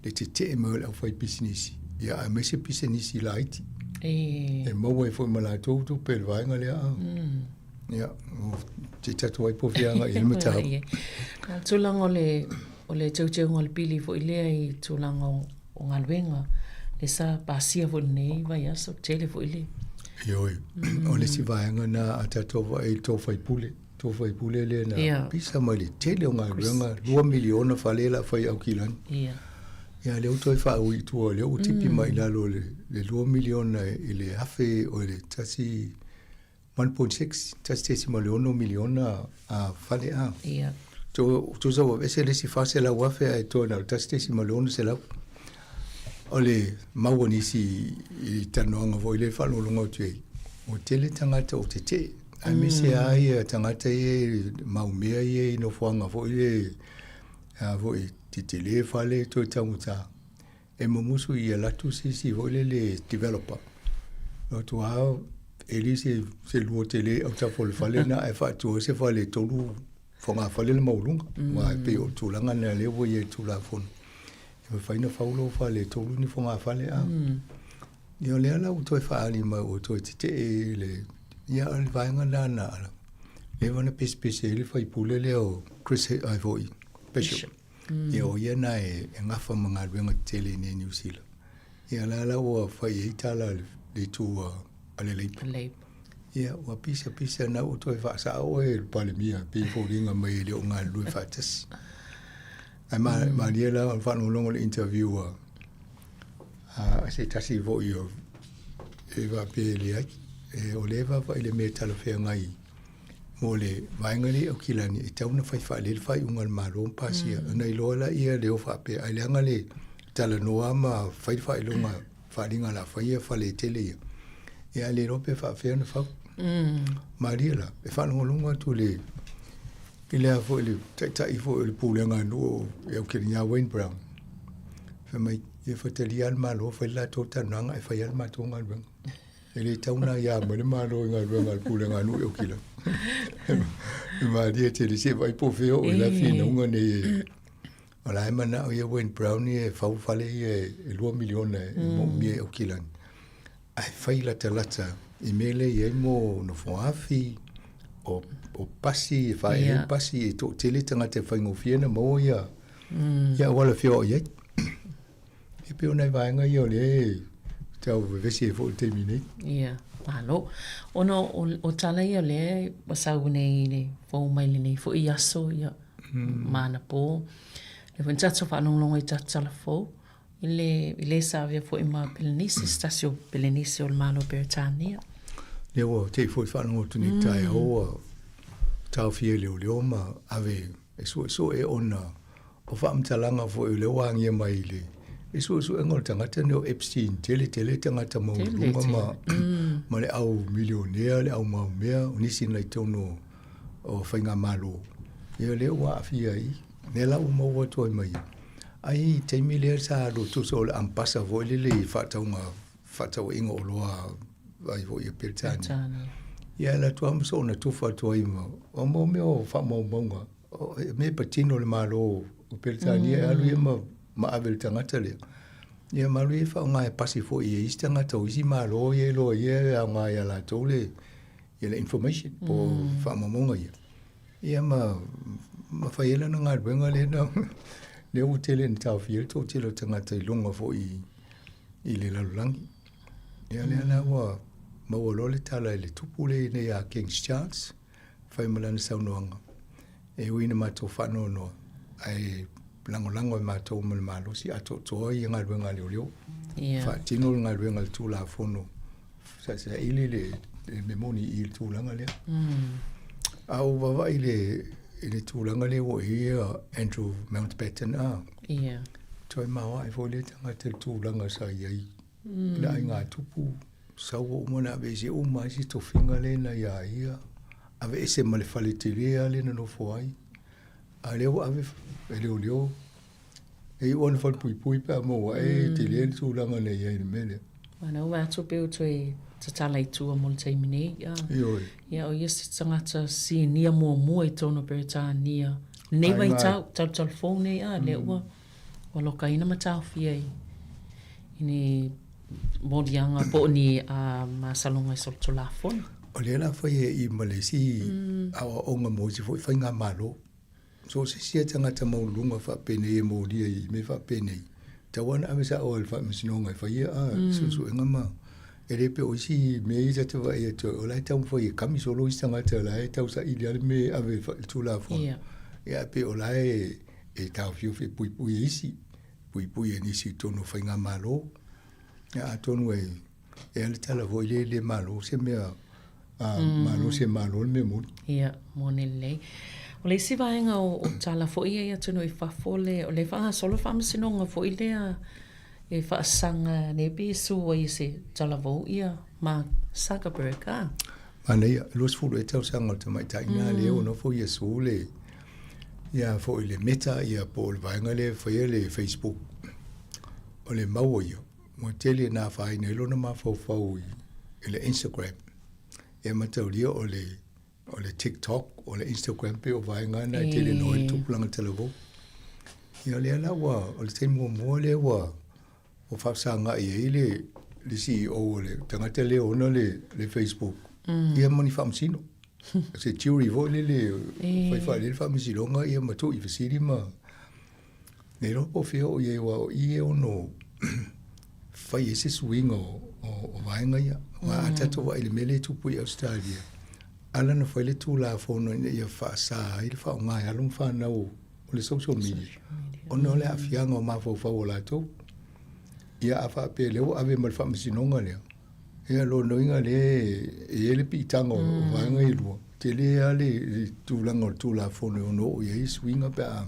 tetee mai o le aufaipisinisi, ia aemaise pisinisi laiti. E maua ai foi ma latou tupe i le vaega lea. Ia, se i tatou ai po o fea agai i ai le mataupu. A o le tulaga o le, o le teuteuga o le pili foi lea i tulaga o, o galuega, lea sa pasia foi i lenei vaiaso, tele foi le... Ioe, o le isi vaega lena a tatou vaai i le tou sui usufono. tou faipule lea na yeah. pisa mai le tele o galuega 2 miliona fale la fai Aukilani. Yeah. Ia lea ua toe faaui i tua lea ua tipi mai i lalo le le 2 miliona i le afe o le tasi 1.6 1.6 miliona a fale a. Yeah. To tusa ua ese le isi 400,000 ae toe na o le 1.6. O le mau a nisi i talanoaga foi lea e faalogologo atu ai, ua tele tagata o tetee, aemaise lava ia tagata ia i mau mea ia i nofoaga foi lea a foi tetele fale toe taugata, e mumusu i alu atu se isi foi lele developer. O atu lava e le se se lua tele autafa o le fale lena ae faatu ai se fale e tolu fogafale le maualuga. Aua e pei o le tulaga lena lea ua i ai i le Tulafono, e mafai ona fau lou fale e tolu ni fogafale a. Ia o lea la ua toe faaali mai ua toe tetee i le, ia o le vaega lena na leva ona pesepese ai le faipule lea o Chris ai foi Bishop. Ia o ia na e gafa ma galuega tetele i inei i Niu Sila. Ia la la ua fai ai tala a le itu a le Labour. Ia ua pisa pisa na ua toe faasao oe e le Palemia e pei e foliga mai e le o galulue faatasi. Ae ma, malie la o le faalogologo i le interview a, a se tasi foi o e faapea e leai, e, o lea e vaavaai i le mea e talafeagai mo le vaega lea i Aukilani e tatau ona fai faalele le faaiuga a le Malo ma pasia. Ona iloa laia lea o faapea, ai leaga le talanoa ma fai le faailoga faaaliga o le a fai ia fale tele ia. Ia ae le iloa pe faapefea ona fau. Malie la, e faalogologo atu i le i le a foi le taitai foi o le pulega a nuu i Aukilani ia Wayne Brown. Fai mai, ia faitalia lava le Malo fai le latou talanoaga ae fai lava le matou galuega. E le tatau ona aia mai le Malo i galuega a le pulega a nuu i Aukilani. E malie tele se i vaai po o fea o i la finauga nei e O la e manao ia Wayne Brown ia e fau fale ia e 2 miliona e moomia i Aukilani. Ae fai latalata i mea lea e i ai mo nofoafi, o, o pasi, e faaele yeah. pasi, e toatele tagata e faigofie ona maua ia, ia auala feoai ai. E pei o nai vaega ia o lea e tau vevesi ai foi i le taimi nei. Ia, malo. Ona o, o tala ia o lea ua sau nei i le fou mai lenei foi aso, ia, ma anapo. Lea foi na tatou faalogologo i tatou tala fou, i le, i le sa avea foi ma Pelenisi, se tasi o Pelenisi o le Malo o Peretania. Lea ua te i foi faalogo atu nei taeao ua taofia e leoleo ma ave e suesue ona o faamatalaga foi o lea ua agia mai i le i suesuega o le tagata lenei o Epstein, tele tele tagata maualuluga ma, ma le au milionea, le au maumea, o nisi na i totonu o faigamalo, ia lea ua aafia ai, lea la ua maua atu ai ma ia. Ai i taimi lea sa alu tusa o le ampasa foi lele i faatauga faatauaiga oloa ai foi a Peretania. Ia alu atu lava ma soona tufa atu ai ma, o mau mea o faamaumauga e mea e patino le Malo o Peretania e alu ia ma, ma ave i le tagata lea. Ia ma alu ia e faaaoga e pasi foi e isi tagata o isi Malo ia e iloa ia e aoga ia latou le, ia le information po o faamaumauga ia. Ia ma, ma fai ai lana galuega lea na, lea ua tele ina taofia ai le toatele o tagata i luga foi i, i le lalolagi. Ia lea la ua maua loa le tala i le tupu lea nei a King Charles, fai ma lana saunoaga, e ui ina matou faanoanoa, ae lagolago e matou ma le malosi atoatoa ia galuega a leoleo. Yeah. Faatino le galuega a le Tulafono, saili le, le mea moni i le tulaga lea. A ou vaavaai i le, i le tulaga lea ua i ai Andrew Mountbatten, a, Yeah. toe maoae foi lea tagata i le tulaga sa i ai. I le aiga tupu, sau ua uma ona aveese uma ai si tofiga lea na ia ia, aveese ma le fale tele lava lea na nofo ai. A lea ua ave e leoleo, e iu ona falepuipui pe a maua ae e tele le tulaga na i ai i le mea lea. Ana ua atu pei ua toe tatala i tua mo le taimi nei. Ia, Ioe. Ia, o ia se tagata sinia muamua i totonu o Peretania. Lenei vaitau, talutalu fou nei, a, lea ua Ua lokaina ma taofia i ni moliaga po o ni masaloga i solitulafono. O lea la fai e i ma le isi aoaoga mo isi foi faigamalo. So o se isi a tagata maualuluga faapenei e molia i mea faapenei, tatau lava ona ave sao i le faamasinoga e fai ia suesuega ma. E le pei o isi mea ia ta te vaai atu ai, o la e taumafai e kami solo isi tagata o la e tausaili lava le mea e ave i le Tulafono. Ia. Ia ae pei o la e e taofiofi e puipui e isi, puipui e nisi i totonu o faigamalo. Ia atonu e e a le tala foi lea e le malo se mea a malo se malo le mea moni. Ia, moni lelei. O le isi vaega o, o tala foi ia i atunuu i fafo le, o le faagasolo faamasinoga foi lea e faasaga nei pe sue ai e se talavou ia Mark Zuckerberg a. Manaia, 20 ea tausaga o le tamaitai lena lea ua nofo ia sue le ia foi le Meta ia po o le vaega lea e faia le Facebook. O le mau ia, ua tele ina afaina ai lona mafaufau i le Instagram. Ia mataulia o le o le TikTok, o le Instagram pei o vaega na e tele noa ai le tupulaga talavou. Ia o lea la ua, o le taimi muamua lea ua ua faafesagai ai le le CEO o le tagata lea e ona le le Facebook ia ma ni faamasino. Se jury foi lele e fai faalelei le faamasinoga ia ma tuu i fesili ma le iloa po o fea o i ai aua o i e ono fai ai se suiga o, o, o vaega ia. Aua a tatou vaai i le mea lea e tupu i Ausetalia, ala ona fai le Tulafono ina ia faasa ai le faaaoga e alo ma fanau o le social media, ona o le aafiaga o mafaufau o latou. Ia a faapea lea ua ave ma le faamasinoga lea, ia lona uiga lea e i ai le piitaga o vaega ia e lua, tele lava le tulaga o le Tulafono e ono oo i ai suiga pe a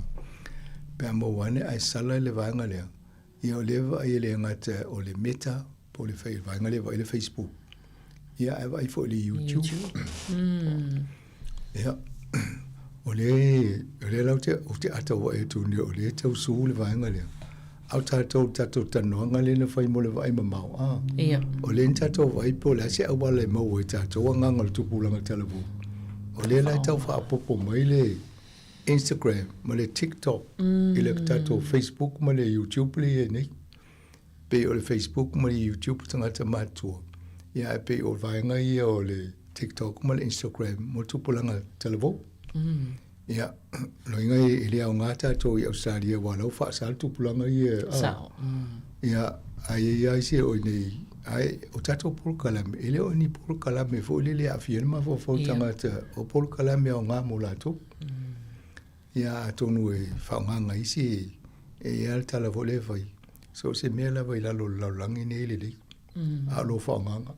pe a maua ane ae sala le vaega lea. Ia o lea e vaai e le gata o le Meta po o le vaega lea e vaai le Facebook, ia ae vaai foi i le YouTube. Ia, o lea, o lea la ou te, ou te ata vaai atu nei, o lea e tau sue le vaega lea. A o tatou, le tatou talanoaga lea na fai mo le vaai mamao, a. Ia. O lea na tatou vaai po o le a se auala e maua ai e tatou agaga o le tupulaga talavou. O lea la e tau faaopoopo mai le Instagram ma le TikTok i le tatou Facebook ma le YouTube lea e i ai nei. Pei o le Facebook ma le YouTube tagata matutua, ia ae pei o vaega ia o le TikTok ma le Instagram mo le tupulaga talavou. Ia, loiga e le aoga tatou i Ausetalia aua o la ua faasa le tupulaga ia. Sao. Ia, ae i ai lava isi o i inei, ae o tatou polokalame, e le o ni polokalame foi lele e aafia ai le mafaufau o tagata, o polokalame aoga mo latou. Ia atonu e faaaogaina isi, e i ai lava le tala foi lea e fai, so o se mea lava i lalo o le lalolagi nei e lelei, a o lou faaaogaga.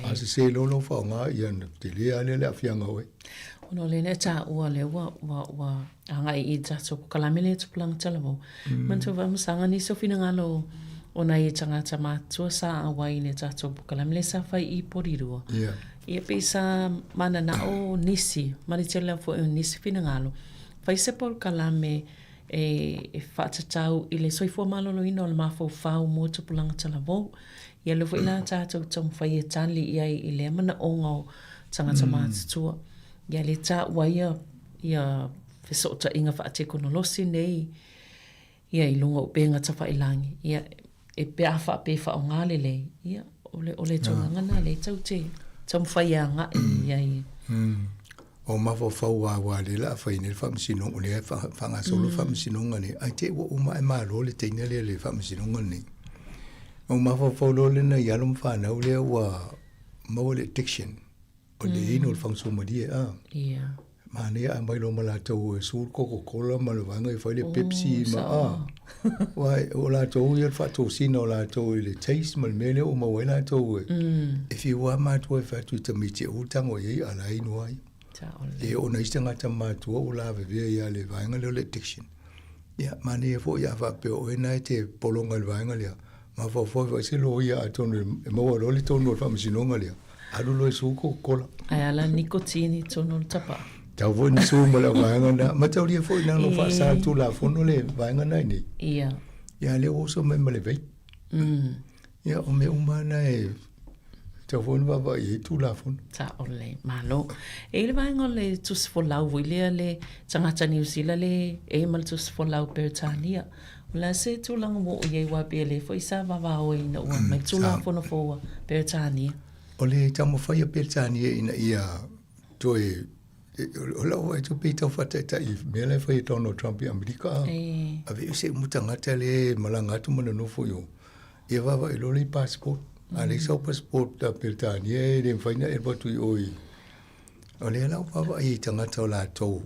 A sese loa lou faaaoga, ia ona tele lava lea o le aafiaga o oe. Ona o lea na e taua lea ua, ua, ua agai i tatou polokalame lea Tupulaga Talavou. Manatua foi Masaga nisi o finagalo o nai tagata matutua sa auai i le tatou polokalame lea sa fai i Porirua. Ia. Ia pei sa mananao nisi, ma le tele lava foi o nisi finagalo, fai se polokalame e faatatau i le soifua maloloina o le mafaufau mo tupulaga talavou. Ia lea foi la tatou taumafai e tali i ai i lea manaoga o tagata matutua. Ia lea taua ai ia fesootaiga faatekonolosi nei ia i luga o upega tafailangi, ia e pe a faapea e faaaoga lelei, ia o le o le tulaga lena lea tou te taumafai e agai i ai. O mafaufau lava aua o lea o le a fai nei le faamasinoga, o lea e faagasolo le faamasinoga lenei, ae te i ua uma ae malo le teine lea i le faamasinoga lenei. Ona ou mafaufau loa lea i alo ma fanau lea ua maua le addiction. O le inu o le fagasuamalie a. Ia. Manaia a aumai loa ma latou e su le Coca-Cola ma le vaega e fai le Pepsi ma a. Aua o latou ia o le faatosina o latou i le taste ma le mea lea ua maua ai latou e. E fiu lava matua e fai atu i tamaiti e aua le tago i ai a o la e inu lava ia. E oo ina isi tagata matua ua lavevea ia le vaega lea o le addiction. Ia, manaia foi a faapea o oe na e te pologa i le vaega lea, mafaufau e fai se loia atonu e maua loa le tonu o le faamasinoga lea, alu loa e su Coca-Cola. Ae a la nicotine i totonu o le tapaa? Tau foi na su ma le vaega na. Mataulia foi na ona faasa le Tulafono le vaega na i inei. Ia. Ia, lea ua oso mai ma le vape. Ia, o mea uma na e tatau foi ona vaavaai i ai Tulafono. Sao lelei, malo. E i ai le vaega o le tusi folau foi lea le tagata Niu Sila le e ma le tusi folau Peretania. O le a se tulaga ua oo i ai aua pei o lea foi sa vavao ina ua aumai le Tulafono fou a Peretania. O le taumafai a Peretania ina ia toe O lau vaai atu pei tau faataitai i mea la e fai e Donald Trump i Amerika a. Aveese uma tagata lea e malaga atu ma nonofo i o, ia vaavaai loa lea i passport. A leai sau passport a Peretania e le mafai ona e alu atu i o i. O lea la ua vaavaai i tagata o latou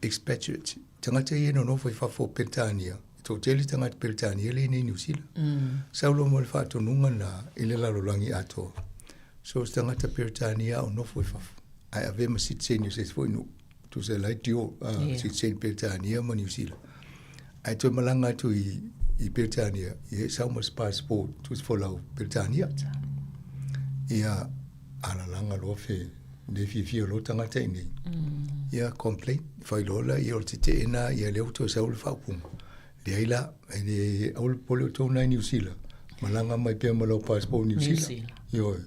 expatriates, tagata ia e nonofo i fafo o Peretania, e toatele tagata Peretania lea e i inei i Niu Sila. Sau loa ma le faatonuga lena i le lalolagi atoa. So o se tagata Peretania a o nofo i fafo, ae avea ma sitiseni o se isi foi nuu, tusa la e dual sitiseni Peretania ma Niu Sila. Ae toe malaga atu i, i Peretania, ia e sau ma se passport tusa folau Peretania. Ia alalaga loa fe le fiafia o lou tagata i inei. Ia complain, fai loa laia o le tetee lena, ia lea ua toe sau le faaupuga. Leai la, e le, aua le popole outou na i Niu Sila, malaga mai pea ma lau passport Niu Sila. Ioe.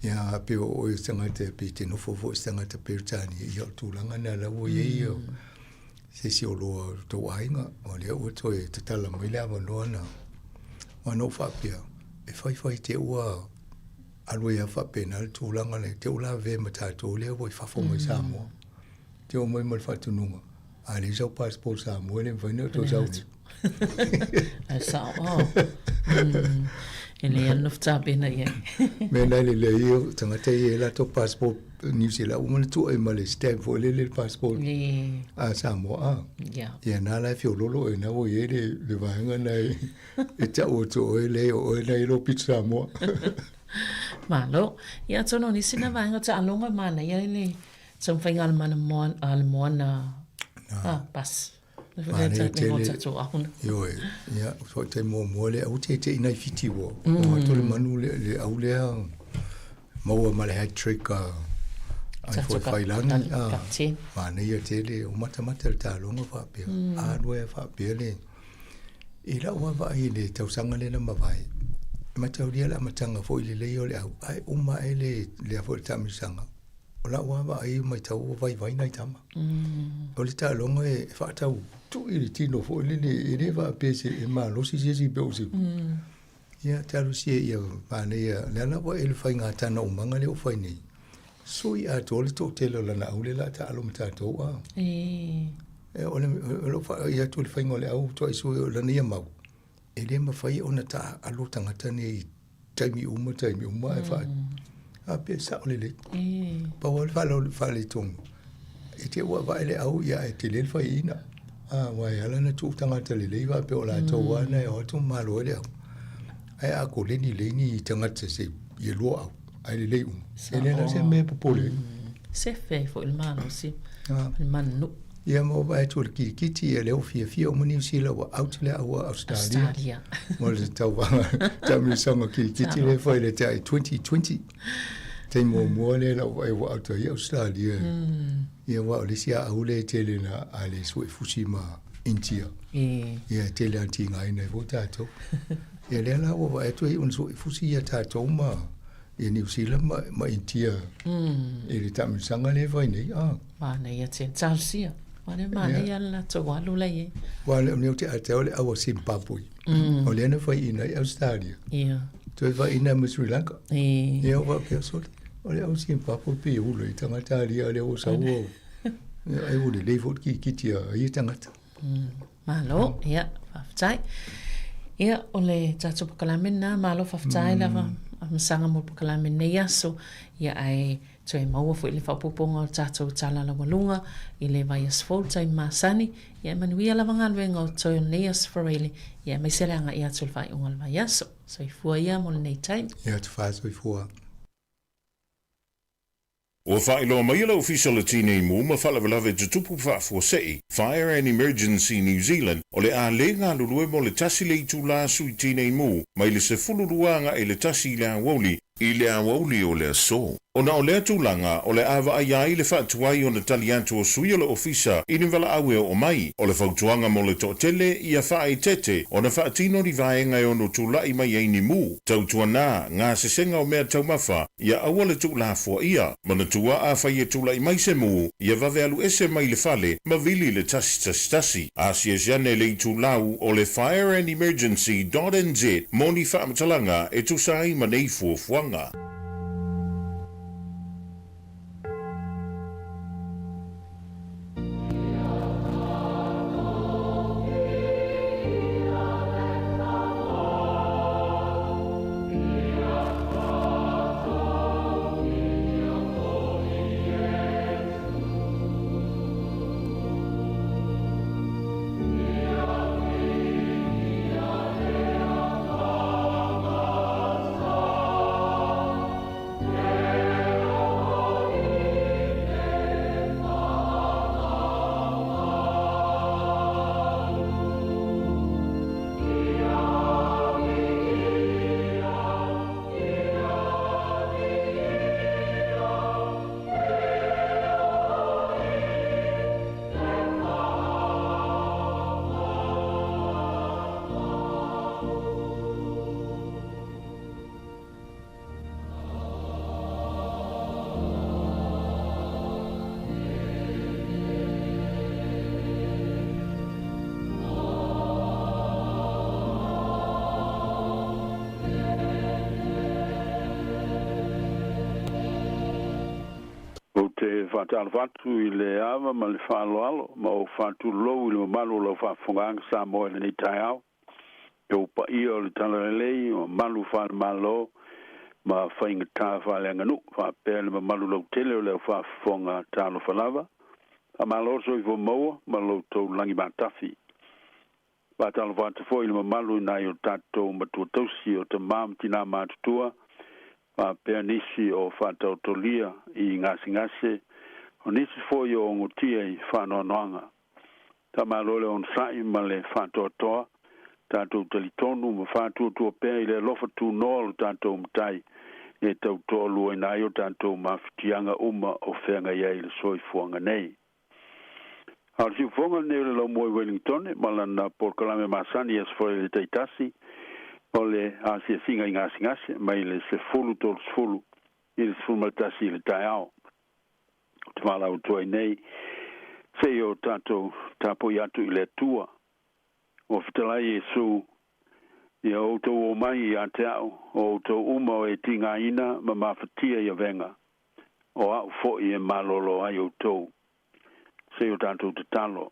Ia, pe o oe o se tagata, pe te nofo foi se tagata Peretania, ia o le tulaga lena la ua i ai ia se isi o loa o tou aiga, o lea ua toe tatala mai le avanoa na. Aua na ou faapea, e faifai te ua alu ai lava faapena le tulaga lea, te ua lavea ma tatou lea ua i fafo mai Samoa. Te omai ma le faatonuga, a leai sau passport Samoa e le mafai ona e toe sau nei. Ae sao o. E lelei lava le nofo tapena i ai. Mea na e lelei o tagata ia e latou passport New Zealand uma ona tuu ai ma le stamp foi lele le passport a Samoa a. Ia na la e feololo oe na ua i ai le vaega na e tau atu o oe lea o oe na i lou pito Samoa. Malo. Ia atonu o nisi na vaega o taaloga manaia i le taumafaiga a le mana moana, a le moana a bus. Manaia tele. Ioe, ia, faafetai muamua le au teitei nai Fiti ua oo atu le manu le, le au lea maua ma le hat trick a ai foi Failagi a manaia tele o matamata le taaloga faapea alu ai faapea le i lau vaavaai i le tausaga lea na mavae e mataulia le amataga foi lelei o le au ae uma ae le lea foi le taamilosaga O lau lava vaai e matau ua vaivai nai tama. O le taaloga e faatau tui le tino foi lele, e le faapea se e malosi se isi pe o se. Ia talosia ia manaia, o lea la ua e le faiga tana umaga lea ua fai nei. Sui atoa le toatele o lana au lea o le a taalo ma tatou a. E o le o lou faai atu i le faiga o le au toai sui o lana ia mau, e le mafai ona taaalo tagata nei i taimi uma taimi uma ae faa a pe sao lelei. Pau lava le faaletonu, e te ua vae le au ia ae tele le faiaina. A aua e ala ona tuu tagata lelei faapea o latou lava na e o atu ma malo ai le au. Ae a koleni lelei ni tagata se ia lua au ae lelei uma. E le la se mea e popole ai. Sefe ai foi le malosi le manu. Ia ma ua vaai atu o le kilikiti ia lea ua fiafia uma Niu Sila ua out le au a Australia. Australia. Mo le tauvaga taamilosaga kilikiti lea e fai le tai 2020. Taimi muamua lea lau vaai ua out ai Australia. Ia aua o le isi aau lea e tele na a le suefusi ma Intia. Ia e tele lava tigaina ai foi tatou. Ia lea la ua vaai atu ai ona suefusi ia tatou ma ia Niu Sila ma, ma Intia i le taamilosaga lea e fai nei. Ah. Manaia tele. Talosia. Aua le manaia le latou alu la i ai. Aua o lea ou te atea o le au a Zimbabwe. O lea na faiaina ai Australia. Ia. Toe faiaina ma Sri Lanka. Ia ua faapea sole. O le au Zimbabwe pei e hula i tagata alia lea ua sau au. Ai ua lelei foi le kirikiti a ia tagata. Malo, ia, faafetai. Ia, o le tatou polokalame lena, malo faafetai lava Masaga mo le polokalame i lenei aso. Ia, ae toe maua foi le faaopoopoga o le tatou tala laualuga i le vaiaso fou i le taimi masani. Ia, e manuia lava galuega o totoe o lenei Aso Faraile, ia aemaise le agai atu i le faaiuga o le vaiaso. Soifua ia mo lenei taimi. Ia, tofa soifua. Ua faailoa mai e le Ofisa o le Tinei Mu ma Faalavelave Tutupu Faafuasei, Fire and Emergency New Zealand, o le a le galulue mo le tasi le itula sui tinei mu mai le 12 agai le 1 i le aoauli, i le aoauli o le aso. Ona o lea tulaga, o le a vaaia ai le faatuai ona tali atu o sui o le Ofisa i ni valaau e oo mai. O le fautuaga mo le toatele, ia faaeteete ona faatino ni vaega e ono tulai mai ai ni mu, tautuana, gasesega o mea taumafa, Ia aua le tuulafoaia. Manatua afai e tulai mai se mu, ia vave alu ese mai le fale ma vili le 111. Asiasi ane le itulau o le fireandemergency dot nz mo ni faamatalaga e tusa ai ma nei fuafuaga. te faatalofa atu i le ava ma le faaaloalo ma ou faatulou i le mamalu o lau faafofogaaga Samoa i lenei taeao. I ou paia o le Talalelei, o mamalu faale-Malo ma faigata faaleaganuu, faapea le mamalu lautele o le au faafofoga talofa lava. Faamalo le soifua maua ma lo outou lagi matafi. Faatalofa atu foi i le mamalu i nai o tatou matua tausi o tama ma tina matutua, faapea nisi o faataotolia i gasegase, o nisi foi o ogotia i faanoanoaga. Faamalo le onosai ma le faatoatoa, tatou talitonu ma faatuatua pea i le alofa tunoa o lo tatou Matai e tautoaluaina ai o tatou mafatiaga uma o feagai ai i le soifuaga nei. A o le siufofoga lenei o le Laumua i Wellingtone ma lana polokalame masani i Aso Faraile taitasi o le asiasiga i gasegase mai le 10:30 i le 11 i le taeao. Ou te valaau atu ai nei se i o tatou tapuai atu i le Atua. Ua fetalai Iesu, Ia outou omai ia te a'u, o outou uma o e tigaina ma mafatia i avega, o a'u foi e malolo ai outou. Se i o tatou tatalo.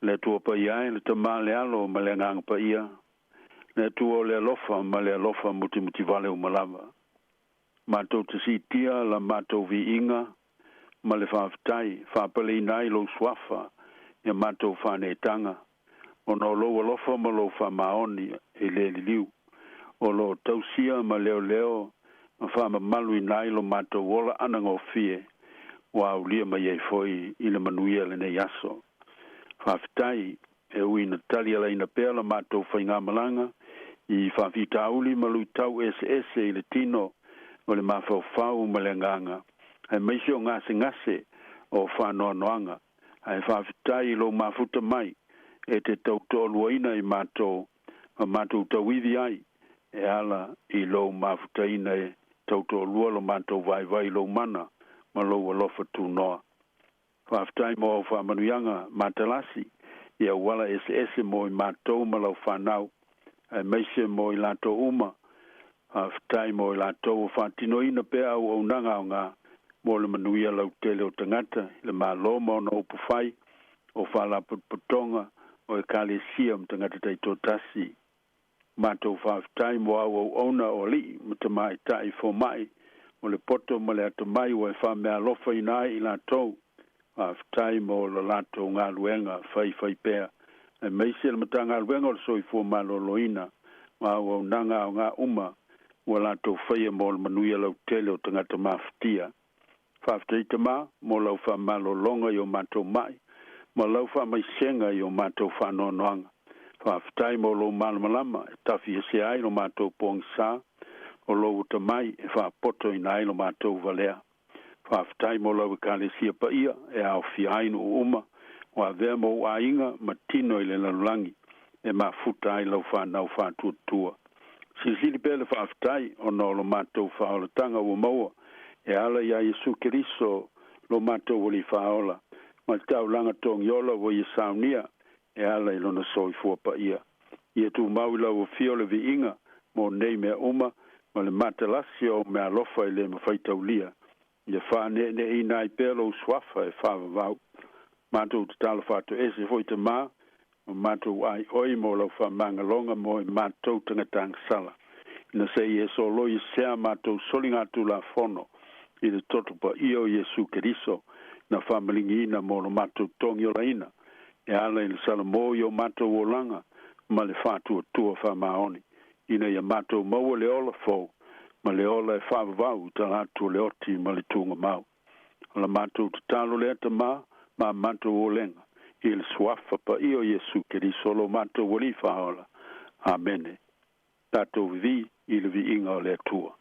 Le Atua Paia e, le Tama, le Alo ma le Agaga Paia, le Atua o le alofa ma le alofa mutimutivale uma lava. Matou te siitia la matou viiga ma le faafetai, faapaleina ai lou suafa ia matou faaneetaga, ona o lou alofa ma lou faamaoni e le liliu, o lo o tausia ma leoleo ma faamamaluina ai lo matou ola anagofie ua aulia mai ai foi i le manuia lenei aso. Faafetai, e ui ina talialaina pea la matou faigamalaga i faafitauli ma luitau eseese i le tino o le mafaufau ma le agaga, aemaise o gasegase o faanoanoaga, ae faafetai i lou mafuta mai e te tautoaluaina i matou ma matou tauivi ai e ala i lou mafutaina e tautoalua lo matou vaivai i lou mana ma lou alofa tunoa. Faafetai mo au faamanuiaga matalasi i auala eseese mo i matou ma lau fanau, aemaise mo i latou uma. Faafetai mo i latou ua faatinoina pea auaunaga aoga mo le manuia lautele o tagata i le Malo ma ona upufai, o faalapotopotoga, o Ekalesia ma tagata taitoatasi. Matou faafetai mo au auauna o alii ma tamaitai fomai mo le poto ma le atamai ua e faameaalofaina ai i latou. Faafetai mo la latou galuega faifaipea, aemaise le Matagaluega o le Soifua Maloloina ma auaunaga aoga uma ua latou faia mo le manuia lautele o tagata mafatia. Faafetai Tama mo lau faamalologa i o matou ma'i ma lau faamaisega i o matou faanoanoaga. Faafetai mo lou malamalama e tafi ese ai lo matou pogisa, o lou atamai e faapotoina ai lo matou valea. Faafetai mo lau Ekalesia paia e aofia ai nuu uma ua avea ma ou aiga ma tino i le lalolagi e mafuta ai lau fanau faatuatua. Silisili pea le faafetai ona o lo matou faaolataga ua maua e ala iā Iesu Keriso lo matou Alii Faaola, ma le taulaga togiola ua Ia saunia e ala i Lona soifua paia. Ia tumau i lau afio le viiga mo nei mea uma ma le matalasi o au meaalofa e le mafai taulia. Ia faaneeneeina ai pea lou suafa e faavavau. Matou tatalo faatoese foi Tama ma matou aioi mo lau faamagaloga mo e matou tagatagasala, ina se i e soloi sea matou soligatulafono i le toto paia o Iesu Keriso na faamaligiina mo lo matou togiolaina e ala i le salamo i o matou olaga ma le faatuatua faamaoni, ina ia matou maua le ola fou ma le ola e faavavau i tala atu o le oti ma le tugamau. O la matou tatalo lea, Tama, ma matou olega, i le Suafa paia o Iesu Keriso lo matou Alii Faaola. Amene. Tatou vivī i le viiga o le Atua.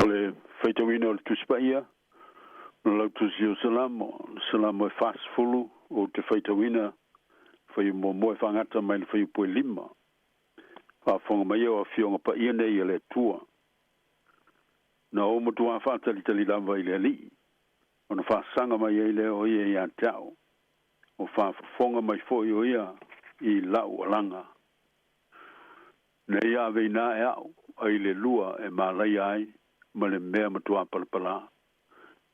O le faitauina o le Tusi Paia, o lau Tusi o Salamo, le Salamo e 40, ou te faitauina fuaiupu muamua e faagata mai le fuaiupu e 5. Faafofoga mai o afioga paia nei a le Atua. Na ou matuā faatalitali lava i le Alii, ona faasaga mai ai lea o ia ia te au, o faafofoga mai foi o ia i la'u alaga. Na ia aveina ae a'u ai le lua e malaia ai ma le mea matuā palapalā.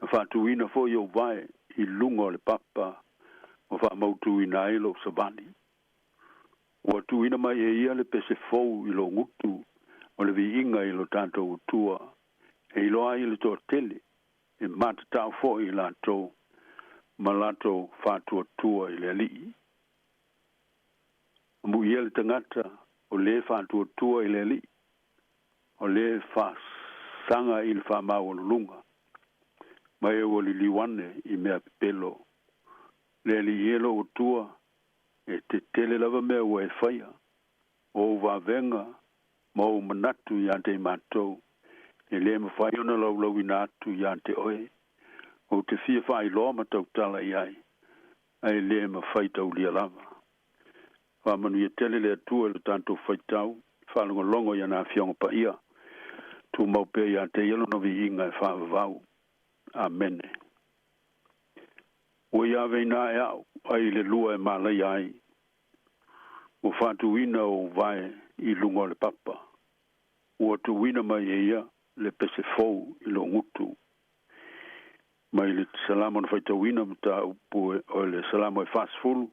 Na faatuina foi ou vae i luga o le papa ma faamautuina ai lou savali. Ua tuuina mai e ia le pese fou i lou gutu o le viiga i lo tatou Atua, e iloa ai e le toatele, e matatau foi i latou ma latou faatuatua i le Alii. Amuia le tagata o lē faatuatua i le Alii, o lē faasaga i le faamaualuluga, ma e ua liliu ane i mea pepelo. Le Alii e lou Atua, e tetele lava mea ua e faia, o ou vavega ma ou manatu iā te i matou, e lē mafai ona laulauina atu iā te oe. Ou te fia faailoa ma tautala i ai, ae lē mafai taulia lava. Faamanuia tele le Atua i lo tatou faitau, faalogologo i ana Afioga Paia. Tumau pea iā te ia lona viiga e faavavau. Amene. Ua ia aveina ae a'u ai le lua e malaia ai, ua faatuina ou vae i luga o le papa, ua tuuina mai e ia le pese fou i lou gutu. Mai le Salamo na faitauina mataupu o le Salamo e 40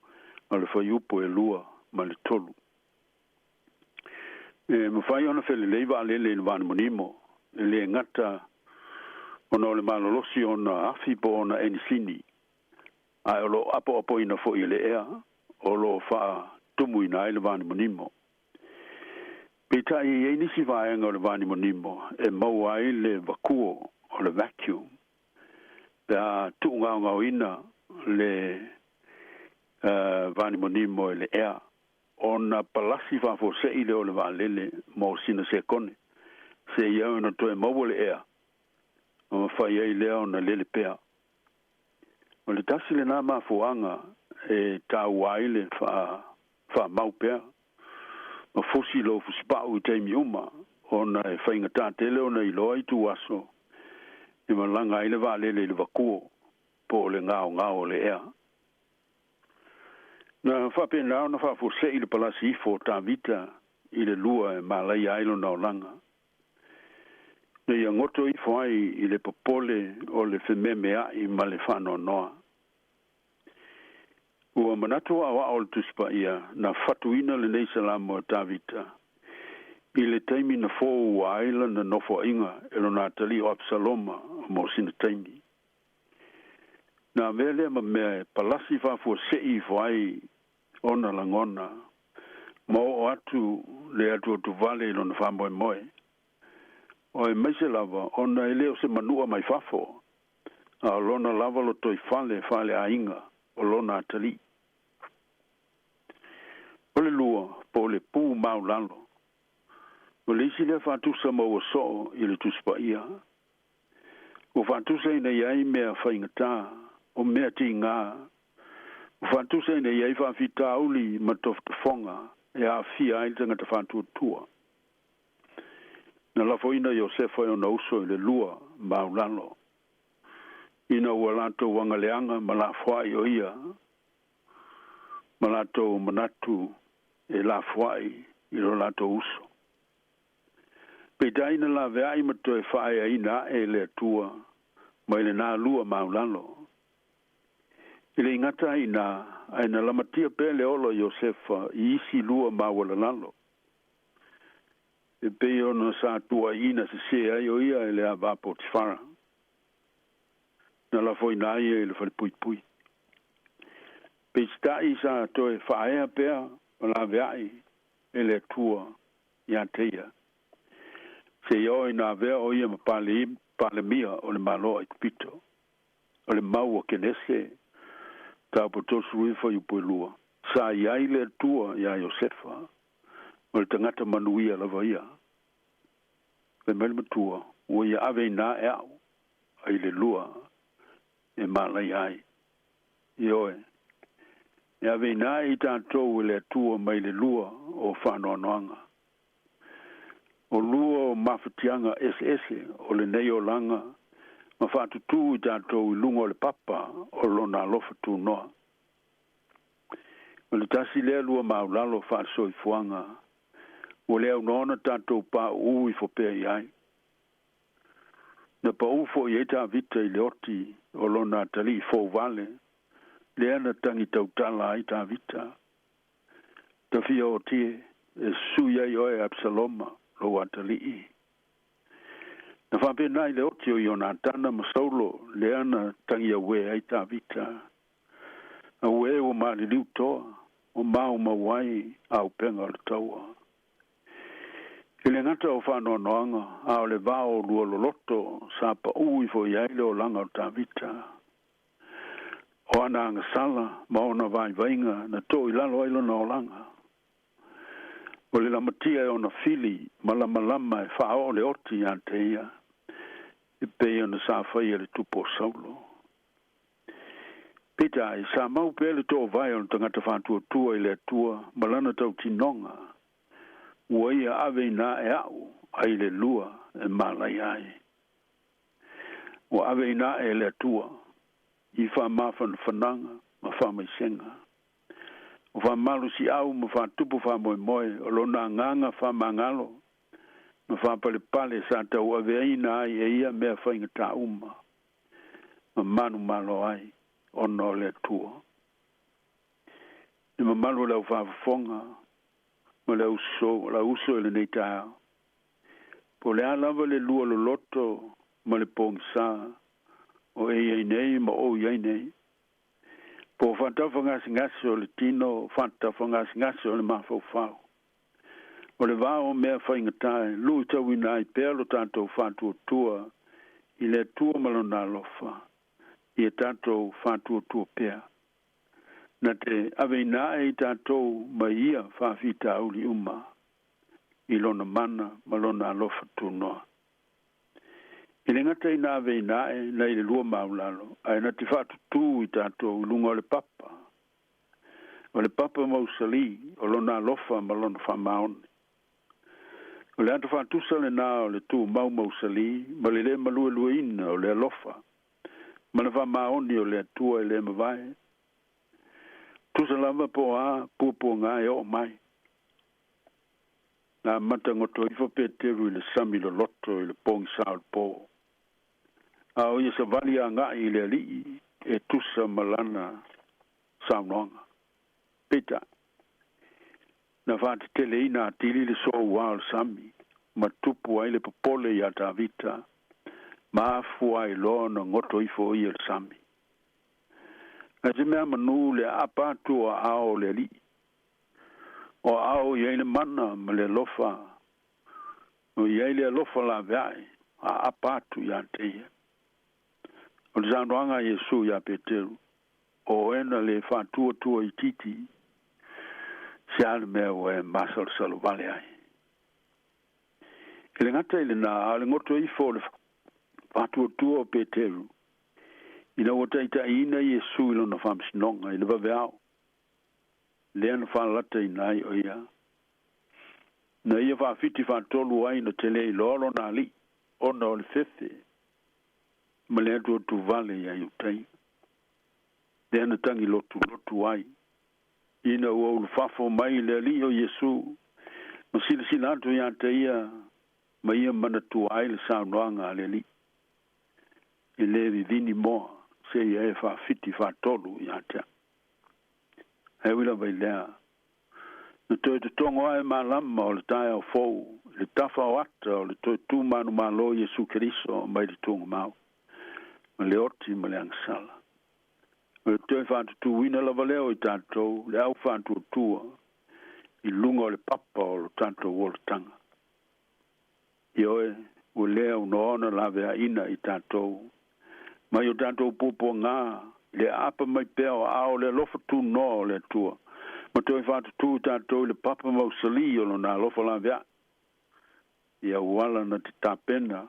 ma le fuaiupu e 2 ma le 3. E mafai ona felelei vaalele i le vanimonimo, e lē gata ona o le malolosi o ona afi po o ona enisini, ae o loo apoapoina foi e le ea o loo faatumuina ai le vanimonimo. Peitai e i ai nisi vaega o le vanimonimo e maua ai le vakuo o le vacuum pe a tuugaogaoina le vanimonimo e le ea, ona palasi faafuase'i lea o le vaalele mo sina sekone seia ona toe maua le ea, ma mafai ai lea ona lele pea. O le tasi lenā mafuaaga e taua ai le faamau pea ma fusi lou fusipa'u i taimi uma, ona e faigatā tele ona iloa ituaso e malaga ai le vaalele i le vakuo po o le gaogao o le ea. Na faapena ona faafuase'i le palasi ifo o Tavita i le lua e malaia ai lona olaga, na ia goto ifo ai i le popole o le fememea'i ma le faanoanoa. Ua manatu aoao le Tusi Paia na fatuina lenei Salamo e Tavita i le taimi na foua ai lana nofoaiga e lona atalii o Apisaloma mo sina taimi. Na avea lea ma mea e palasi faafuase'i ifo ai ona lagona ma oo atu le atuatuvale i lona faamoemoe. O aemaise lava ona e lē o se manu'a mai fafo, a o lona lava lotoifale faaleaiga o lona atalii. O le lua, po o le pu maulalo. O le isi lea faatusa maua soo i le Tusi Paia. Ua faatusaina i ai mea faigatā, o mea tigā. Ua faatusaina i ai faafitauli ma tofotofoga e aafia ai le tagata faatuatua. Na lafoina Iosefa e ona uso i le lua maulalo, ina ua latou agaleaga ma lafoai o ia ma latou manatu e lafoai i lo latou uso. Peitai na laveai ma toe faaeaina ae e le Atua mai lenā lua maulalo. E le i gata ai i inā, ae na lamatia pea le ola o Iosefa i isi lua maualalalo, e pei ona sa tuuaiina sesē ai o ia e le ava a Potifara, na lafoina ai ia i le falepuipui. Peitai sa toe faaea pea ma laveai e le Atua iā te ia, seia oo ina avea o ia ma Palemia o le Malo o Aikupito. O le mau a Kenese, mataupu 39 fuaiupu e 2, sa i ai le Atua iā Iosefa, o le tagata manuia lava ia. Fai mai le matua, Ua ia aveina ae a'u ai le lua e malaia ai. Ioe, e aveina ae i tatou e le Atua mai le lua o faanoanoaga. O lua o mafatiaga eseese o lenei olaga ma faatutū i tatou i luga o le papa o Lona alofa tunoa. O le tasi lea lua maulalo faale-soifuaga ua le aunoa ona tatou pauu ifo pea i ai. Na paū foi ai Tavita i le oti o lona atalii fouvale, lea na tagi tautala ai Tavita. Tafia oti e, e sui ai oe Absaloma, lou atalii. Na faapena i le oti o Ionatana ma Saulo, lea na tagi auē ai Tavita. Auē ua maliliu toa, ua maumau ai auupega o le taua. E le gata o faanoanoaga, a o le vao o lua loloto sa paū ifo i ai le olaga o Tavita. O ana agasala ma ona vaivaiga na too i lalo ai lona olaga. O le lamatia e ona fili ma lamalama e faaoo le oti ia te ia, e pei ona sa faia le tupu o Saulo. Peitai, sa mau pea le toovae o le tagata faatuatua i le Atua ma lana tautinoga, ua ia aveina ae a'u ai le lua e malaia ai. Ua aveina ae e le Atua i faamafanafanaga ma faamaisega. O faamalosiau ma faatupu faamoemoe o lona agaga faamagalo ma faapalepale sa tauaveaina ai e ia mea faigatā uma ma manumalo ai ona o le Atua. Le mamalu o le aufaafofoga ma le auso, lau uso i lenei taeao. Po o le a lava le lua loloto ma le pogisā o e i ai nei ma ou i ai nei, po o faatafagasegase o le tino, faatafagasegase o le mafaufau. O le va o mea faigata e luitauina ai pea lo tatou faatuatua i le Atua ma Lona alofa, ia tatou faatuatua pea. Na te aveina ae i tatou mai ia faafitauli uma i Lona mana ma Lona alofa tunoa. E le gata ina aveina ae nai le lua maulalo, ae na te faatutū i tatou i luga o le papa, o le papa mausalī o Lona alofa ma Lona faamaoni. O le ata faatusa lenā o le tumau mausalī ma le lē maluelueina o le alofa ma le faamaoni o le Atua e lē mavae. Tusa lava po o a puapuagā e oo mai. Na amata goto ifo Peteru i le sami loloto i le pogisā o le pō, a o ia savali agai i le Alii e tusa ma lana saunoaga. Peitai, na faateteleina atili le soua o le sami, ma tupu ai le popole iā Tavita, ma afua ai loa ona goto ifo o ia i le sami. Ae se mea manū le aapa atu o aao o le Alii, o aao i ai le mana ma le alofa, o i ai le alofa laveai, aapa atu iā te ia. O le saunoaga a Iesu iā Peteru, O oe na lē faatuatua itiiti, se a le mea ua e masalosalo vale ai? E le gata i lenā, a o le goto ifo o le faatuatua o Peteru, ina ua taitaiina Iesu i lona faamasinoga i le vaveao, lea na faalalataina ai o ia. Na ia faafiti faatolu ai na tele iloa lona alii, ona o le fefe ma le atuatuvale iā Iutaia. Lea na tagi lotulotu ai, ina ua ulufafo mai le Alii o Iesu, ma silasila atu iā te ia, ma ia manatua ai le saunoaga a le Alii, E lē vivini moa seia e faafiti faatolu iā te au. Ae ui lava i lea, na toe totogo ae malama o le taeao fou i le tafa o ata o le toe tu manumalo o Iesu Keriso mai le tugamau, ma le oti ma le agasala. O le toe faatutūina lava lea o i tatou le au faatuatua i luga o le papa o lo tatou olataga. Ioe, ua le aunoa ona laveaina i tatou mai o tatou puapuagā i le aapa mai pea o aao o le alofa tunoa o le Atua, ma toe faatutū i tatou i le papa mausalī o Lona alofa laveai, i auala na te tapena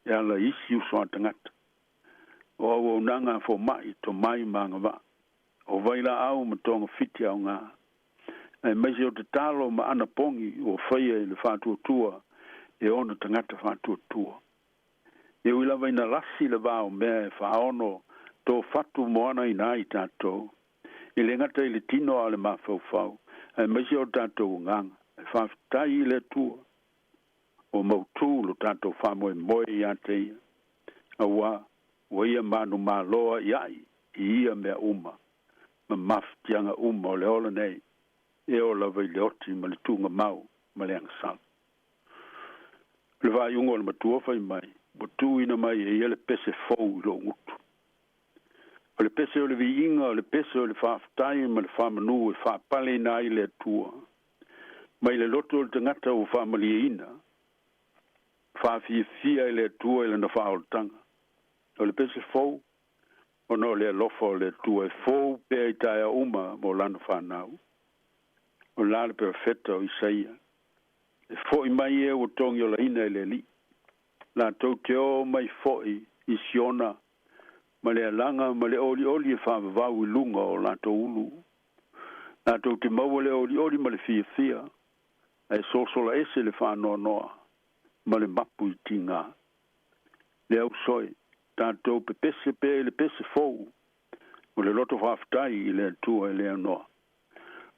e ala i isi uso a tagata. O auaunaga a fomaʻi, tomai ma agavaʻa, o vailaau ma togafiti aogā, aemaise o tatalo ma anapogi ua faia i le faatuatua e ona tagata faatuatua. E ui lava ina lasi le va o mea e faaono tofatu moanaina ai tatou, e lē gata i le tino a o le mafaufau, aemaise o tatou agaga, e faafetai i le Atua ua mautū lo tatou faamoemoe iā te ia, auā ua ia manumalo aʻiaʻi i ia mea uma ma mafatiaga uma o le ola nei, e oo lava i le oti ma le tugamau ma le agasala. O le faaiuga o le matua fai mai, ua tuuina mai e ia le pese fou i lou gutu. O le pese o le viiga, o le pese o le faafetai ma le faamanū e faapaleina ai le Atua mai le loto o le tagata ua faamalieina, faafiafia i le Atua i lana faaolataga. O le pese fou, ona o le alofa o le Atua e fou pea i taeao uma mo lana fanau. O la le perofeta o Isaia, E foʻi mai e ua togiolaina e le Alii, latou te o mai foʻi i Siona ma le alaga ma le olioli e faavavau i luga o latou ulu. Latou te maua le olioli ma le fiafia, ae sosola ese le faanoanoa ma le mapu i tigā. Le ausoe, tatou pepese pea i le pese fou o le loto faafetai i le Atua e le aunoa,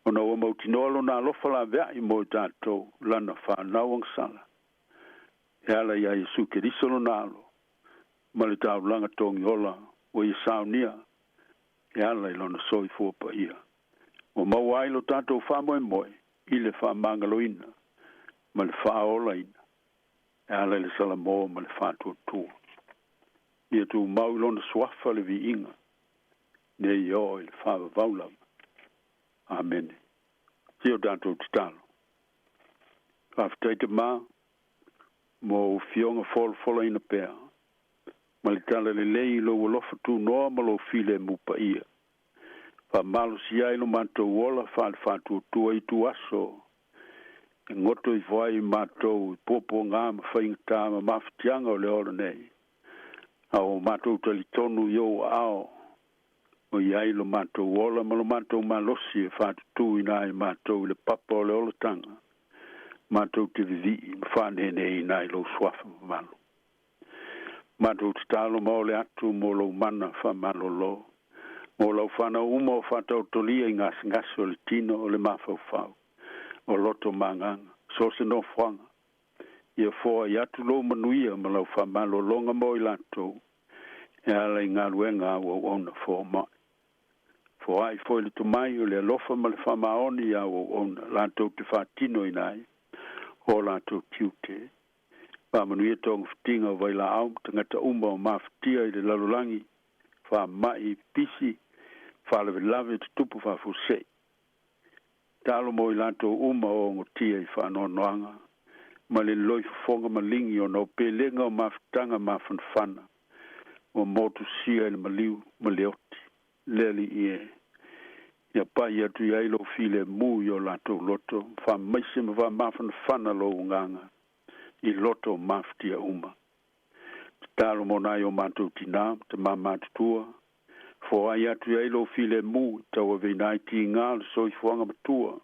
ona ua mautinoa lona alofa laveai mo i tatou lana fanau agasala, e ala iā Iesu Keriso lona Alo, ma le taulaga togiola ua ia saunia e ala i lona soifua paia, ua maua ai lo tatou faamoemoe i le faamagaloina ma le faaolaina e ala i le salamo ma le faatuatua. Ia tumau i lona suafa le viiga, nei oo i le faavavau lava. Amene. Se o tatou tatalo. Faafetai te ma mo ou fioga folafolaina pea ma le talalelei i lou alofa tunoa ma lou filemu paia. Faamalosia ai lo matou ola faale-faatuatua i ituaso e goto ifo ai matou i puapuagā ma faigatā ma mafatiaga o le ola nei, a ua matou talitonu i ou aao o i ai lo matou ola ma lo matou malosi e faatutuina ai matou i le papa o le olataga, matou te vivii ma faaneeneeina ai lou suafa mamalu. Matou tatalo ma ole atu mo lou mana faamalolo, mo lau fanau uma o faataotolia i gasegase o le tino, o le mafaufau, o loto ma agaga, so o se nofoaga, ia foai atu lou manuia ma lau faamalologa mo i latou, e ala i galuega a ua auauna fomai. Foai foi le tomai o le alofa ma le faamaoni iā ua auauna latou te faatinoina ai o latou tiute. Faamanuia togafitiga o vailaau ma tagata uma o mafatia i le lalolagi, faamaʻi, pipisi, faalavelave tutupu faafuasei. Talo mo i latou uma o ogotia i faanoanoaga ma le loifofoga maligi ona o pelega o mafutaga mafanafana ua motusia i le maliu ma le oti. Le Alii e, ia pai atu i ai lou filemu i o latou loto, faamaise ma faamafanafana lou agaga i loto o mafatia uma. Tatalo mo nai o matou tinā ma tamā matutua, foai atu i ai lou filemu i tauaveina ai tigā o le soifuaga matua,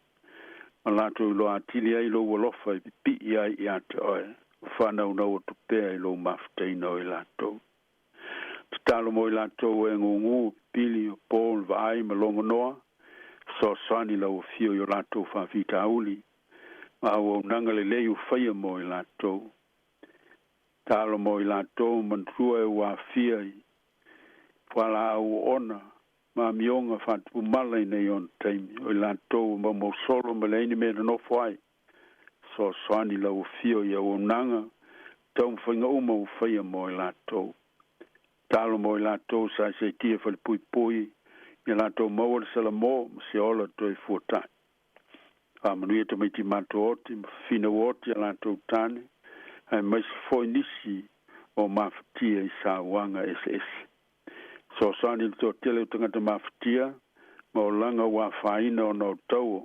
ma latou iloa atili ai lou alofa e pipii ai iā te oe, ma faanaunau atu pea i lou mafutaina o i latou. Tatalo mo i latou e gugū, pili, o po, le vaai ma logonoa, fesoasoani lau afio i o latou faafitauli, ma auaunaga lelei ua faia mo i latou. Talo mo i latou manatua e ua aafia i fualaau oona ma amioga faatupumala i nei ona taimi, o i latou ua maumausolo ma leai ni mea e nonofo ai. Fesoasoani lau afio i auaunaga taumafaiga uma ua faia mo i latou. Talo mo i latou sa saisaitia falepuipui ia latou maua le salamo ma se ola toe fuataʻi. Faamanuia tamaiti matooti ma fafinau oti a latou tane, aemaise foi nisi o mafatia i sauaga eseese. Fesoasoani i le toatele o tagata mafatia ma olaga ua afaina ona o taua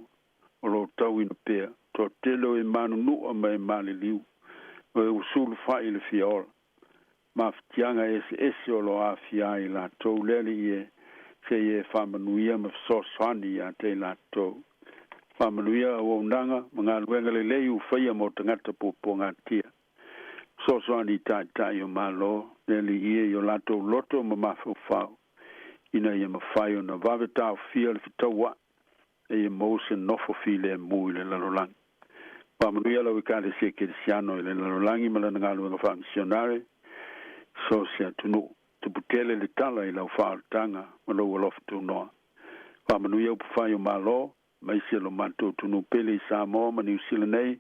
o lo o tauina pea, toatele o e manunua ma e maliliu, o e ua sulufaʻi i le fia ola. mafatiaga eseese o loo aafia ai latou. Le Alii e, se i e faamanuia ma fesoasoani iā te i latou. Faamanuia auaunaga ma galuega lelei ua faia mo tagata puapuagatia. Fesoasoani i ta'ita'i o Mālō, le Alii e, i o latou loto ma mafaufau, ina ia mafai ona vave taofia le fetaua'i e ia maua se nofo filemu i le lalolagi. Faamanuia lau Ekalesia Kerisiano i le lalolagi ma lana galuega faamisionare i so o se atunuu. Tuputele le tala i lau faaolataga ma lou alofa tunoa. Faamanuia upufai o Malo, aemaise lo matou atunuu pele i Samoa ma Niu Sila nei,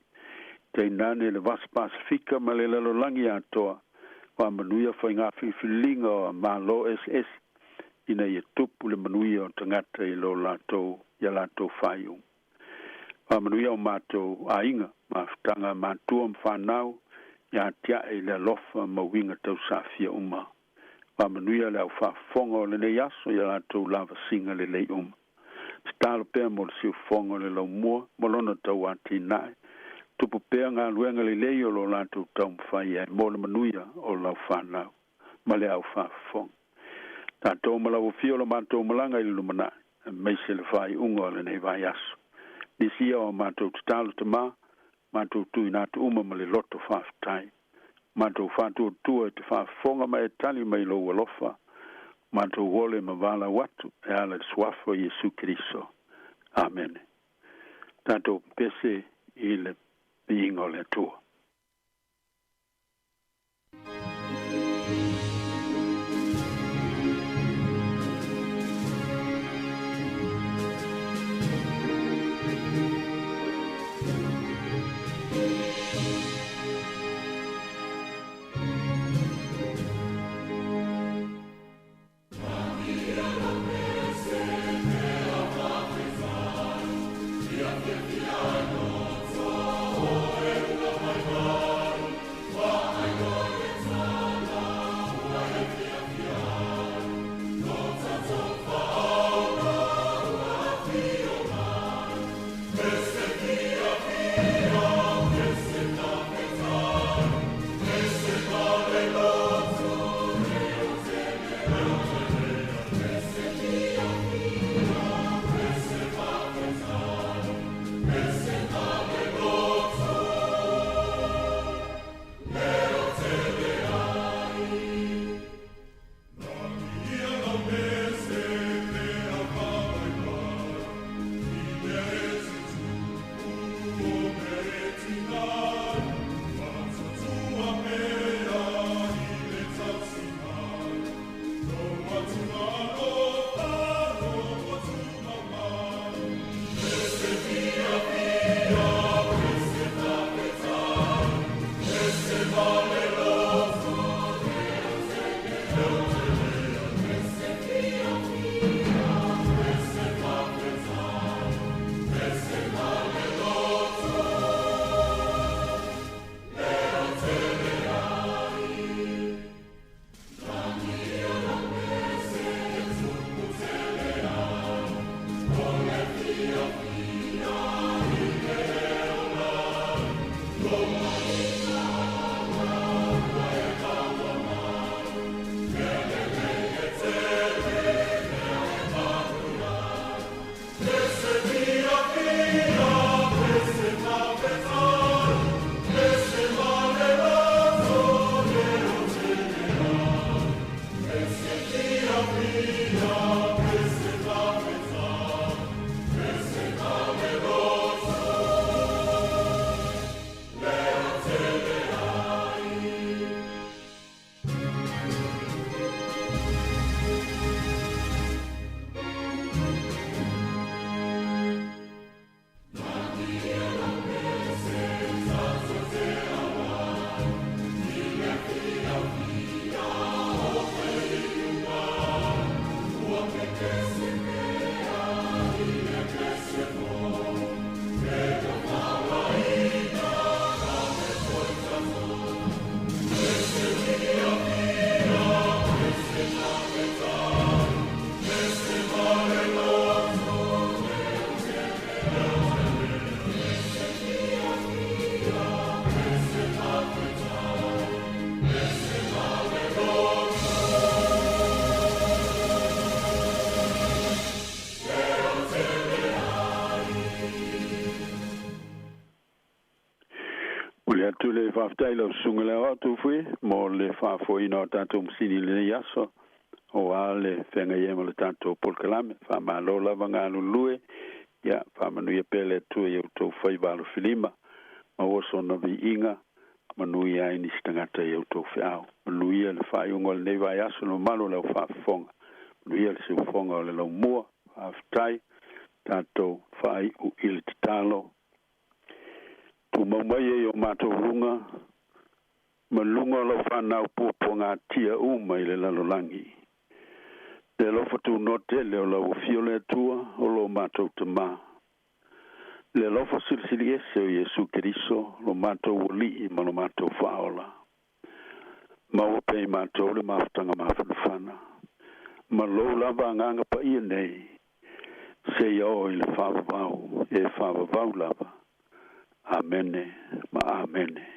tainane le Vasa Pasefika ma le lalolagi atoa. Faamanuia faiga filifiliga o Malo eseese ina ia tupu le manuia o tagata i lo latou ia latou faaiuga. Faamanuia o matou aiga, mafutaga a matua ma fanau, ia atia'e i le alofa ma uiga tausafia uma. Faamanuia le aufaafofoga o lenei aso ia latou lavasiga lelei uma. Tatalo pea mo le siufofoga o le laumua ma lona tauatinae. Tupu pea galuega lelei o lo latou taumafai ai mo le manuia o lau fanau ma le aufaafofoga. Tatou ma lau afio lo matou malaga i le lumanai, aemaise le faaiuga o lenei vaiaso. Nisi ia o matou tatalo Tamā, matou tuuina atu uma ma le loto faafetai. Matou faatuatua e te faafofoga ma e tali mai i lou alofa, matou ole ma valaau atu e ala i le suafa o Iesu Keriso. Amene. Tatou pepese i le viiga o le Atua. le faafetai i lau susuga i le Aoao Tuifui mo le faafoeina o tatou masini i lenei aso aua le feagai ai ma le tatou polokalame. Faamalo lava galulue, ia faamanuia pea le Atua i outou faiva alofilima, maua sona viiga, manuia ai nisi tagata i outou feau. Manuia le faaiuga o lenei vaiaso i le mamalu o le au faafofoga. Manuia le siufofoga o le laumua. Faafetai. Tatou faaiu i le tatalo. Tumau mai e i o matou luga ma luga o lau fanau puapuagatia uma i le lalolagi. Le alofa tunoa tele o lau Afio le Atua o lo matou Tama. Le alofa silisili ese o Iesu Keriso lo matou Alii ma lo matou Faaola. Maua pea i matou le mafutaga mafanafana ma lou lava Agaga Paia nei seia oo i le faavavau e faavavau lava. Amene ma Amene.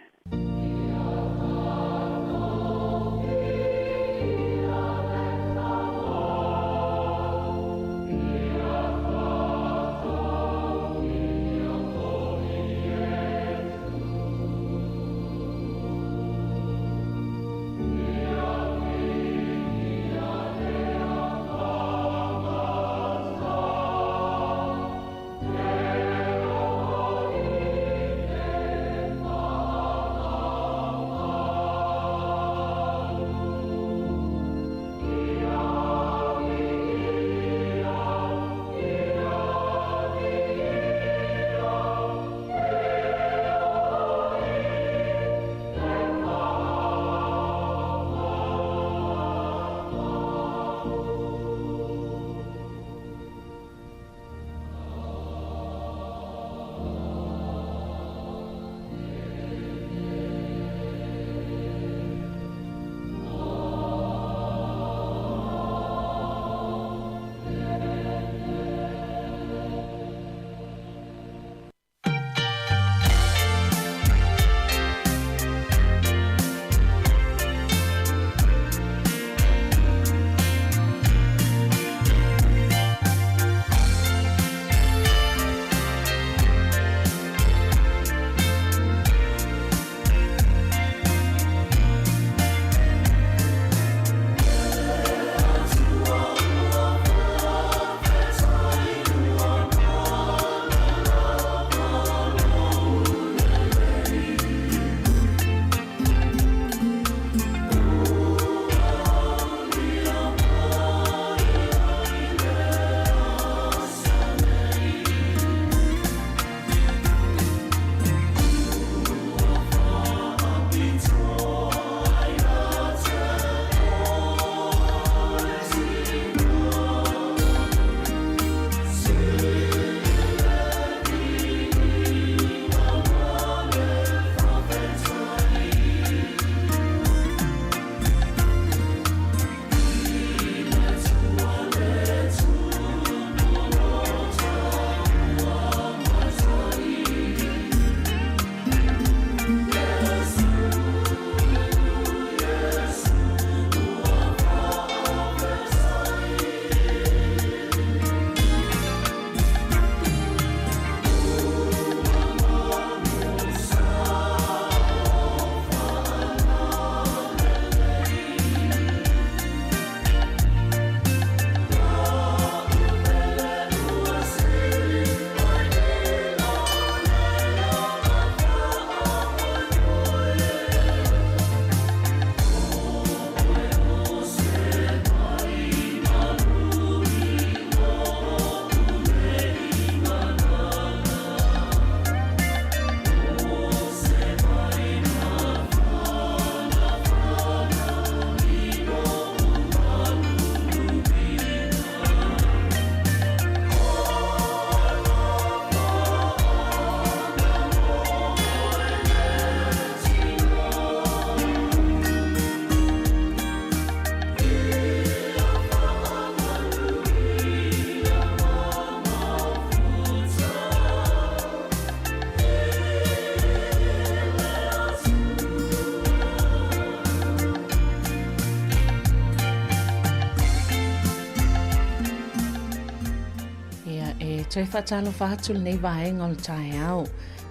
Ia, e toe faatalofa atu lenei vaega o le taeao,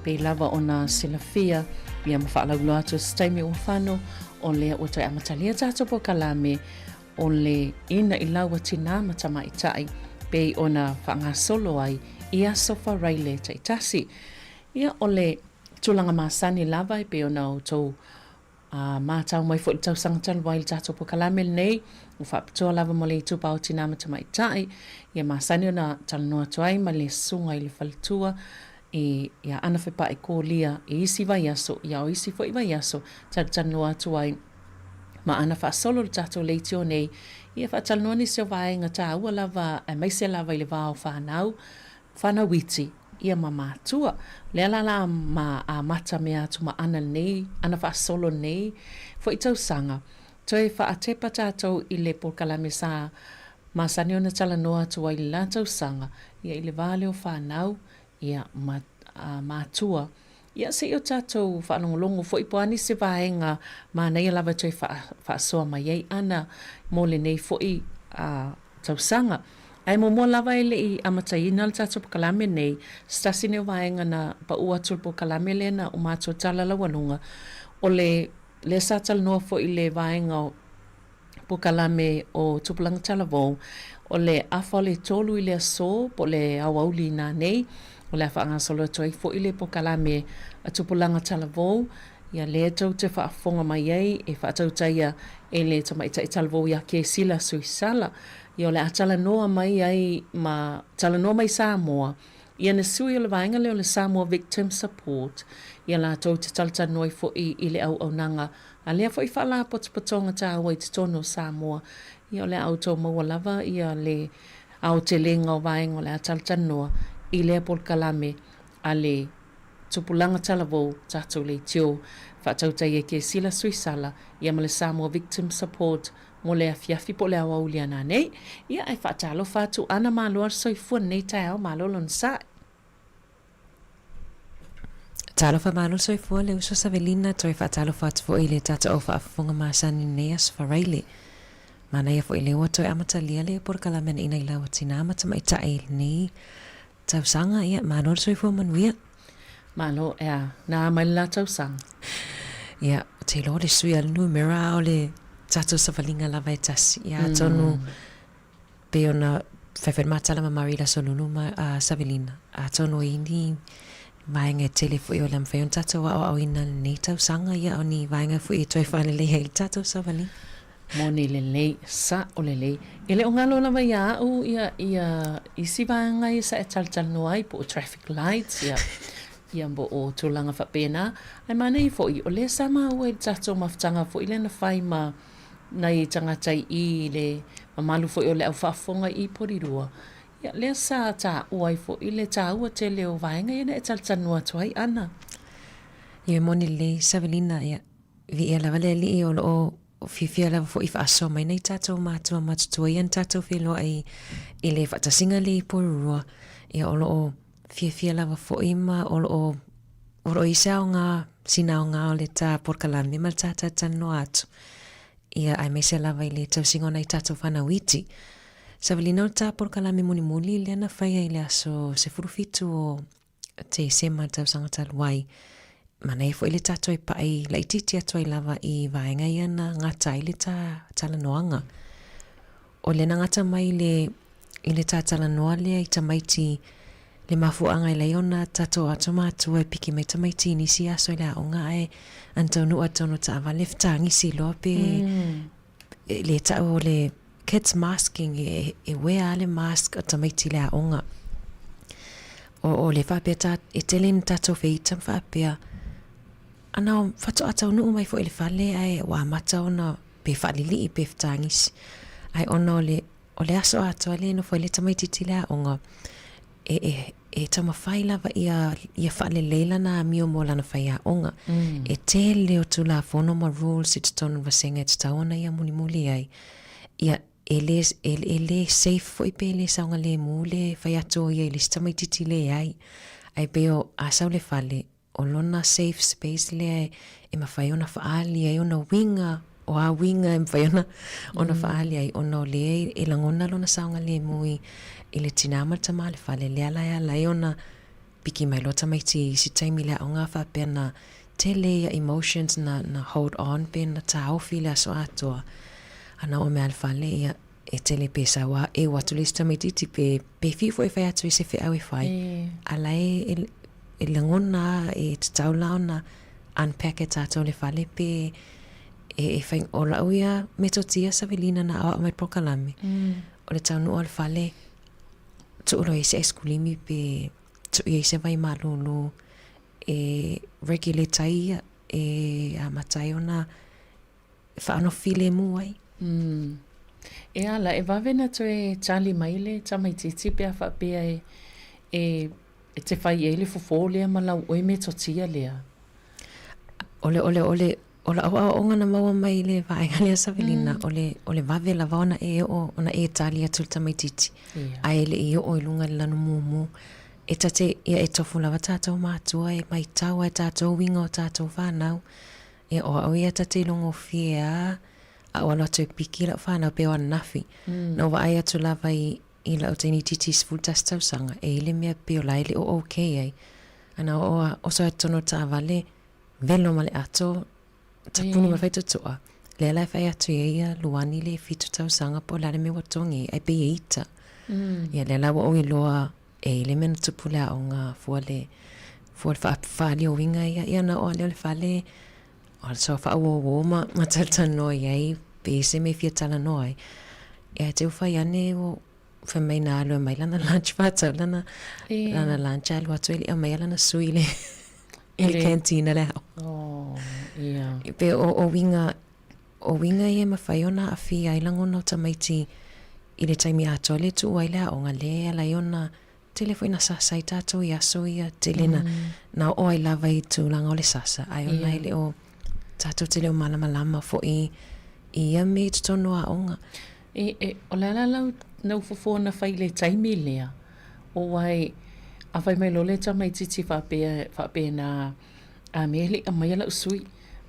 pei lava ona silafia. Ia ma faalauiloa atu se taimi ua fano, o lea ua toe amatalia tatou polokalame o le Ina'ilau a Tinā ma Tamaitai pei ona faagasolo ai i aso Faraile taitasi. Ia, o le tulaga masani lava e pei ona outou A matau mai foi i le tausaga talu ai i le tatou polokalame lenei, ua faapitoa lava mo le itupa o Tinā ma Tamaitai, ia masani ona talanoa atu ai ma le susuga i le faletua i ia Ana Fepa'i Kolia i isi vaiaso, ia o isi foi vaiaso talatalanoa atu ai ma ana faasolo le tatou leitio nei, ia faatalanoa nisi o vaega taua lava aemaise lava i le va o fanau Whanau iti, ia ma matua. Lea la la ma amata mea atu ma ana nei, ana faasolo nei foi tausaga. Toe faatepa tatou i le polokalame sa masani ona talanoa atu ai i le la tausaga, ia i le va lea o whanau, ia ma matua. Ia se i o tatou faalogologo foi po o a nisi vaega manaia lava e toe faasoa mai ai ana mo lenei foi tausaga. Ae muamua lava e le i amataina le tatou polokalame nei, se tasi nei o vaega na pau atu i le polokalame lea na uma atu o Tala Laualuga, o le lea sa talanoa foi i le vaega o polokalame o Tupulaga Talavou, o le afa o le 3 i le aso po o le aoauli nanei, o le a faagasolo atu ai foi le polokalame a Tupulaga Talavou, ia lea tou te faafofoga mai ai e faatautaia e le Tamaitai Talavou ia Kesila Suisala. Ia o le a talanoa mai ai ma talanoa mai Samoa, ia na sui o le vaega lea o le Samoa Victim Support, ia latou te talatalanoa ai foi i le auaunaga A lea foi faalapotopotoga taua i totonu o Samoa, ia o le a outou maua lava ia le aotelega o vaega o le a talatalanoa i lea polokalame a le tupulaga talavou tatou leitio faatautai e Kesila Suisala ia ma le Samoa Victim Support mo le afiafi po o le aoauli a nanei. Ia ae faatalofa atu ana malo a le soifua lenei taeao malo lona sa'i. Talofa malo soifua le uso Savelina, toe faatalofa atu foi i le tatou au faafofoga masani i lenei aso Faraile. Manaia foi lea ua toe amatalia le polokalame ana ina i lau tinā ma tamaitai i lenei tausaga. Ia, malo le soifua manuia. Malo, ea, nā mai le la tausaga. Ia, ou te iloa o le sui a le numera a o le tatou savaliga lava e tasi. Ia, atonu pei ona faifai matala ma Marila Solulu ma uh, Savelina. Atonu e ni vaega e tele foi o le a mafai ona tatou aoaoina i lenei tausaga, ia o ni vaega foi e toe faalelei ai le tatou savaliga. Moni lelei, sa'o lelei. E le o galo lava iā a'u ia ia isi vaega ia sa e talatalanoa ai po o traffic lights ia ia po o tulaga faapena. Ae manaia foi o lea sa maua i le tatou mafutaga foi lea na fai ma nai tagata i i i le mamalu foi o le au faafofoga i Porirua, ia lea sa taua ai foi le taua tele o vaega ia na e talatalanoa atu ai, Ana. Ia e moni lelei Savelina, ia viia lava le Alii o lo o fiafia lava foi faasoa mai nai tatou matua matutua ia na tatou feiloai i le faatasiga lea i Porirua, ia o lo o fiafia lava foi ma o lo o o lo o i se aoga, sina aoga o le tā polokalame ma le tā talatalanoa atu. Ia, aemaise lava i le tausiga o nai tatou fanau iti. Savalina o le tā polokalame mulimuli lea na faia i le aso 17 o Tesema tausaga talu ai. Manaia foi le tā toe pa'i laitiiti atu ai lava i vaega ia na gata ai le tā talanoaga. O lea na gata mai le i le tā talanoa lea i tamaiti le mafuaaga e leai ona tatou ato matua e piki mai tamaiti i nisi aso i le aoga ae ana taunuu atu tonu taavale fetagisi loa pe e le tau o le kids masking e, e wear a le mask o tamaiti i le aoga. O, o le faapea ta, e tele ni tatou feita ma faapea ana o faatoa taunuu mai foi i le fale ae ua amata ona pe faalilii pe fetagisi. Ae ona o le O le aso atoa lea e nofo ai le tamaitiiti i le aoga, e, e, e taumafai lava ia, ia faalelei lana amio mo lana faiaoga. Mm. E tele o Tulafono ma rules i totonu o vasega e tatau ona ia mulimuli ai. Ia, e le, e, e le safe foi pe le saogalemu le fai atu o ia i le isi tamaitiiti leai. Ae pei o a sau le fale, o lona safe space lea e mafai ona faaali ai ona uiga, o a uiga e mafai ona, ona mm. faaali ai, ona o lea e lagona lona saogalemu i, i le tinā ma le tamā le fale, lea la e ala ai ona piki mai loa tamaiti i isi taimi i le aoga faapea na tele ia emotions na na hold on pe na taofi i le aso atoa. A na oo mai lava i le fale, ia, e tele pe sau a eu atu le isi tamaititi pe pe fiu foi e fai atu i se feau e fai. A la e e e lagona a e tatau la ona unpack e tatou le fale pe e e fai o lau ia metotia Savelina na aoao mai i le polokalame. O le taunuu o le fale, tuu loa i ai se aisikulimi pe tuu i ai se vai malolo e regulate ai ia, e amata ai ona faano filemu ai. Mm. E ala, e vave na toe tali mai le tamaitiiti pe a faapea e, e, e te fai i ai le fofo lea ma lau oe metotia lea. O le, o le, o le, o la'u aoaoga na maua mai i le vaega lea Savelina, mm. o le, o le vave lava ona e oo, ona e tali atu i le tamaitiiti. Yeah. Ae le i oo i luga i le lanu mumu. E ta te, ia e tofu lava tātou mātua e maitau ai tātou uiga o tātou whānau. Ia o au ia ta te ilogofie a, a o alu atu e piki la'u whānau pe o ananafi. Mm. Na o vaai atu lava i, i la'u teini titi 11 tausaga, e i le mea pe o la e le o okay ai. Ana o a oso atu tonu taavale, velo ma le ato, tapuni ma le faitotoa. Lea la e fai atu i ai ia Luani le 7 tausaga po o le a le mea ua togi ai, ai pei e ita. Mm. Ia lea la ua ou iloa e i le mea na tupu le aoga fua le fua le faalioiga ia ia na oo lea o le fale o le so faauouo ma ma talatalanoa i ai pe se mea e fia talanoa ai. Ia te ua fai ane ua fai mai na alu e aumai lana lunch faatau lana lana lunch alu atu e le i aumaia lana sui i le i le canteen a le aoga. Oh, ia. Pe o o uiga o uiga ia e mafai ona aafia ai lagona o tamaiti i le taimi atoa lea e tuu ai le aoga lea e ala ai ona tele foi na sasa ai tatou i aso ia tele na na oo ai lava i tulaga o le sasa ae ona e le o tatou te le o malamalama foi i ia mea i totonu o aoga. E, e, o le ala lau nau fofo na fai i le taimi lea, o wai, a fai mai loa le tamaititi faapea, faapena, a me e le i aumaia lau sui,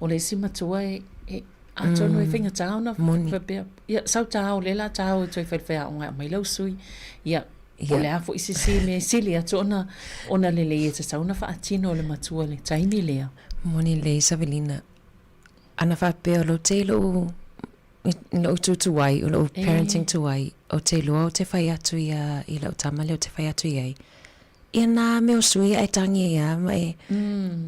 o le isi matua e, e, atonu e faigata ona faapea, ia, sau ta o lea la ta o e toe fai i le faiaoga e aumai lau sui, ia, po o le a foi se isi mea e sili atu ona, ona lelei e tatau ona faatino e le matua i le taimi lea. Moni lelei Savelina, ana faapea o lou te i lou lou itu tuai, o lou parenting tuai, ou te iloa ou te fai atu ia i lau tama lea ou te fai atu i ai, ia nā mea o sui ae tangi ai a ma e,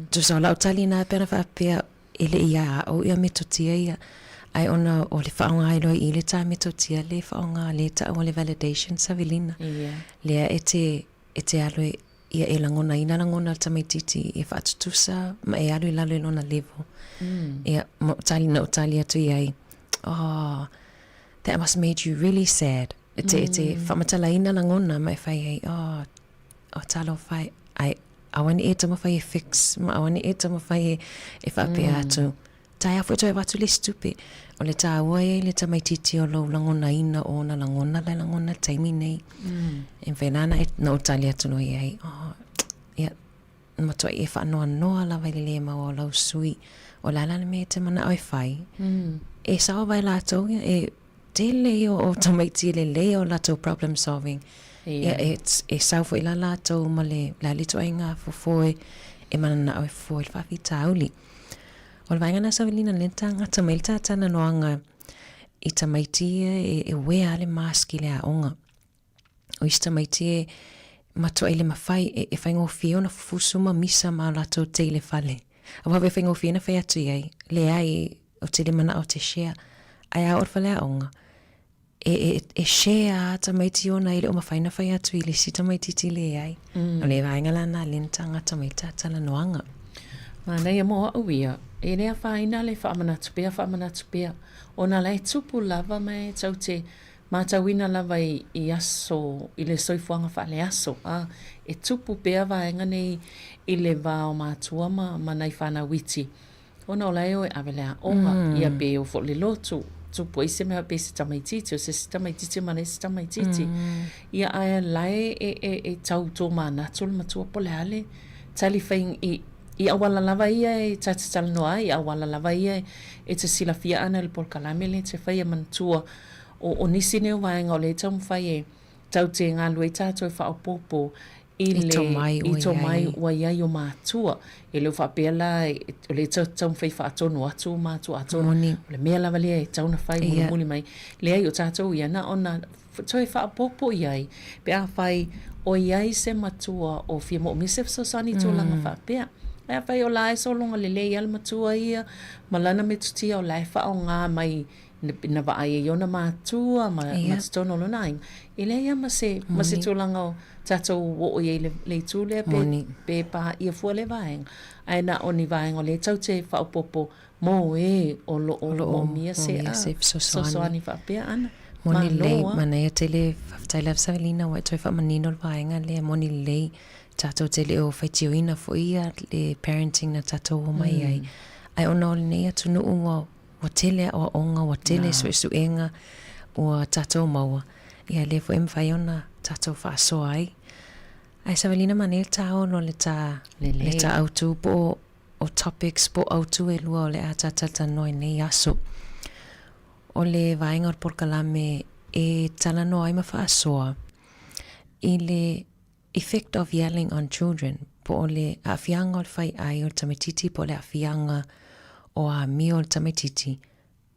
tusa o lau tali nā pe ana faapea e le i a au ia metotia ia, ae ona o le faaaoga ai loa i i le tā metotia le faaaoga le taua le validation Savelina, lea e te, e te alu e, ia e lagonaina lagona o le tamaititi e faatutusa ma e alu i lalo i lona level. Ia, ma tali, na ou tali atu i ai, oh, that must made you really sad. E te, e te faamatalaina lagona ma e fai ai, oh, oh talofa e, ai, auane'i e taumafai e fix, ma auane'i e taumafai e, e faapea atu. Taea foi toe avatu le isi tupe. O le tāua ia i le tamaititi o lou lagonaina o ona lagona la e lagona i le taimi nei. E mafai la ona e, na ou tali atu loa i ai, oh, ia, matuai e faanoanoa lava i le lē maua o lau sui. O le a la le mea e te manao e fai? E sao vai latou ia, e tele ia o tamaiti e lelei o latou problem solving. Ia, e, e sau foi la latou ma le, le a le ituaiga fofo e, e mananao e fofo ai le faafitauli. O le vaega lena Savelina lea na tagata mai le talanoaga i tamaiti ia e, e wear le mask i le aoga. O isi tamaiti e matuai le mafai e, e faigofie ona fufusu ma misa ma o latou te i le fale. Aua e faigofie na fai atu i ai, leai, ou te le manao ou te share. Ae a oo i le faleaoga, e, e, e share a tamaiti ona e le o mafai na fai atu i le isi tamaititi leai. O le vaega la na lea na tagata mai le talanoaga. Manaia mo au ia, e le afaina le faamanatu pea faamanatu pea, ona la e tupu lava ma e tau te matauina lava i, i aso, i le soifuaga faaleaso, a, e tupu pea vaega nei i le va o matua ma, ma nai fanau iti. Ona o la e o e ave le aoga, ia pe o foi le lotu, tupu ai se mea pe se tamaititi, o se isi tamaititi ma le isi tamaititi. Ia ae la e, e, e, e tau tōmanatu le matua po o le a le tali fai i, i auala lava ia e ta te talanoa ai, i auala lava ia e te silafia ana i le polokalame lea e te faia manatua o, o nisi nei o vaega o lea e taumafai e tau te galue ai tātou e faaopoopo. i le i tomai ua i ai o matua. E le o faapea la o lea e taumafai faatonu atu matua atonu o le mea lava lea e tatau ona fai mulimuli mai. Leai o tatou ia na ona toe faaopoopo i ai pe afai o i ai se matua o fia moomia se fesoasoani i tulaga faapea. Ae afai o la e sologa lelei lava le matua ia ma lana metotia o la e faaaoga mai na vaai ai i ona matua ma totonu o lona aiga, e leai lava ma se, ma se tulaga o tatou oo i ai i le itu lea pe, pe paia fua lea vaega. Ae na o ni vaega o lea tatou te faaopoopo mō ē o lo o moomia se fesoasoani faapea ana. Moni lelei, manaia tele, faafetai lava Savelina ua e toe faamanino le vaega lea, moni lelei, tatou te le o faitioina foi ia le parenting na tatou omai ai. Ae ona o lenei atunuu ua ua tele aoaoga, ua tele suesuega ua tatou maua, ia lea foi e mafai ona tatou faasoa ai. Ae Savelina manaia le taolo o le ta, le ta autu po o, o topics po o autu e lua o le a ta talatalanoa i lenei aso. O le vaega o le polokalame e talanoa ai ma faasoa i le Effect of yelling on children, po o le aafiaga o le faiai o le tamaitiiti po o le aafiaga o amio o le tamaitiiti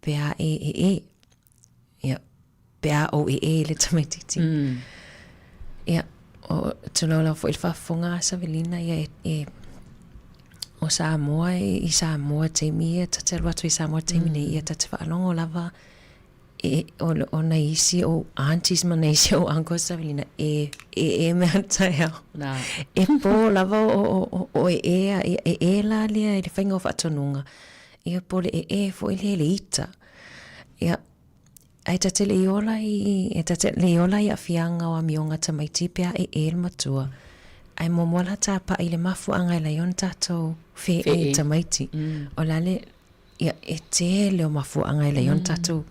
pe a e ee. Ia, pe a ou ee le tamaitiiti. Ia, o tulou lava foi le faafofoga a Savelina, ia e, e o Samoa, i Samoa taimi ia, ta te alu atu i Samoa taimi nei, ia ta te faalogo lava E, o, o nai isi ou aunties ma nai isi ou uncles Savelina, e, e, e mea taeao. Nā. E pō lava o, o, o, o e e a, e, e e la lea i le whainga o whaatonunga. Ia po le e e fo i le le ita. Ia, ai ta te le i ola i, e ta te le i ola i aafiaga o amioga tamaiti pe a e e le matua. Ai muamua la tāpae i le mafuaaga e lai ona tātou whe e tamaiti. O la le, Ia, e tele o mafuaaga e leai ona tatou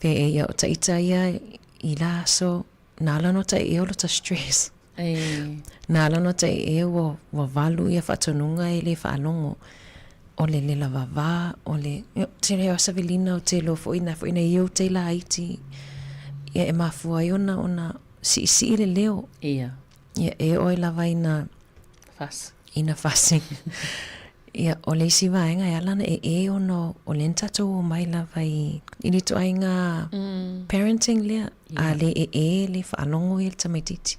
pe ia o taita ia i la aso, na ala ona taieie o lota stress. Na ala ona taieie ua, ua valu ia faatonuga e le faalogo. O le lela vavā, o le, ia, tele o savelina o tele o foi na foi na ia o te laiti. Ia e mafua ai ona, ona siisii le leo. Ia. Ia, e oo ai lava ina Fasi. Ina fasi. Ia, o le isi vaega e ala ana e ona o lea na tatou omai lava i, i le ituaiga parenting lea, a le ee, le faalogo ia le tamaitiiti.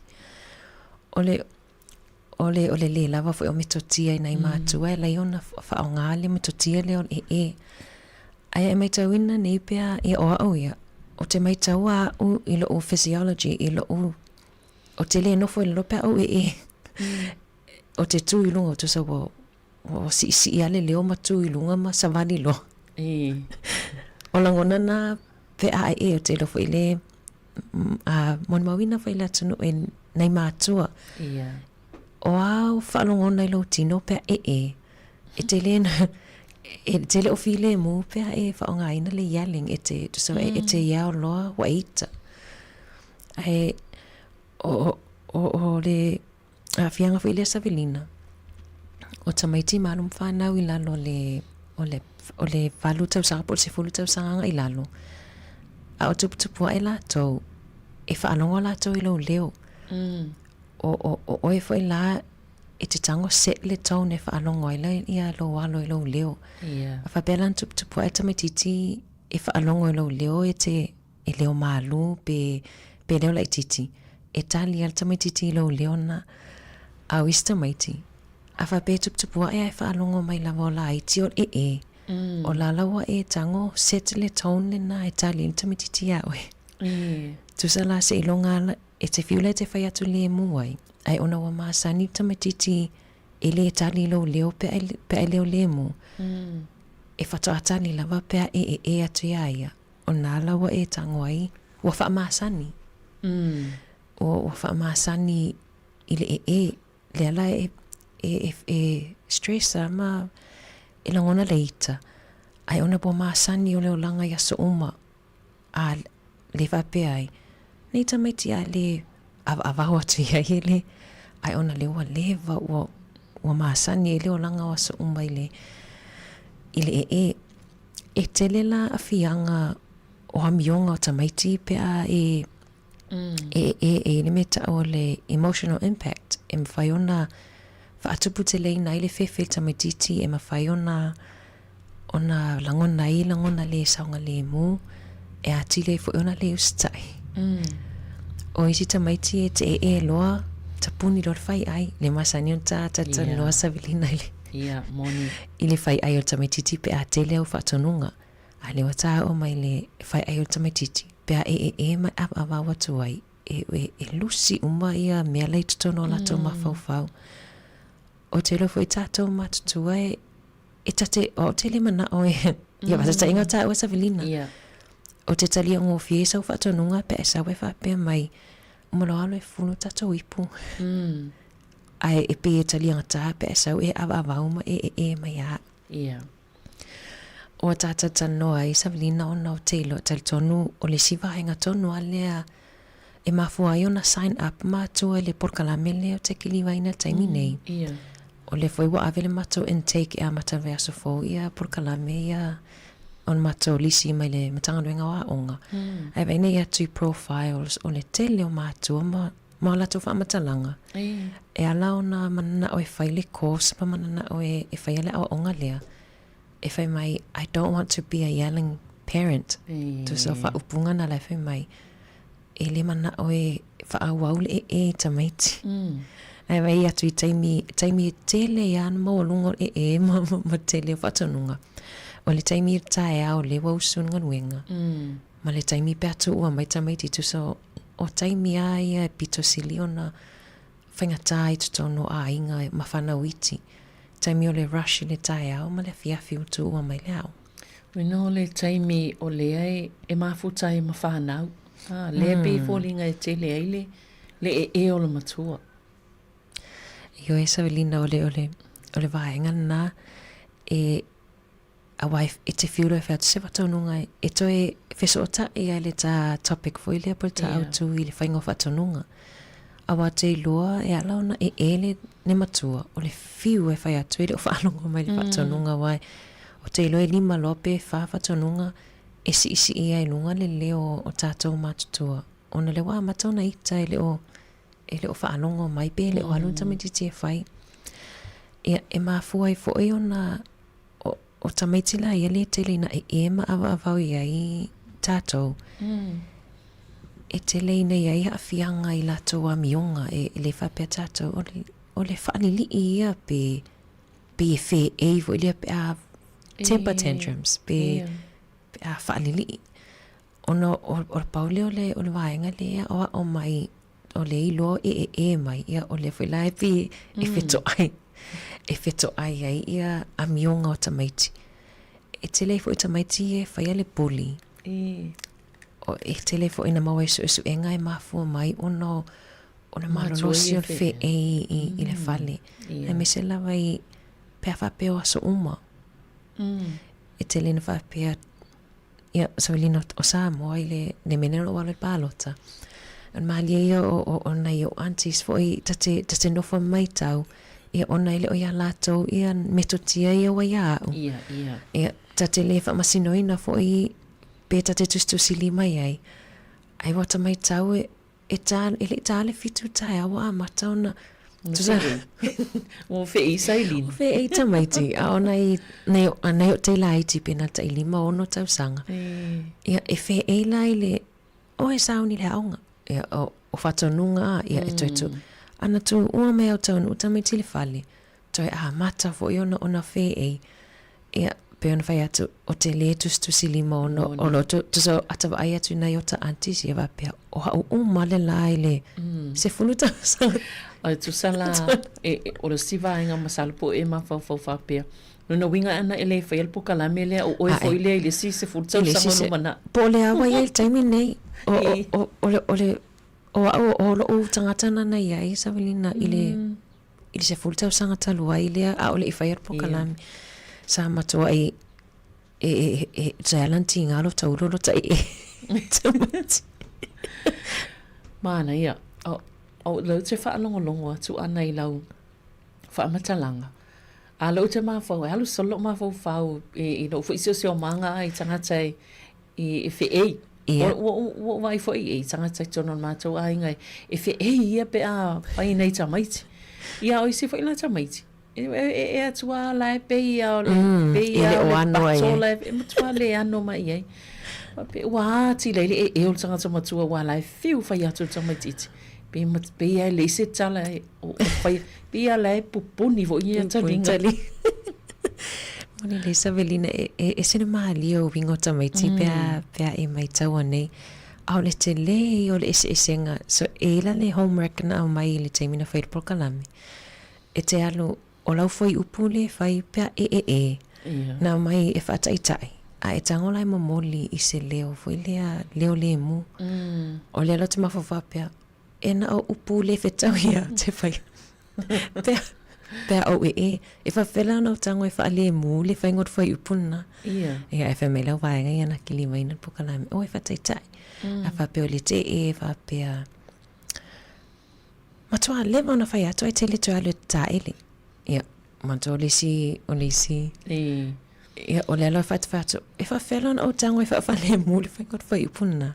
O le, o le, o le lē lava foi o metotia i nai matua e ala ai ona faaaoga le metotia lea o le ee. Ae e maitauina nei pea ia o au ia, ou te maitaua au i lo'u physiology, i lo'u Ou te lē nofo i lalo pe a ou ee. Ou te tū i luga, tusa ua, ua siisii lava le leo ma tū i luga ma savali loa. O lagona na pe a ee, ou te iloa foi le a molimauina foi le atunuu e nai matua. O a faalogona i lou tino pe a ee, e te lē e te le o filemu pe a e faaaogaina le yelling, e te, tusa e te yell loa ua e ita. Ae o, o, o le aafiaga foi lea Savelina, o tamaiti ma alo ma fanau i lalo o le, o le, o le valu tausaga po o le sefulu tausaga agai i lalo, a o tuputupu ae latou, e faalogo latou i lou leo. O, o, o oe foi la e te tago set le tone e faalogo ai la ia lou alo i lou leo. Ia. A faapea la na tuputupu ae tamaitiiti e faalogo i lou leo e te e leo malū pe, pe leo laitiiti, e tali lava le tamaitiiti i lou leo lena. A o isi tamaiti, a faapea e tuputupu ae ae faalogo mai lava o laiti o le ee, o la la ua e tago set le tone lena e tali ai le tamaitiiti iā oe. Tusa la seiloga lava e te fiu la e te fai atu lemu ai, ae ona ua masani le tamaitiiti e lē tali i lou leo pe a e, pe a e leo lemu, e faatoa tali lava pe a e ee atu iā ia. O nā la ua e tago ai, ua faamasani. Ua, ua faamasani i le ee, lea la e, e, e, e stress a ma e lagona le ita. Ae ona ua masani o le olaga i aso uma, a le faapea ai, nei tamaiti a le avaavao atu iai e le, ae ona lea ua leva, ua, ua masani ai le olaga o aso uma i le, i le ee. E tele la aafiaga o amioga o tamaiti pe a e. E e e i le mea ta'u o le emotional impact e mafai ona faatuputeleina ai le fefe i le tamaitiiti e mafai ona ona lagona ai lagona le saogalemu e atili ai foi ona le usitai. O isi tamaiti e te'e'e loa tapuni loa le fai'ai, le masani ona ta talatalanoa yeah. Savilina i le, yeah, moni. i le fai'ai o le tamaitiiti pe a tele au faatonuga. A lea ua tāua mai le fai'ai o le tamaitiiti pe a e'e'e ma e ʻavaʻavau atu ai e, e, e lusi uma ia mea la i totonu o latou mm. mafaufau. O te iloa foi tātou matutua e, e ta te, o te le manao e, ia faataitaiga o tāua Savilina. Yeah. O te talia gofie i sau faatonuga pe a e sau e faapea mai, uma loa alo e fulu tatou ipu. Mm. Ae e pei e taliagatā pe a e sau e ʻavaʻavau ma e eʻe mai ia a'u. Yeah. Ua tātou talanoa ai Savilina ona o te iloa talitonu o le isi vaega tonu a lea e mafua ai ona sign up matua i le polokalame lea o te kilivaina i le taimi nei. Yeah. O lea foi ua ave le matou intake e amata i le vaiaso fou ia polokalame ia o le matou lisi mai le Matagaluega o Aoga. Ae vaai nei atu i profiles o le tele o matua ma ma o latou faamatalaga, e ala ona mananao e fai le course ma mananao e, e faia le aoaoga lea, e fai mai, I don't want to be a yelling parent. Tusa o faaupuga na la e fai mai, e le manao e faaauau le ee i tamaiti. Ae vaai atu i taimi, taimi e tele ia ana maualuga o le ee ma, ma, ma tele o faatonuga. O le taimi i le taeao lea ua usu i le galuega. Ma le taimi pe a tuua mai tamaiti tusa o, o taimi a ia e pito sili ona faigata i totonu o aiga ma whanau iti. Taimi o le rush i le taeao ma le afiafi ua tuua mai le aoga. Ua noho le taimi o lea e, e mafuta ai ma whanau. Ah, lea mm. pei foliga e tele ai le, le ee o le matua. Ioe Savelina o le, o le, o le vaega lena e, Aua e te whiu loa e whai atu se whatonuga e toe whesootaʻi ai le tā topic foi lea po le tā autu i le whainga o whatonuga. Aua te iloa e ala ona e e le, le matua o le whiu e whai atu e le o whaalongo mai le whatonuga wai o te iloa e lima loa pe wha whatonuga e siʻisiʻi ai luga le leo o tātou matutua ona le ua amata ona ita e le o e le o whaalongo mai pe le o alu mm. tamaitiiti e whai. Ia, e mafua ai foi ona o, o tamaiti la ia le tele ina e e ma avaavau i ai tātou. Mm. E tele ina i ai haafiaga i latou amioga e, e le faapea tātou o le, o le faalilii ia pe, pe e feʻei foi lea pe a temper tantrums pe, yeah. pe a faalilii. Ona o, o le pau lea o le, o le vaega lea o aʻo mai o le iloa e eʻe mai, ia o lea foi la e pei e fetoʻai, e fetoʻai ai ia amioga o tamaiti. E tele ai foi tamaiti e faia le bully. O, e tele foi ina maua ai suesuega e mafua mai ona o, o le malolosi o le feʻei i, i le fale. Aemaise lava i, pe a faapea o aso uma. E tele ina faapea Ia, Savelina o Samoa i le, le mea lea o lou alo i le palota. O le malie ia o, o, o nai ou aunties foi ta te, ta te nofo ma maitau, ia ona e le o iā latou ia metotia ia ua iā a'u. Ia, ia. Ia, ta te le faamasinoina foi pe ta te tusitusi lima i ai. Ai ua ta maitau e, E tā, e le i tā le whitu taeao ua amata ona Tusa. Ua whei Sailina. Ua whei tamaiti. A ona i, nei, nei o te la iti pena tai lima ono tausaga. E. Ia, e whei la i le, o e sauni le aonga. Ia, o, o whatonunga a, ia, e toe tu. Ana tu ua mai au taunu tamaiti le fale. Toe amata foi ona ona whei. Ia, pei ona fai atu, o te lē tusitusi lima ona o lo tusa ata vaai atu i nai o ta aunties ia faapea, o ha'u uma le la i le sefulu tausaga. Ae tusa la, e, e, o le isi vaega masalo po o e mafaufau faapea, lona uiga ana e le faia le pokalame lea, o oe foi lea i le isi sefulu tausaga o lumanai. Po o le a ua i ai i le taimi lenei, o, o, o, o le, o le, o a'u, o lo'u tagata na na i ai, Savelina, i le, i le sefulu tausaga talu ai lea ʻaʻole i faia le pokalame. Sa matuaʻi e, e, e, sa ala na tiga lo taulo lo taʻi e tamaiti. Manaia. O, o lou te faalogologo atu ana i lau faamatalaga, a lou te mafaufau, e alu solo lou mafaufau i, i lou foi siosiomaga i tagata e, i, e feʻei. Ia. Ua ou vaai foi i tagata i totonu o le matou aiga e feei ia pe a fai nei tamaiti. Ia o isi foi la tamaiti, e e atu lava la e pei lava o le, pei lava o le patola e matua le ano mai i ai. Faapea ua atili ai le ee o le tagata matua aua la e fiu fai atu le tamaitiiti. Pei pei lava e leai se tala o faia, pei lava la e pupuni foi ia taliga. Moni lelei Savelina, e ese le malie o uiga o tamaiti pe a, pe a e maitaua nei. A o le tele ia o le eseesega, so e i la le homework na aumai i le taimi na fai le polokalame, e te alu, o lau fuaiupu lea e fai pe a e e e, na aumai e faataitai, a e tago la e momoli i se leo foi lea, leo lemu. O lea la ou te mafaufau faapea, e na o upu le fetau ia te fai. Pea, pea ou e e, e faapefea la ona ou tago e faalemu le faiga o le fuaiupu lena. Ia. Ia, e fai mai lau vaega ia na kilimaina le polokalame, oh e faataitai. A faapea o le te e faapea, matua leva ona fai atu ae tele toe alu e taele. Ia, matua o le isi, o le isi. Ia, o le ala o fai atu, e faapefea la ona ou tago e faafaalemu le faiga o le fuaiupu lena.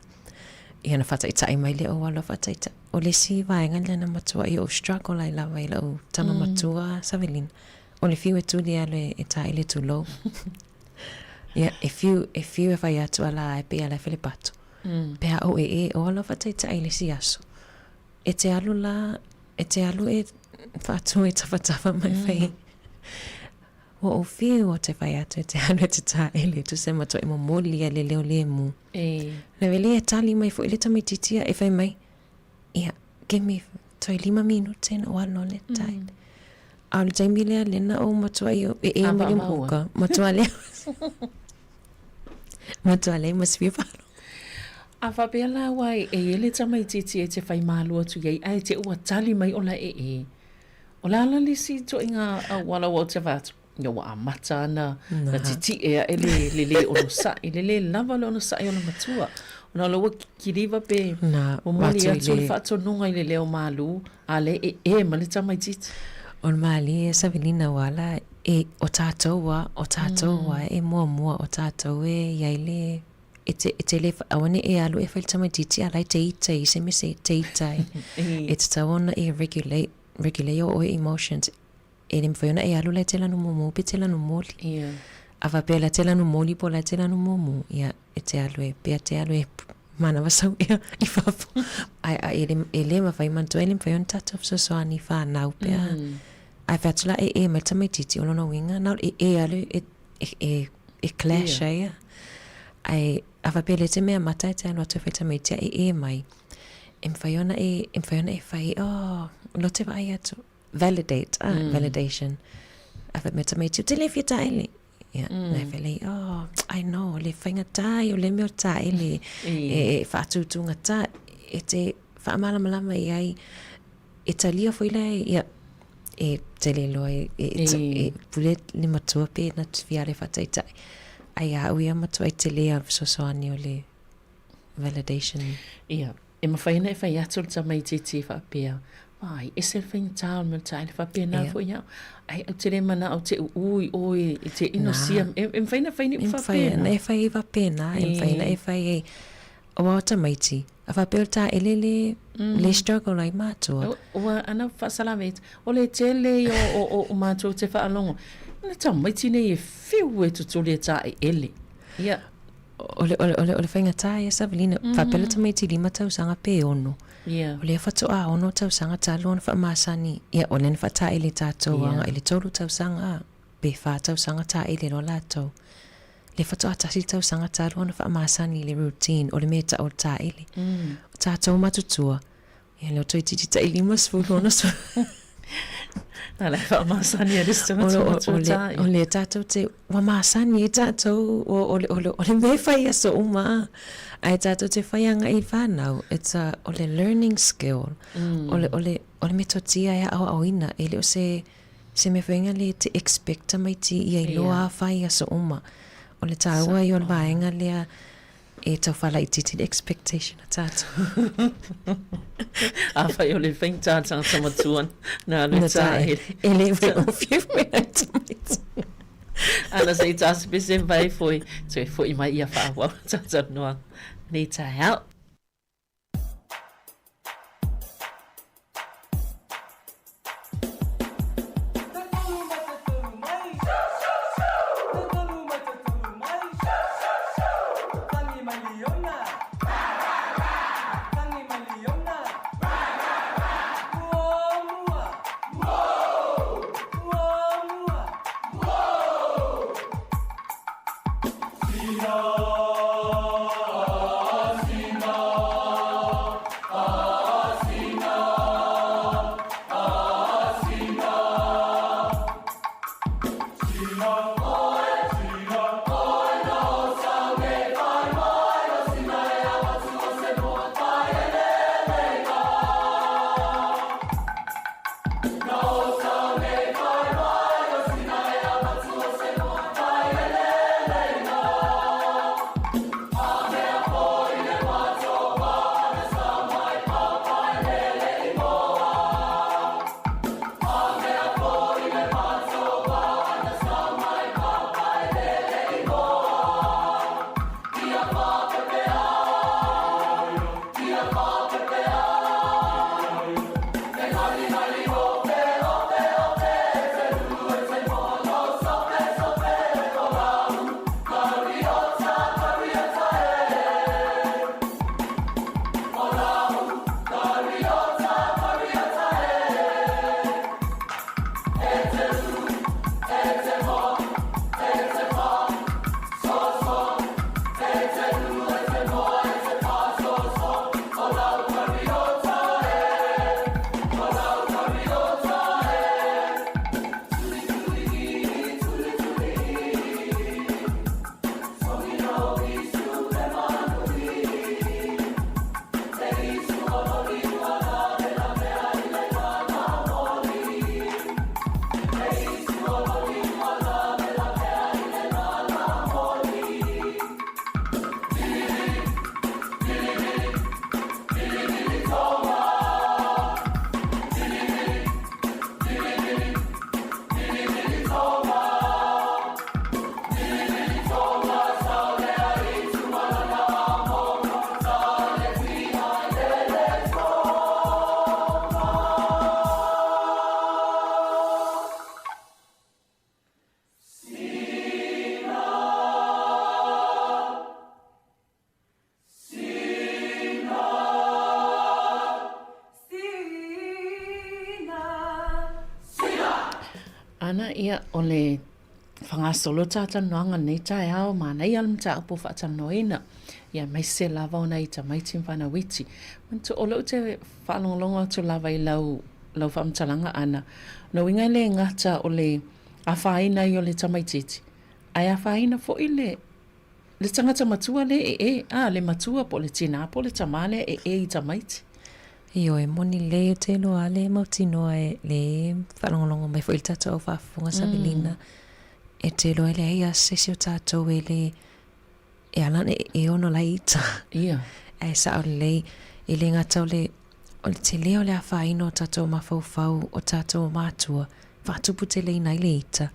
Ia, ona faataitai mai lea o alo faataitai. O le isi vaega lea na matuai ou struggle ai lava i lau tama matua Savelina, o le fiu e tuli e alu e taele tulou. Ia, e fiu, e fiu e fai atu ala e pei ala e falepato. Pe a ou e e, o alo faataitai i le isi aso. E te alu la, e te alu e faatu e tafatafa mai fai. Ua ou fiu ou te fai atu e te alu e te taele, tusa e matuai momoli ia le leo lemu. Le le e tali mai foi le tamaitiiti ia e fai mai, ia, give me toe 5 minute ona ou alu loa lea e taele. A o le taimi lea, lea na ou matuai e e mai le muka, matua lea. Matua lea ma se fia faalogo. A faapea la ua e i ai le tamaitiiti e te fai malu atu i ai, ae te ua tali mai o la e e. O le a la le isi ituaiga auala ua ou te vaai atu, ia ua amata ana na titiʻe aʻe le, le lē onosai, le lē lava le onosai o le matua. Ona o lea ua kiliva pe momoli atu le faatonuga i le leo malū, a lea e ee mai le tamaitiiti. O le mālie e Savelina ua ala e, o tātou a, o tātou a e muamua, o tātou e i ai le e te, e te le, aua ne i e alu e fai le tamaitiiti a la e te ita i se mea se te ita ai. E tatau ona e regulate, regulate o oe emotions. E le mawhai ona e alu la e te lanu mumu pe te lanu moli. Yeah. A whapea la te lanu moli po la te lanu mumu, ia, e te alu e, pea te alu e manawa sau ea i fafo. Ai, a, e le, e le mawhai manatua, e le mawhai ona tātou fesoasoani whānau pea. Ai whai atu la e e mai tamaitiiti o lona uiga, na e e alu e, e, e, e clash ai ia. Ai, a whapea le te mea mata e te alu atu e whai tamaiti a e e mai. E mawhai ona e, e mawhai ona e whai, oh, lote vaai atu. Validate, ah, validation. A whai mea tamaiti, o te le whia taele. Ia, mm. Nai whai oh, I know, le whainga tā, o le mea o taele, e, e whaatūtūnga tā, e te whaamalamalama i ai, e talia foi la, ia, e tele loa, e, e, e, e pule le matua pe na te whia le whataitai. Ai a ui a matua i te lea fesoasoani o le validation. Ia, e mawhai ana e whai atu le tamaitiiti e whaapea, Ai, ese le faigata o le mea taele faapena foi au. Ai, ou te le manao te uu i oe e te inosia. E, e mawhai na whai ni upu faapena. E mawhai e faapena, e mawhai na e whai e o ao tamaiti. A whapea o taele le, le struggle ai mātua. Ua ana whaasalame, o le tele i o, o, o, o mātua te whaalongo. Na tamaiti nei e whiu e tutuli e taele. Ia. O le, o le, o le, o le faigata ia Savelina, mm -hmm. faapea le tamaiti 5 tausaga pe 6. Yeah. O lea faatoa 6 tausaga talu ona faamasani, ia o lea na faataele tatou yeah. agai le 3 tausaga pe 4 tausaga taele loa latou. Le faatoa tasi tausaga talu ona faamasani le routine, o le mea e tau o le taele. O tatou matutua, Ia lea o toeitiiti tai 50 60. Nā le faamasani a le isi tagata matua tā. O le tātou te, ua masani e tātou, o, o, le, o, le, o le mea whai aso uma, a. Ae tātou te whai anga i whānau, it's a, o le learning skill, o le, o le, o le metotia e aoaoina, e le o se, se mea whainga le te expect tamaiti ia i loa a whai aso uma. O le tāua i o le vaenga lea, E tau whālaititi le expectation a tātou. Āwhai o le whainga tātanga matua nā le tā e. E le whai o whiu me ai tamaiti. Ana sei tā sepese vai foi, toe foi mai ia whaawau tātou noa. lenei taeao. Ana, ia, o le whangasolo tātalanoaga lenei taeao, manaia le mataupu faatalanoaina, ia aemaise lava ona i tamaiti ma fanau iti. Manatu o lou te faalogologo atu lava i lau, lau faamatalaga ana, lona uiga e le gata o le afaina ai o le tamaitiiti, ae afaina foi le Le tagata matua lea e e, a, le matua po o le tinā po o le tamā lea e e i tamaiti. Ioe, moni lelei, ou te iloa lava le mautinoa e le faalogologo mai foi i le tatou au faafofoga Savelina, e te iloa e leai lava se isi o tatou e le e ala ona ee ona o la e ita. Ia. Ae sao lelei, e le gata o le o le tele o le afaina o tatou mafaufau o tatou matua, faatuputeleina ai le ita,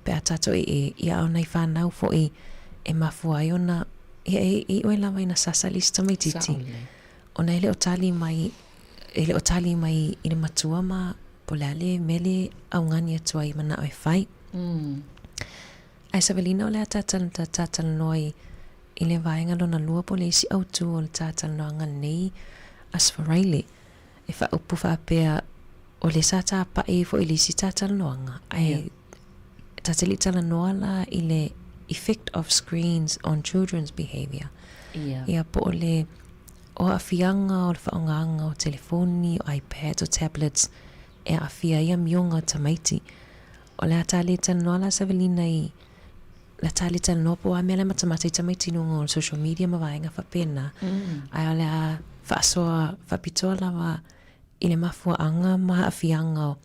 pe a tatou ee, ia a o nai fanau foi e mafua ai ona, ia e iu ai lava ina sasa le isi tamaititi, ona e le o tali mai, e le o tali mai i le matua ma po o le a le mea le augani atu ai i manao e fai. Ae Savelina o le a ta talanoa i i le vaega lona lua po o le isi autu o le ta talanoaga lenei Aso Faraile e faaupu faapea o lea sa tapa'i ai foi i le isi ta talanoaga ae ta te le i talanoa la i le effect of screens on children's behaviour. Ia po o le o aafiaga o le faaaogaga o telefoni, o iPads, o tablets e aafia ai amioga o tamaiti. O le a ta le talanoa la Savelina i le a ta le talanoa po o a mea la e matamata i tamaiti i luga o le social media ma vaega faapena. Ae o le a faasoa faapitoa lava i le mafuaaga ma aafiaga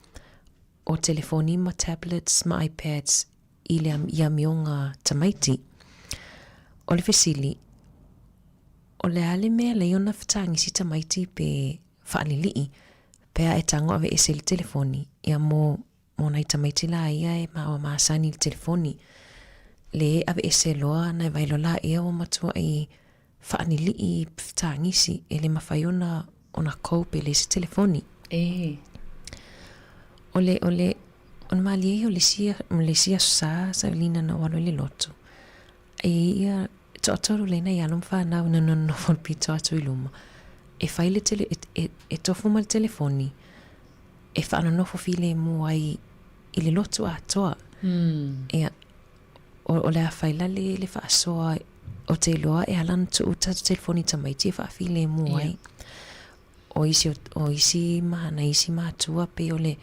o telefoni ma tablets ma iPads i le i amioga tamaiti. O le fesili, o le a le mea lei ona fetagisi tamaiti pe faalilii pe a e tago aveese i le telefoni ia mo mo nai tamaiti la ia e ma ua masani i le telefoni le aveese loa nai vai loa laia ua matuai. faanilii fetagisi e le mafai ona ona cope e leai se telefoni. E. O le o le o le malie ia o le isi le isi aso sa sailina na ou alu ai i le lotu. E i ai ia toatolu lea nai alo ma fanau na nonofo i le pito atu i luma e fai le tele e, e, e tofu ma le telefoni e faanonofo filemu ai i le lotu atoa. Mm. Ia, o, o le a fai la le, le faasoa o te iloa e ala ona tuu tatou telefoni i tamaiti e faafilemu ai. O isi, o, o isi ma, nai isi matua pei o le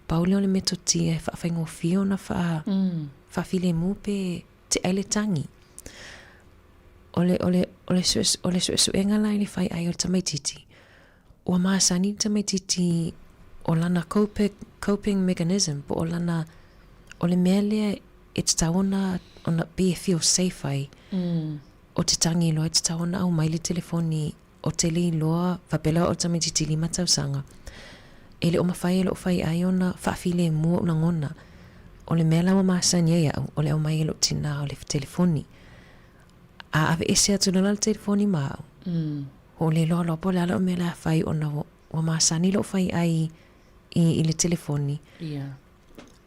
pau lea o le metotia e faafaigofie ona faa, mm. faafilemu pe te ai le tagi. O le, o le, o le, o le suesuega la i le fai ai o le tamaititi, ua masani le tamaititi o lana coping, coping mechanism po o lana, o le mea lea e tatau ona, ona pei e feel safe ai. Mm. O te tagi loa e tatau ona aumai le telefoni o te le iloa faapea la o tamaititi lima tausaga. E le o mafai e lou faiai ona faafilemu ou lagona. O le mea la ua masani ai au, o le aumai e lou tinā o le telefoni. A aveese atu loa la le telefoni ma au, mm. ua le iloa loa po o le a lau mea o le a fai ona ua, ua masani lou faiai i, i le telefoni. Yeah.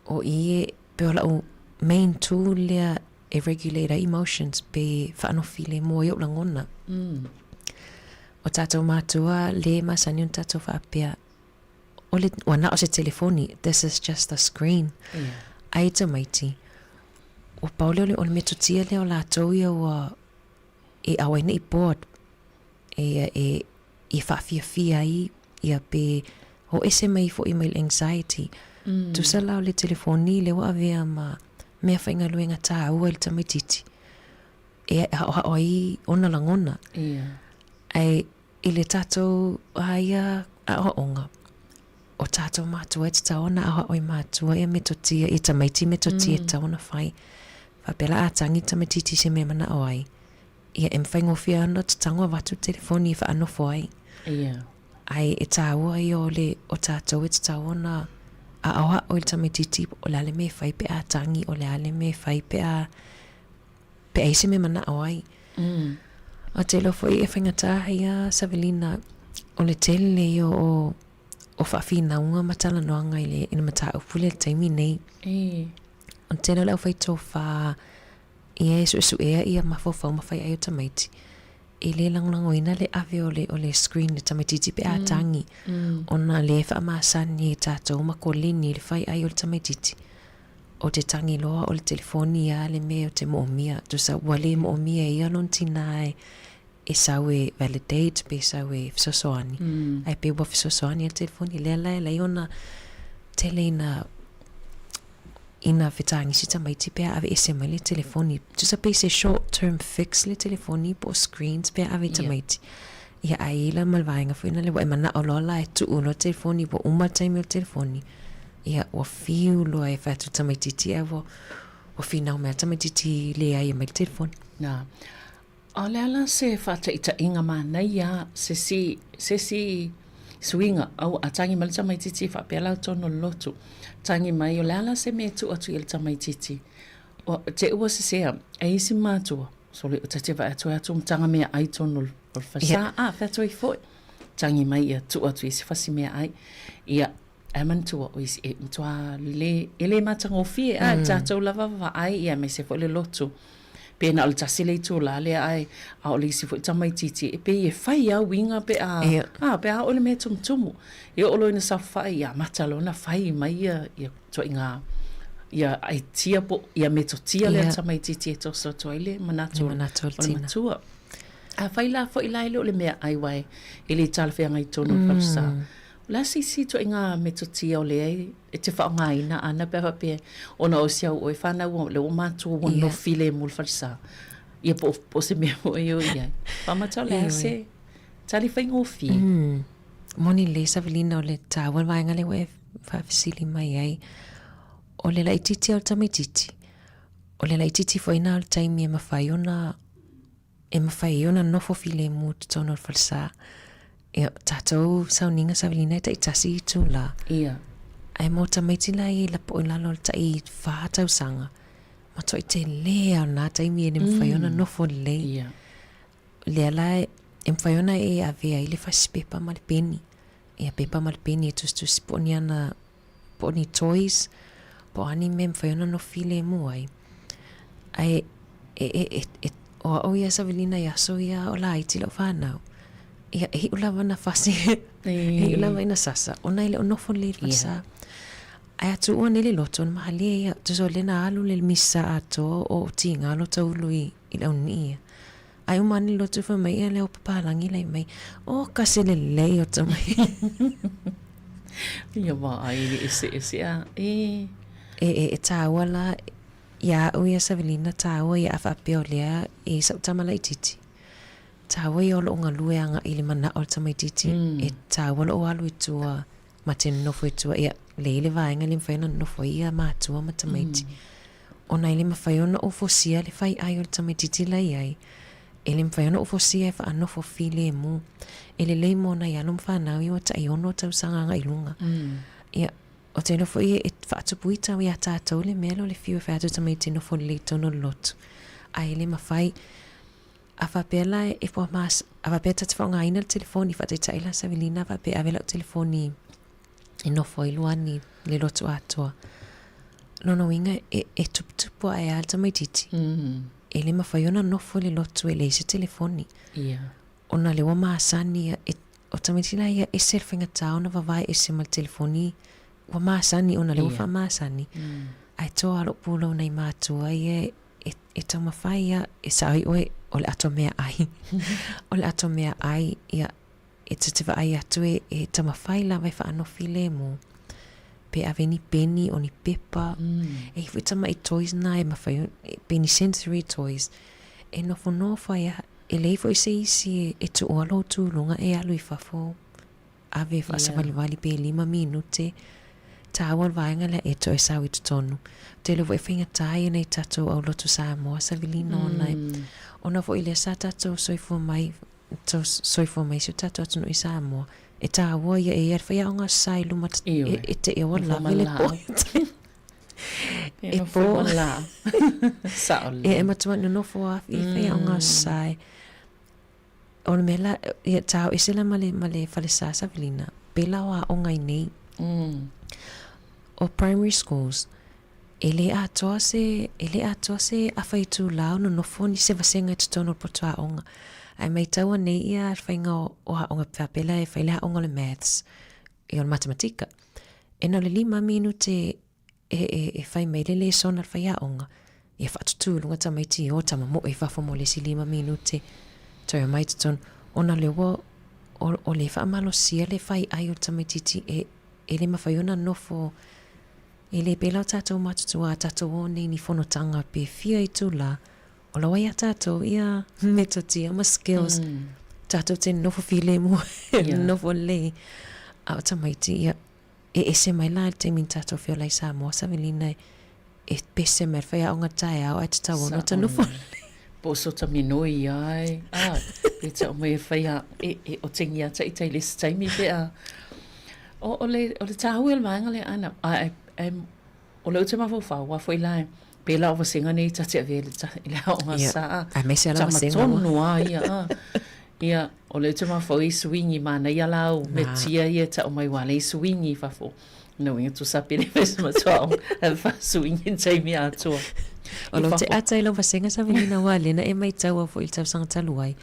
O i e, pe o lau main tool lea e regulate ai emotions pe faanofilemu ai ou lagona. Mm. O tātou mātua le masani ona tātou faapea, o le, ua na o se telefoni, this is just a screen. Yeah. Ai tamaiti, ua pau lea o le, o le metotia lea o latou ia ua e ao ai nei bored, e, e, e faafiafia ai ia pe o ese mai foi mai le anxiety. Mm. Tusa la o le telefoni lea ua avea ma mea faigaluega tāua i le tamaititi e haʻohaʻo ai ona lagona. Yeah. Ae i le tatou a ia aoaoga, o tatou matua e tatau ona aoao i matua ia metotia, i tamaiti metotia e tatau ona fai. Faapea la a tagi le tamaititi i se mea e manao ai, ia e faigofie ana tatago avatu le telefoni e faanofo ai. Yeah. Ae e tāua ia o le o tatou e tatau ona aoao i le tamaititi o le a le mea e fai pe a tagi, o le a le mea e fai pe a pe a i se mea manao ai. Mm. Ou te iloa foi e faigata ai a Savelina o le tele ia o o faafinauga ma talanoaga i le i le mataupu lea i le taimi nei. E. O le tele o le aufai tofa ia e suesuea ia mafaufau ma faiai o tamaiti e le lagolagoina le ave o le o le screen i le tamaititi pe a tagi ona lea e faamasani e tatou ma koleni i le faiai o le tamaititi o te tagi loa o le telefoni a le mea o te moomia tusa ua le moomia e ia lona tinā e e sau e validate pe sau e fesoasoani ae pei ua fesoasoani a le telefoni lea la e alai ona tele ina ina fetagisi tamaiti pe a aveese mai le telefoni. Tusa pei se short term fix le telefoni po o screens pe a ave i tamaiti. Ia ae i la ma le vaega foi lea ua e manao loa la e tuu loa le telefoni ua uma le taimi o le telefoni. Ia ua fiu loa e fai atu i le tamaititi ae ua ua finau mai lava le tamaititi leai e aumai le telefoni. Na. O le a la se faataitaiga manaia se isi se isi suiga au a tagi mai le tamaititi faapea la totonu o le lotu tagi mai o le a la se mea e tuu atu i le tamaititi ua te ua sesea e isi matua sole o tate vaai atu ai atu ma taga meaai i totonu o le falesa a fai atu ai foi tagi mai ia tuu atu i se fasi meaai ia Ae manatua o isi e matua le, e le matagofie a mm. tatou lava vaai ia aemaise foi le lotu. Pe na o le tasi le itulā lea ae a o le isi foi tamaititi e pei e fai a uiga pe a yeah. a pe a o le mea tumutumu. E oo loa ina saofai ia amata loa ona fai mai ia ia ituaiga ia aitia po ia metotia lea Yeah. tamaititi e toso atu ai le manatu Le manatu o le o le tina. matua. Afai la foi la e le o le meaai aua e le talafeagai i totonu o le falesa. O le a se isi ituaiga metotia o lea e te faaaogaina ana pe a faapea ona o si au oe fanau o lea ua matua ua Ia. nofo filemu i le falesa ia po o se mea foi e o i ai. Faamata o le a se tali faigofie? Moni lelei Savelina o le taua le vaega lea ua e faafesili mai ai. O le laitiiti lava o le tamaititi, o le laitiiti foi lena o le taimi e mafai ona e mafai ai ona nofo filemu i totonu o le falesa. Ia, tatou sauniga savalina e taitasi itulā. Ia. Ae mo tamaiti la ia i lapo i lalo o le tai whā tausaga, matuai telē lava o lena taimi e le mafai ona nofo lelei. Ia. lea la e mafai ona e avea ai le fasipepa ma le peni. Ia pepa ma le peni e tusitusi po o ni ana, po o ni toys, po o a ni mea e mafai ona nofo filemu ai. Ae e, e, e, e, o a'u ia savilina i aso ia o laiti la'u fanau, ia e iu lava ina fasi, e iu lava ina sasa, ona e le o nofo lelei i le falesa. Ae a tuua nei le loto ona mahalie ia, tusa o lea na alu le misa atoa o tiga lo taulu i, i le aunii ia. Ae uma ane le lotu fai mai ia le au papalagi lai mai, o ka se lelei o tamai. Ia vaai i le eseese a e. E, e, e tāua la, ia a'u ia Savelina tāua ia a faapea o lea e sa'u tama laitiiti. Tāua ia o lo'u galue aga'i i le mana'o o le tamaitiiti, e tāua lo'u alu i tua ma te nonofo i tua, ia, leai le vaega e le mafai ona nonofo ai ia matua ma tamaiti. Ona e le mafai ona ou fosia le fai'ai o le tamaitiiti la i ai, e le mafai ona ou fosia e fa'anofo filemu. E lelei mo nai alo ma fanau ia ua taiono tausaga aga'i luga. Ia, Ou te iloa foi e faatupu ita iā tātou le mea lea o le fiu e fai atu tamaiti nofo lelei i totonu o le lotu. Ae le mafai, a faapea la e ua mas, a faapea ta te faaaogaina le telefoni, faataitai la Savelina a faapea e ave lau telefoni e nofo ai Luani i le lotu atoa. Lona uiga e, e tuputupu ae lava le tamaitiiti. E le mafai ona nofo i le lotu e leai se telefoni. Ona lea ua masani ia, e, o tamaiti la ia ese le faigata ona vavae ese ma le telefoni, ua masani ona lea ua faamasani. Ae toa lou pulou nai matua ia e, e taumafai ia, e sao ai oe, o le ato meaai. o le ato meaai, ia, e ta te vaai atu e, e taumafai lava e faanofilemu. Pe ave ni peni o ni pepa. E i ai foi tama'i toys na e mafai ona, pe ni sensory toys. E nofonofo ai a, e leai foi se isi e tuua lou tuluga e alu i fafo ave faasavalivali pe lima minute taua le vaega lea e toe sau i totonu. Ou te iloa foi e faigata ia nei tatou aulotu Samoa savilina ona e ona foi lea sa tatou soifua mai soifua mai si o tatou atunuu i Samoa e taua ia e ia le faiaoga sa i luma e te ea ua lave le po E po. Sao lelei. E matua nonofo lava i faiaoga sae. O le mea la, ia tao ese la ma le, ma le falesa Savelina, pela o aoga i nei. O primary schools, e le atoa se, e le atoa se afa itulā o nonofo ni se vasega i totonu o le poto aoga. Ae maitaua nei ia le faiga o, o aoga faapea e fai le aoga o le maths, ia o le matematika. E na o le lima minute e, e, e fai mai le lesona le faiaoga, ia faatutū i luga tamaiti i o tamamoe i fafo mo le isi lima minute, toe omai i totonu, ona o lea ua, o, o lea e faamalosia le faiai o le tamaitiiti e, e le mafai ona nofo, e le pēlā o tātou matutua, a tātou o nei ni fonotaga pe fia itulā, O la ua iā tātou ia metotia ma skills. Tātou te nofo filemu, nofo lelei. A o tamaiti, ia, e ese mai la i le taimi na tātou feola i Samoa, Savelina, e pese mai le whaiaonga taeao ae tatau ona ta nofo lelei. Po o sota minoi ai, a, pe tau mai e whai a, e, e o tengi a taitai le isi taimi pe a. O, o le, o le tāua o le vaega lea, ana, a, e, e, O lea ou te mafaufau, aua foi la, pe la o vasega nei ta te avea i le, i le aoga Ia, sa, aemaise lava tama vasega ua. tonu a ia, a. Ia, o lea ou te mafaufau i suiga manaia la au Na. metia ia e tau mai aua lea e suiga i fafo. Lona uiga tusa pe le fai se matua aoga ae faasuiga i le taimi atoa O i lou te fafo. ata i lau vasega Savelina aua lea na e maitau au foi i le tausaga talu ai.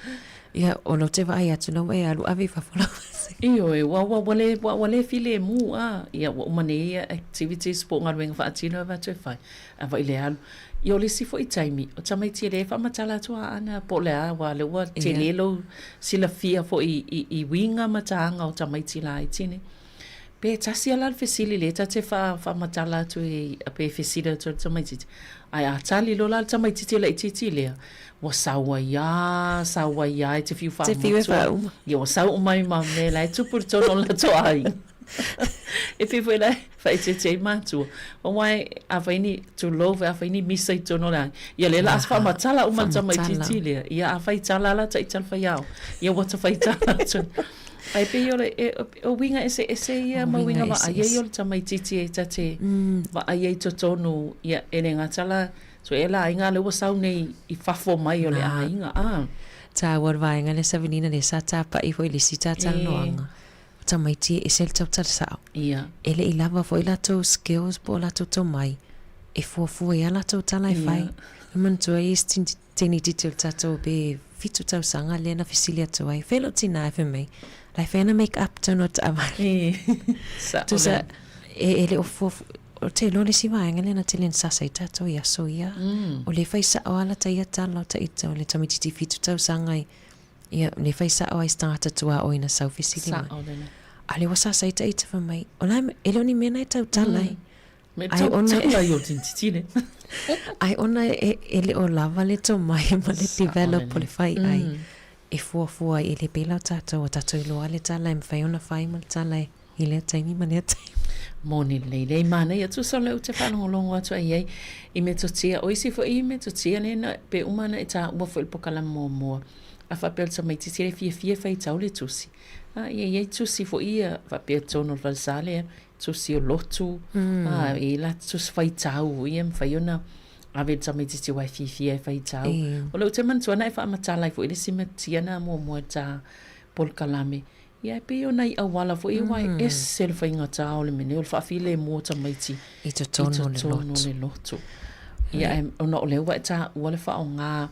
Ia, o lou te vaai atu la ua e alu ave i fafo lau vasega. Ioe, ua, ua, ua le, ua, ua le filemu, a. Ia, ua uma nei ia activities po o galuega faatino e avatu e fai, a vaai le alu. Ia, o le isi foi taimi, o tamaiti e le faamatala atu a ana po o le a, aua o lea ua tele lou silafia foi i, i uiga ma taga o tamaiti laiti nei. Pe tasi lava la le fesili lea ta te faamatala atu i, pe fesili atu ai le tamaitiiti, ae a tali loa la le tamaitiiti laitiiti lea, ua sau ai lava, sau ai lava e te fiu Te fiu e faamatua. faauma. Ia ua sau uma ai ma mea la e tupu i totonu o le latou aiga. E pei foi la e faaeteete ai matua, aua afai ni, tulou foi, afai ni misa i totonu o le aiga, ia lea o le a faamatala uma le tamaitiiti lea. Ia a fai tala la taitala faiaoga, ia ua ta fai tala atu. Ae pei o le, e, o uiga eseese ia ma uiga vaai ai o le tamaitiiti e ta te vaai ai i totonu, ia, e le gata la, so e le aiga lea ua sau nei i fafo mai o le aiga, a. Tāua le vaega lea Savelina lea sa tapa'i foi i le isi talanoaga, o tamaiti e ese le tautala sa'o. E le i lava foi latou skills po o latou tomai e fuafua ai a latou tala e fai. E manatua ai isi teinititi o le tatou pe fitu tausaga lea na fesili atu ai, fea lou tinā e fai mai, la e fai ana make up tonu o le taavale. Tusa e le o fuafua, ou te iloa le isi vaega lea na tele na sasa ai tatou i aso ia, o lea e fai sao lava lata ia tala o ita o le tamaitiiti fitu tausaga i, ia, lea e fai sao lava i se tagata tuaoi na sau fesili mai. A o lea ua sasa ai ta ita fai mai, o la e le o ni mea na e tautala ai. Me Ai ona tautala i o tintiti le. Ai ona e le o lava le tomai ma le develop o le fai ai. E fuafua ai e le pēlā o tātou, o tātou iloa le tala e mawhai ona whai ma le tala e i lea taimi ma lea taimi. Moni lelei lea i manaia tusa o lea ou te faalogologo atu ai ai i metotia, o isi foi metotia lea na pe uma ana e taua foi i le polokalame muamua a faapea o le tamaitiiti lea e fiafia e faitau le tusi. A ia i ai tusi foi ia faapea totonu o le falesa lea tusi o lotu, a e i ai la tusi faitau ia e mafai ona ave i le tamaitiiti aua e fiafia e faitau. O lea ou te manatua na e faamatala ai foi le isi metotia na muamua i le ta polokalame, ia e pei o nai auala foi ia aua e ese le faigata o le mea nei o le faafilemu o tamaiti i totonu o le lotu. Ia ae ona o lea ua e taua le faaaoga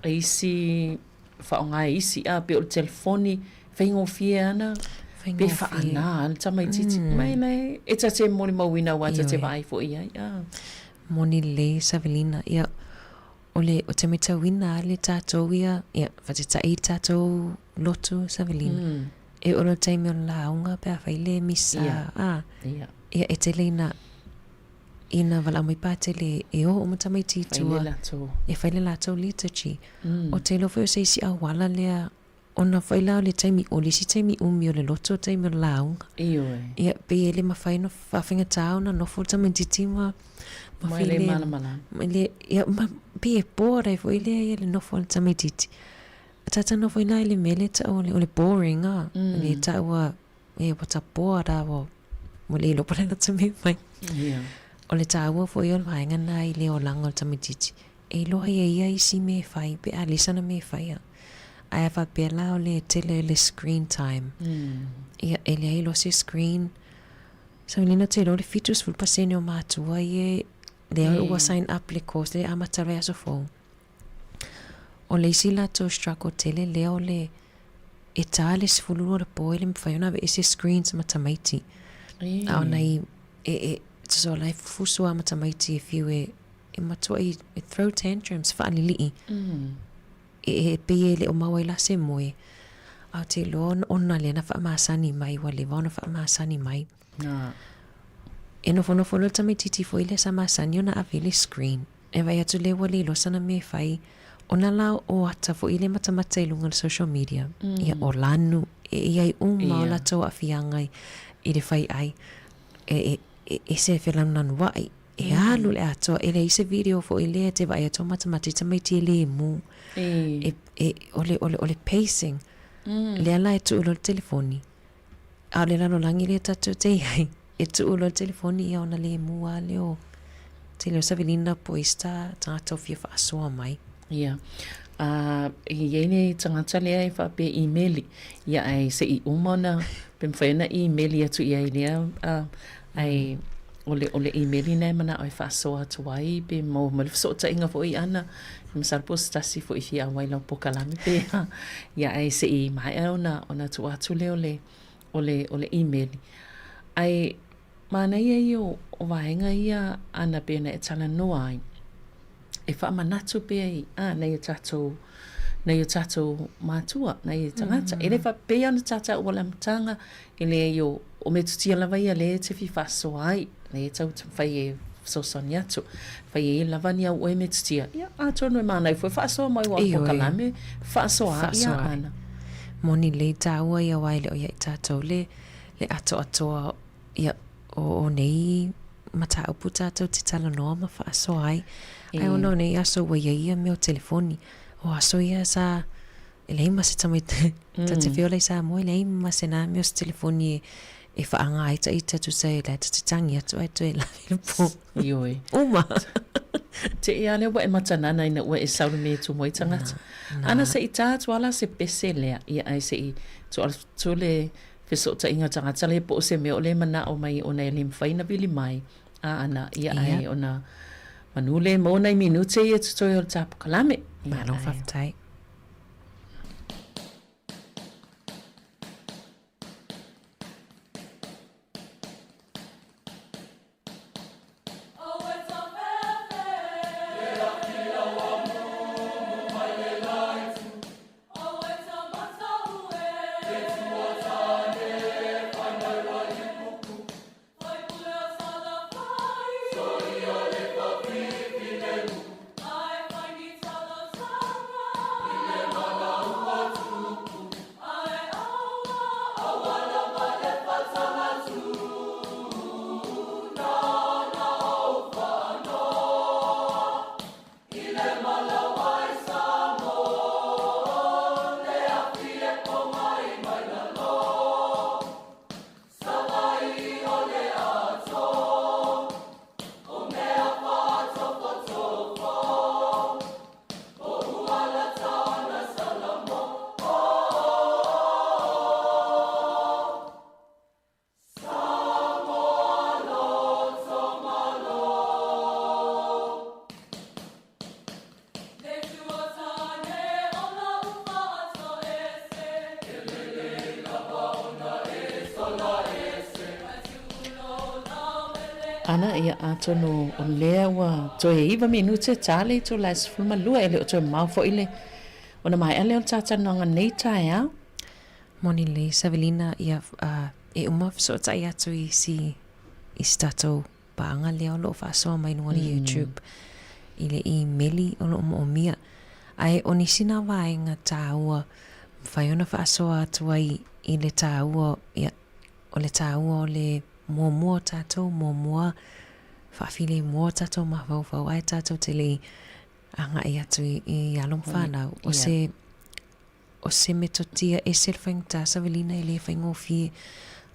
e isi faaaoga e isi a pei o le telefoni faigofie ana pe faana le tamaitiiti mai le e ta te molimauina aua ta te vaai foi i ai a. Moni lelei Savelina ia o le o te matauina a le tatou ia ia faateta'i tatou lotu Savelina e oo loa le taimi o le lauga pe afai le misa a ia e tele ina Ina walaʻau mai patele e o uma tamaiti i tua e fai le latou liturgy. O te iloa foi o se isi auala lea ona foi la o le taimi o le isi taimi umi o le loto o taimi o le lauga. Ia pei e le mafai ona faafaigata ona nofo le tamaitiiti ma ma le malamalama. Ma le ia ma pei e bored ai foi lea ia le nofo a le tamaitiiti. Talanoa foi la i le mea lea e tau o le boring a. Le taua E ua tapoa rā ua ua le iloa po o le a lata mea mai. Yeah. O le tāua foi o le vaega lena i le olaga o le tamaitiiti, e iloa ai e ia isi mea e fai pe a leai sana mea e faia. Ae a faapea la o le tele o le screen time, ia e leai loa se screen, Saolina ou te iloa o le 70% o matua ia lea ua sign up i le course lea e amata loa i aso fou. O le isi latou struggle tele lea o le e tā le 12 o le po e le mawhai ona aveese screens ma tamaiti. A o nai e, e, tusa o la e fufusu a ma tamaiti e whiu e, e matua i e throw tantrums whaalili'i. E, e pei e le o maua ai la se moe. A o te iloa ona lea na whaamasani mai, ua leva ona whaamasani mai. E nofonofo loa le tamaitiiti foi lea sa masani ona ave i le screen. E vaai atu lea ua le iloa sana mea e fai, ona la o ata foi le matamata i luga o le social media, ia o lanu, e i ai uma o latou aafiaga i le fai ai, e, e, ese e felanuanuai, e alu le atoa, e leai se video foi lea e te vaai atu o matamata i tamaiti e lemu, e, e, o le, o le, o le pacing, lea la e tuu loa le telefoni, A o le lalolagi lea tatou te i ai, e tuu loa le telefoni ia ona lemu lava lea o tele o Savelina po o isi tagata o fia faasoa mai. Ia. A, e i ai le tagata lea e faapea imeli, ia ae se i uma ona, pe mafai ona imeli atu i ai lea, a, ae o le, o le imeli lena e manao e faasoa atu ai, pe maua mai le fesootaiga foi ʻana, masalo po o se tasi foi e fia auai i lau polokalame pe a, ia ae se i maea ona, ona tuu atu lea o le, o le, o le imeli. Ae manaia ia o, o vaega ia āna pei ona e talanoa ai, e faamanatu pea i, a, nai o tātou, nai o tātou mātua, nai tagata. E le faapea ona tātou o le amataga, e leai o, o metotia lava ia lea e te fia faasoa ai, lea e tau fai e fesoasoani atu. Fai e lava ni au oe metotia, ia atonu e mānai foi faasoa mai ua polokalame, faasoa ai ia ana. Moni lelei tāua ia aua e le o ia i tātou le, le atoatoa ia o, o nei mataupu tātou te talanoa ma faasoa ai. Ae ona o nei aso ua i ai ia mea o telefoni. O aso ia sa e leai ma se tamaiti ta te whiola i Samoa e leai ma se nā mea o se telefoni e, e whaanga ai ta ita tusa e la ta te tangi atu ai toe lawe le pō. Ioe. Uma. Te i a lea ua e matanana ina ua e sau le mea e tumu ai tagata. Ana se i tā atu ala se pese lea, ia ae se i tuu atu le fesootaiga o tagata lea po o se mea o lea e manao mai ona e le mafai ona vili mai, a ana, ia ae ona manu lea e maua nai minute ia totoe o le ta polokalame. Malo faafetai. Ana, ia, atonu o lea ua toe iva minute ta le itula e 12, e le o toe mamao foi le ona maea lea o le tātalanoaga nei taeao. Moni lelei, Savelina, ia, e uma fesootai atu i si, i si tatou paaga lea o lo o faasoa mai luga o le YouTube i le imeli o lo o moomia. Ae o nisi na vaega taua mafai ona faasoa atu ai i le taua, ia, o le taua o le muamua o tatou, muamua faafilemu o tatou mafaufau ae tatou te le i agai atu i alo ma fanau. O se O se metotia ese le faigata Savelina e le faigofie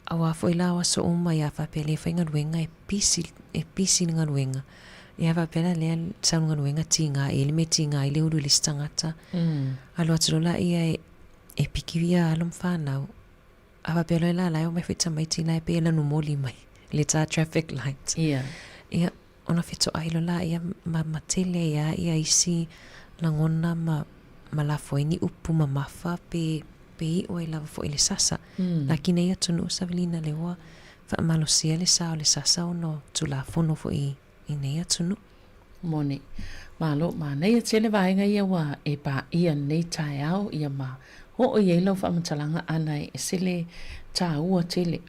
auā foi la o aso uma ia faapea le faigaluega e pisi e pisi le galuega ia faapea la lea sau le galuega tiga i le mea tiga ai le ulu i le isi tagata alu atu loa laia e e piki ia alo ma fanau a faapea loa la la e omai foi tamaiti la e pei e lanu moli mai le ta traffic light ia ona fetoai loa laia ma, ma tele ai lava ia isi lagona ma, ma lafo ai ni upu mamafa pe, pe iu ai lava foi le sasa. Mm. Laki nei atunuu Savelina lea ua faamalosia le sa o le sasa ona o Tulafono foi i nei atunuu. Moni. Malo, manaia tele vaega ia ua e paia nei taeao ia ma oo i ai lau faamatalaga ana e ese le taua tele.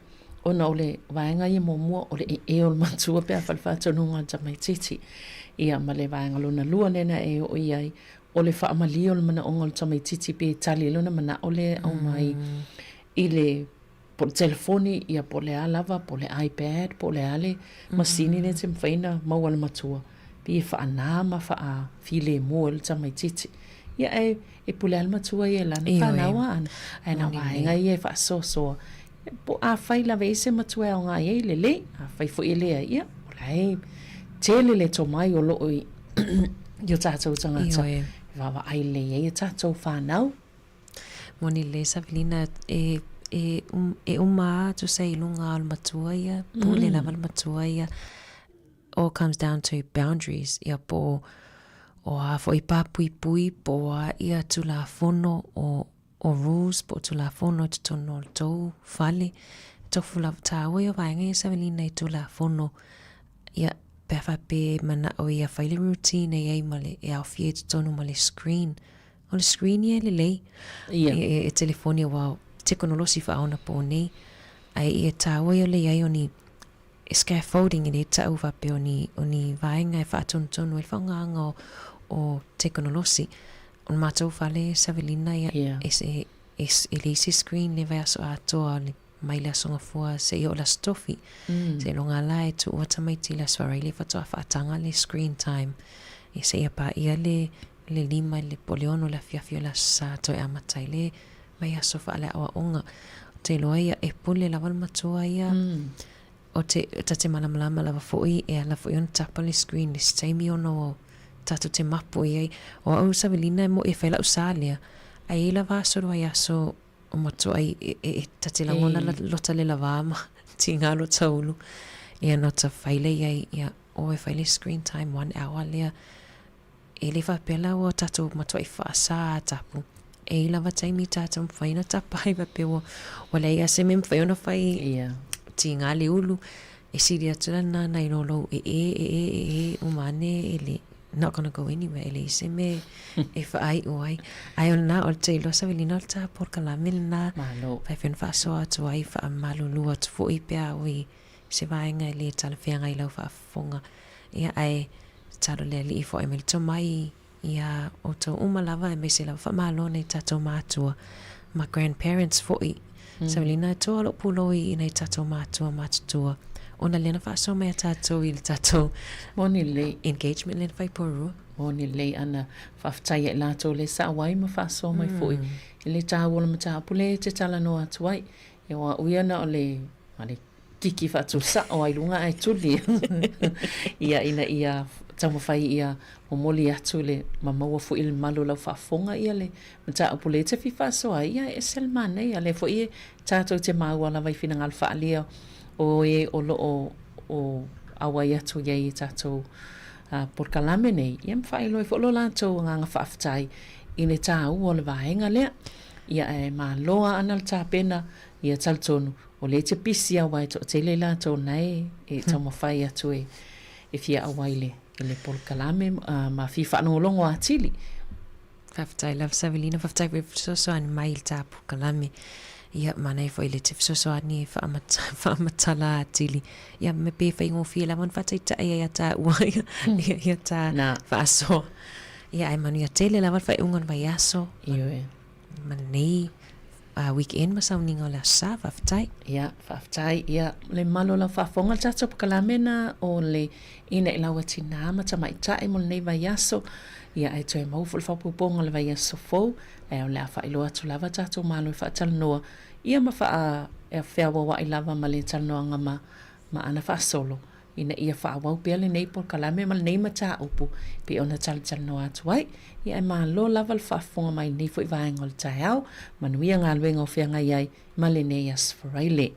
Ona o le vaega ia muamua o le ee o le matua pe a fai le faatonuga a le tamaitiiti. Ia ma le vaega lona lua lea na e oo i ai, o le faamalie o le manaoga o le tamaitiiti pe tali ai lona manao lea e aumai i le po o le telefoni ia po o le a lava, po o le iPad, po o le a le masini lea e te mafai ona maua e le matua, pei e faana ma faafilemu ai le tamaitiiti. Ia ae e pule lava le matua ia i lana fanau a ana, ae na o vaega ia e faasoasoa Po afai lava e i ai se matua e aoga i ai, lelei. Afai foi e leai, ia, o la e tele le tomai o loo i o tatou tagata e vaavaai lelei ai a tatou fanau. Moni lelei Savelina, e, e, um, e uma lava tusa i luga o le matua ia, pule lava le matua ia. All comes down to boundaries, ia po o a foi pāpuipui, po o a ia Tulafono o o rules po o Tulafono i totonu o le tou fale. Tofu lava tāua ia vaega ia Savelina i Tulafono ia pe a faapea e manao ia fai le routine e iai ma le e aofia i totonu ma le screen. O le screen ia e lelei. Ia. E, e telefoni aua tekonolosi faaonapo nei. Ae ia tāua ia o le iai o ni scaffolding e le ta'u faapea o ni, o ni vaega e faatonutonu ai le faaaogaina o, o tekonolosi. O le matou fale Savelina ia, yeah. e, e, e, e leai se screen le vaiaso atoa le, mai le Aso Gafua seia oo le Aso Tofi. Seiloga la e tuua tamaiti i le Aso Faraile faatoa faataga le screen time ia seia paia le, le 5 le, po o le 6 le afiafi o le Aso Sa toe amata ai le vaiaso faaleaoaoga. Ou te iloa ia e pule lava le matua ia. O te, ta te malamalama lava foi e ala foi ona tapa le screen i se taimi ona o tatou te mapu i ai. O au savelina e mo'i e fai la'u sa lea, ae i ai lava aso le vaiaso o matua ai e, e, e ta te lagona la, lota le lavā ma tiga lota ulu. Ia na ota fai lea i ai, ia, o e fai le screen time one hour lea. E le faapea la ua tatou matuai faasa tapu. E i ai lava taimi tatou mafai ona tapa ai faapea ua, ua leai lava se mea e mafai ona fai Ia. tiga le ulu. E sili atu la lena nai lo lou ee, ee, ee uma ane e le, not gonna go anywhere, e leai se mea e faaiu ai. Ae o lena, o le tailoa savalina o le ta polokalame lena. Malo. Faapea ona faasoa atu ai, faamalulu atu foi pe a ui se vaega e le talafeagai i lau faafofoga. Ia, ae tatalo le Alii foai mai le tomai iā outou uma lava aemaise lava faamalo nai tatou matua ma grandparents foi. Savalina e toa lou pulou i nai tatou matua matutua ona lea na faasoa mai a tatou i le tatou Moni lelei. engagement lea na fai Porirua. Moni lelei ana faafetai ia i latou lea sa auai ma faasoa mai foi i le taua o le mataupu lea e te talanoa atu ai. Ia o au ia na o le ma le kiki faatulusao ai luga ae tuli ia ina ia taumafai ia momoli atu le ma maua foi le malu o lau faafofoga ia le mataupu lea e te fia faasoa ai ia e ese le manaia lea foi e tatou te maua lava i finagalo faaalia o e o lo o o auai atu i ai i tatou polokalame nei ia ma faailoa ai foi lo latou agaga faafetai i le taua o le vaega lea ia ae malo ana le tapena ia talitonu O lea e te pisi aua e toatele i latou na e e taumafai atu e e fia auai i le i le polokalame ma fia faalogologo atili. Faafetai lava Savelina, faafetai foi fesoasoani mai i le ta polokalame. Ia, manaia foi le te fesoasoani e faamatala atili. Ia, me pe faigofie lava ona faataitai ai ia taua ia, ia, ia ta faasoa. Ia, ae manuia tele lava le faaiuga o le vaiaso. Ioe. Ma lenei weekend ma sauniga o le Aso Sa. Faafetai. Ia, faafetai. Ia, le mamalu o lau faafofoga, le tatou polokalame na o le Ina i Laua Tinā ma Tamaitai mo lenei vaiaso. Ia, ae toe maua foi le faaopoopoga o le vaiaso fou, ae o le a faailoa atu lava tatou malo e faatalanoa, ia ma faa, feauauai lava ma le talanoaga ma, ma ana faasolo. ina ia faaauau pea lenei polokalame ma lenei mataupu pei ona talatalanoa atu ai. Ia e malo lava le faafofoga mai i lenei foi vaega o le taeao. Manuia galuega o feagai ai ma lenei Aso Faraile.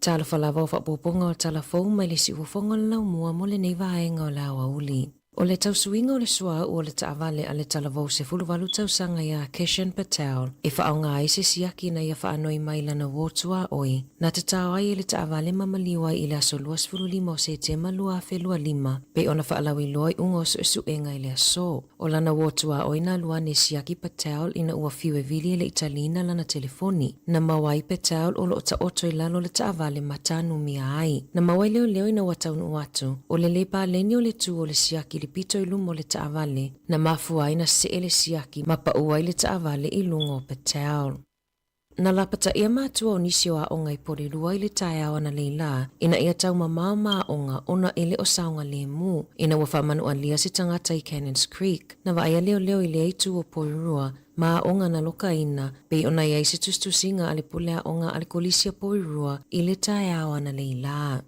Talofa lava o faaopoopoga o tala fou mai le siufofoga o le laumua mo lenei vaega o le aoauli. O le tausuiga o le suauu o le taavale a le talavou 18 tausaga iā Kishan Patel e faaaoga ai se siaki ina ia faanoi mai lana uo tuaoi na tatao ai e le taavale ma maliu ai i le aso 25 o Setema 2025 pei ona faalauiloa iuga o suesuega i le aso. O lana uo tuaoi na alu ane e siaki Patel ina ua fiu e vili e le i taliina lana telefoni. Na maua ai Patel o lo o taoto i lalo o le taavale ma tanumia ai. Na maua e leoleo ina ua taunuu atu, o le lē paleni o le tū o le siaki i le pito i luma o le taavale, na mafua ai na see le siaki ma pau ai le taavale i luga o Patel. Na lapataia matua o nisi o aoga i Porirua i le taeao analeila ina ia taumamao ma aoga ona e le o saogalemu ina ua faamanualia se tagata i Cannons Creek. Na vaaia leoleo i lea itu o Porirua ma aoga na lokaina pei ona i ai se tusitusiga a le pule aoga a le Kolisi a Porirua i le taeao analeila.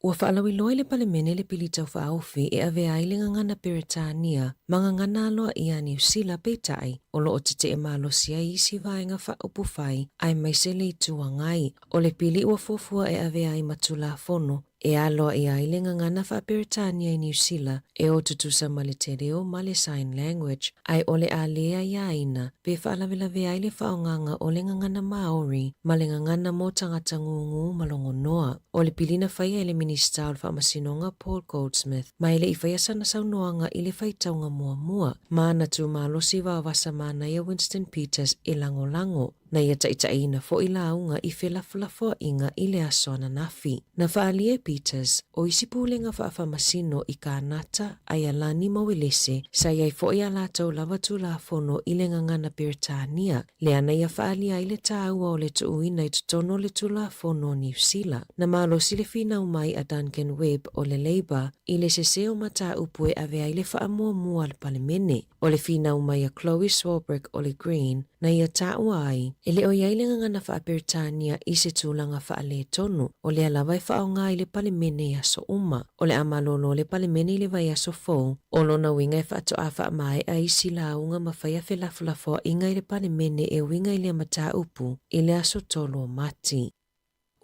Ua faalauiloa i le Palemene le pili taufaaofi e avea ai le gagana Peretania ma gagana aloaia a Niu Sila peitai o lo o tetee malosi ai isi vaega faaupufai aemaise le Itu Agai. O le pili ua fuafua e avea ai ma Tulafono e aloaia ai le gagana faa-Peretania i Niu Sila e o tutusa ma le te reo ma le sign language ae o le a lē aiaina pe faalavelave ai le faaaogaga o le gagana Māori ma le gagana mo tagata gūgū ma logonoa. O le pili na faia e le Minisita o le Faamasinoga Paul Goldsmith ma e le i faia sana saunoaga i le faitauga muamua ma na tumalosi vaovasa manaia Winston Peters e lagolago. Na ia taitaiina foi lauga i felafolafoaiga i le aso ananafi. Na faaalia e Peters, o isi pulega faafaamasino i Kānata, Aialani ma Uelese, sa i ai foi a latou lava Tulafono i le gagana Peretania, lea na ia faaalia ai le tāua o le tuuina i totonu o le Tulafono o Niu Sila. Na malosi le finau mai a Duncan Webb o le Labour i le sese o mataupu e ave ai le faamuamua a le Palemene. O le finau mai a Chloe Swarbrick o le Green, na ia taua ai, e le o i ai le gagana faa-Peretania i se tulaga faaletonu, o lea lava e faaaoga i le Palemene i aso uma. O le a malolo le Palemene i le vaiaso fou, o lona uiga e faatoa faamaea isi lauga ma faia felafolafoaiga i le Palemene e uiga i lea mataupu i le aso 3 o Mati.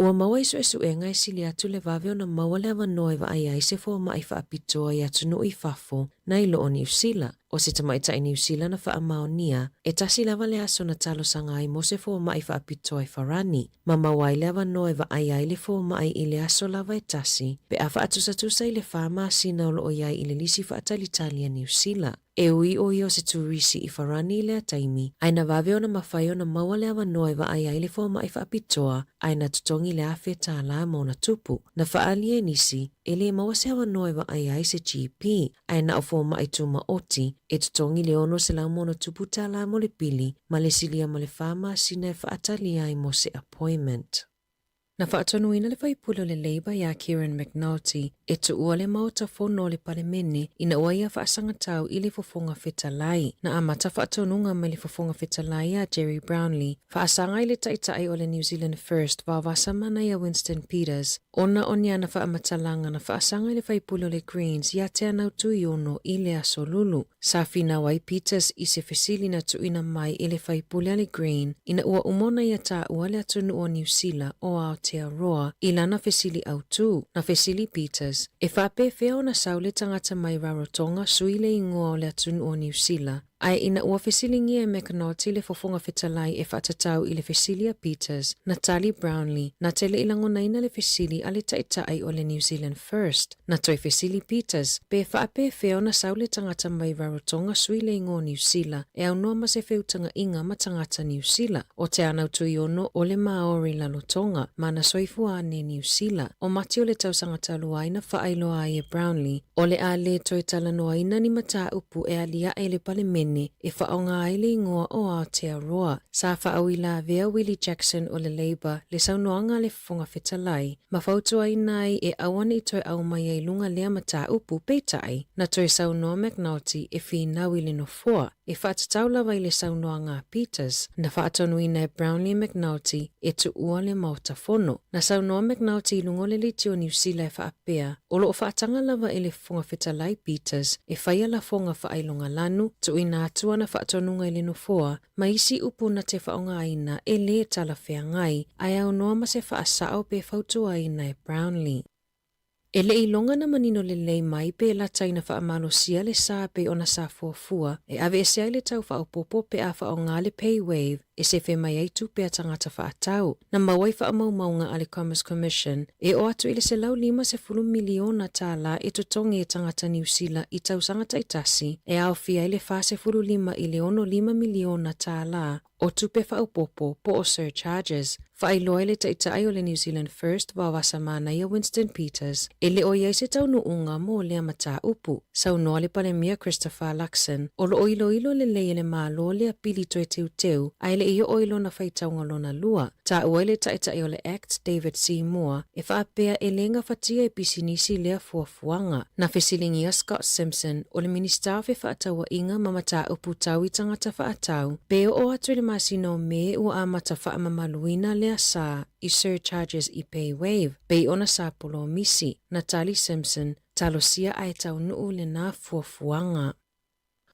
Ua maua i suesuega e sili atu le vave ona maua le avanoa e vaai ai se fomai faapitoa i atunuu i fafo nai lo o Niu Sila. O se tamaitai Niu Sila na faamaonia, e tasi lava le aso na talosaga ai mo se fomai faapitoa i Farani, ma maua ai le avanoa e vaai ai le fomai i le aso lava e tasi pe a faatusatusa i le fa masina o lo o i ai i le lisi faatalitali a Niu Sila. E ui ʻo ia o se turisi i Farani i lea taimi, ae na vave ona mafai ona maua le avanoa e vaai ai le fomai faapitoa ae na totogi le $1,000 ma ona tupu. Na faaali e nisi, e lē maua se avanoa e vaai ai se GP, ae na o fomai tumaoti, e totogi le $600 ma ona tupu tālā mo le pili ma le silia ma le fa masina e faatalia ai mo se appointment. Na faatonuina le faipule o le Labour iā Kieran McNulty e tuua le Maota Fono o le Palemene ina ua ia faasagatau i le Fofoga Fetalai. Na amata faatonuga mai le Fofoga Fetalai iā Gerry Brownlee, faasaga i le Taitai o le New Zealand First Vaovasa Manaia Winston Peters, ona o ni ana faamatalaga na faasaga i le faipule o le Greens iā Teanau Tuiono i le Aso Lulu. Sa finau ai Peters i se fesili na tuuina mai e le faipule a le Green ina ua uma ona ia taua le atunuu o Niu Sila o Aotearoa i lana fesili autū. Na fesili Peters, e faapefea ona sau le tagata mai Rarotonga sui le ingoa o le atunuu o Niu Sila, ae ina ua fesiligia e McNulty le Fofoga Fetalai e faatatau i le fesili a Peters, na tali Brownlee, na te le i lagonaina le fesili a le Taitai o le New Zealand First. Na toe fesili Peters, pe faapefea ona sau le tagata mai Rarotonga sui le ingoa o Niu Sila e aunoa ma se feutagaʻiga ma tagata Niu Sila. O Te Anau Tuiono o le Māori Lalotonga ma na soifua ane Niu Sila. O Mati o le tausaga talu ai na faailoa ai e Brownlee, o le a lē toe talanoaina ni mataupu e aliaʻe i le Palemene e faaaoga ai le ingoa o Aotearoa. Sa faauilavea Willie Jackson o le Labour le saunoaga a le Fofoga Fetalai, ma fautuaina ai e aua ne i toe aumai ai luga lea mataupu, peitai, na toe saunoa McNulty e finau i le nofoa, e faatatau lava i le saunoaga a Peters, na faatonuina e Brownlee McNulty e tuua le Maota Fono. Na saunoa McNulty i luga o le leitio Niu Sila e faapea, o lo o faataga lava e le Fofoga Fetalai Peters e faia lafoga faailogalanu, tuuina tuuina atu ana faatonuga i le Nofoa ma isi upu na te faaaogaina e lē talafeagai, ae aunoa ma se faasao pe fautuaina e Brownlee. E le i iloga na manino lelei mai pe lata ina faamalosia le sa pei ona sa fuafua e aveese ai le tau faaopoopo pe a faaaoga le PayWave e sefe mai ai tupe a tagata faatau. Na maua i faamaumauga a le Commerce Commission e oo atu i le $150 miliona tālā e totogi e tagata Niu Sila i tausaga taitasi e aofia ai le 45 i le 65 miliona tālā o tupe faaopoopo po o surcharges. Faailoa ai le Taitai o le New Zealand First Vaovasa Manaia Winston Peters, e le o i ai se taunuuga mo lea mataupu. Saunoa le Palemia Christopher Luxon, o lo o iloilo lelei e le Malo lea pili toe teuteu ae le i oo i lona faitauga lona lua. Taua ai le Taitai o le Act David Seymour e faapea e le gafatia e pisinisi lea fuafuaga. Na fesiligia Scott Simpson, o le Minisita o Fefaatauaiga ma Mataupu Tau i Tagata Faatau, pe oo atu i le masina o Me ua amata faamamaluina lea sa i surcharges i PayWave, pei ona sa polomisi. Na tali Simpson, Talosia ae taunuu lenā fuafuaga.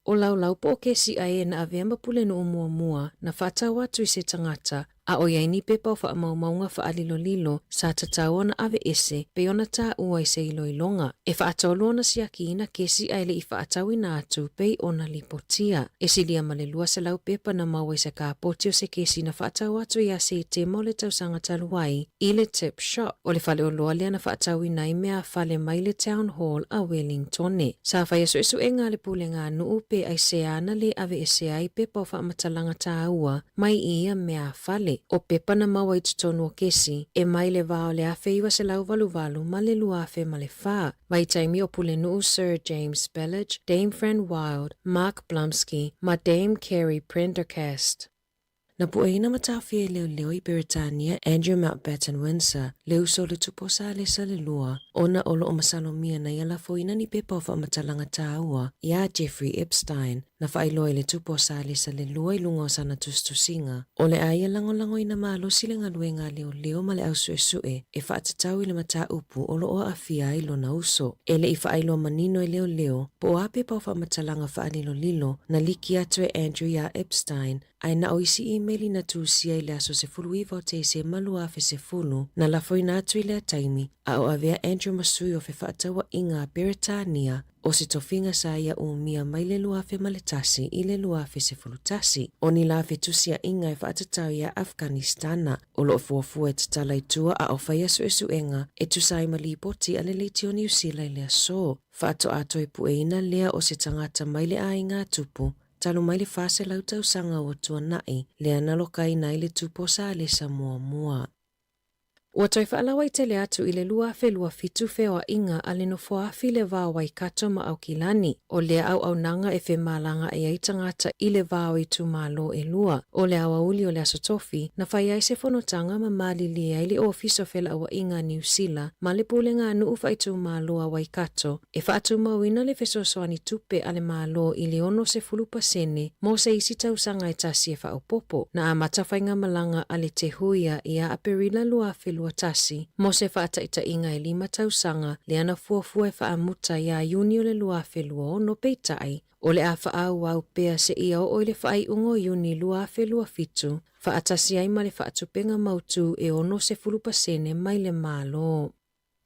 O Laulau po o kesi a e na avea ma Pulenuu muamua na faatau atu i se tagata, a ʻo iai ni pepa o faamaumauga faalilolilo sa tatau ona aveese pei ona taua i se iloiloga. E faatolu ona siakiina kesi ae le i faatauina atu pei ona lipotia. E silia ma le 200 pepa na maua i se kapoti o se kesi na faatau atu ia Setema o le tausaga talu ai i le Tip Shop. O le faleoloa lea na faatauina ai meafale mai le Town Hall a Wellingtone. Sa faia suesuega a le Pulega a Nuu pe aisea na lē aveese ai pepa o faamatalaga tāua mai i ia meafale. O pepa na maua i totonu o kesi e mai le vā o le 1988 ma le 2004, vaitaimi o Pulenuu Sir James Belich, Dame Fran Wilde, Mark Blumsky ma Dame Kerry Prendergast. Na pueina ma taofia e leoleo i Beretania Andrew Mountbatten Windsor, le uso o le tupu o Salesa le lua, ona o lo o masalomia na ia lafoina ni pepa o faamatalaga tāua iā Jeffrey Epstein, na faailoa i le tupu o Salesa le lua i luga o sana tusitusiga. O le a ia lagolagoina malosi le galuega a leoleo ma le ausuesue e faatatau i le mataupu o lo o aafia ai lona uso. E le i faailoa manino e leoleo po o a pepa o faamatalaga faalilolilo na liki atu e Andrew iā Epstein, Ae na o isi imeli na tusia i le aso 19 o Tesema 2010, na lafoina atu i lea taimi, a o avea Andrew ma sui o fefaatauaiga a Peretania, o se tofiga sa ia umia mai le 2001 i le 2011. O ni la fetusiaiga e faatatau iā Afghanistana, o lo o fuafua e tatala i tua a o faia suesuega e tusa ai ma lipoti a le Leitio Niu Sila i le aso. Faatoa toe pueina lea o se tagata mai le aiga a Tupu, Talu mai le 400 tausaga ua tuanai, lea na lokaina ai le tupu o Salesa muamua. Ua toe faalauaitele atu i le 2027 feoaiga a le nofoaafi le va o Waikato ma Aukilani. O lea auaunaga e femalagaai ai tagata i le va o itumalo e lua. O le aoauli o le Aso Tofi, na fai ai se fonotaga ma malilie ai le Ofisa o Felauaiga a Niu Sila ma le Pulega a Nuu Faaitumalo a Waikato E faatumauina le fesoasoani tupe a le Malo i le 60% mo se isi tausaga e tasi e faaopoopo, na amata faigamalaga a le Te Huia ia Aperila 2021 mo se faataitaiga e lima tausaga lea na fuafua e faamuta ia Iuni o le 2026 peitai, o le a faaauau pea seia oo i le faaiuga o Iuni 2027, faatasi ai ma le faatupega mautu e 60% mai le Malo.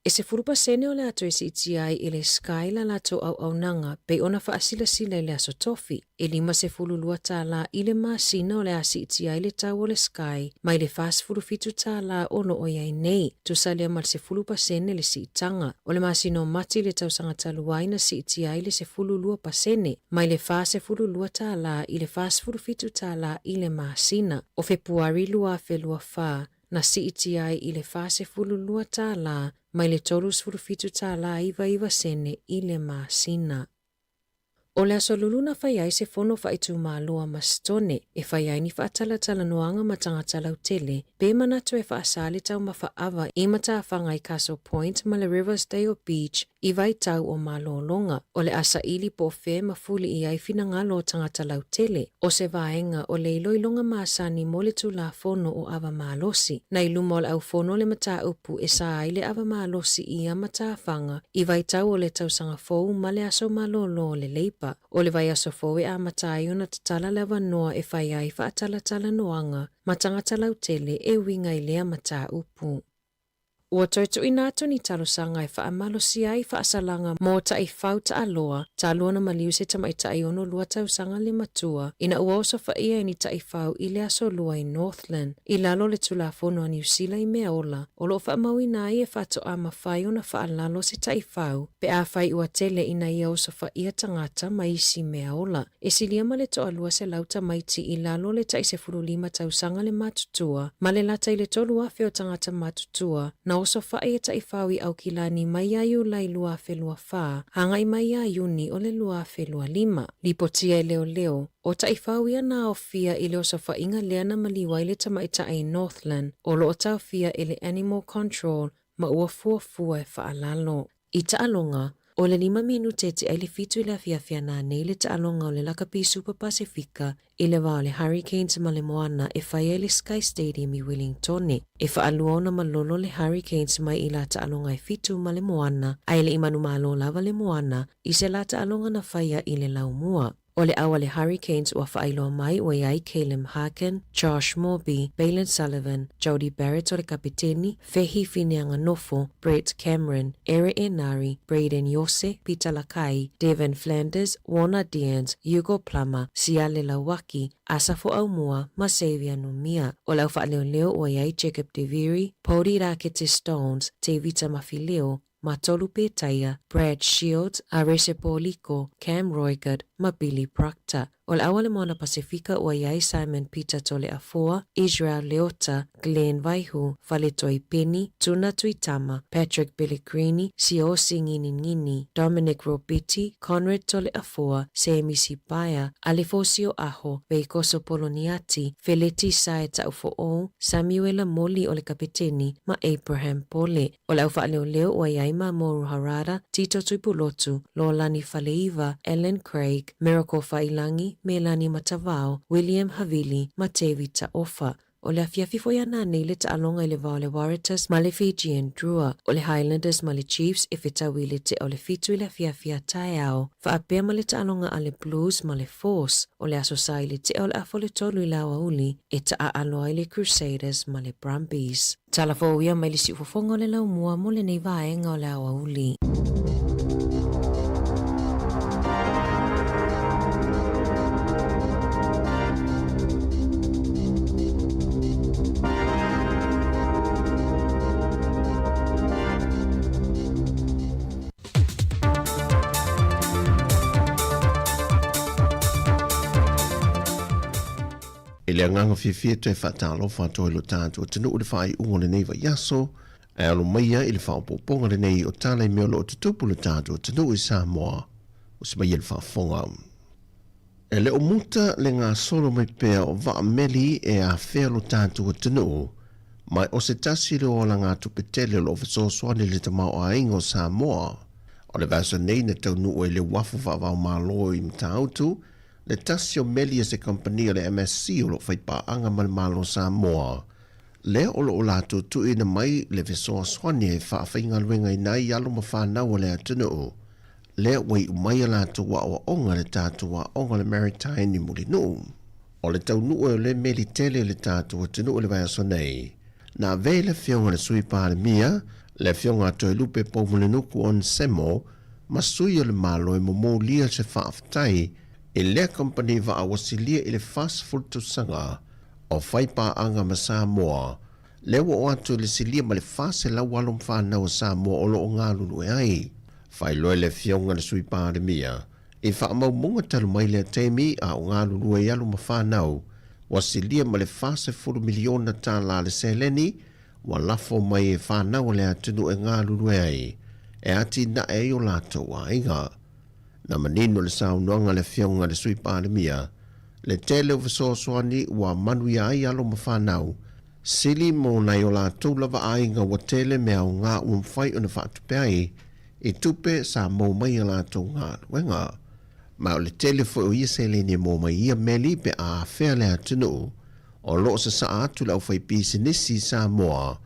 E 10% o le a toe siitia ai i le Sky la latou auaunaga pei ona faasilasila i le Aso Tofi. E $52 tālā i le masina o le a siitia ai le tau o le Sky mai le $47 tālā o lo o i ai nei. Tusa lea ma le 10% le siitaga. O le masina o Mati i le tausaga talu ai na siitia ai le 12% mai le $42 tālā i le $47 tālā i le masina. O Fepuari 2024, na siitia ai i le $42 tālā mai le $37 tālā 99 sene i le masina. O le Aso Lulu na fai ai se fono faaitumalo a Masitone e fai ai ni faatalatalanoaga ma tagata lautele pe manatu e faasā le taumafa ava i matafaga i Castle Point ma le Riversdale Beach. i vaitau o malōlōga, o le a saʻili po o fea ma fuli i ai finagalo o tagata lautele, o se vaega o le iloiloga masani mo le Tulafono o Ava Malosi. Na i luma o le aufono le mataupu e sa ai le ava malosi i ia matafaga i vaitau o le tausaga fou ma le aso malōlō o le Leipa. O le vaiaso fou e amata ai ona tatala le avanoa e fai ai faatalatalanoaga ma tagata lautele e uiga i lea mataupu. Ua toe tuuina atu ni talosaga e faamalosia ai faasalaga mo taifau taaloa talu ona maliu se tamaitai 62 tausaga le matua ina ua osofaia e ni taifau i le Aso Lua i Northland i lalo o le Tulafono a Niu Sila i Meaola o lo o faamauina ai e faatoa mafai ona faalalo se taifau pe afai ua tele ina ia osofaia tagata ma isi meaola. E silia ma le toalua selau tamaiti i lalo o le tai 15 tausaga le matutua, ma le lata i le 3,000 o tagata matutua na osofa'i e taifau i Aukilani mai ia Iulai 2024 agai mai ia Iuni o le 2025. Lipotia e leoleo, o taifau ia na aofia i le osofa'iga lea na maliu ai le tamaitai i Northland o lo o taofia e le Animal Control ma ua fuafua e faalalo. I taaloga, o le lima minute e tea i le fitu i le afiafi ananei le taaloga o le Lakapi Super Pasefika i le va o le Hurricanes ma le Moana e fai ai le Sky Stadium i Wellingtone. E faalua ona malolo le Hurricanes mai i la taaloga e fitu ma le Moana, a e le i manumalo lava le Moana i se la taaloga na faia i le laumua. O le ʻau a le Hurricanes ua faailoa mai ua i ai Caleb Harkin, Josh Moorby, Bailyn Sullivan, Jody Barrett o le kapeteni, Fehi Fineanganofo, Brett Cameron, Ere Enari, Brayden Iose, Peter Lakai, Devin Flanders, Warner Deans, Hugo Plummer, Siale Lauaki, Asafo Aumua ma Xavier Numia. O le au faaleoleo ua i ai Jacob Deviri, Podi Rakete Stones, Tevita Mafileo, ma Tolu Petaia, Brad Shields, Arese Poliko, Cam Roigard ma Billy Proctor. O le ʻau a le Moana Pasefika ua i ai Simon Peter Toleafoa, Israel Leota, Glenn Vaihu, Faletoi Peni, Tuna Tuitama, Patrick Pellegrini, Siosi Nginingini, Dominic Robiti, Conrad Toleafoa, Semisi Paea, Alefosio Aho, Veikoso Poloniati, Feleti Sae Taufo'ou, Samuela Moli o le kapeteni ma Abraham Pole. O le au faaleoleo ua i ai Mamoru Harada, Tito Tuipulotu, Lolani Faleiva, Ellen Craig, Miracle Faiilagi, Melani Matavao, William Havili ma Tevita Ofa. O le afiafi foi ananei le taaloga i le va o le Waratahs ma le Fijian Drua. O le Highlanders ma le Chiefs e fetaui i le tea o le fitu i le afiafi a taeao, faapea ma le taaloga a le Blues ma le Force. O le Aso Sa i le tea o le afa o le tolu i le aoauli e taaalo ai le Crusaders ma le Brumbies. Tala fou ia mai le siufofoga o le laumua mo lenei vaega o le aoauli. I le agaga fiafia toe faatalofa atu ai lo tatou atunuu i le faaiuga o lenei vaiaso, ae alo maia i le faaopoopoga lenei o tala i mea o lo o tutupu i lo tatou atunuu i Samoa. Ua si maia le faafofoga. E le o muta le gasolo mai pea o vaa meli e afea lo tatou atunuu, ma o se tasi lea o alagatupe tele o lo o fesoasoani i le tamaoaiga o Samoa. O le vaiaso nei na taunuu ai le uafu faava-o-Malo i Matautu, le tasi o meli a se kamupani o le MSC o lo o faipaaga ma le Malo o Samoa, lea o lo o latou tuuina mai le fesoasoani e faafaigaluegaina ai alo ma fanau a le atunuu, lea ua iu mai a latou aoaoga i le tatou aoga o le Maritime i Mulinuu. O le taunuu o le meli tele i le tatou atunuu i le vaiaso nei, na avea i le Afioga i le Sui Palemia, le Afioga a Toelupe Poumulinuku Onesemo, ma sui o le Malo e momolia se faafetai i lea kamupani vaa ua silia i le 40 tausaga o fai paaga ma Samoa, lea ua oo atu i le silia ma le 400 alo ma fanau a Samoa o lo o galulue ai. Faailoa e le Afioga i le Sui Palemia, i faamaumauga talu mai lea taimi a o galulue ai alo ma fanau, ua silia ma le $40 miliona tala le seleni ua lafo mai e fanau a le atunuu e galulue ai, e atinae ai o latou aiga. Na manino le saunoaga a le Afioga i le Sui Palemia, le tele o fesoasoani ua manuia ai alo ma fanau, sili mo nai o latou lava aiga ua tele mea aoga ua mafai ona faatupe ai. i tupe sa maua mai i a latou galuega. Ma o le tele foi o ia seleni e maua mai i ia meli pe a afea le atunuu, o lo o sasaa atu le aufaipisinisi i Samoa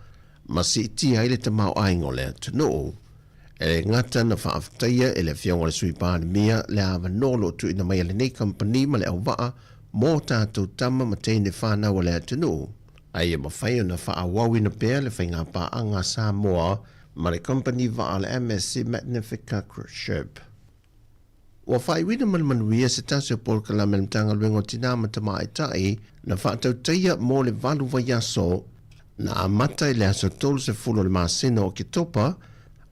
ma siitia ai le tamaoaiga o le atunuu. E le gata na faafetaia e le Afioga i le Sui Palemia le avanoa o lo o tuuina mai e lenei kamupani ma le auvaa mo tatou tama ma teine fanau a le atunuu, a ia mafai ona faaauauina pea le faigapaaga a Samoa ma le kamupani vaa a le MSC Magnifica Cruise Ship. Ua faaiuina ma le manuia se tasi o polokalame a le Matagaluega o Tinā ma Tamaitai na faatautaia mo le valu vaiaso na amata i le aso 30 o le masina o Oketopa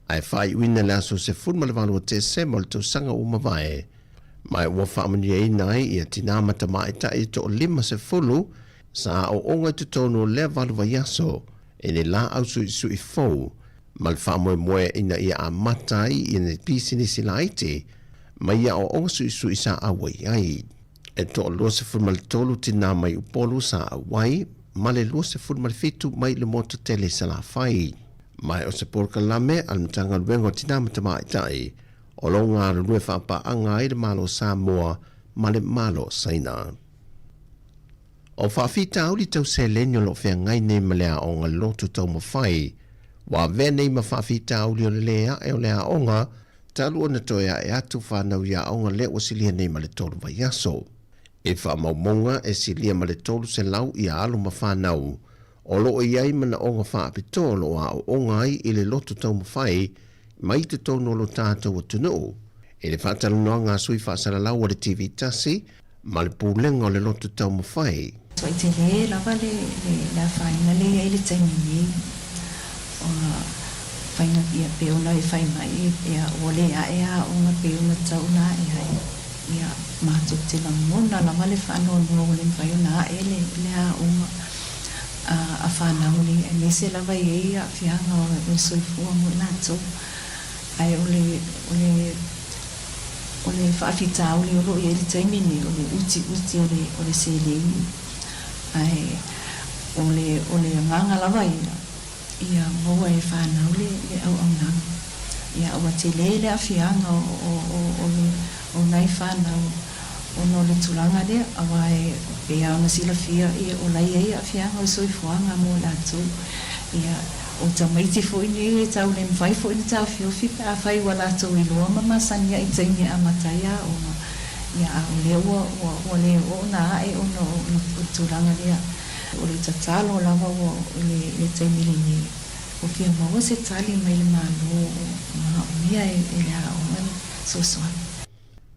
ae faaiuina i le aso 18 o Tesema o le tausaga ua mavae. Ma ua faamanuiaina ai ia tinā ma tamaitai e toa-50 sa aooga i totonu o lea valu vaiaso i ni laau suisui fou ma le faamoemoe ina ia amata ai i ni pisinisi laiti mai ia aoaoga suisui sa auai ai. E toa-23 tinā mai Upolu sa auai ma le 27 mai le motu tele i Salafai. Ma o se polokalame a le Matagaluega o Tinā ma Tamaitai o lo o galulue faapaaga ai le Malo o Samoa ma le Malo o Saina. O faafitauli tau seleni o lo o feagai nei ma le aoga loto taumafai, ua avea nei ma faafitauli o le lē ae o le aoga talu ona toe ae atu fanau i aoga lea ua silia nei ma le tolu vaiaso. I faamaumauga e silia ma le 300 ia alo ma fanau o lo o i ai manaoga faapitoa o lo o aooga ai i le loto taumafai mai totonu o lo tatou atunuu. I le faatalanoaga a sui faasalalau a le TV tasi ma le Pulega o le Loto Taumafai. Tuai tele lava le le afaina lea i ai le taimi nei ona faiga ia pei ona e fai mai ia ua le ae aoga pei ona tatau ona ae ai ia matou te lagona lava le faanoanoa ua le mafai ona ae le le aoga a fanau nei aemaise lava e i ai aafiaga o le soifua mo i latou ae o le o le O le faafitauli o lo o i ai le taimi nei, o le utiuti o le o le seleni, ae o le o le agaga lava ia, ia maua e fanau le le auaunaga. Ia ua tele le aafiaga o o o o le o nai fanau ona o le tulaga lea, aua e pei lava ona silafia ia o la e i ai aafiaga o le soifuaga mo latou. Ia O tamaiti foi nei e tau le mafai foi ona taofiofi pe afai ua latou iloa ma masani ai i taimi e amata ai aoga, ia a o lea ua ua ua le oo ona ae ona o le tulaga lea. O le tatalo lava ua i le i le taimi lenei, ua fia maua se tali mai le Malo o manaomia e e le aoga le fesoasoani.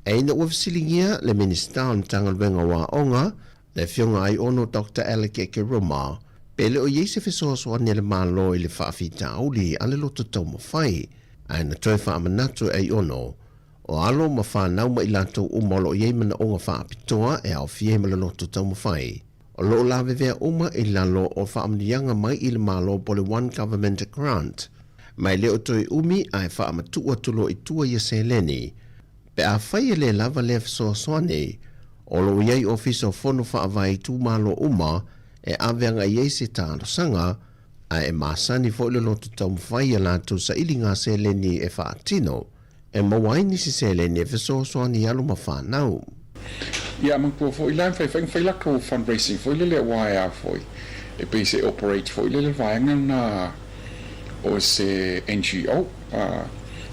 E ina ua fesiligia le Minisita o le Matagaluega o Aoga, Le Afioga Aiono Doctor Alec Ekeroma, pe le o i ai se fesoasoani a le Malo i le faafitauli a le loto taumafai, ae na toe faamanatu e Aiono, o alo ma fanau ma i latou uma o lo o i ai manaoga faapitoa e aofia ai ma le loto taumafai, o lo o lavevea uma i lalo o faamanuiaga mai i le Malo po o le One Government Grant, ma e le o toe umi ae faamatuu atu loa i tua ia seleni Pe afai e le lava lea fesoasoani, o lo o i ai Ofisa o Fono Faavae itumalo uma e ave agai ai se talosaga, ae e masani foi le loto taumafai i a latou sailiga seleni e faatino, e maua ai nisi seleni e fesoasoani i alo ma fanau. Ia manatua foi la e mafai foi ona fai latou fundraising foi lele aua e a foi e pei se operate foi lele vaega lena o se NGO. A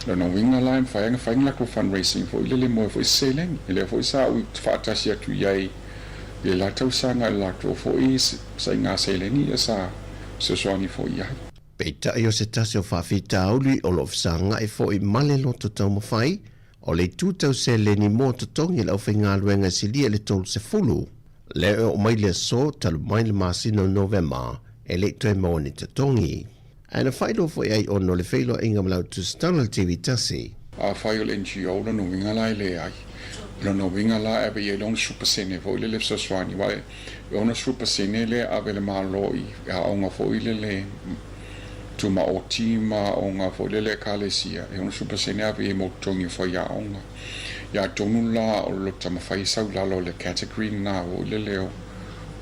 lona uiga la e mafai ona fai ni latou fundraising foi lele moe foi se seleni. E lea foi sa ou faatasi atu i ai i le la tausaga i le latou foi saiga seleni ia sa fesoasoani foi i ai. Peitai o se tasi o faafitauli o lo o fesagai foi ma le loto taumafai, o le itu tau seleni mo totogi e le aufaigaluega e silia i le 30, lea e oo mai le aso talu mai le masina o Novema e le i toe maua ni totogi. Ae na faailoa foi ai ona o le feiloaiga ma lau tusitala le TV tasi. Afai o le NGO lona uiga la e leai. O lona uiga la e ave i ai le 60% foi lele fesoasoani aua e 60% lea e ave e le Malo i aoga foi lele tumaoti ma aoga foi lele Ekalesia, e 60% e ave i ai mo totogi o faiaoga. Ia atonu la o lo taumafai e sau i lalo o le category lena foi lele o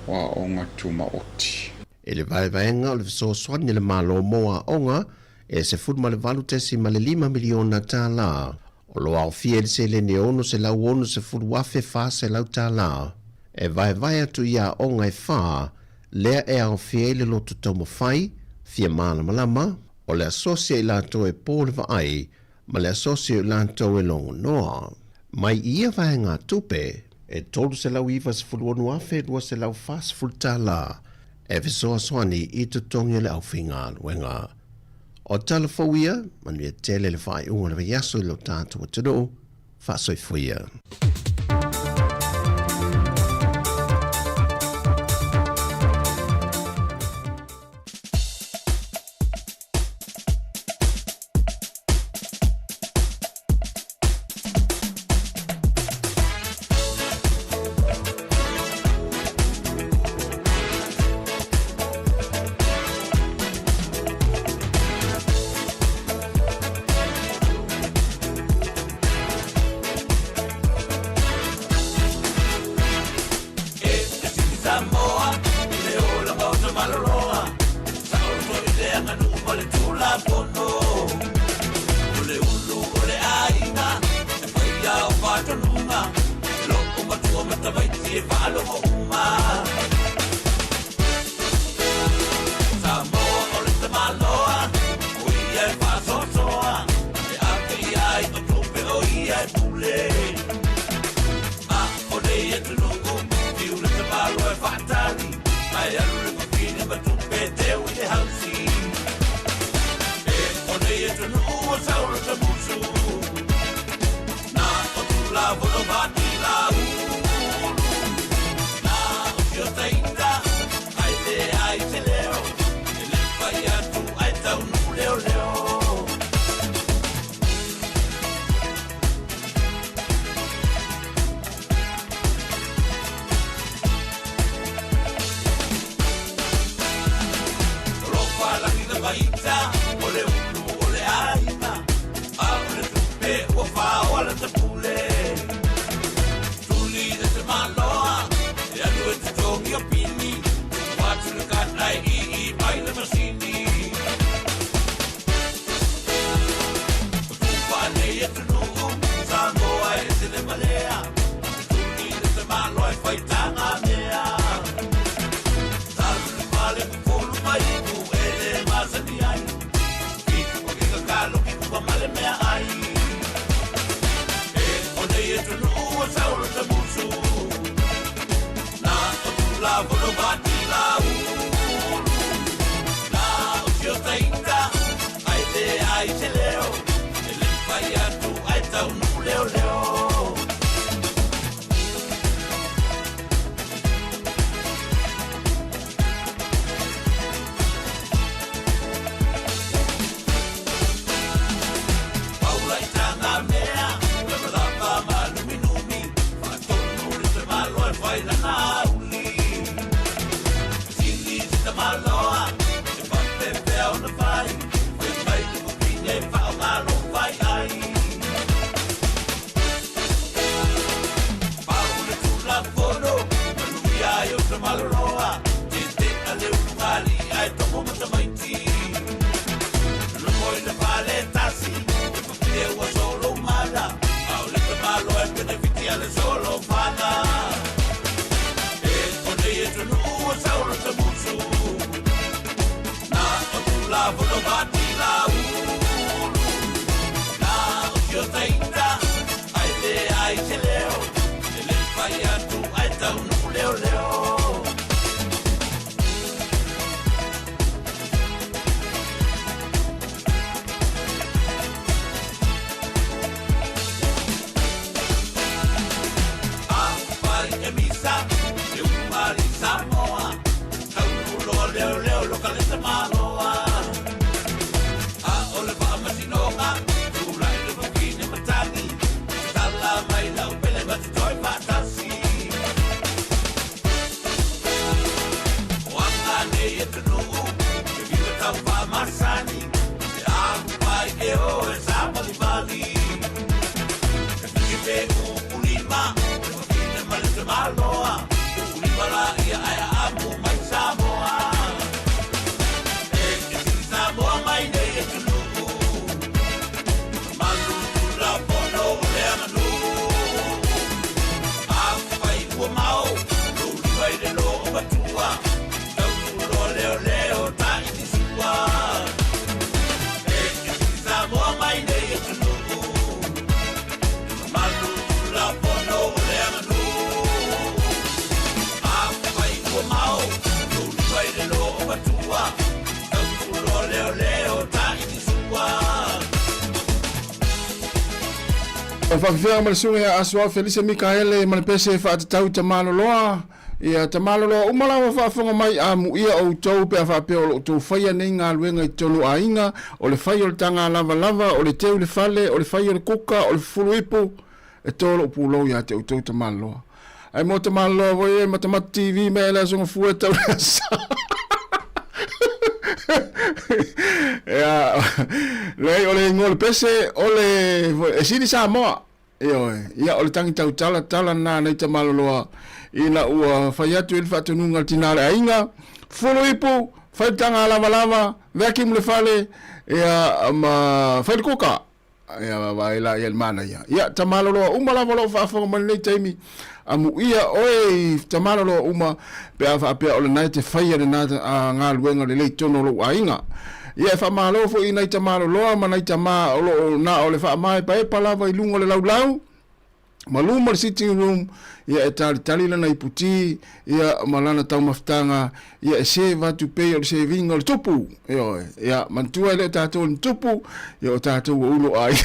aoga tumaoti. I le vaevaega o le fesoasoani a le Malo mo aoga, e $18.5 miliona tālā, o lo o aofia i le seleni e $660,400 e vaevae atu i aoga e fā lea e aofia ai le loto taumafai, fia malamalama, o le asosi a i latou e po le vaai ma le asosi o i latou e logonoa. Mai i ia vaegatupe, e $396,240 e fesoasoani i totogi o le aufaigaluega. O tala fou ia, manuia tele le faaiuga o le vaiaso i lo tatou atunuu, faasoifua ia. O le faafefea ma le susuga ia Asuao Felise Mikaele ma le pese e faatatau i Tamaloloa. Ia Tamaloloa uma lava faafofoga mai amuia outou pe a faapea o lo outou faia nei galuega i totonu o aiga, o le fai o le taga lavalava, o le teu i le fale, o le fai o le kuka, o le fufulu ipu, e to lou pulou ia te outou Tamaloloa. Ae mo Tamaloloa foi e matamata TV mai le Aso Gafua e tau le asa. Ia, leai, o le igoa o le pese, o le, e sili Samoa. Ioe, ia o le tagi tautala tala lena nai Tamaloloa ina ua fai atu ai le faatonuga a le tina o le aiga, fulu ipu, fai le taga lavalava, vacuum le fale, ia ma fai le kuka. Ia vaavaai la ia le manaia. Ia Tamaloloa uma lava o lo o faafofoga mai lenei taimi, amuia oe i Tamaloloa uma pe a faapea o lena e te faia lena galuega lelei i totonu o lou aiga. Ia e faamalo foi i nai tamaloloa ma nai tama o lo o na o le faamaepaepa lava i luga o le laulau ma luma o le sitting room, ia e talitali lana iputi, ia ma lana taumafataga, ia e serve atu pei o le serving o le tupu. Ioe, ia manatua e le o tatou ni tupu, ia o tatou ua ulo aiga.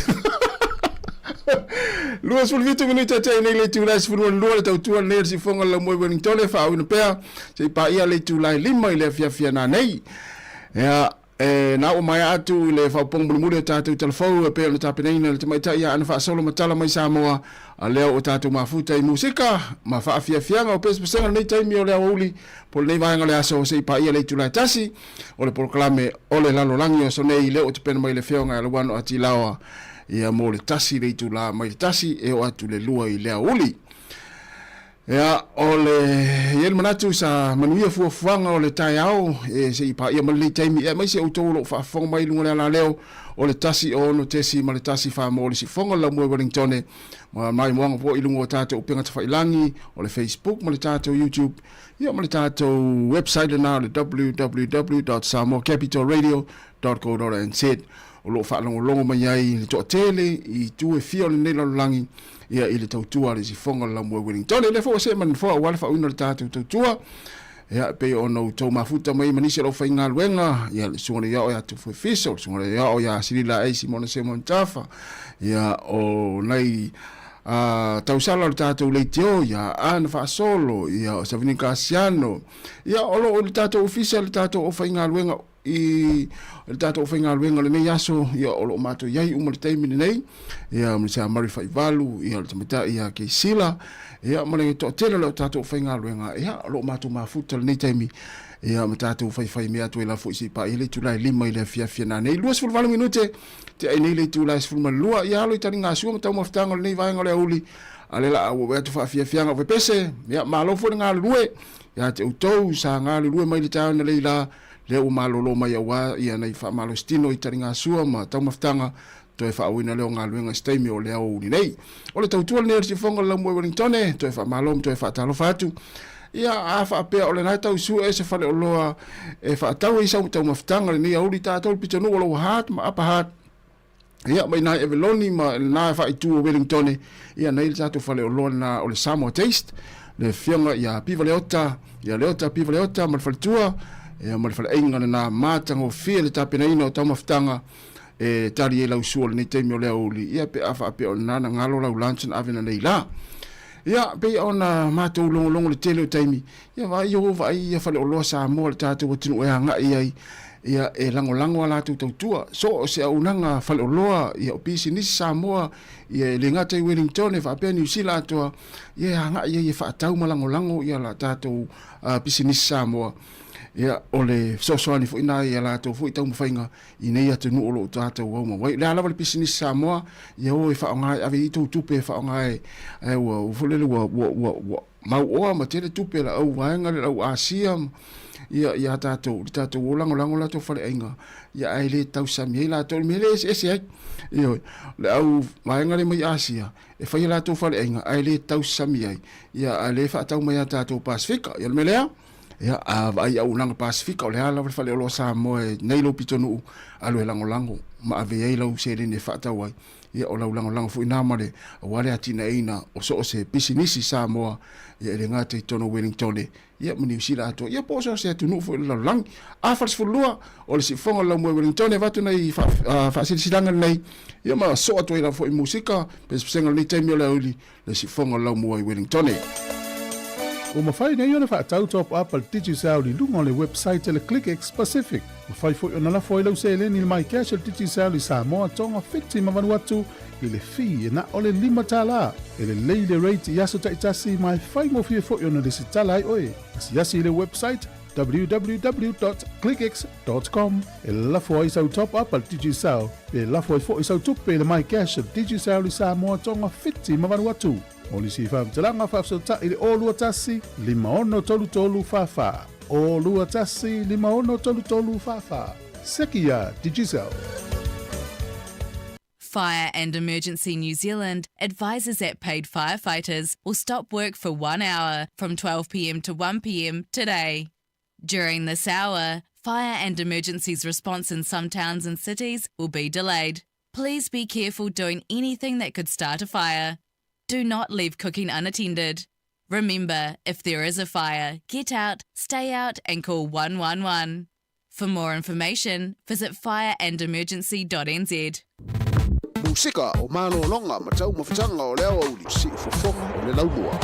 27 minute tea nei le itula e 12 le tautua lenei a le siufofoga o le Laumua i Wellington e faaauina pea seia paia le itula e 5 i le afiafi a nanei. Ia, e na ua maea atu i le faaopoopoga mulimuli o tatou talafou e pei ona tapenaina e le tamaitai ia Ana Faasolo Matala mai Samoa, a lea ua tatou mafuta i musika ma faafiafiaga o pesepesega lenei taimi o le aoauli po o lenei vaega o le aso seia paia le itula e 1 o le polokalame o le lalolagi o aso nei lea ua tapena mai le Afioga ia Lauano Atilaoa ia mo le 1 le itula mai le 1 e oo atu le 2 i le aoauli. Ia, o le i ai le manatu sa manuia fuafuaga o le taeao e se i paia mai lenei taimi, ia aemaise outou o lo o faafofoga mai i luga o le alaleo o le 106 ma le 1 mo le siufofoga o le Laumua i Wellingtone, ma maimoaga foi i luga o tatou upega tafailagi o le Facebook ma le tatou YouTube, ia ma le tatou website lena o le www.samoacapitalradio.co.nz o lo o faalogologo mai ai le toatele i itu e fia o lenei lalolagi ia i le tautua a le sifoga o le Laumua Wellington. E le foi ua see ma le nofoa aua le faauiina o le tatou tautua. Ia, e pei ona outou mafuta mai ma nisi o le aufaigaluega, ia, le susuga i le Ao ia Tufue Fiso, le susuga i le Ao ia Silila Ei Simona Simon Tafa, ia, o nai tausala o le tatou leitio, ia Ana Faasolo, ia o Savini Kasiano, ia, o lo o le tatou ofisa, le tatou aufaigaluega i le tatou aufaigaluega o lenei aso, ia, o lo o matou i ai uma i le taimi lenei, ia, ma le Sea Mary Faivalu, ia, le tamaitai ia Keisila, ia, ma le toatele o le tatou aufaigaluega, ia, o lo o matou mafuta i lenei taimi, ia, ma tatou faifai mea atu ai lava foi se i paia le itula e 5 i le afiafi a nanei. 28 minute tea ai nei le itula e 12, ia, alo i taligasua ma taumafataga o lenei vaega o le aoauli, a o lea o le a ou atu faafiafiaga o pepese, ia, malo foi le galulue ia te outou sa galulue mai le taeao analeila, lea ua malolo mai aua ia nai faamalositino i taligasua ma taumafataga toe faaauina lea o galuega i se taimi o le aoauli nei. O le tautua lenei o le siufofoga o le Laumua i Wellingtone, toe faamalo ma toe faatalofa atu. Ia, a faapea o lena e tau sue se faleoloa e faatau ai sau taumafataga lenei aoauli, tatou le pitonuu o Lower Hutt ma Upper Hutt, ia ma ina i Aveloni ma lena faaitu o Wellingtone, ia nei le tatou faleoloa lena o le Samoa Taste, le afioga ia Piva Leota, ia Leota Piva Leota ma le faletua, ia ma le faleaiga lena matagofie le tapenaina o taumafataga e tali ai lau sua lenei taimi o le aoauli, ia pe a faapea o lena na galo lau lunch na ave nanei la. Ia, pei ona matou logologo le tele o taimi, ia vaai o vaai ia faleoloa Samoa le tatou atunuu e agai ai, ia e lagolago a latou tautua. So o se auaunaga faleoloa, ia o pisinisi Samoa, ia e le gata i Wellington e faapea Niu Sila atoa, ia e agai ai e faatau ma lagolago ia la tatou pisinisi Samoa. Ia o le fesoasoani foi na ia latou foi taumafaiga i nei atunuu o lo o tatou aumau ai. O le a lava le pisinisi Samoa, ia o e faaaoga e ave i tou tupe e faaaoga e, ae ua, ua foi lele ua, ua, ua, ua mauoa ma tele tupe le au vaega le au Asia ia ia tatou le tatou o lagolago latou faleaiga ia ae le tausami ai latou le mea le eseese ai. Ioe, le au vaega le mai Asia e fai latou faleaiga ae le tausami ai ia ae le faatau mai ia tatou Pasefika. Ia le mea lea. Ia, a vaai i auaunaga Pasefika, o le a lava le faleoloa Samoa e nei lou pitonuu, alu e lagolago ma ave i ai lau seleni e faatau ai. Ia, o lau lagolago foi na ma le, aua le atinaeina o so o se pisinisi Samoa, ia e le gata i totonu o Wellingtone, ia ma Niu Sila atoa, ia po o so o se atunuu foi o le lalolagi. A 42, o le siufofoga o le laumua i Wellingtone, e avatu nei faasilasilaga lenei, ia ma soo atu ai lava foi i musika, pesepesega o lenei taimi o le aoauli, le siufofoga o le laumua i Wellingtone. Ua mafai nei ona faatau top up a le Digicel i luga o le website a le ClickX Pacific. Mafai foi ona lafo ai lau seleni i le MyCash a le Digicel i Samoa, Tonga, Fiti ma Vanuatu i le fee e na o le $5. E lelei le rate i aso taitasi ma e faigofie foi ona lesitala ai oe. Asiasi i le website www.clickx.com e lafo ai sau top up a le Digicel pe lafo ai foi sau tupe i le MyCash a le Digicel i Samoa, Tonga, Fiti ma Vanuatu. Mo nisi faamatalaga faafesootai i le 021 5633 44. 021 5633 44. Seki iā Digicel. Fire and Emergency New Zealand advises that paid firefighters will stop work for one hour from 12pm to 1pm today. During this hour, fire and emergencies response in some towns and cities will be delayed. Please be careful doing anything that could start a fire. Do not leave cooking unattended. Remember, if there is a fire, get out, stay out, and call 111. For more information, visit fireandemergency.nz. Musika o malologa ma taumafataga o le aoauli, siufofoga o le laumua.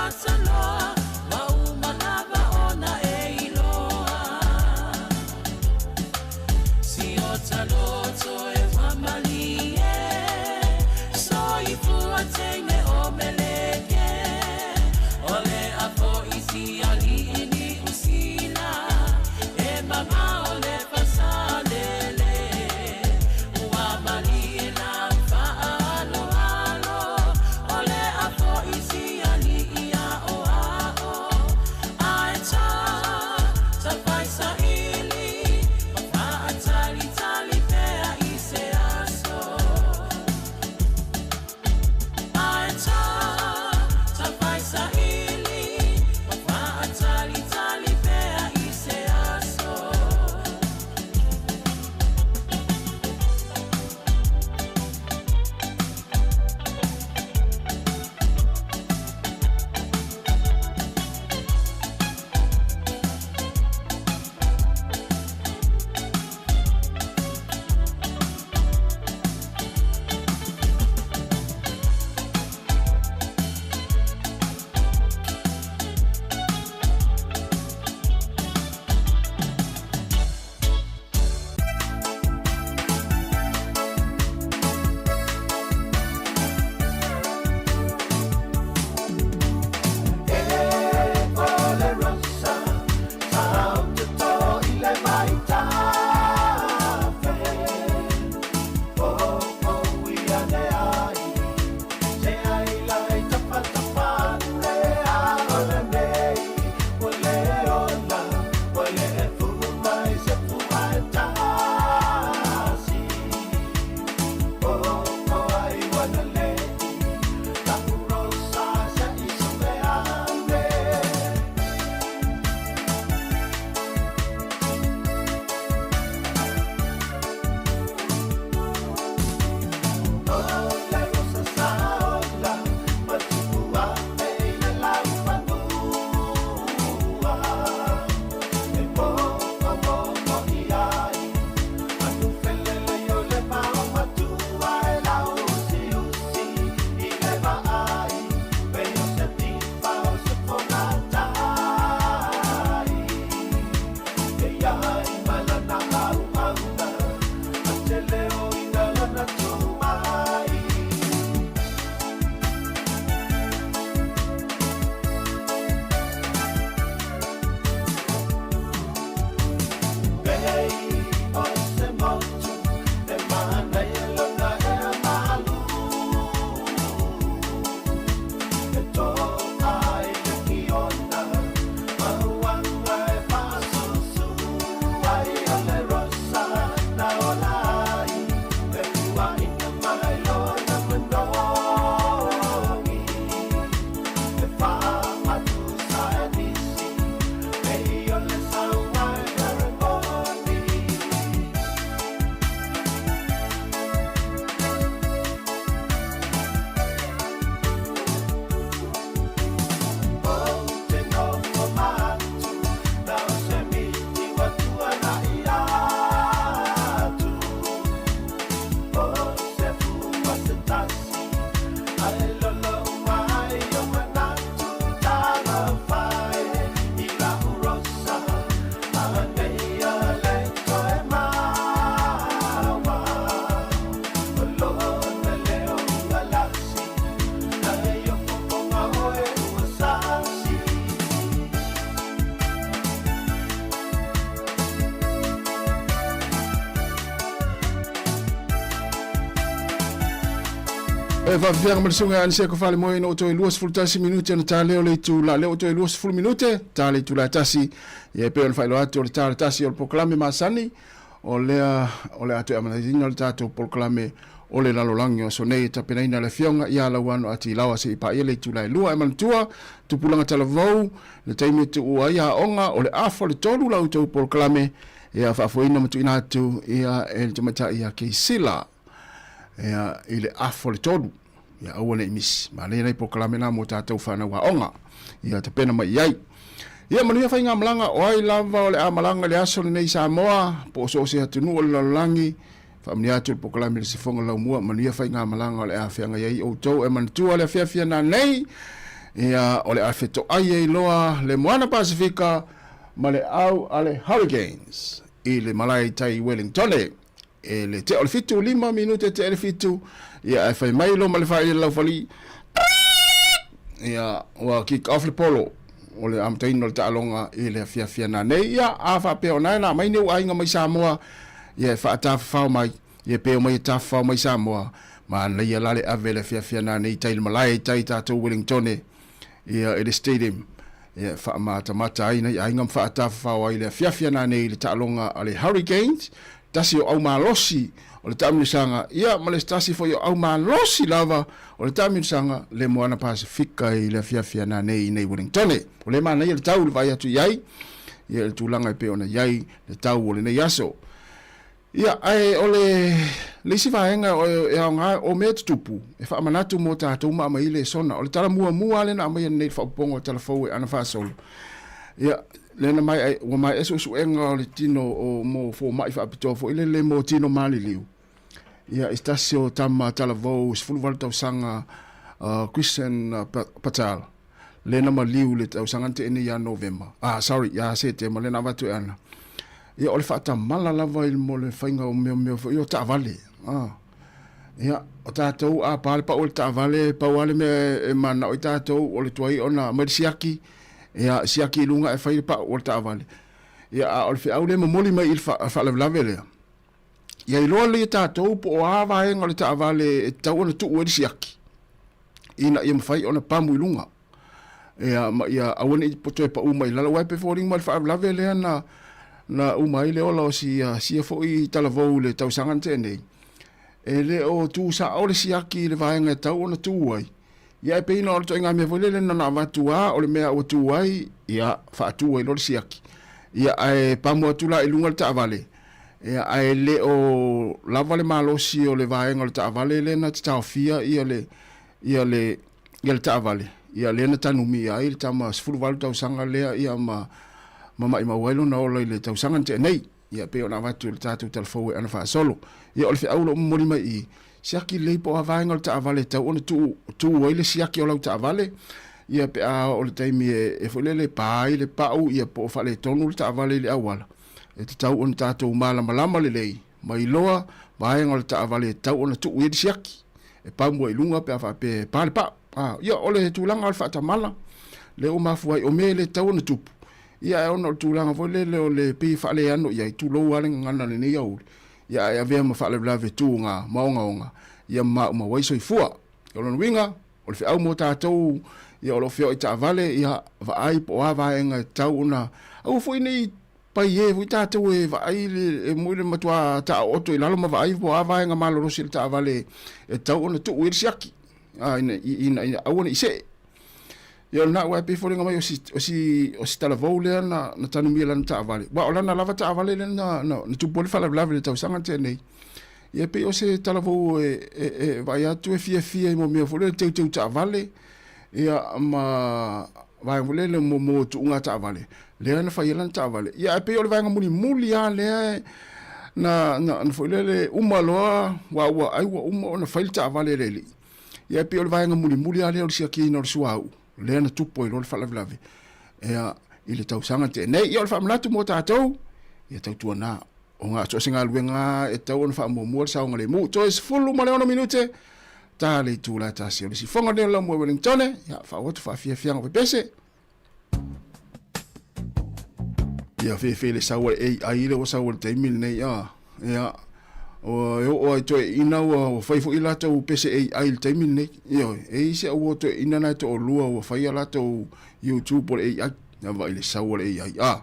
masaloa Ua uma lava ona e iloa Si o ta loto e whamalie Soifua teine o Meleke O le a fo'i si ali'i Niu Sila E mamao le fasalele Ua malie lau fa'aaloalo O le a fo'i si ali'i a'oa'o Ae tā tafai sa'ili Ma fa'atalitali pea i se aso Ae tā tafai sa'ili Ma fa'atalitali pea i se aso. E faafefeaga ma le susuga ia Aniseko Falemoe ina ua toe 21 minute ona ta lea o le itula lea ua toe 20 minute ta le itula e tasi. Ia e pei ona faailoa atu o le ta le tasi o le polokalame masani o lea o le a toe amataina le tatou polokalame o le lalolagi o aso nei e tapenaina e le Afioga ia Lauano Atilaoa seia paia le itula e lua. E manatua, tupulaga talavou, le taimi e tuua ai aoga o le afa o le tolu la outou polokalame ia faafoeina ma tuuina atu ia e le tamaitai ia Keisila ia i le afa o le tolu. Ia aua ne i misi. Manaia nai polokalame na mo tatou fanau aoga. Ia tapena mai i ai. Ia manuia faigamalaga o ai lava o le a malaga i le aso lenei i Samoa po o so o se atunuu o le lalolagi. Faamanuia atu le polokalame i le sifoga laumua, manuia faigamalaga o le a feagai ai outou. E manatua le afiafi ana nei. Ia, o le a fetoai ai loa le Moana Pasifika ma le au a le Hurricanes i le malae i tai i Wellingtone e le tea o le 7, 5 minute tea i le 7, ia ae fai mai loa ma le faailia le laufali, ia, ua kick off le polo o le amataina o le taaloga i le afiafi ana nei. Ia, a faapea o na e na mai ni ou aiga mai Samoa, ia e faatafafao mai, ia pe omai e tafafao mai Samoa, manaia la le ave i le afiafi ana nei i tai i le malae i tai i tatou Wellingtone, ia i le stadium, ia e faamatamata ai nai aiga ma faatafafao ai i le afiafi ana nei i le taaloga a le Hurricanes, tasi o au malosi o le taamilosaga, ia ma le tasi foi o au malosi lava o le taamilosaga le Moana Pasifika i le afiafi ana nei i nei Wellingtone. O le manaia le tau i le vaai atu i ai, ia i le tulaga e pei ona i ai le tau o lenei aso. Ia, ae o le, le isi vaega e aoga o mea tutupu e faamanatu mo tatou ma aumai le sona. O le tala muamua lava lea na aumaia nei i le faaopoopoga o tala fou e ana faasolo. Ia, lea na maea, ua maea suesuega o le tino o mo fomai faapitoa foi lele mo tino maliliu. Ia, i se tasi o tama talavou 18 tausaga, Christian Patel, lea na maliu i le tausaga na tea nei ia Novema, ah, sorry, ia Setema, lea na avatu e ana. Ia, o le faatamala lava i mo le faiga o mea mea foi o taavale. Ah. Ia, o tatou a pa le pau o le taavale, pau lava le mea e mananao ai tatou o le tuai ona aumai le siaki, ia, siaki i luga ae fai le pau o le taavale. Ia, a o le feau lea e momoli mai i le faalavelave lea, ia iloa lelei e tatou po o a vaega o le taavale e tatau ona tuu ai le siaki ina ia mafai ona pamu i luga. Ia, ma ia aua ne i toe pau mai i lalo, aua e pei e foliga mai le faalavelave lea na, na uma ai le ola o si, sia foi talavou i le tausaga na tea nei, e le o tu sao le siaki i le vaega e tatau ona tu ai. Ia e pei na o le ituaiga mea foi lele na ona avatu lava o le mea ua tu ai, ia faatu ai loa le siaki. Ia ae pamu atu la i luga le taavale, ia ae le o lava le malosi o le vaega o le taavale lea na te taofia ia le ia le ia le taavale, ia lea na tanumia ai le tama 18 tausaga lea ia ma ma maimau ai lona ola i le tausaga na tea nei. Ia, pei ona avatu e le tatou tala fou e ana faasolo. Ia, o le feau o lo o momoli mai i i, siaki lelei po o a vaega o le taavale e tatau ona tuu, tuu ai le siaki o lau taavale, ia, pe a oo i le taimi e, e foi lele e pa ai le pau, ia, po o faaletonu le taavale i le auala. E tatau ona tatou malamalama lelei ma iloa vaega o le taavale e tatau ona tuu i ai le siaki, e pamu ai i luga pe a faapea e pa le pau. A, ia, o le tulaga o le faatamala, lea ua mafua ai, o mea e le tatau ona tupu, Ia ae ona o le tulaga foi lele o le pei e faaleano i ai, tulou lava le gagana i lenei aoauli, ia ae avea ma faalavelave tuga ma ogaoga, ia maumau ai soifua. O lona uiga, o le feau mo tatou ia o lo o feoai taavale, ia vaai po o a vaega e tatau ona aua foi ne i paie foi tatou e vaai le, e moi le matua taaooto i lalo ma vaai po o a vaega malolosi o le taavale e tatau ona tuu i ai le siaki, a, ina, ina, ina aua ne i see. Ia o lena aua e pei e foliga mai o si, o si, o si talavou lea na, na tanumia i lana taavale. Aua o lana lava taavale lea na, na, na tupu ai le faalavelave i le tausaga na tea nei. Ia e pei o se talavou e, e, e vaai atu e fiafia i mea foi lea teuteu taavale, ia ma vaega foi lele mo, mo tuuga taavale, lea na fai ai lana taavale. Ia ae pei o le vaega mulimuli lava lea na, na, na foi lele uma loa, aua ua, ai ua uma ona fai le taavale e le alii. Ia e pei o le vaega mulimuli lava lea o le siakiina o le suauu, lea na tupu ai loa le faalavelave ia, i le tausaga na tea nei. Ia o le faamanatu mo tatou, ia tautuana, o ga, so o se galuega lava e tatau ona faamuamua le saogalemu. Toe 16 minute, ta le itula e tasi o le sifoga lenei o le Laumua Wellingtone, ia faauu atu faafiafiaga o pepese. Ia fefe le sau a le AI lea ua sau ai le taimi lenei a. Ia, ua e oo ai toeaiina ua, ua fai foi latou pese AI i le taimi lenei. Ioe, e i ai si au uo toeaiina na e toalua ua fai a latou YouTube o le AI. Ia vaai le sau a le AI a.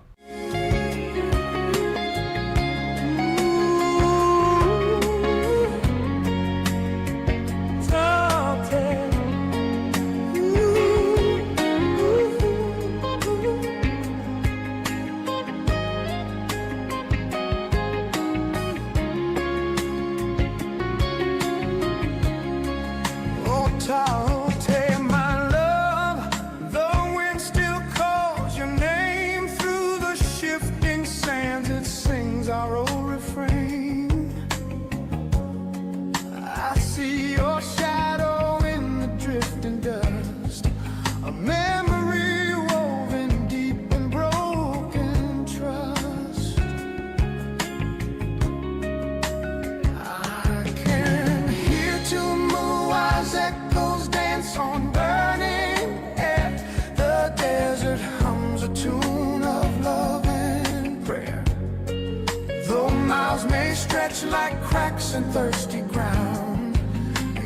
like cracks in thirsty ground.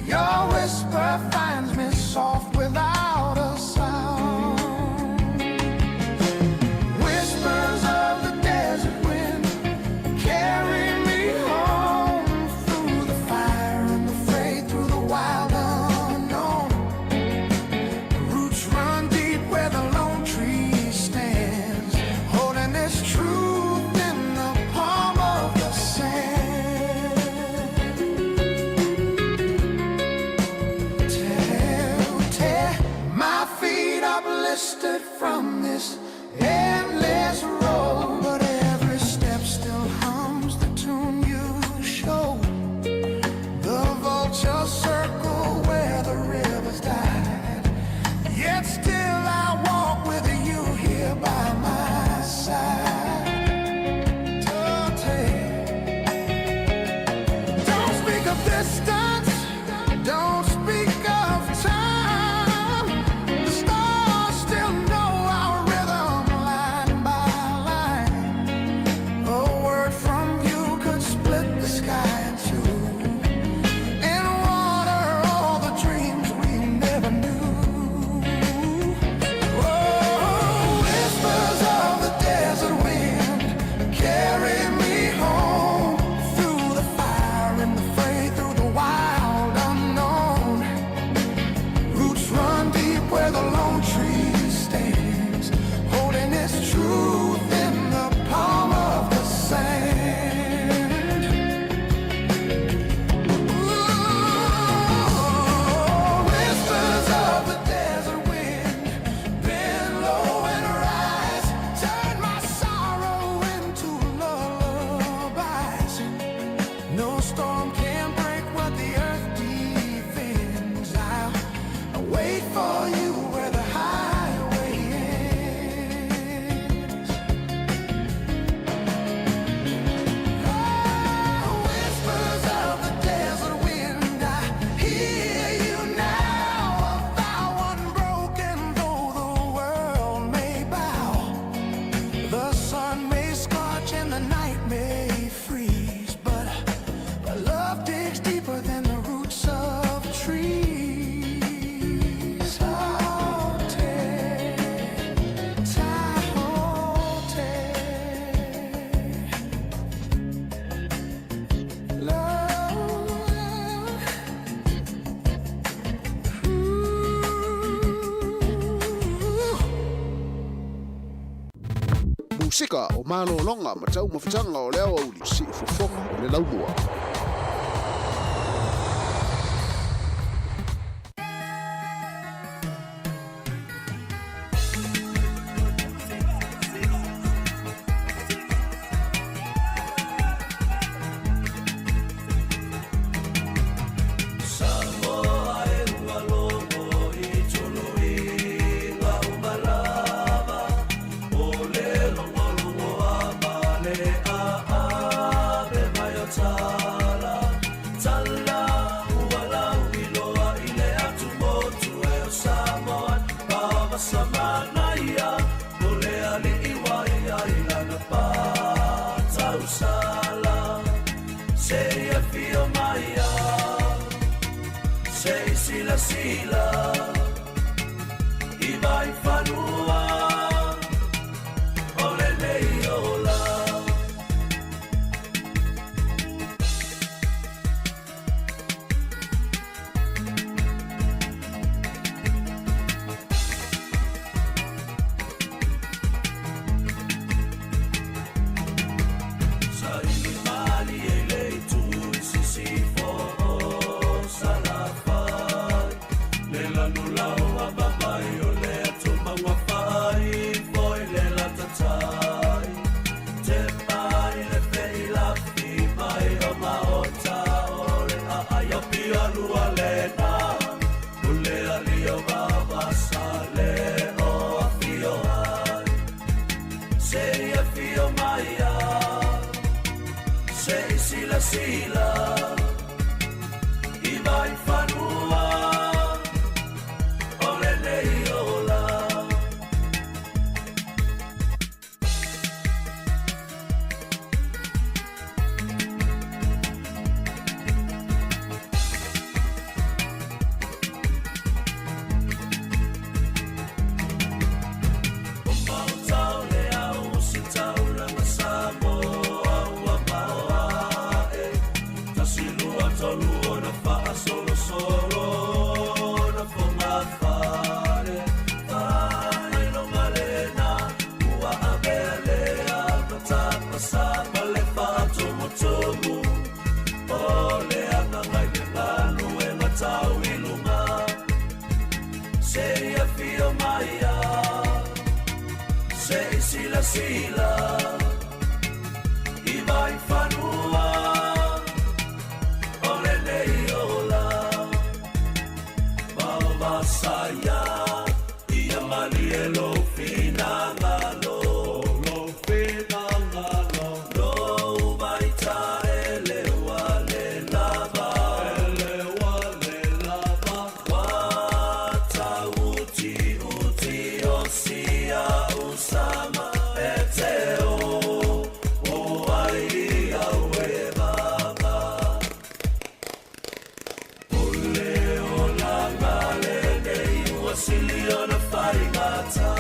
Your whisper finds me soft without a sound. Whispers of the desert wind carry me home through the fire and the fray, through the wild unknown. Roots run deep where the lone tree stands, holding this truth in the palm of the sand. Tear, tear my feet up blistered from this endless road, but every step still hums the tune you showed. The vultures circle where the rivers died. Yet still I walk with you here by my side. Don't speak of distance, don't speak of time. The stars still know our rhythm line by line. A word from you could split the sky in two and water all the dreams we never knew. Oh, whispers of the desert wind carry me home through the fire and the fray, through the wild unknown. Roots run deep where the lone tree stands, holding its truth in the palm of the sand. Ooh, whispers of the desert wind, bend low and rise, turn my sorrow into lullabies. No storm can break what the earth defends. I'll wait for you where the highway ends. Oh, whispers of the desert wind, I hear you now. A vow unbroken, though the world may bow. The sun may scorch and the night may freeze, but love digs deeper than the roots of trees. Oh, te, love. Ooh. Musika o malologa ma taumafataga o le aoauli siufofoga o le laumua. Samoa e ua logo i tuluiga umalava o le logologo a male a'ave mai o tala tala ua lauiloa i le atumotu e o Samoa pavasamanaia o le ali'i uaia i lana patausala seia fio maia se i silasila i vai fanua o lenei ola. Saili mali e le itu i sisifo o Salafai Le lanu laua babai o le atumaga fai foi le latatai Te mai le feilafi mai o maota o le aai o pialua lena O le ali o vavasa le o afio ai Se afio mai a se i silasila i vai fanua o lenei ola. Se i afio mai Se i silasila I vai fanua O lenei ola Vaovasaia Ia malie lou finagalo Lou finagalo Lou vaitaele ua le lava Ele ua le lava Ua tauutiuti o sia usama E te o O ai au e vava O le olaga lenei ua sili ona faigata.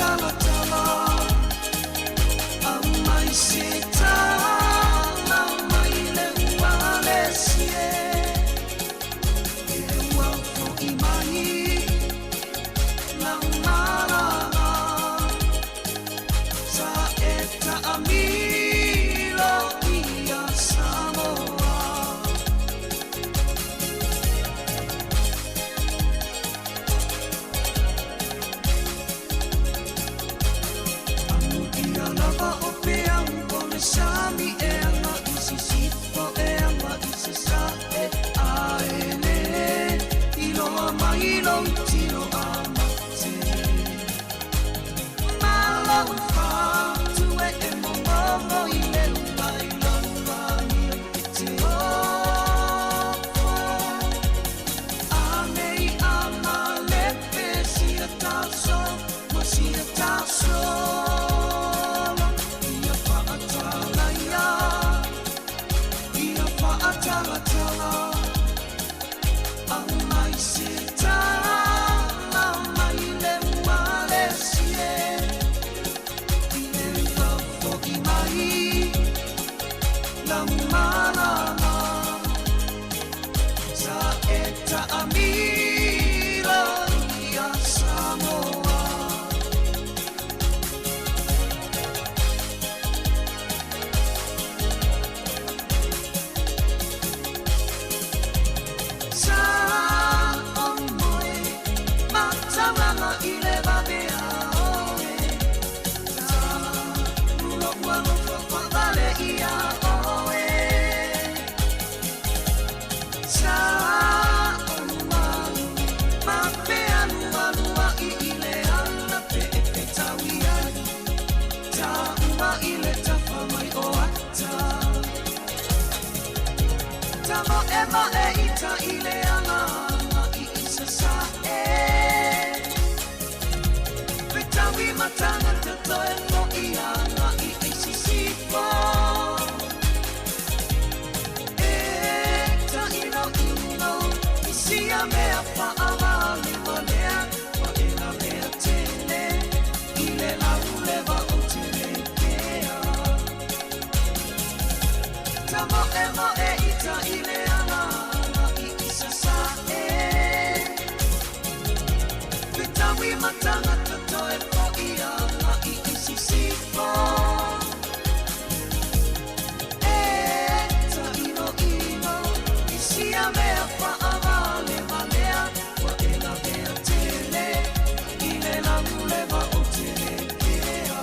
Fa'atalatala Aumai se tala mai le ua lesi e I le ua fo'i mai lau malala Sa e ta'amilo ia Samoa. Amuia lava o peau o le sami e aga i sisifo e aga i sasa'e ae lē iloa mai lou tino a mate. Ma lou fatu e e momomo i le ua i lau ania e te ofo. A nei a malepe sia taso ma sia tasolo ia fa'atalaia ia fa'atalatala Aumai se tala mai le ua lesi e I le ua fo'i mai lau malala Sa e ta'amilo ia Samoa. Sa o moe matauaga i le vavea oe Ta ulo'u alofa fa'avale ia oe Sa o lualu ma fealualua'i i le ala pe e fetaui ai Ta'ua i le tafa mai o ata Tamo'emo'e ita i le ala i i sasa'e Fetaui ma tagata toe fo'i aga'i i sisifo E ta'ino'ino i sia mea fa'avalevalea Ua e lavea tele i le lauleva o te lē kea Tamo'emo'e ita i le ala i i sasa'e Fetaui ma tagata toe fo'i aga'i i sisifo E ta'ino'ino i sia mea fa'avalevalea Ua e lavea tele i le lauleva o te lē kea.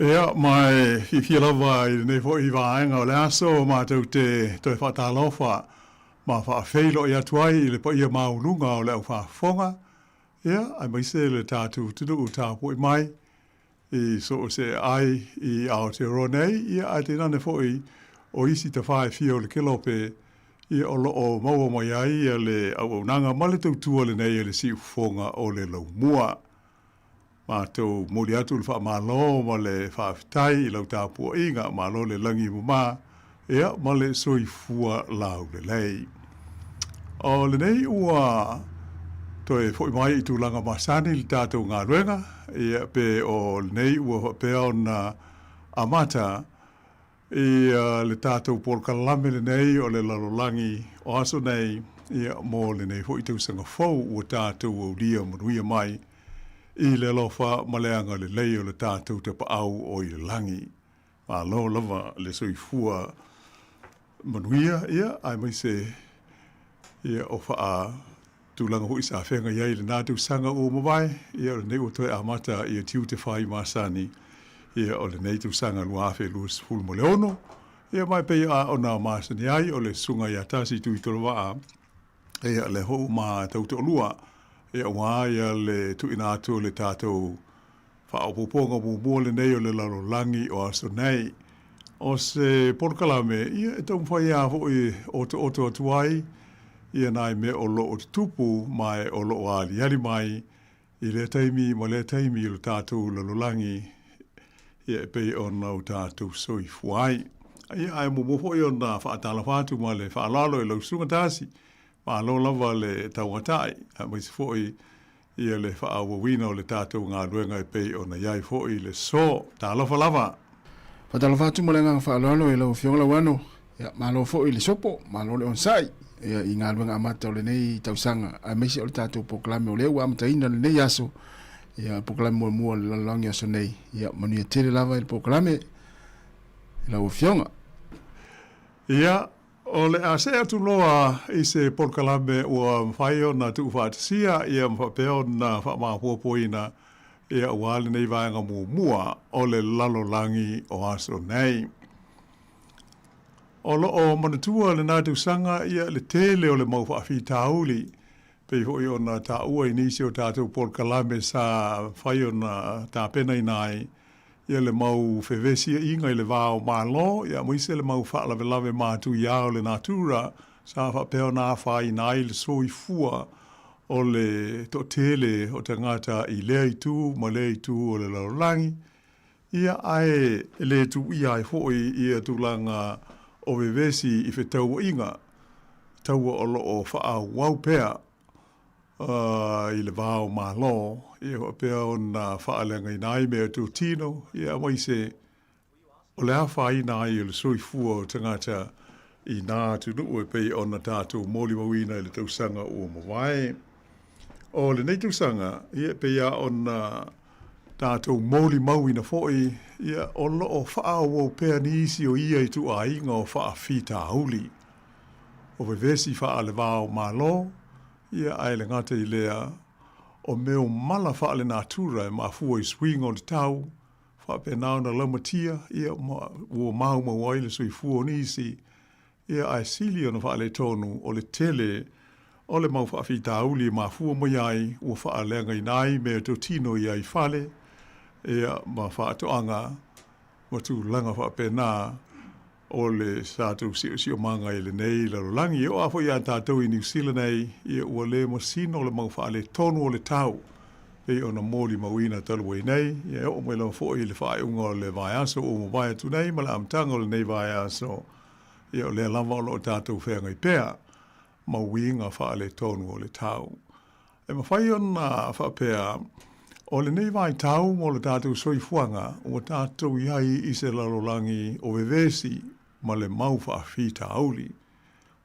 Ia, ma e fiafia lava i lenei foi vaega o le aso matou te toe faatalofa ma faafeiloai atu ai i le paia maualuga o le au faafofoga, ia, aemaise le tatou atunuu tapuai mai i so o se aai i Aotearoa nei, ia, ae tainane foi o isi tafa e fia o le kelope, ia, o lo o maua mai ai le auaunaga ma le tautua lenei a le siufofoga o le laumua. Matou momoli atu le faamalo ma le faafetai i lau tapuaiga, malo le lagi mama, ia ma le soifua laulelei. O lenei ua toe foi mai i tulaga masani le tatou galuega, ia pe o lenei ua faapea ona amata i le tatou polokalame lenei o le lalolagi o aso nei, ia, mo lenei foi tausaga fou ua tatou aulia manuia mai i le alofa ma le agalelei o le tatou Tapaau o i le lagi. Malo lava le soifua manuia, ia, aemaise ia o faa tulaga foi sa feagai ai i lena tausaga ua mavae, ia o lenei ua toe amata ia tiute fai masani, ia o lenei tausaga 2026, ia ma e pei a ona masani ai o le Susuga ia Tasi Tuitolovaa, ia lea foi ua ma tau toalua, ia aua ia le tuuina atu o le tatou Faaopoopoga muamua lenei o le lalolagi o aso nei. O se polokalame, ia e taumafai lava foi e otooto atu ai ia nai mea o lo o tutupu ma e o lo o aliali mai i lea taimi ma lea taimi o le tatou lalolagi ia e pei ona o tatou soifua ai. Ia ae muamua foi ona faatalofa atu ma le faaaloalo i lau Susuga Tasi, malo lava le tauatai, aemaise foi ia le faaauauina o le tatou galuega e pei ona i ai foi le so. Talofa lava! Faatalofa atu ma le agaga faaaloalo i lau Afioga Lauano. Ia, malo foi le sopo, malo le onosai ia, i galuega amata o lenei tausaga, aemaise o le tatou polokalame o lea ua amataina lenei aso, ia, polokalame muamua o le lalolagi aso nei. Ia, manuia tele lava i le polokalame i lau Afioga. Ia, O le a see atu loa i se polokalame ua mafai ona tuufaatasia ia ma faapea ona faamaopoapoina ia aua lenei vaega muamua o le lalolagi o aso nei. O lo o manatua lena tausaga ia le tele o le mau faafitauli pei foi ona taua i nisi o tatou polokalame sa mafai ona tapenaina ai ia le mau fevesiaiga i le va o Malo, ia aemaise le mau faalavelave matuia o le natura sa faapea ona afaina ai le soifua o le toatele o tagata i lea itu ma lea itu o le lalolagi, ia ae le tuuia ai foi ia tulaga o vevesi i fetauaiga taua o lo o faaauau pea i le va o Malo, ia faapea ona faaleagaina ai mea totino, ia aemaise o le afaina ai o le soifua o tagata i nā atunuu e pei ona tatou molimauina i le tausaga ua mavae. O lenei tausaga, ia e pei lava ona tatou molimauina foi, ia o lo o faaauau pea nisi o ia ituaiga o faafitauli. O vevesi faale-va o Malo, ia ae le gata i lea, o mea o mala faale-natura e mafua i suiga o le tau, faapena ona laumatia, ia ma ua maumau ai le soifua o nisi, ia ae sili ona faaletonu o le tele o le mau faafitauli e mafua mai ai ua faaleagaina ai meatotino i ai fale, ia ma faatoaga ma tulaga faapena. O le tatou siosiomaga i lenei lalolagi. E oo lava foi ia tatou i Niu Sila nei, ia ua le masino le mau faaletonu o le tau, pei ona molimauina talu ai nei, ia e oo mai lava foi i le faaiuga o le vaiaso ua mavae atu nei ma le amataga o lenei vaiaso, ia o lea lava o lo o tatou feagai pea ma uiga faaletonu o le tau. E mafai ona faapea, o lenei vaitau mo le tatou soifuaga, ua tatou i ai i se lalolagi o vevesi ma le mau faafitauli.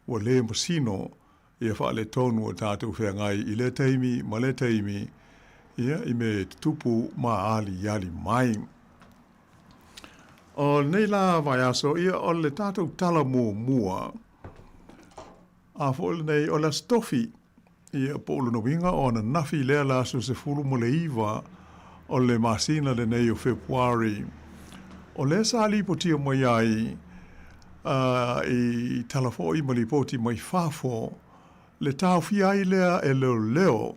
Ua le masino ia faaletonu o tatou feagai i lea taimi ma lea taimi, ia, i mea e tutupu ma aliali mai. O lenei la vaiaso, ia, o le tatou tala muamua, A foi lenei, o le Aso Tofi, ia, po o lona uiga o ananafi lea le aso 19 o le masina lenei o Fepuari. O lea sa lipotia mai ai i tala foi ma lipoti mai fafo le taofia ai lea e leoleo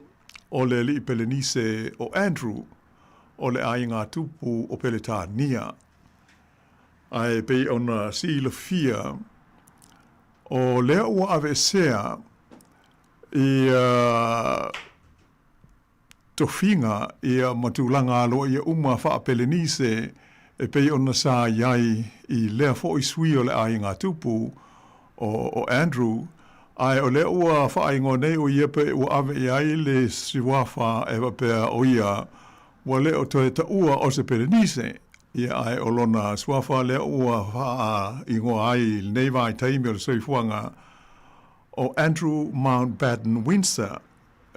o le alii Pelenise o Andrew o le aiga tupu o Peletania. Ae pei ona silafia, o lea ua aveesea ia tofiga ia ma tulaga aloaia uma faa-Pelenise e pei ona sa i ai i lea foi sui o le aiga tupu o Andrew, ae o lea ua faaigoa nei o ia pe ua ave i ai le suafa e faapea o ia ua le o toe taua o se Pelenise, ia ae o lona suafa lea ua faaigoa ai i lenei vaitaimi o le soifuaga o Andrew Mountbatten Windsor.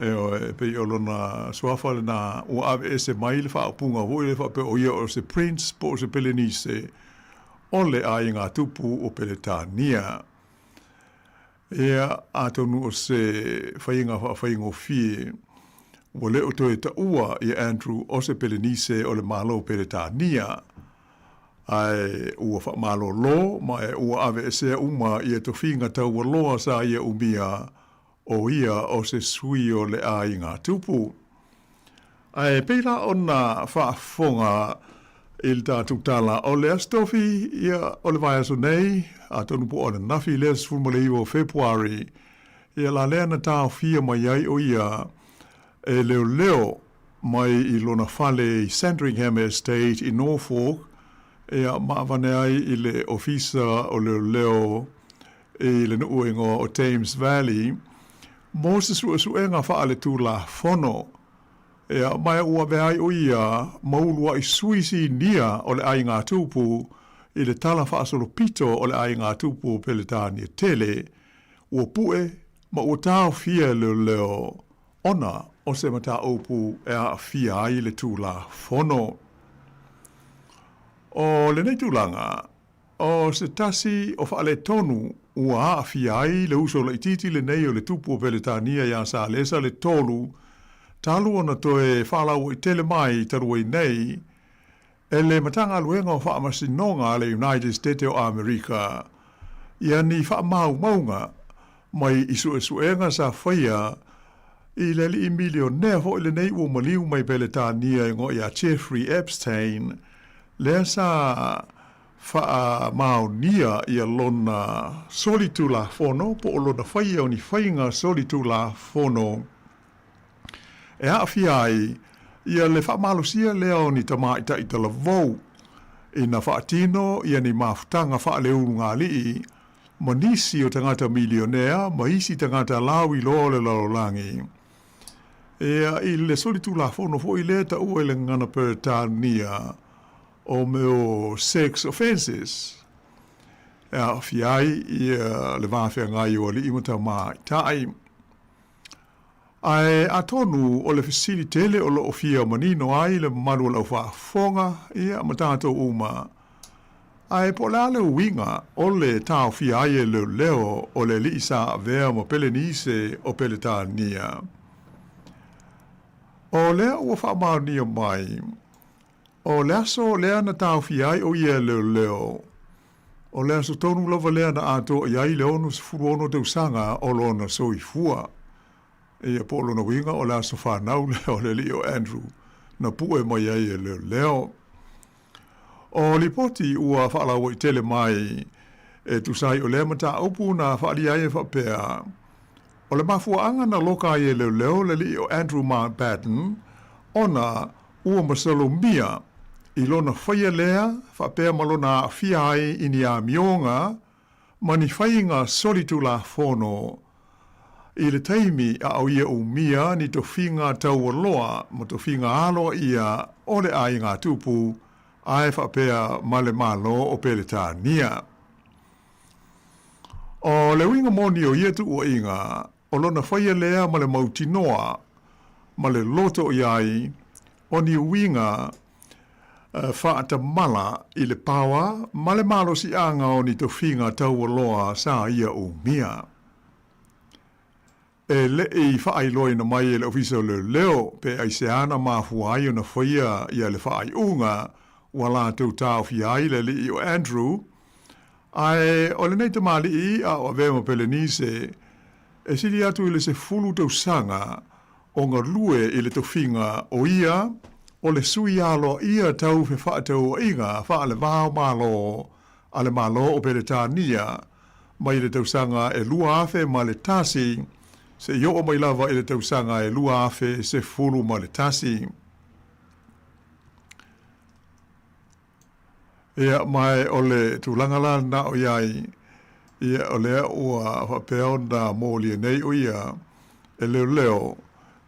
Ioe, e pei o lona suafa lena ua aveese mai le faaupuga foi lea faapea o ia o se Prince po o se Pelenise o le aiga tupu o Peletania. Ia, atonu o se faiga faafaigofie, ua le o toe taua ia Andrew o se Pelenise o le Malo Peletania, ae ua faamalolo ma e ua aveesea uma ia tofiga taualoa sa ia umia o ia o se sui o le aiga tupu. Ae pei la ona faafofoga i le tatou tala o le Aso Tofi, ia, o le vaiaso nei, atonu po o ananafi lea 19 o Fepuari, ia la lea na taofia mai ai o ia e leoleo mai i lona fale i Sandringham Estate i Norfolk, ia, ma avane ai i le Ofisa o Leoleo i le nuu e igoa o Thames Valley mo se suesuega faaletulafono. Ia, ma ua avea ai o ia ma uluai sui sinia o le aiga tupu i le tala faasolopito o le aiga tupu o Peletania tele, ua pue ma ua taofia e leoleo ona o se mataupu e aafia ai le Tulafono. O lenei tulaga, O se tasi o faaletonu ua aafia ai le uso laitiiti lenei o le tupu o Peretania iā Salesa le Tolu, talu ona toe faalauaitele mai talu ai nei e le Matagaluega o Faamasinoga a le United Stete o Amerika ia ni faamaumauga mai i suesuega sa faia i le alii milionea foi lenei ua maliu mai Peretania e igoa ia Jeffrey Epstein, lea sa faamaonia ia lona solitulafono po o lona faia o ni faiga solitulafono e aafia ai ia le faamalosia lea o ni tamaitai talavou ina faatino ia ni mafutaga faaleulugalii ma nisi o tagata milionea ma isi tagata lauiloa o le lalolagi. Ia, i le solitulafono foi lea e taua i le gagana Peretania o mea o sex offences, e aafia ai ia le va feagai o alii ma tamaitai. Ae atonu o le fesili tele o lo o fia manino ai le mamalu o lau faafofoga, ia, ma tatou uma, Ae po o le a le uiga o le taofia ai e leoleo o le alii sa avea ma Pelenise o Peletania? O lea ua faamaonia mai, o le aso lea na taofia ai o ia e leoleo, o le aso tonu lava lea na atoa i ai le 66 tausaga o lona soifua. Ia, po o lona uiga o le aso fanau lea o le alii o Andrew na pue mai ai e leoleo. O lipoti ua faalauaitele mai e tusa ai o lea mataupu na faaalia ai e faapea, o le mafuaaga na loka ai e leoleo le alii o Andrew Mountbatten ona ua masalomia i lona faia lea faapea ma lona aafia ai i ni amioga ma ni faiga solitulafono i le taimi a o ia umia ni tofiga taualoa ma tofiga aloaia o le aiga tupu ae faapea ma le Malo o Peretania. O le uiga moni o ia tuuaiga, o lona faia lea ma le mautinoa ma le loto i ai o ni uiga faatamala i le paoa ma le malosiaga o ni tofiga taualoa sa ia umia. E le i faailoaina mai e le Ofisa o Leoleo pe aisea na mafua ai ona faia ia le faaiuga. ua latou taofia ai le alii o Andrew, ae o lenei tamalii a o avea ma Pelenise, e sili atu i le 10 tausaga o galue i le tofiga o ia o le sui aloaia tau fefaatauaiga faale-va o Malo a le Malo o Peretania mai le tausaga e 2001 seia oo mai lava i le tausaga e 2011. Ia, ma o le tulaga la lena o i ai, ia, o lea ua faapea ona molia nei o ia e leoleo,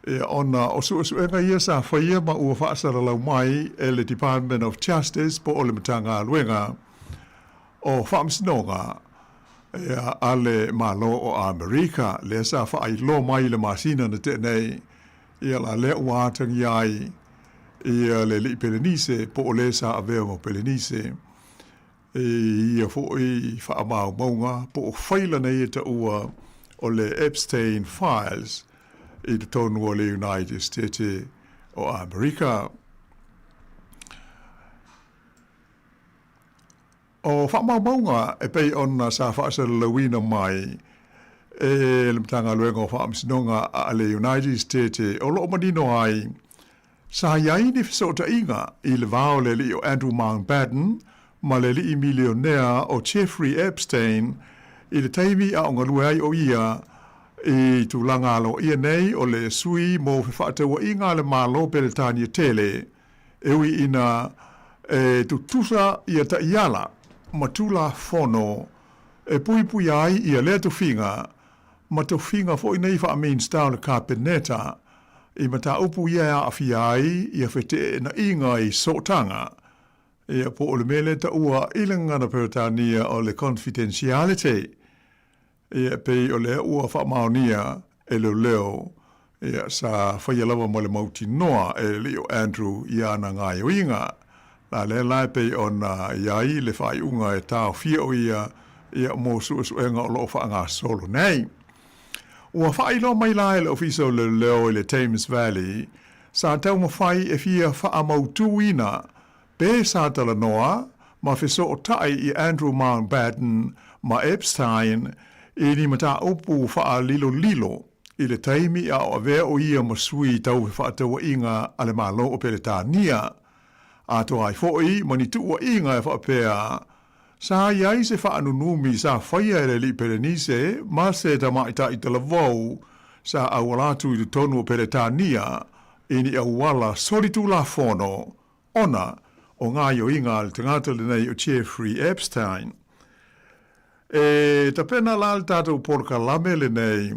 ia, ona o suesuega ia sa faia ma ua faasalalau mai e le Department of Justice po o le Matagaluega o Faamasinoga ia, a le Malo o Amerika, lea sa faailoa mai i le masina na tea nei, ia la lea ua atagia ai ia le alii Pelenise po o le sa avea ma Pelenise i ia foi faamaumauga po o faila nei e taua o le Epstein Files i totonu o le United States o Amerika. O faamaumauga e pei ona sa faasalalauina mai e le Matagaluega o Faamasinoga a le United States o lo o manino ai, sa i ai ni fesootaiga i le va o le alii o Andrew Mountbatten ma le alii milionea o Jeffrey Epstein i le taimi a o galue ai o ia i tulaga aloaia nei o le sui mo fefaatauaiga a le Malo Peretania tele E ui ina e tutusa ia taiala ma Tulafono e puipuia ai ia lea tofiga ma tofiga foi nei faa-Minsta o le Kapeneta i mataupu ia e aafia ai ia feteenaiga i sootaga, ia po o le mea lea taua i le gagana Peretania o le confidentiality. Ia, e pei o lea ua faamaonia e leoleo, ia, sa faia lava ma le mautinoa e le alii o Andrew i ana gaoioiga. La lea la e pei ona i ai le faaiuga e taofia o ia, ia, mo suesuega o lo o faagasolo nei. Ua faailoa mai la e le Ofisa o Leoleo i le Thames Valley, sa taumafai e fia faamautuina Pe sa talanoa ma fesootai i Andrew Mountbatten ma Epstein i ni mataupu faalilolilo i le taimi a o avea o ia ma sui tau fefaatauaiga a le Malo o Peretania, atoa ai foi ma ni tuuaiga e faapea sa i ai se faanunumi sa faia e le alii Pelenise ma se tamaitai talavou sa auala atu i totonu o Peretania i ni auala solitulafono ona o gaoioiga a le tagata lenei o Jeffrey Epstein. E tapena la le tatou polokalame lenei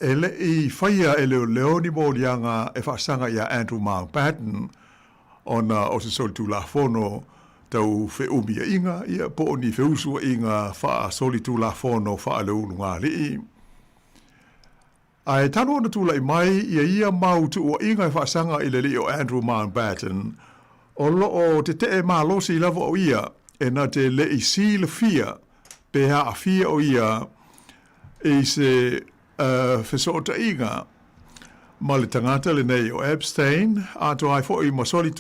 e le i faia e leoleo ni moliaga e faasaga iā Andrew Mountbatten ona o se solitulafono tau feumiaiga ia po o ni feusuaiga faasolitulafono faaleulugalii. Ae talu ona tulai mai ia ia mau tuuaiga e faasaga i le alii o Andrew Mountbatten, o lo o tetee malosi lava o ia e na te le i silafia pe aafia o ia i se fesootaiga ma le tagata lenei o Epstein, atoa ai foi ma soli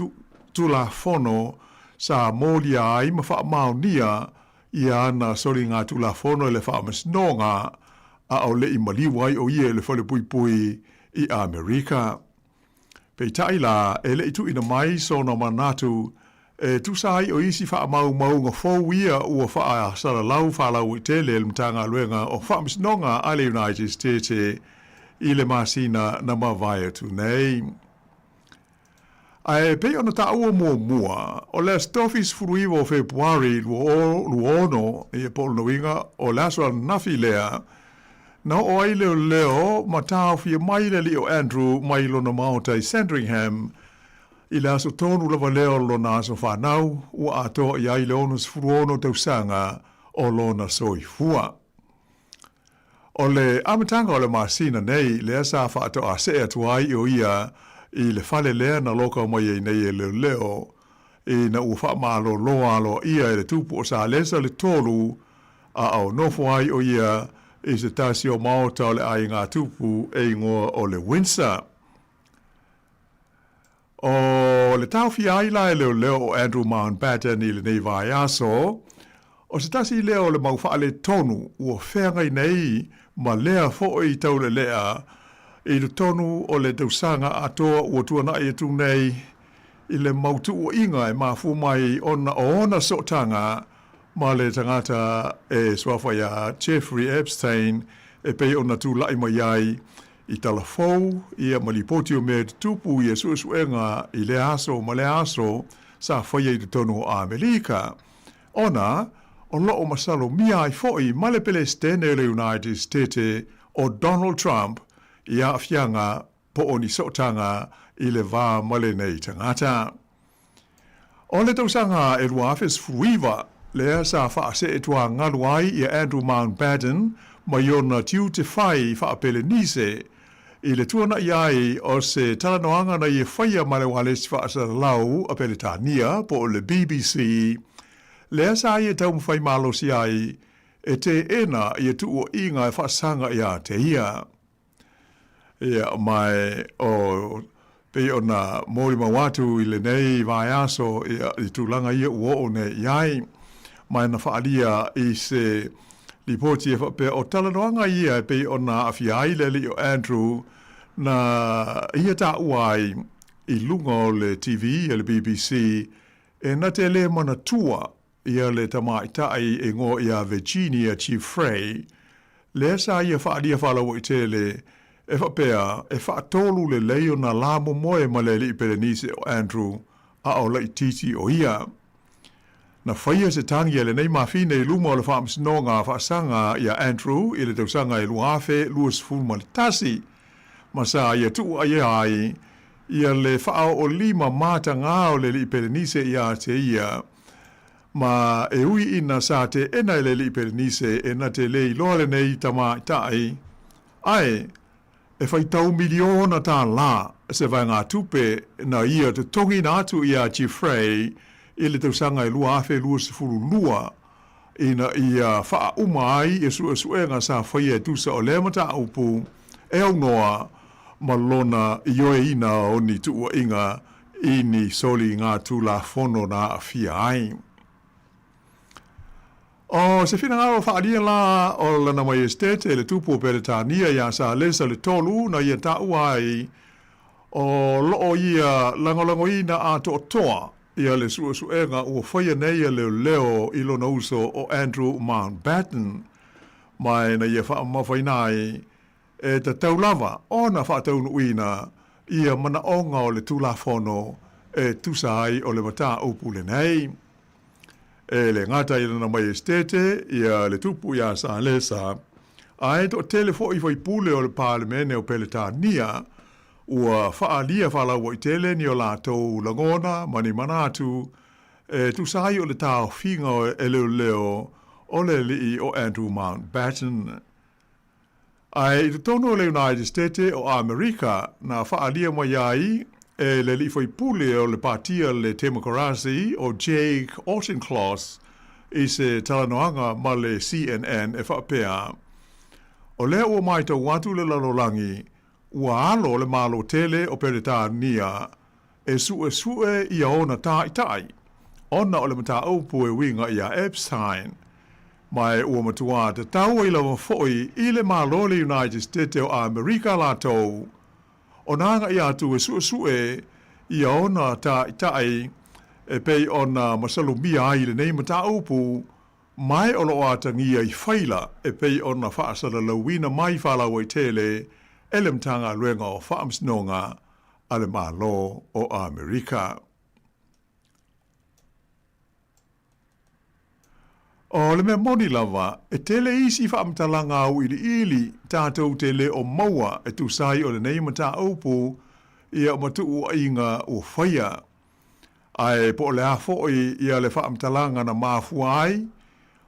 tulafono sa molia ai ma faamaonia ia ana soligatulafono i le Faamasinoga a o le i maliu ai o ia i le Falepuipui i Amerika. Peitai la, e le i tuuina mai sona manatu e tusa ai o isi faamaumauga fou ia ua faasalalau faalauaitele e le Matagaluega o Faamasinoga a le United States i le masina na mavae atu nei. Ae pei ona taua muamua, o le Aso Tofi 19 o Fepuari 2026, ia po o lona uiga o le aso ananafi lea, na oo ai leoleo ma taofia mai le alii o Andrew mai lona maota i Sandringham i le aso tonu lava lea o lona aso fanau ua atoa i ai le 66 tausaga o lona soifua. O le amataga o le masina nei lea sa faatoasee atu ai o ia i le fale lea na loka mai ai nei e leoleo ina ua faamalolo aloaia e le tupu o Salesa le tolu a o nofo ai o ia i se tasi o maota o le aiga tupu e igoa o le Windsor. O le taofia ai la e leoleo o Andrew Mountbatten i lenei vaiaso, o se tasi lea o le mau faaletonu ua feagai nei ma lea foi taulelea i totonu o le tausaga atoa ua tuanai atu nei i le mau tuuaiga e mafua mai ona o ona sootaga ma le tagata e suafa iā Jeffrey Epstein e pei ona tulai mai ai i tala fou ia ma lipoti o mea e tutupu ia suesuega i lea aso ma lea aso sa faia i totonu o Amelika. Ona o loo masalomia ai foi ma le Pelesitene o le United Stete o Donald Trump i aafiaga po o ni sootaga i le va ma lenei tagata. O le tausaga e 2019, lea sa faaseetuagalu ai ia Andrew Mountbatten mai ona tiute fai faa-Pelenise i le tuanai ai o se talanoaga na ia faia ma le ualesi faasalalau a Peletania po o le BBC, lea sa ia taumafai malosi ai e teena ia tuuaiga e faasaga ia te ia. Ia, ma o pei ona molimau atu i lenei vaiaso ia, i tulaga ia ua oo nei i ai, ma na faaalia i se lipoti e faapea o talanoaga ia e pei ona aafia ai le alii o Andrew na ia taua ai i luga o le TV a le BBC e na te le manatua ia le tamaitai e igoa ia Virginia Giuffre, lea sa ia faaalia faalauaitele e faapea e faatolu lelei ona la momoe ma le alii Pelenise o Andrew a o laitiiti o ia. Na faia se tagi a lenei mafine i luma o le Faamasinoga Faasaga ia Andrew i le tausaga e 2021, ma sa ia tuuaia ai ia le faaoolima matagā o le alii Pelenise ia te ia. Ma e ui ina sa teena e le alii Pelenise e na te le iloa lenei tamaitai, ae e faitau miliona tālā se vaegatupe na ia totogiina atu iā Giuffre i le tausaga e 2022 ina ia faauma ai ia suesuega sa faia e tusa o lea mataupu e aunoa ma lona ioeina o ni tuuaiga i ni soligatulafono na aafia ai. O se finagalo faaalia la o Lana Maiestete le Tupu o Peretania iā Salesa le Tolu na ia taua ai o loo ia lagolagoina atoatoa ia le suesuega ua faia nei e leoleo i lona uso o Andrew Mountbatten ma e na ia faamamafaina ai e tatau lava ona faataunuuina ia manaoga o le Tulafono e tusa ai o le mataupu lenei. E le gata i lana Maiestete ia le Tupu iā Salesa, ae toatele foi faipule o le Palemene o Peletania ua faaalia faalauaitele ni o latou lagona ma ni manatu e tusa ai o le taofiga e leoleo o le alii o Andrew Mountbatten. Ae i totonu o le United Stete o Amerika na faaalia mai ai e le alii faipule o le Patia le Temokarasi o Jake Auchincloss i se talanoaga ma le CNN e faapea, O lea ua maitau atu le lalolagi ua alo le Malo tele o Peretania e suesue ia ona tāʻitaʻi ona o le mataupu e uiga iā Epstein. Ma e ua matuā tatau ai lava foʻi i le Malo le United Stete o Amerika latou ona agaʻi atu e suesue ia ona tāʻitaʻi e pei ona masalomia ai lenei mataupu Mae o lo o atagia i faila e pei ona faasalalauina mai faalauaitele e le Matagaluega o Faamasinoga a le Malo o Amerika. O le mea moni lava, e tele isi faamatalaga auiliili tatou te le o maua e tusa ai o lenei mataupu ia ma tuuaiga ua faia. Ae po o le a foi ia le faamatalaga na mafua ai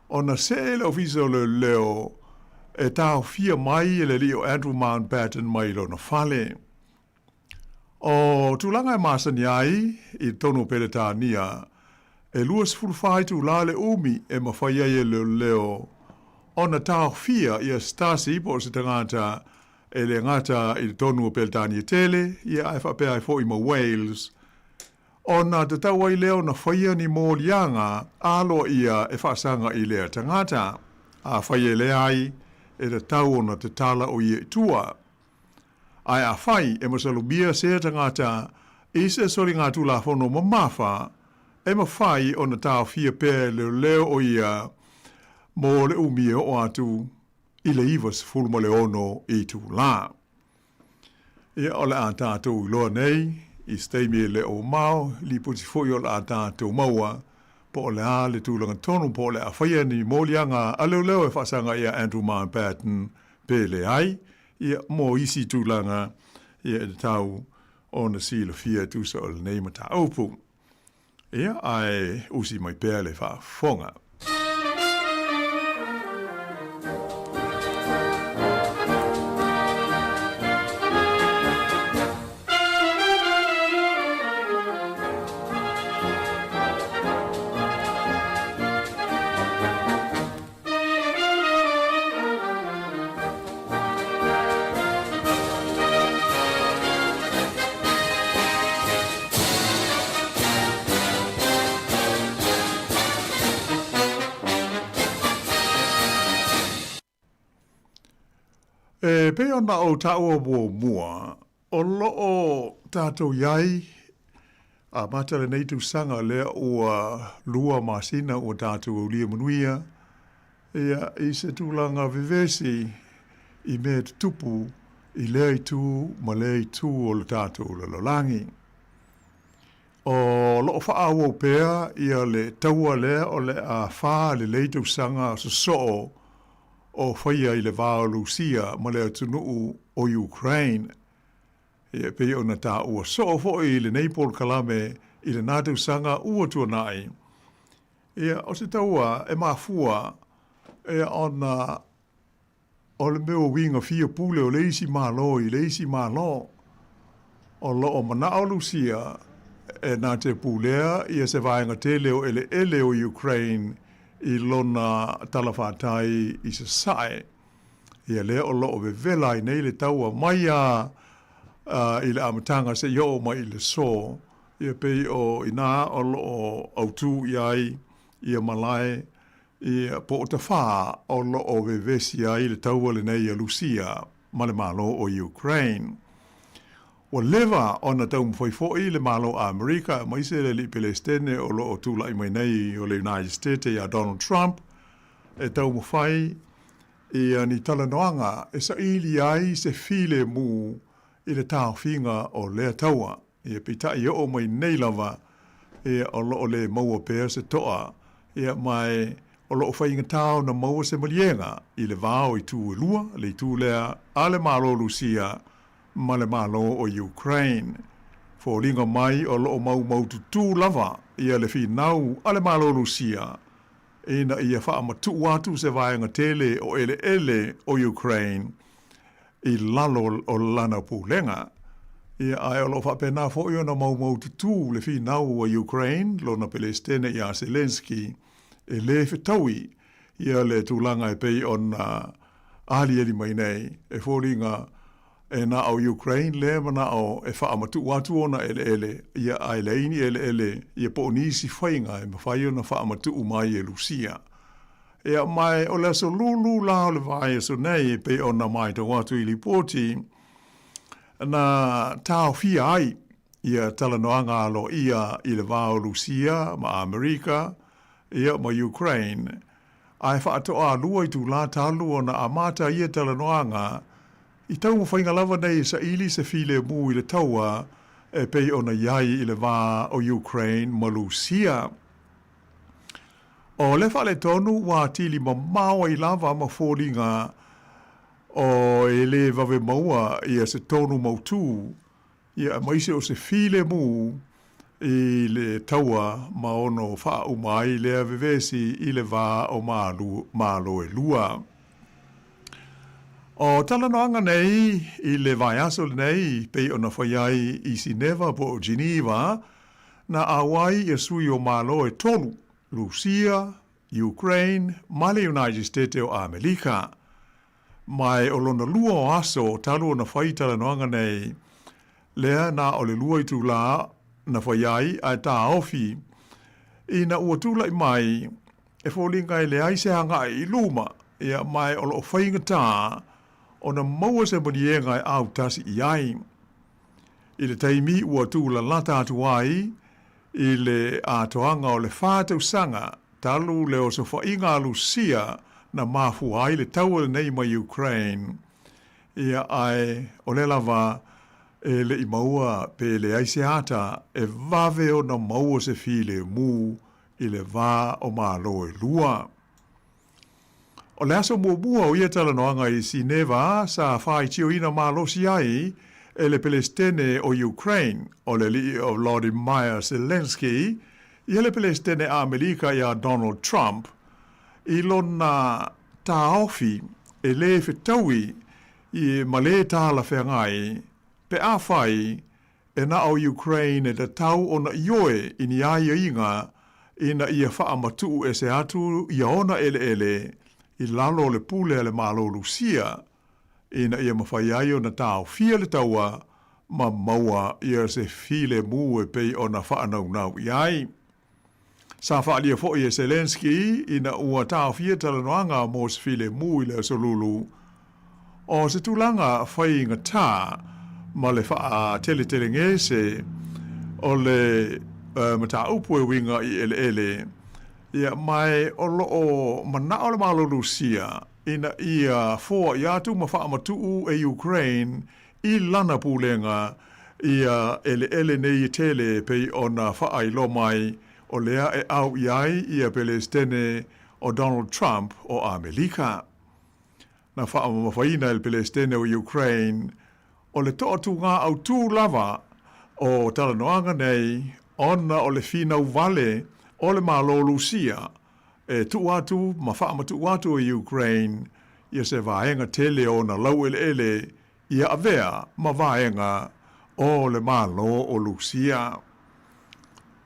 ona see le Ofisa o Leoleo e taofia mai e le alii o Andrew Mountbatten mai lona fale. O tulaga e masani ai i totonu o Peretania, e 24 itulā le umi e mafai ai e leoleo ona taofia ia Stasi po o se tagata e le gata i totonu o Peretania tele, ia ae faapea ai foi ma Wales. Ona tatau ai lea ona faia ni moliaga aloaia e faasaga i lea tagata. Afai e leai, e tatau ona tatala o ia i tua. Ae afai e masalomia sea tagata i se soligatulafono mamafa, e mafai ona taofia pea e leoleo o ia mo le umi e oo atu i le 96 itulā. Ia, o le a tatou iloa nei, i se taimi e le o mamao, lipoti foi o le a tatou maua, po o le a le tulaga tonu, po o le a faia ni moliaga a leoleo e faasaga ia Andrew Mountbatten pe leai, ia, mo isi tulaga, ia, e tatau ona silafia e tusa o lenei mataupu. Ia, ae usi mai pea le faafofoga. E pei ona ou taua muamua, o lo o tatou i ai amata lenei tausaga lea ua lua masina ua tatou aulia manuia, Ia, i se tulaga vevesi i mea tutupu i lea itu ma lea itu o le tatou lalolagi. O lo o faaauau pea ia le taua lea o le a fa lelei tausaga sosoo o faia i le va o Lusia ma le atunuu o Ukraine. Ia, e pei ona taua soo foi i lenei polokalame i lena tausaga ua tuanai. Ia, o se taua e mafua ia ona o le mea o uiga fia pule o le isi Malo i le isi Malo. O lo o manao Lusia e na te pulea ia se vaega tele o eleele o Ukraine i lona talafatai i sasae. Ia lea o lo o vevela ai nei le taua mai a i le amataga seia oo mai i le so. Ia pei o inā o lo o autū i ai ia malae ia po o tafā o lo o vevesi ai le taua lenei a Lusia ma le Malo o Ukraine. Ua leva ona taumafai foi le Malo Amerika aemaise le Alii Pelesitene o lo o tulai mai nei o le United States ia Donald Trump e taumafai ia ni talanoaga e saili ai se filemu i le taofiga o lea taua. Ia, peitai e oo mai nei lava, ia, o lo o le maua pea se toa, ia, ma e, o lo o faigata ona maua se maliega i le va o itu e lua, le itu lea a le Malo Lusia ma le Malo o Ukraine. Foliga mai o lo o maumaututū lava ia le finau a le Malo Lusia ina ia faamatuu atu se vaega tele o eleele o Ukraine i lalo o lana pulega. Ia, ae o lo o faapena foi ona maumaututū le finau a Ukraine, lona Pelesitene ia Zelenskyy, e lē fetaui ia le tulaga e pei ona aliali mai nei, e foliga e na o Ukraine lea manao e faamatuu atu ona eleele, ia ae leai ni eleele ia po o nisi faiga e mafai ona faamatuu mai e Lusia. Ia, ma o le aso lūlū la o le vaiaso nei e pei ona matau atu i lipoti, na taofia ai ia talanoaga aloaia i le va o Lusia ma Amerika, ia ma Ukraine, ae faatoalua itulā talu ona amata ia talanoaga i taumafaiga lava nei e saili se filemu i le taua e pei ona i ai i le va o Ukraine ma Lusia. O le faaletonu ua atili mamao ai lava ma foliga o e lē vave maua ia se tonu mautū, ia aemaise o se filemu i le taua ma ono faauma ai lea vevesi i le va o malu Malo e lua. O talanoaga nei i le vaiaso lenei pei ona fai ai i Sineva po o Geneva, Na auai ia sui o Malo e tolu, Lusia, Ukraine ma le United State o Amelika. Mai o lona lua o aso talu ona fai talanoaga nei, lea na o le lua itulā na fai ai ae taofi ina ua tulai mai e foliga e leai se agai i luma, ia, ma o lo o faigata ona maua se maliega e autasi i ai. I le taimi ua tūlalata atu ai i le atoaga o le 4 tausaga talu le osofaiga a Lusia na mafua ai le taua lenei mai Ukraine, ia, ae o lea lava e le i maua pe leai se ata e vave ona maua se filemu i le va o Malo e lua. O le aso muamua o ia talanoaga i Sineva sa faitioina malosi ai e le Pelesitene o Ukraine, o le alii o Volodymyr Zelensky, ia le Pelesitene Amerika iā Donald Trump i lona taofi e lē fetaui i ma lē talafeagai pe afai e na o Ukraine e tatau ona ioe i ni aiaiga ina ia faamatuu ese atu ia ona eleele i lalo o le pule a le Malo Lusia ina ia mafai ai ona taofia le taua ma maua ia se filemu e pei ona faanaunau i ai. Sa faaalia foi e Zelensky ina ua taofia talanoaga mo se filemu i le Aso Lulu, o se tulaga faigata ma le faateletelegese o le mataupu e uiga i eleele, ia, ma o lo o manao le Malo Lusia ina ia foai atu ma faamatuu e Ukraine i lana pulega ia eleele nei e tele e pei ona faailoa mai o lea e au i ai ia Pelesitene o Donald Trump o Amelika. Na faamamafaina e le Pelesitene o Ukraine o le toatuga autū lava o talanoaga nei ona o le finau vale o le Malo Lusia e tuu atu ma faamatuu atu e Ukraine ia se vaega tele o ona laueleele ia avea ma vaega o le Malo o Lusia.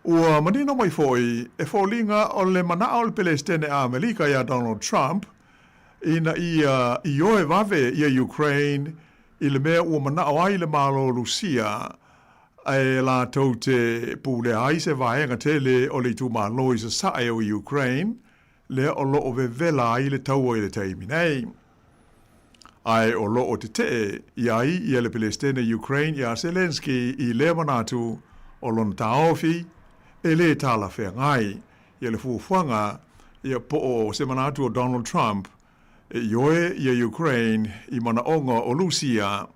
Ua manino mai foi e foliga o le manao o le Pelesitene Amerika iā Donald Trump ina ia ioe vave ia Ukraine i le mea ua manao ai le Malo Lusia e latou te pulea ai se vaega tele o le itumalo i sasae o Ukraine lea o lo o vevela ai le taua i le taimi nei. Ae o lo o tetee i ai ia le Pelesitene Ukraine iā Zelensky i lea manatu o lona taofi e lē talafeagai ia le fuafuaga ia po o se manatu o Donald Trump e ioe ia Ukraine i manaoga o Lusia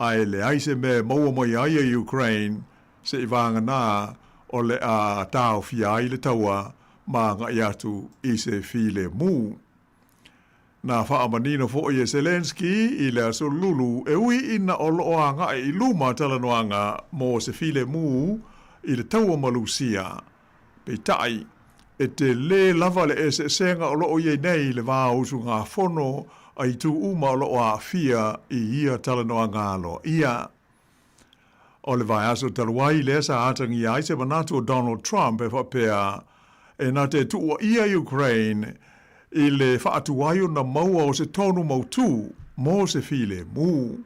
ae leai se mea e maua mai ai e Ukraine seʻi vagana o le a taofia ai le taua ma agai atu i se filemu. Na faamanino foi e Zelensky i le Aso Lulu e ui ina o lo o agai i luma talanoaga mo se filemu i le taua ma Lusia. Peitai, e telē lava le eseesega o lo o i ai nei le va o usugafono a itu uma o lo o aafia i ia talanoaga aloaia. O le vaiaso talu ai lea sa atagia ai se manatu o Donald Trump e faapea e na te tuuaia Ukraine i le faatuai ona maua o se tonu mautū mo se filemu.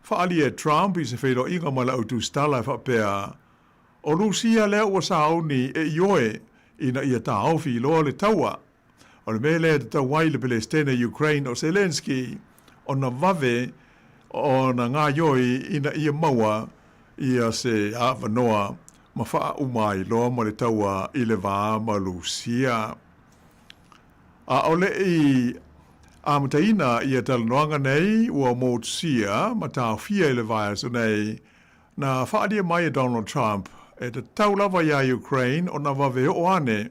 Faaalia e Trump i se feiloaiga ma le au tusitala e faapea, O Lusia lea ua sauni e ioe ina ia taofi loa le taua. O le mea lea e tatau ai le Pelesitene Ukraine o Zelensky ona vave ona gaoioi ina ia maua ia se avanoa ma faauma ai loa ma le taua i le va ma Lusia. A o le i amataina ia talanoaga nei ua motusia ma taofia i le vaiaso nei, Na faaalia mai e Donald Trump e tatau lava iā Ukraine ona vave oo ane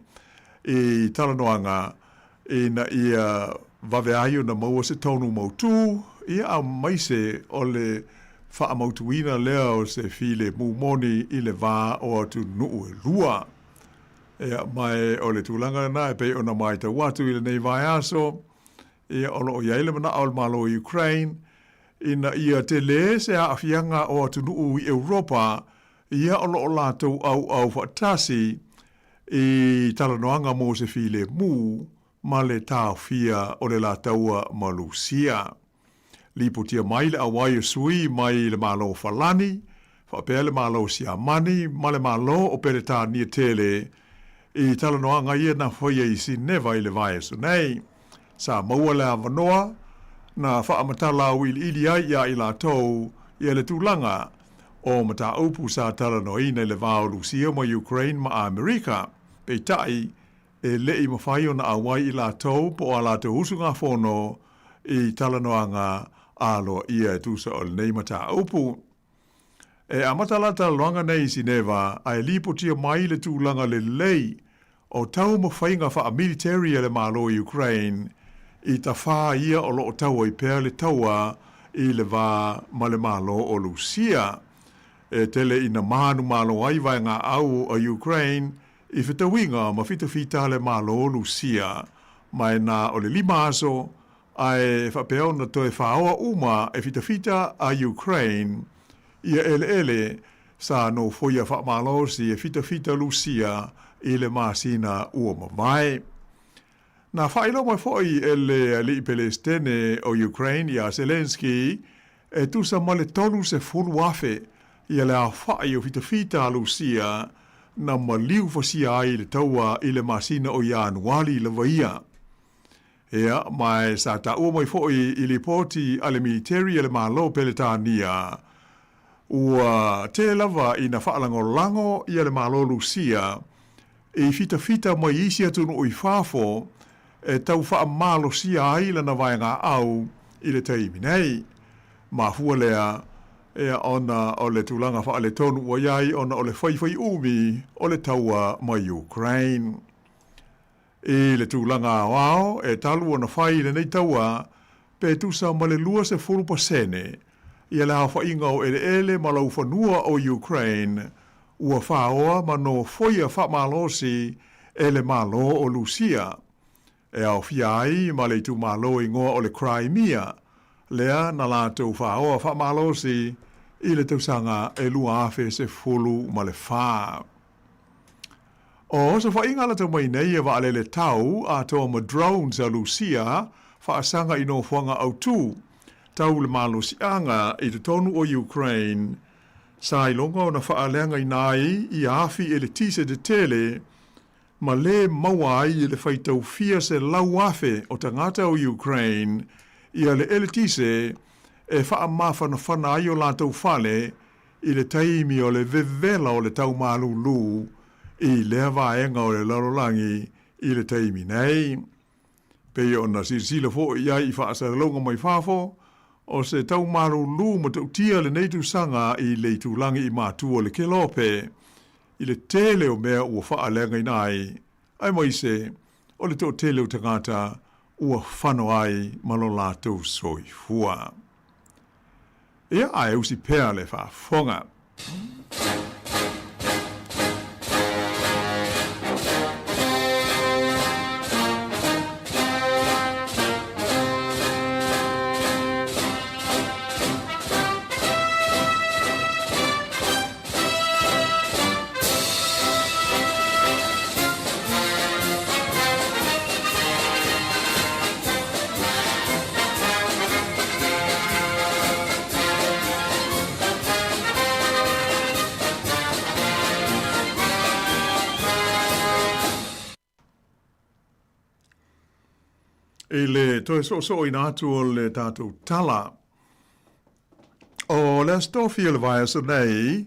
i talanoaga ina ia vave ai ona maua se tonu mautū, ia aemaise o le faamautuina lea o se filemu moni i le va o atunuu e lua. Ia, ma o le tulaga lena e pei ona matau atu i lenei vaiaso, ia o lo o i ai le manao o le Malo o Ukraine ina ia telē se aafiaga o atunuu i Europa ia o lo o latou auau faatasi i talanoaga mo se filemu ma le taofia o le la taua ma Lusia. Lipotia mai le auai o sui mai le Malo o Falani. faapea le Malo o Siamani ma le Malo o Peretania tele i talanoaga ia na faia i Sineva i le vaiaso nei. Sa maua le avanoa na faamatala auiliili ai iā i latou ia le tulaga o mataupu sa talanoaina i le va o Lusia ma Ukraine ma Amerika. Peitai, e le i mafai ona auai i latou po o a latou usugafono i talanoaga aloaia e tusa o lenei mataupu. E amata la talanoaga nei i Sineva ae lipotia mai le tulaga lelei o taumafaiga faa-military a le Malo o Ukraine i tafā ia o lo o tau ai pea le taua i le va ma le Malo o Lusia. E tele ina manumalo ai vaegaau a Ukraine i fetauiga ma fitafita a le Malo o Lusia, ma e na o le 5 aso ae faapea ona toe faoa uma e fitafita a Ukraine ia eleele sa nofoia faamalosi e fitafita Lusia i le masina ua mavae. Na faailoa mai foi e le alii Pelesitene o Ukraine iā Zelenskyy e tusa ma le 30,000 ia le aofai o fitafita a Lusia na maliu fasia ai i le taua i le masina o Ianuali lava ia. Ea, ma e sa taua mai foi i lipoti a le militeri a le Malo Peletania, ua tele lava ina faalagolago ia le Malo Lusia i fitafita mai isi atunuu i fafo e tau faamalosia ai lana vaegaau i le taimi nei. Mafua lea, ea, ona o le tulaga faaletonu ua i ai ona o le faifaiumi o le taua mai Ukraine. I le tulaga aoao e talu ona fai i lenei taua, pe tusa ma le 20% ia le aofaiga o eleele ma laufanua o Ukraine ua faoa ma nofoia faamalosi e le Malo o Lusia, e aofia ai ma le itumalo igoa o le Crimea, lea na latou faoa faamalosi i le tausaga e 2014. O osofaiga lata mai nei e vaalele tau atoa ma drones a Lusia faasaga i nofoaga autū tau le malosiaga i totonu o Ukraine sa iloga ona faaleagaina ai ia afi eletise tetele ma lē maua ai e le faitau fia 100,000 o tagata o Ukraine ia le eletise e faamafanafana ai o latou fale i le taimi o le vevela o le tau malūlū i lea vaega o le lalolagi i le taimi nei. Pei ona silasila foi i ai i faasalalauga mai fafo, o se tau malūlū matautia lenei tausaga i le itulagi i matua o le Kelope, i le tele o mea ua faaleagaina ai, aemaise o le toatele o tagata ua fano ai ma lo latou soifua. Ia, ae usi pea le faafofoga. I le toe soosooina atu o le tatou tala o le Aso Tofi o le vaiaso nei,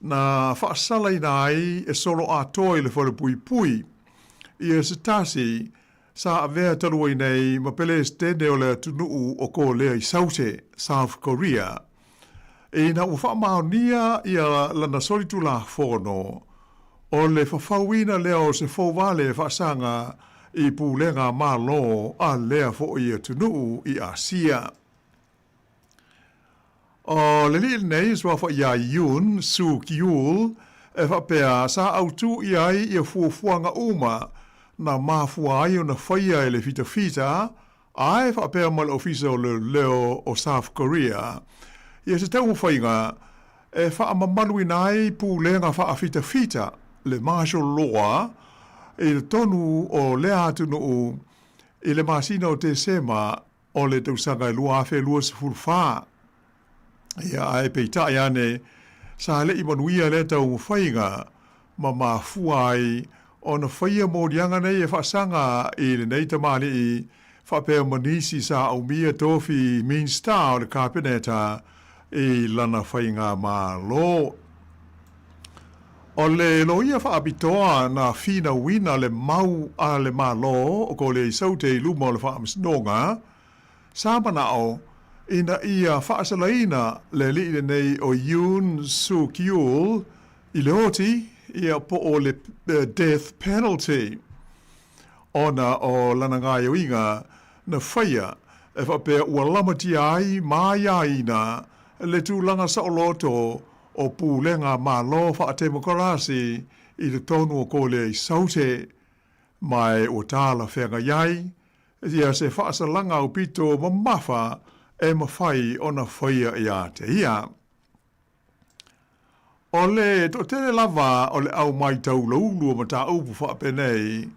na faasalaina ai e solo atoa i le falepuipui ia se tasi sa avea talu ai nei ma Pelesitene o le atunuu o Kolea i Saute, South Korea, ina ua faamaonia ia lana solitulafono o le fafauina lea o se fouvale faasaga i pulega Malo a lea foi atunuu i Asia. O le alii lenei e suafa iā Yoon Suk Yeol e faapea sa autū i ai ia fuafuaga uma na mafua ai ona faia e le fitafita ae faapea ma le Ofisa o Leoleo o South Korea ia se taumafaiga e faamamaluina ai pulega faafitafita le martial law i totonu o lea atunuu i le masina o Tesema o le tausaga e 2024. Ia, ae peitai ane, Sa leʻi manuia lea taumafaiga ma mafua ai ona faia moliaga nei e faasaga i lenei tamalii faapea ma nisi sa aumia tofi Minista o le Kapeneta i lana faigamalo. O le loia faapitoa na finauina le mau a le Malo o Korea i Saute i luma o le Faamasinoga, sa manao ina ia faasalaina le alii lenei o Yoon Suk Yeol i le oti ia po o le death penalty ona o lana gaoioiga na faia e faapea ua lamatia ai ma aiaina le tulaga saoloto o pulega Malo faatemokarasi i totonu o Kolea i Saute ma e ua talafeagai ai ia se faasalaga aupito mamafa e mafai ona faia ia te ia. O le toatele lava o le au maitaulaulu o mataupu faapenei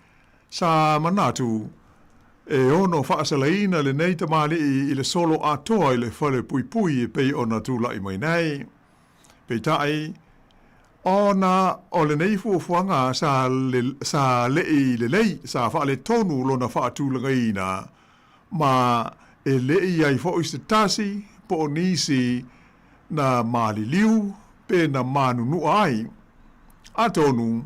sa manatu e ono faasalaina lenei tamalii i le solo atoa i le fale puipui e pei ona tulai mai nei. Peitai, ona o lenei fuafuaga sa, le, sa leʻi lelei, sa faaletonu lona faatulagaina, ma e le i ai foi se tasi po o nisi na maliliu pe na manunua ai. Atonu,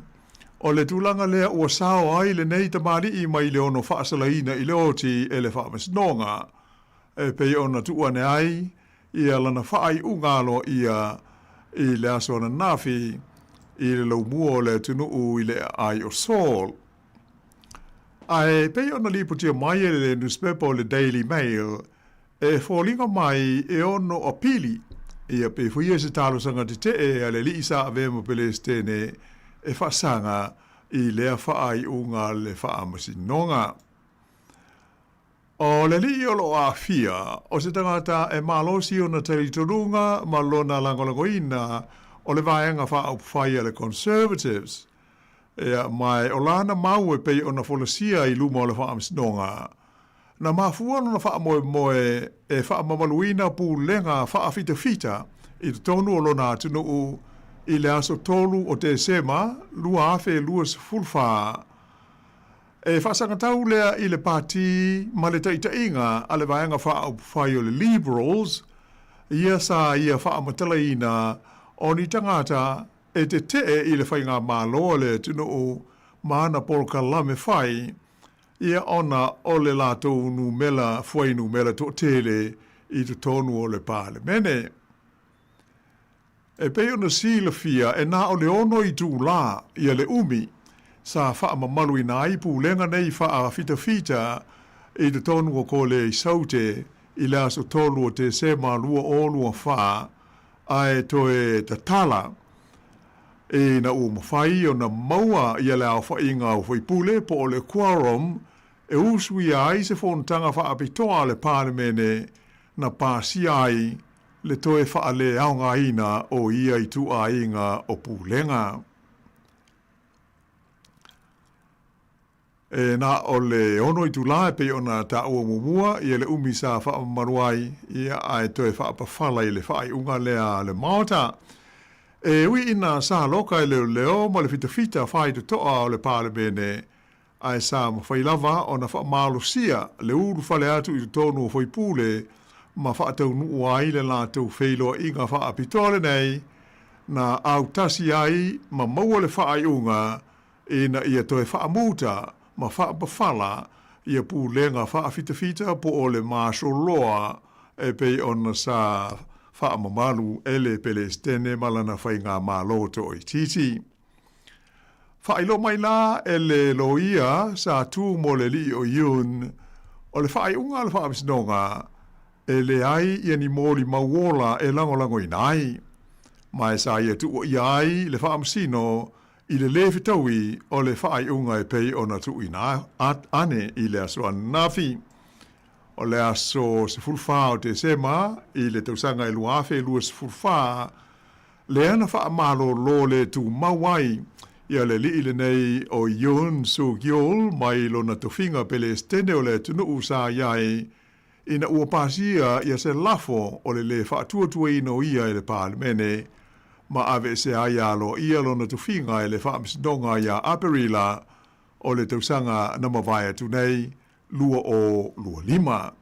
o le tulaga lea ua sao ai lenei tamalii mai le ono faasalaina i le oti e le Faamasinoga, e pei ona tuu ane ai ia lana faaiuga aloaia i le aso ananafi i le laumua o le atunuu i le aai o Seoul. Ae pei ona lipotia mai e le nusipepa o le Daily Mail, e foliga mai e ono apili ia pe faia se talosaga tetee a le alii sa avea ma Pelesitene e faasaga i lea faaiuga a le Faamasinoga. O le alii o lo o aafia, o se tagata e malosi ona talitonuga ma lona lagolagoina o le vaega faaupufai a le Conservatives, ia, ma o lana mau e pei ona folasia i luma o le Faamasinoga. Na mafua lona faamoemoe e faamamaluina pulega faafitafita i totonu o lona atunuu i le aso 3 o Tesema 2024. E faasagatau lea i le pati ma le taitaiga a le Vaega Faaupufai o le Liberals, ia sa ia faamatalaina o ni tagata e tetee i le faigamalo a le atunuu ma ana polokalame fai, ia ona o le latou numela fuainumera toatele i totonu o le Palemene. E pei ona silafia e na o le ono itulā ia le umi sa faamamaluina ai pulega nei faafitafita i totonu o Kolea i Saute i le aso 3 o Tesema 2024 ae toe tatala ina ua mafai ona maua ia le aofaiga o faipule po o le quorum e usuia ai se fonotaga faapitoa a le Palemene na pasia ai le toe faaleaogaina o ia ituaiga o pulega. E na o le ono itulā e pei ona taua muamua ia le umi sa faamamalu ai, ia ae toe faapafala i le faaiuga lea a le Maota. E ui ina sa loka e leoleo ma le fitafita faitotoa o le Palemene, ae sa mafai lava ona faamalosia le ulufale atu i totonu o faipule ma faataunuu ai le latou feiloaiga faapitoa lenei na autasi ai ma maua le faaiuga ina ia toe faamuta ma faapafala ia pulega faafitafita po o le martial law e pei ona sa faamamalu e le Pelesitene ma lana faigamalo toaitiiti. Faailoa mai la e le loia sa tu mo le alii o Yoon, o le faaiuga a le Faamasinoga, e leai ia ni molimau ola e lagolagoina ai, ma e sa ia tuuaia ai le Faamasino i le lē fetaui o le faaiuga e pei ona tuuina ane i le aso ananafi. O le aso 14 o Tesema i le tausaga e 2024, lea na faamalolo le tumau ai ia le alii lenei o Yoon Suk Yeol mai lona tofiga Pelesitene o le atunuu sa i ai ina ua pasia ia se lafo o le lē faatuatuaina o ia e le Palemene. ma aveesea ai aloaia lona tofiga e le Faamasinoga ia Aperila o le tausaga na mavae atu nei 2025.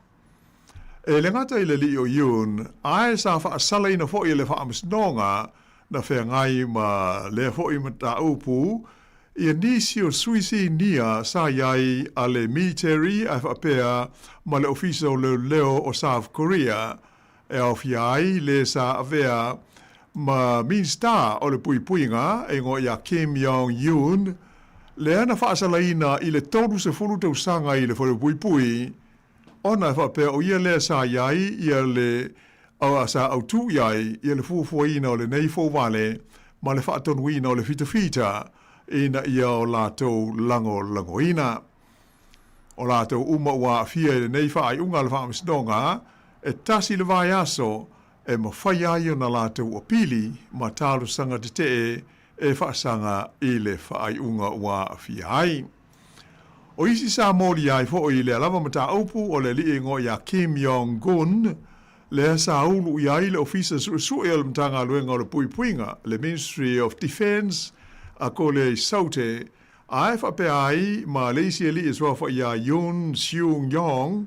E le gata i le alii o Yoon, ae sa faasalaina foi e le Faamasinoga na feagai ma lea foi mataupu ia nisi o sui sinia sa i ai a le military ae faapea ma le Ofisa o Leoleo o South Korea e aofia ai le sa avea ma Minista o le Puipuiga e igoa ia Kim Yong Yoon, lea na faasalaina i le 30 tausaga i le Falepuipui, ona e faapea o ia lea sa i ai ia le sa autū i ai ia le fuafuaina o lenei fouvale ma le faatonuina o le fitafita ina ia o latou lagolagoina. O latou uma ua aafia i lenei faaiuga a le Faamasinoga, e tasi le vaiaso e mafai ai ona latou apili ma talosaga tetee e faasaga i le faaiuga ua aafia ai. O isi sa molia ai foi i lea lava mataupu o le alii igoa ia Kim Yong Gun, lea sa ulu i ai le Ofisa Suesue o le Matagaluega o le Puipuiga, le Ministry of Defence, a Kolea i Saute, Ae faapea ai ma le isi alii e suafa iā Yoon Seung Yong,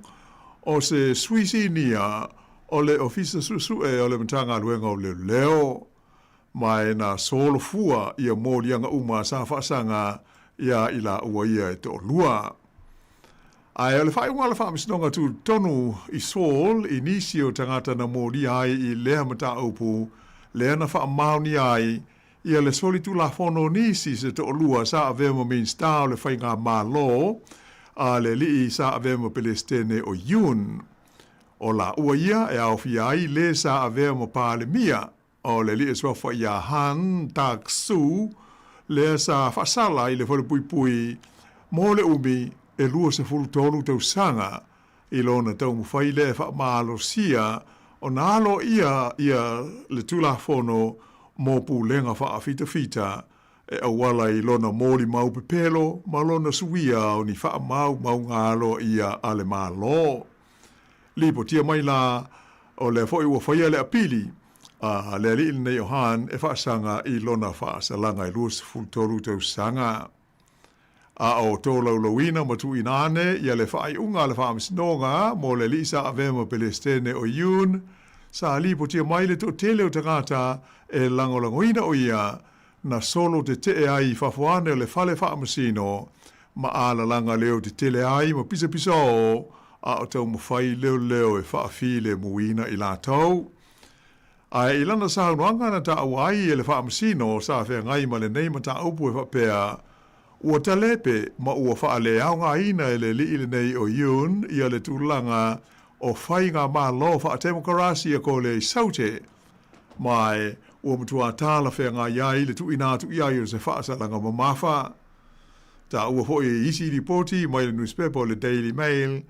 o se sui sinia o le Ofisa Suesue o le Matagaluega o Leoleo. Ma e na solofua ia moliaga uma sa faasaga iā i laua ia e toalua. Ae o le faaiuga o le Faamasinoga Tutotonu i Seoul i nisi o tagata na molia ai i lea mataupu lea na faamaonia ai ia le solitulafono o nisi se toalua sa avea ma Minisita o le Faigamalo a le alii sa avea ma Pelesitene o Yoon. O laua ia e aofia ai le sa avea ma Palemia o le alii suafa ia Han Duck-soo, lea sa faasala i le falepuipui mo le umi e 23 tausaga i lona taumafai lea e faamalosia ona aloaia ia le Tulafono mo Pulega Faafitafita e auala i lona molimau pepelo ma lona suia o ni faamaumauga aloaia a le Malo. Lipotia mai la, o lea foi ua faia le apili a le alii lenei o Han e faasaga i lona faasalaga e 23 tausaga. A o tolaulauina ma tuuina ane ia le faaiuga a le Faamasinoga mo le alii sa avea ma Pelesitene o Yoon, sa lipotia mai le toatele o tagata e lagolagoina o ia na solo tetee ai i fafo ane o le fale faamasino ma alalaga leo tetele ai ma pisapisaō a o taumafai leoleo e faafilemuina i latou. Ae i lana saunoaga na taua ai e le Faamasino sa feagai ma lenei mataupu e faapea, Ua talepe ma ua faaleaogaina e le alii lenei o Yoon ia le tulaga o faigamalo faatemokarasi a Kolea i Saute, ma ua matua talafeagai ai le tuuina atu i ai o se faasalaga mamafa. Taua foi e isi lipoti mai le nusipepa o le Daily Mail,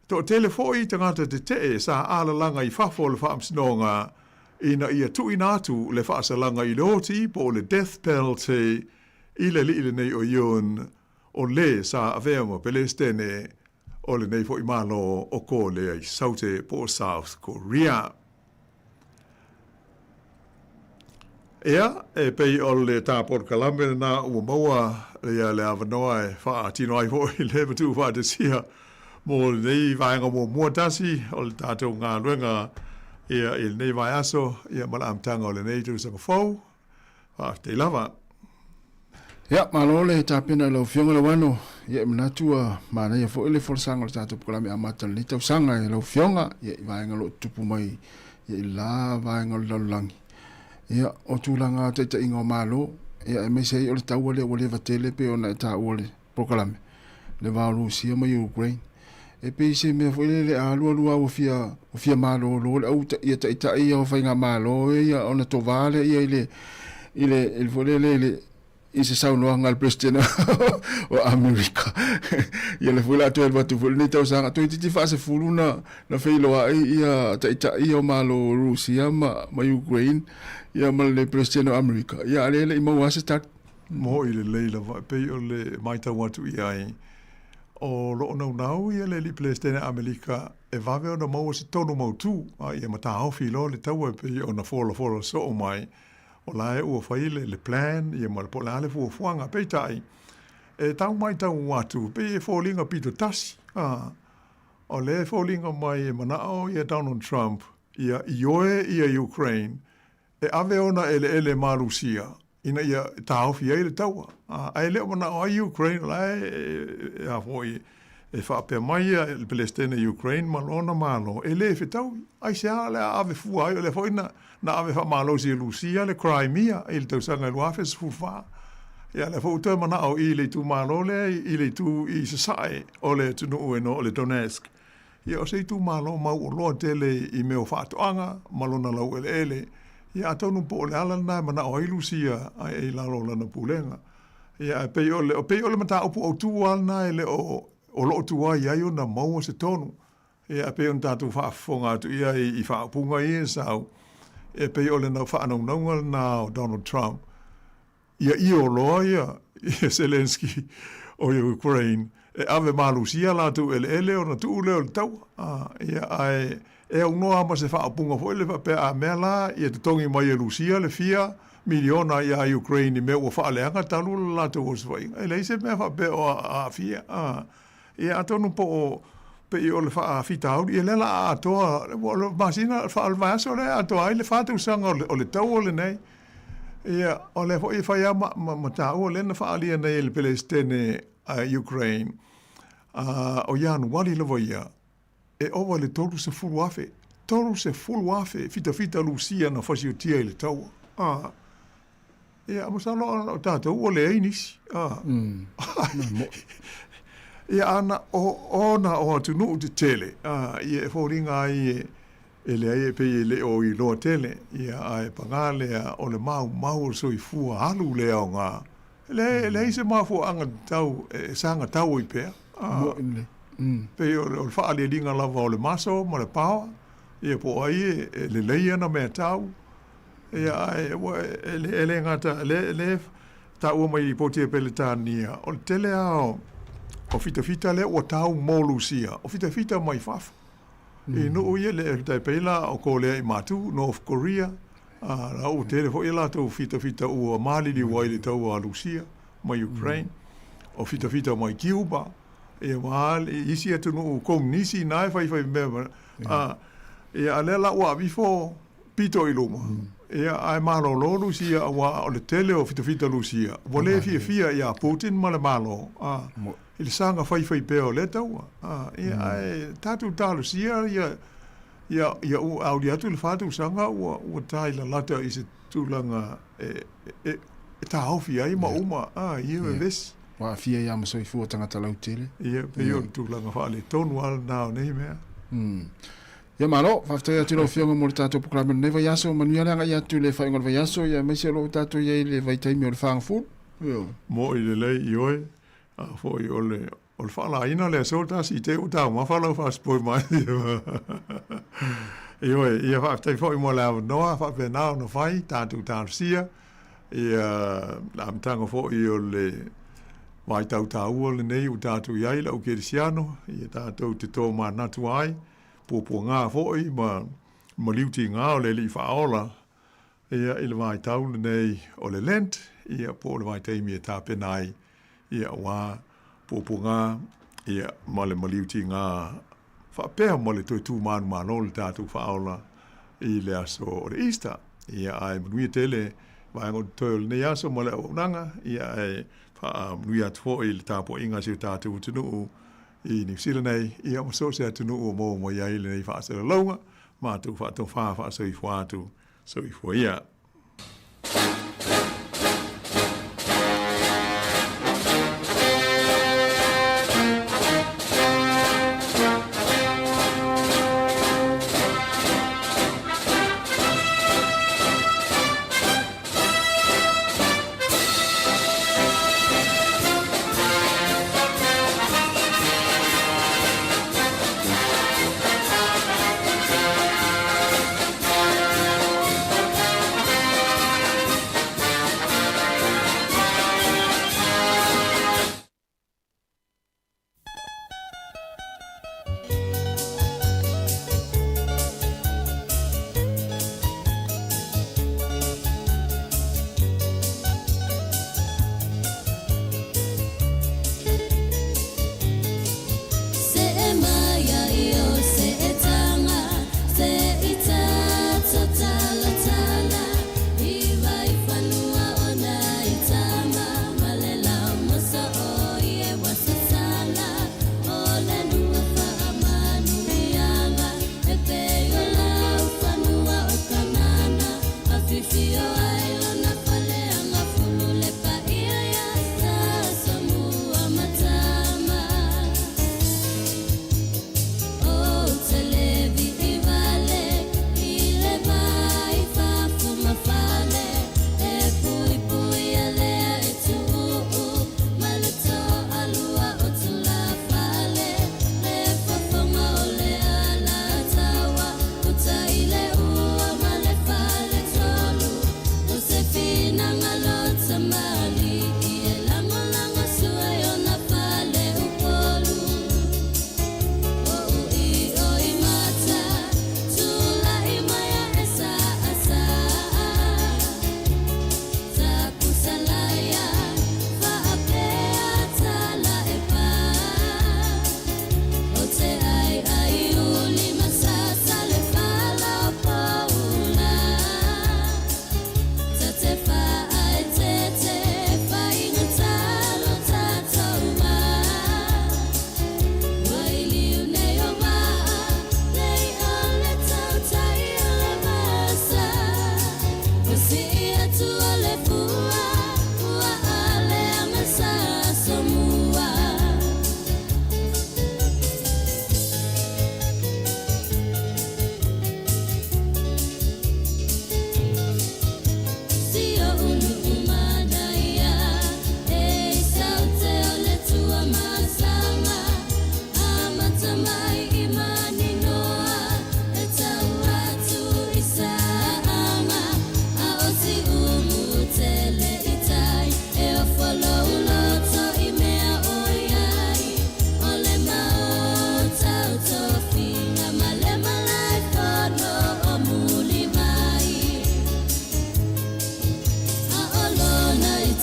Toatele foi tagata tetee sa alalaga i fafo o le faamasinoga ina ia tuuina atu le faasalaga i le oti po o le death penalty i le alii lenei o Yoon, o le sa avea ma Pelesitene o lenei foi Malo o Kolea i Saute po o South Korea. Ea, e pei o le tā polokalame lena ua maua ia le avanoa e faatino ai foi le matuu faatesia mo lenei vaega muamua tasi o le tatou galuega ia i lenei vaiaso ia ma le amataga o lenei tausaga fou. Faafetai lava. Ia, malo le tapena i lau Afioga Leuano. Ia, e manatu ua manaia foi le folasaga o le tatou polokalame amata o lenei tausaga i lau Afioga, ia, i vaega o lo o tutupu mai ia, i la vaega o le lalolagi. Ia, o tulaga taitaiga o Malo, ia, aemaise ai o le taua lea ua leva tele pei ona e taua le polokalame, le va o Rusia ma Ukraine. E pei se mea foi lele a alu alu lava ua fia, ua fia malolo le au ia taitai ia o faigamalo ia ona tovā lea ia i le, i le, i le foi lele i le, i se saunoaga a le Peresetene o Amerika. Ia lea foi o le a toe alu atu foi lenei tausaga, toeitiiti faasefulu na, na feiloai ia taitai ia o Malo o Rusia ma, ma Ukraine ia ma le Peresetene o Amerika. Ia a o lea e le i maua lava se tali. Moʻi lelei lava e pei o le matau atu i ai, o lo o naunau ia le alii Peresetene Amelika e vave ona maua se tonu mautū, a ia mataofi loa le taua e pei ona folafola soo mai. O la e ua fai le, le plan, ia ma le po o le a le fuafuaga. Peitai, e tau matau atu, pei e foliga pito tasi, a, o lea e foliga mai e manao ia Donald Trump ia ioe ia Ukraine e ave ona eleele ma Lusia ina ia taofi ai le taua. Ae le o manao ai Ukraine, o la e, a foi, e faapea mai ia le Pelestene i Ukraine ma lona Malo, e le fetaui. Aisea o le a ave fua ai, o lea foi na, na ave faamalosi e Lusia le Crimea i le tausaga e 2014. Ia, lea foi ua toe manao i le itumalo lea i le itu i sasae o le atunuu e no o le Donetsk. Ia, o se itumalo mauoloa tele i mea o faatoaga ma lona laueleele. Ia, atonu po o le ala lena e manao ai Lusia i lalo o lana pulega. Ia, ae pei o le, pei o le mataupu autu lava lena e le o, o lo o tuai ai ona maua se tonu. Ia, e pei ona tatou faafofoga atu ia i faaupuga ia e sau, e pei o le faanaunauga lena o Donald Trump, ia io loa ia, ia Zelensky o Ukraine e ave malosia latou eleele ona tuu lea o le taua. A, ia, ae e aunoa ma se faaupuga foi lea faapea a mea la ia totogi mai e Lusia le fia miliona iā Ukraine i mea ua faaleaga talu le latou osofaiga. E leai se mea faapea o aafia. A, ia atonu po o pei o le faafitauli, ia lea la a atoa, o le masina, o le vaiaso lea e atoa ai le 4 tausaga o le taua lenei. Ia, o lea foi e fai lava ma, ma, ma taua lea na faaalia nei e le Peresetene a Ukraine, o Ianuari lava ia, e ova i le 30,000, 30,000 fitafita Lusia na fasiotia i le taua. A, ia, masalo o tatou ua leai nisi. A, ia, ana, o, ona o atunuu tetele, a, ia e foliga ai e, E leai e pei e le o iloa tele, ia, ae pagā lea o le maumau o le soifua alu le aoga. E leai, e leai se mafuaaga tatau e saga tau ai pea. A, pei o le, o le faaalialiga lava o le maso ma le paoa, ia po o ai e, e lelei ana meatau. Ia, ae ua, e, e le gata, le, le taua mai i lipoti a Peretania, o le tele lava o, o fitafita lea ua tau mo Lusia, o fitafita mai fafo. I nuu ia le tai pei la o Kolea i Matu, North Korea, a la ua tele foi a latou fitafita ua maliliu ai le taua a Lusia ma Ukraine, o fitafita mai Cuba, ia ma isi atunuu komunisi na e faifai mea ma, a, ia a lea la ua avifo pito i luma, ia ae malolo Lusia auā o le tele o fitafita Lusia ua le fiafia iā Putin ma le Malo, a. i le saga faifai pea o lea taua. A, ia, ae tatou talosia ia, ia, ia ua auli atu le fa tausaga ua, ua tae lalata i se tulaga e, e, e taofi ai ma uma, a, ia vevesi. Ua aafia ai lava ma soifua tagata lautele. Ia, pei o le tulaga faaletonu lava lena o nei mea. Ia malo, faafetai atu i lau Afioga mo le tatou polokalame o lenei vaiaso. Manuia le agai atu i le faaiuga o le vaiaso, ia aemaise o lo o tatou i ai i le vaitaimi o le fagafulu. Ioe. Mo'i lelei i oe, A foi o le, o le faalaina o le aso tasi i te ua taumafa lau faasipoi mai. Ioe, ia faafetai foi mo le avanoa faapena ona fai, tatou talosia, ia le amataga foi o le vaitau taua lenei ua tatou i ai le au kerisiano, ia tatou te tomanatu ai, puapuaga foi ma maliu tiga o le Alii Faaola, ia i le vaitau lenei o le Lent, ia po o le vaitaimi e tapena ai, ia aua puapuaga, ia ma le maliu tiga faapea ma le toe tu manumalo o le tatou faaola i le aso o le Easter. Ia ae manuia tele vaega o totoe o lenei aso ma le auaunaga, ia ae faamanuia atu foi i le tapuaiga a si o tatou atunuu i Niu Sila nei, ia ma so o se atunuu o maua mai ai lenei faasalalauga. Matou faatofa faasoifua atu, soifua ia.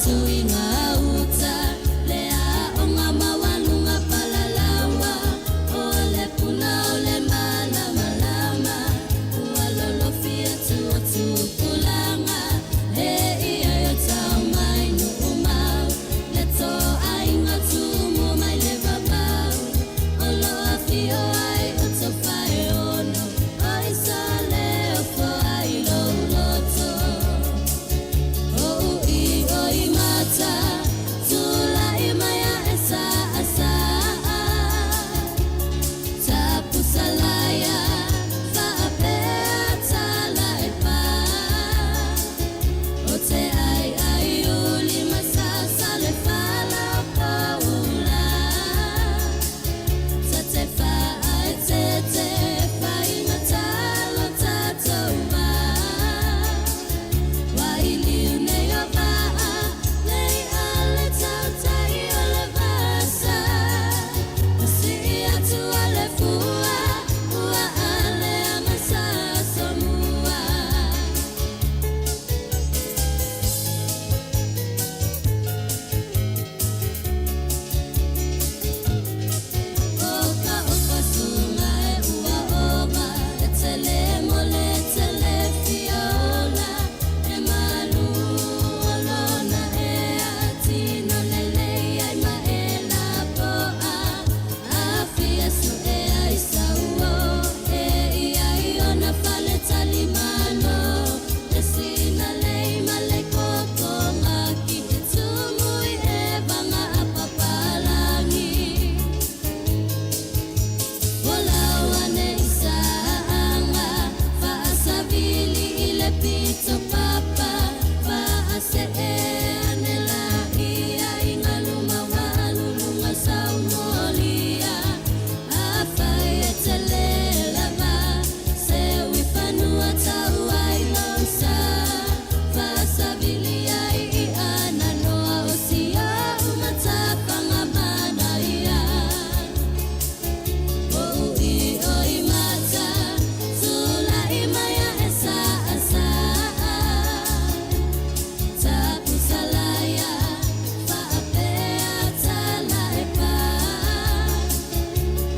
atu i gauta Le aoga maualuga palalaua O le puna o le malamalama Ua lolofi atu o tupulaga E ia i o tau mai Nu'umau Le toaiga tumu mai le vavau O lo afio ai o tofa e ono O isa le ofo ai lou loto O u'i o i mata Tula'i mai a'e sa'asa'a Tapusalaia faapea tala e pā O te aiai uli ma sasa le fala o poula Ta te faaeteete faigata lo tatou va Wailiu nei o va'a Lei a le tautai o le vasa O si'i atu a le fua Ua ale ama sa somua. O ka ofa suga e ua oga E tele mo le tele fia ola E malu o lona ea Tino lelei ai ma e lapo'a Afia su'e ai sauo E ia i ona fale talimalo Le sina lei ma le kokoga Ki e tumu i evaga a papalagi Folau ane i saaga Faasavili i le pito papa Faasee ane laia I galu maualuluga saumolia Afai e tele lava Seu i fanua tau ai lou sa Faasavili ai i ananoa O si o'u matafaga manaia O u'i o i mata Tula'i mai a'e sa'asa'a Tapusalaia faapea tala e pā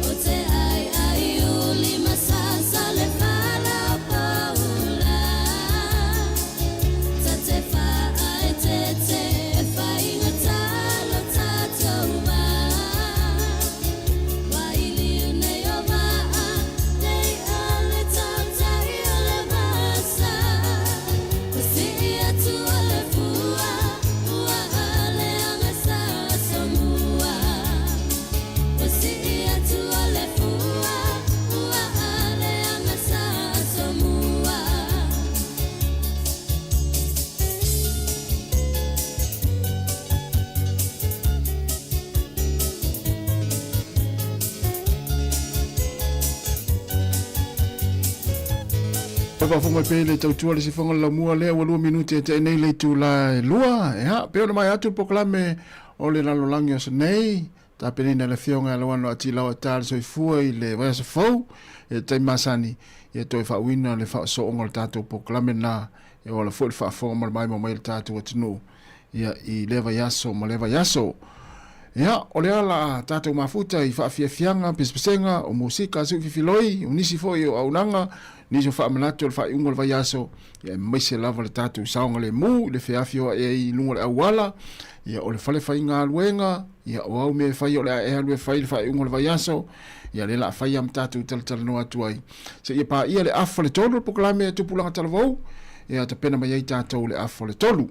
O te aiai uli ma sasa le fala o poula Ta te faaeteete faigata lo tatou va Wailiu nei o va'a Lei a le tautai o le vasa O si'i atu o le fua Ua ale aga sa somua O si'i atu o le fua Ua ale aga sa somua. Ua faafofoga mai pea i le tautua le sifoga o le laumua lea ua 2 minute e tea nei le itula e 2. Ea, pei ona maea atu le polokalame o le lalolagi o aso nei, tapenaina e le Afioga ia Lauano Atilau Ata le soifua i le vaiaso fou i le taimi masani, ia toe faauina le faaosooga o le tatou polokalame lena e ola foi le faafofoga ma le maimoa mai a le tatou atunuu ia i lea vaiaso ma lea vaiaso. Ia, o lea la a tatou mafuta i faafiafiaga, pesepesega, o musika a Suififiloi, o nisi foi o auaunaga, nisi o faamanatu o le faaiuga o le vaiaso, ia aemaise lava le tatou saogalemu i le feafioai ai i luga o le auala, ia o le fale faigaluega, ia o au mea e fai o le a e alu e fai i le faaiuga o le vaiaso, ia lea la a fai lava ma tatou talatalanoa atu ai. Seia paia le afa le tolu o le polokalame a Tupulaga Talavou, ia tapena mai ai tatou le afa le tolu.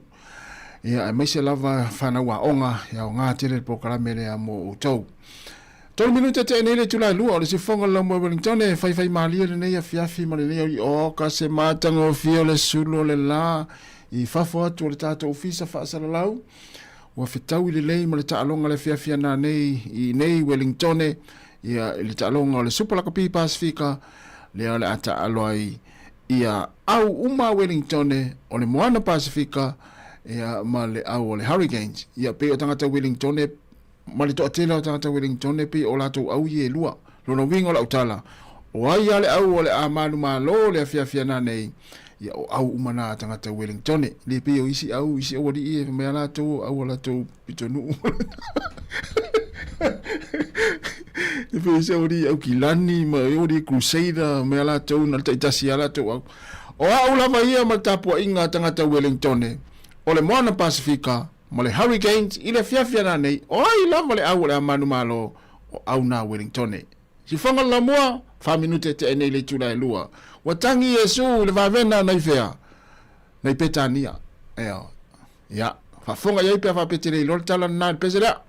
Ia, aemaise lava fanau aoga, e aoga tele le polokalame lea mo outou. 3 minute tea nei le itula e 2 o le sifoga o le laumua i Wellington e faifai malie lenei afiafi ma lenei auli o ka se matagofie o le sulu o le la i fafo atu o le tatou ofisa faasalalau ua fetaui lelei ma le taaloga le afiafi ana nei i nei Wellington ia i le taaloga o le Super Lakapi Pasifika lea o le a taalo ai ia au uma a Wellington o le Moana Pasifika ia ma le au o le Hurricanes. Ia pei o tagata Wellington ma le toatele o tagata Wellington pei o latou au ia e lua. Lona uiga o lau tala, o ai a le au o le a manumalo le afiafi ana nei, Ia o au uma na a tagata Wellingtone. Le pei o isi au, isi aualii e fai mai a latou o au a latou pitonuu. E pei o isi aualii Aukilani ma aualii Crusader ma latou na le taitasi a latou au. O au lava ia ma le tapuaiga a tagata Wellingtone o le Moana Pasifika ma le Hurricanes i le afiafi a nanei, o ai lava le au o le a manumalo o au na Wellingtone. Siufoga le lamua, fa minute e tea nei le itula e lua. Ua tagi Iesu i le vavena nai fea? Nai Petania. Eo. Ia, faafofoga i ai pe a faapea te le iloa le tala lena i le pese lea.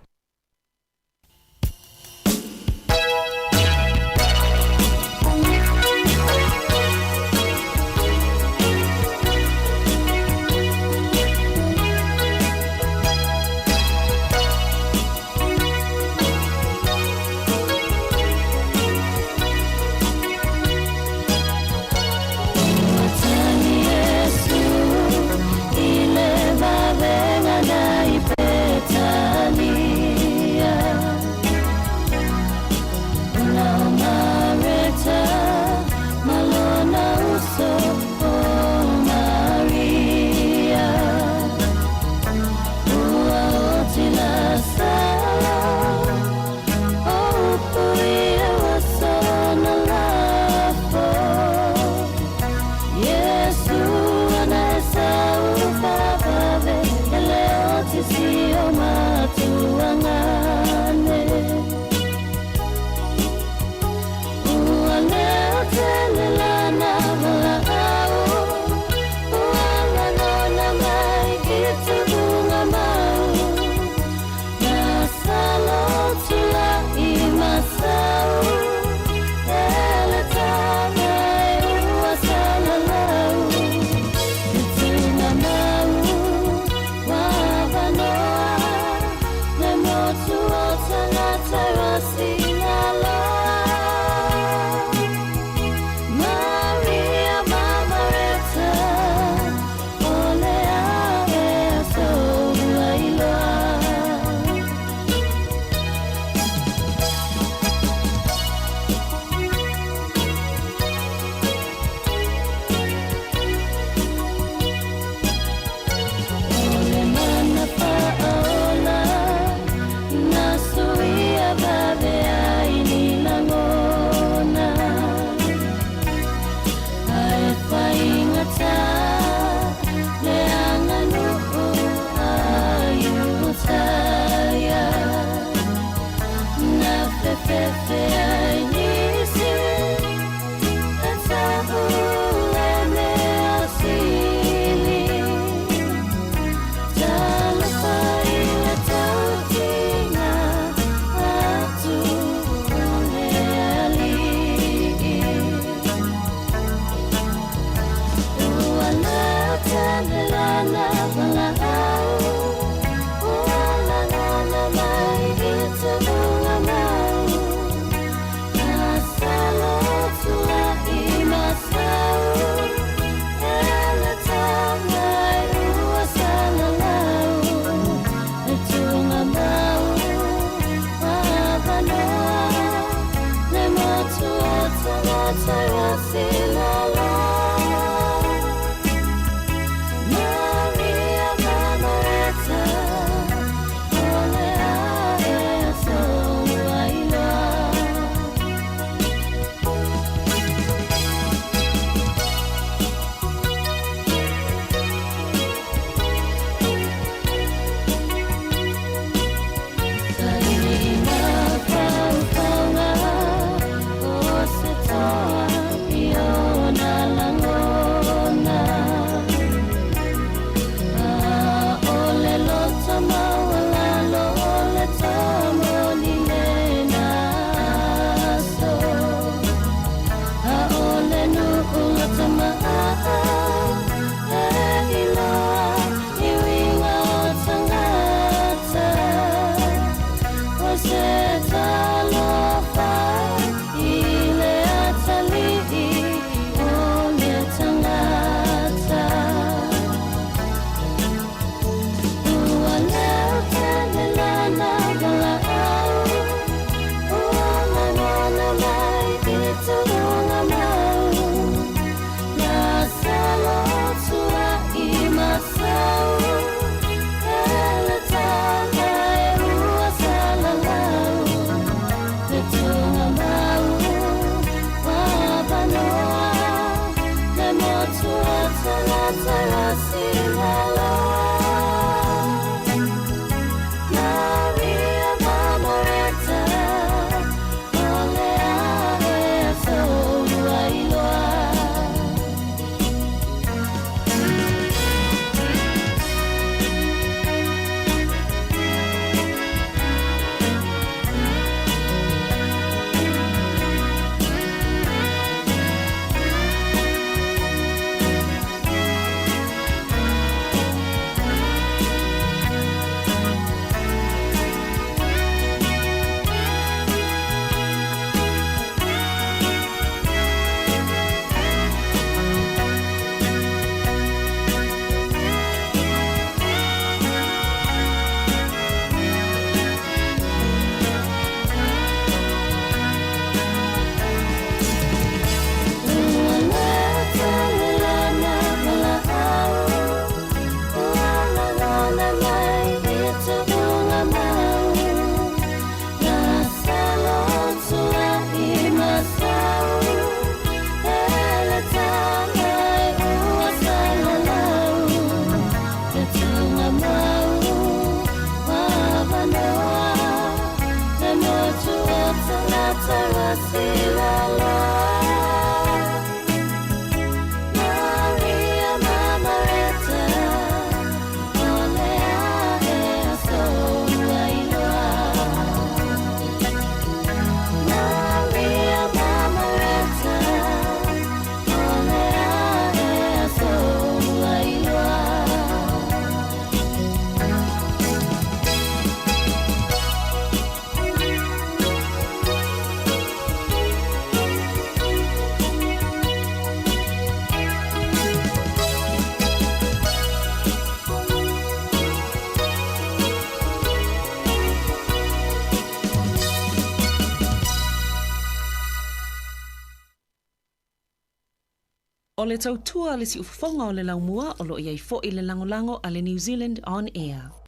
O le tautua a le siufofoga o le laumua o lo o i ai foi le lagolago a le New Zealand On Air.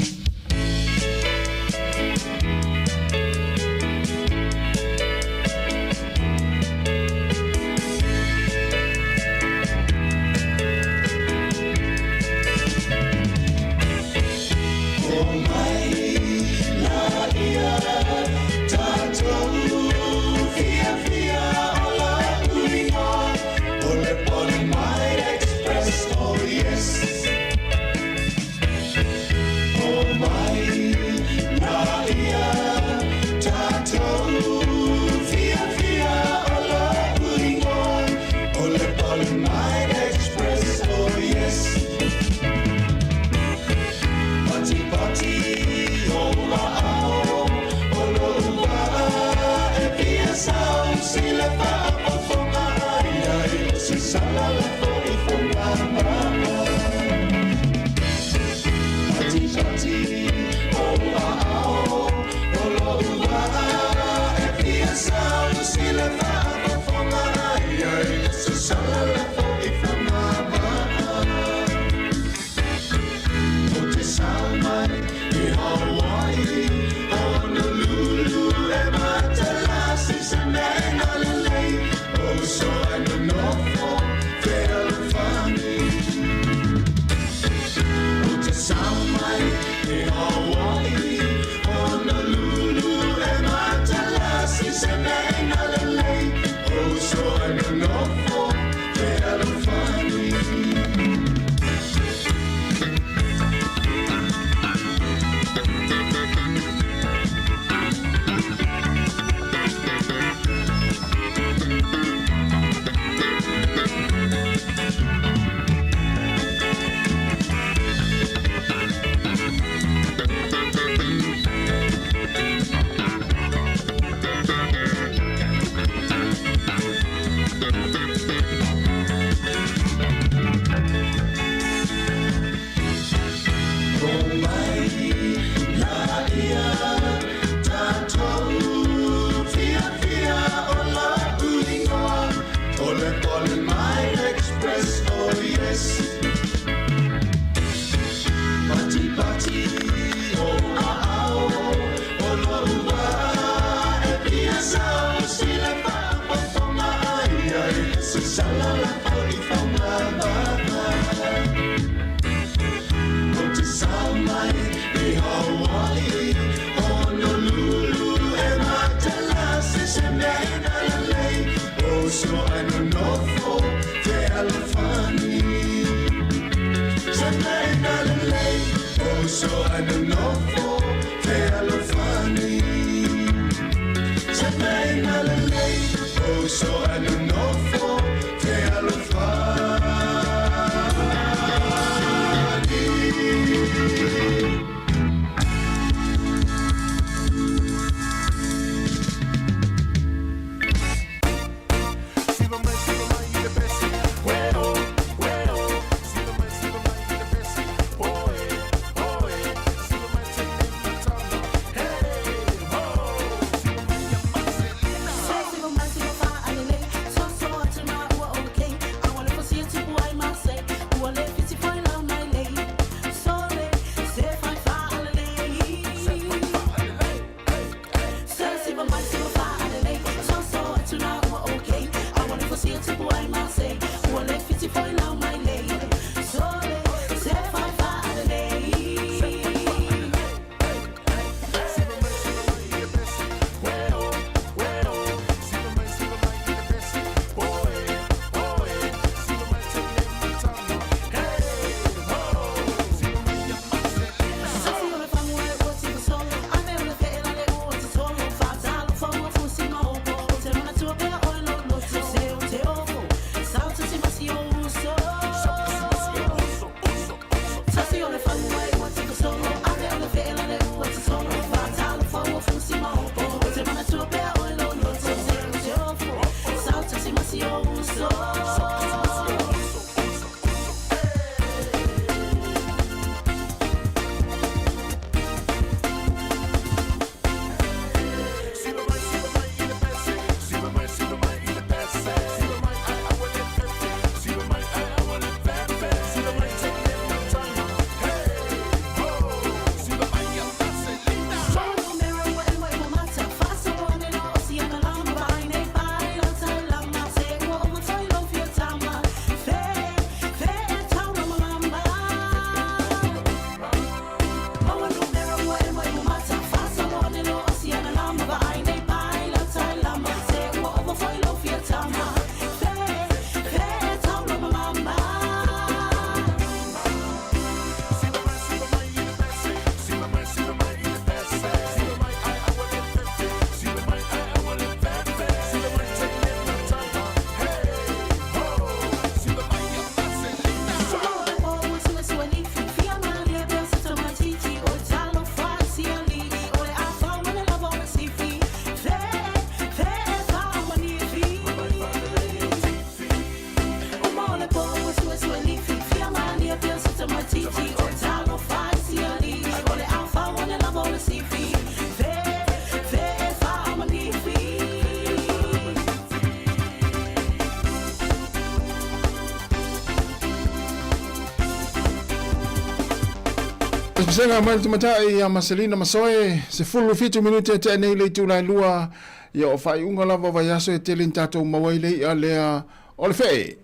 Pesega mai le tamaitai ia Maselina Masoe, 17 minute e tea nei le itula e lua, ia o faaiuga lava o vaiaso e tele ni tatou maua ai le i'a lea o le fe'e.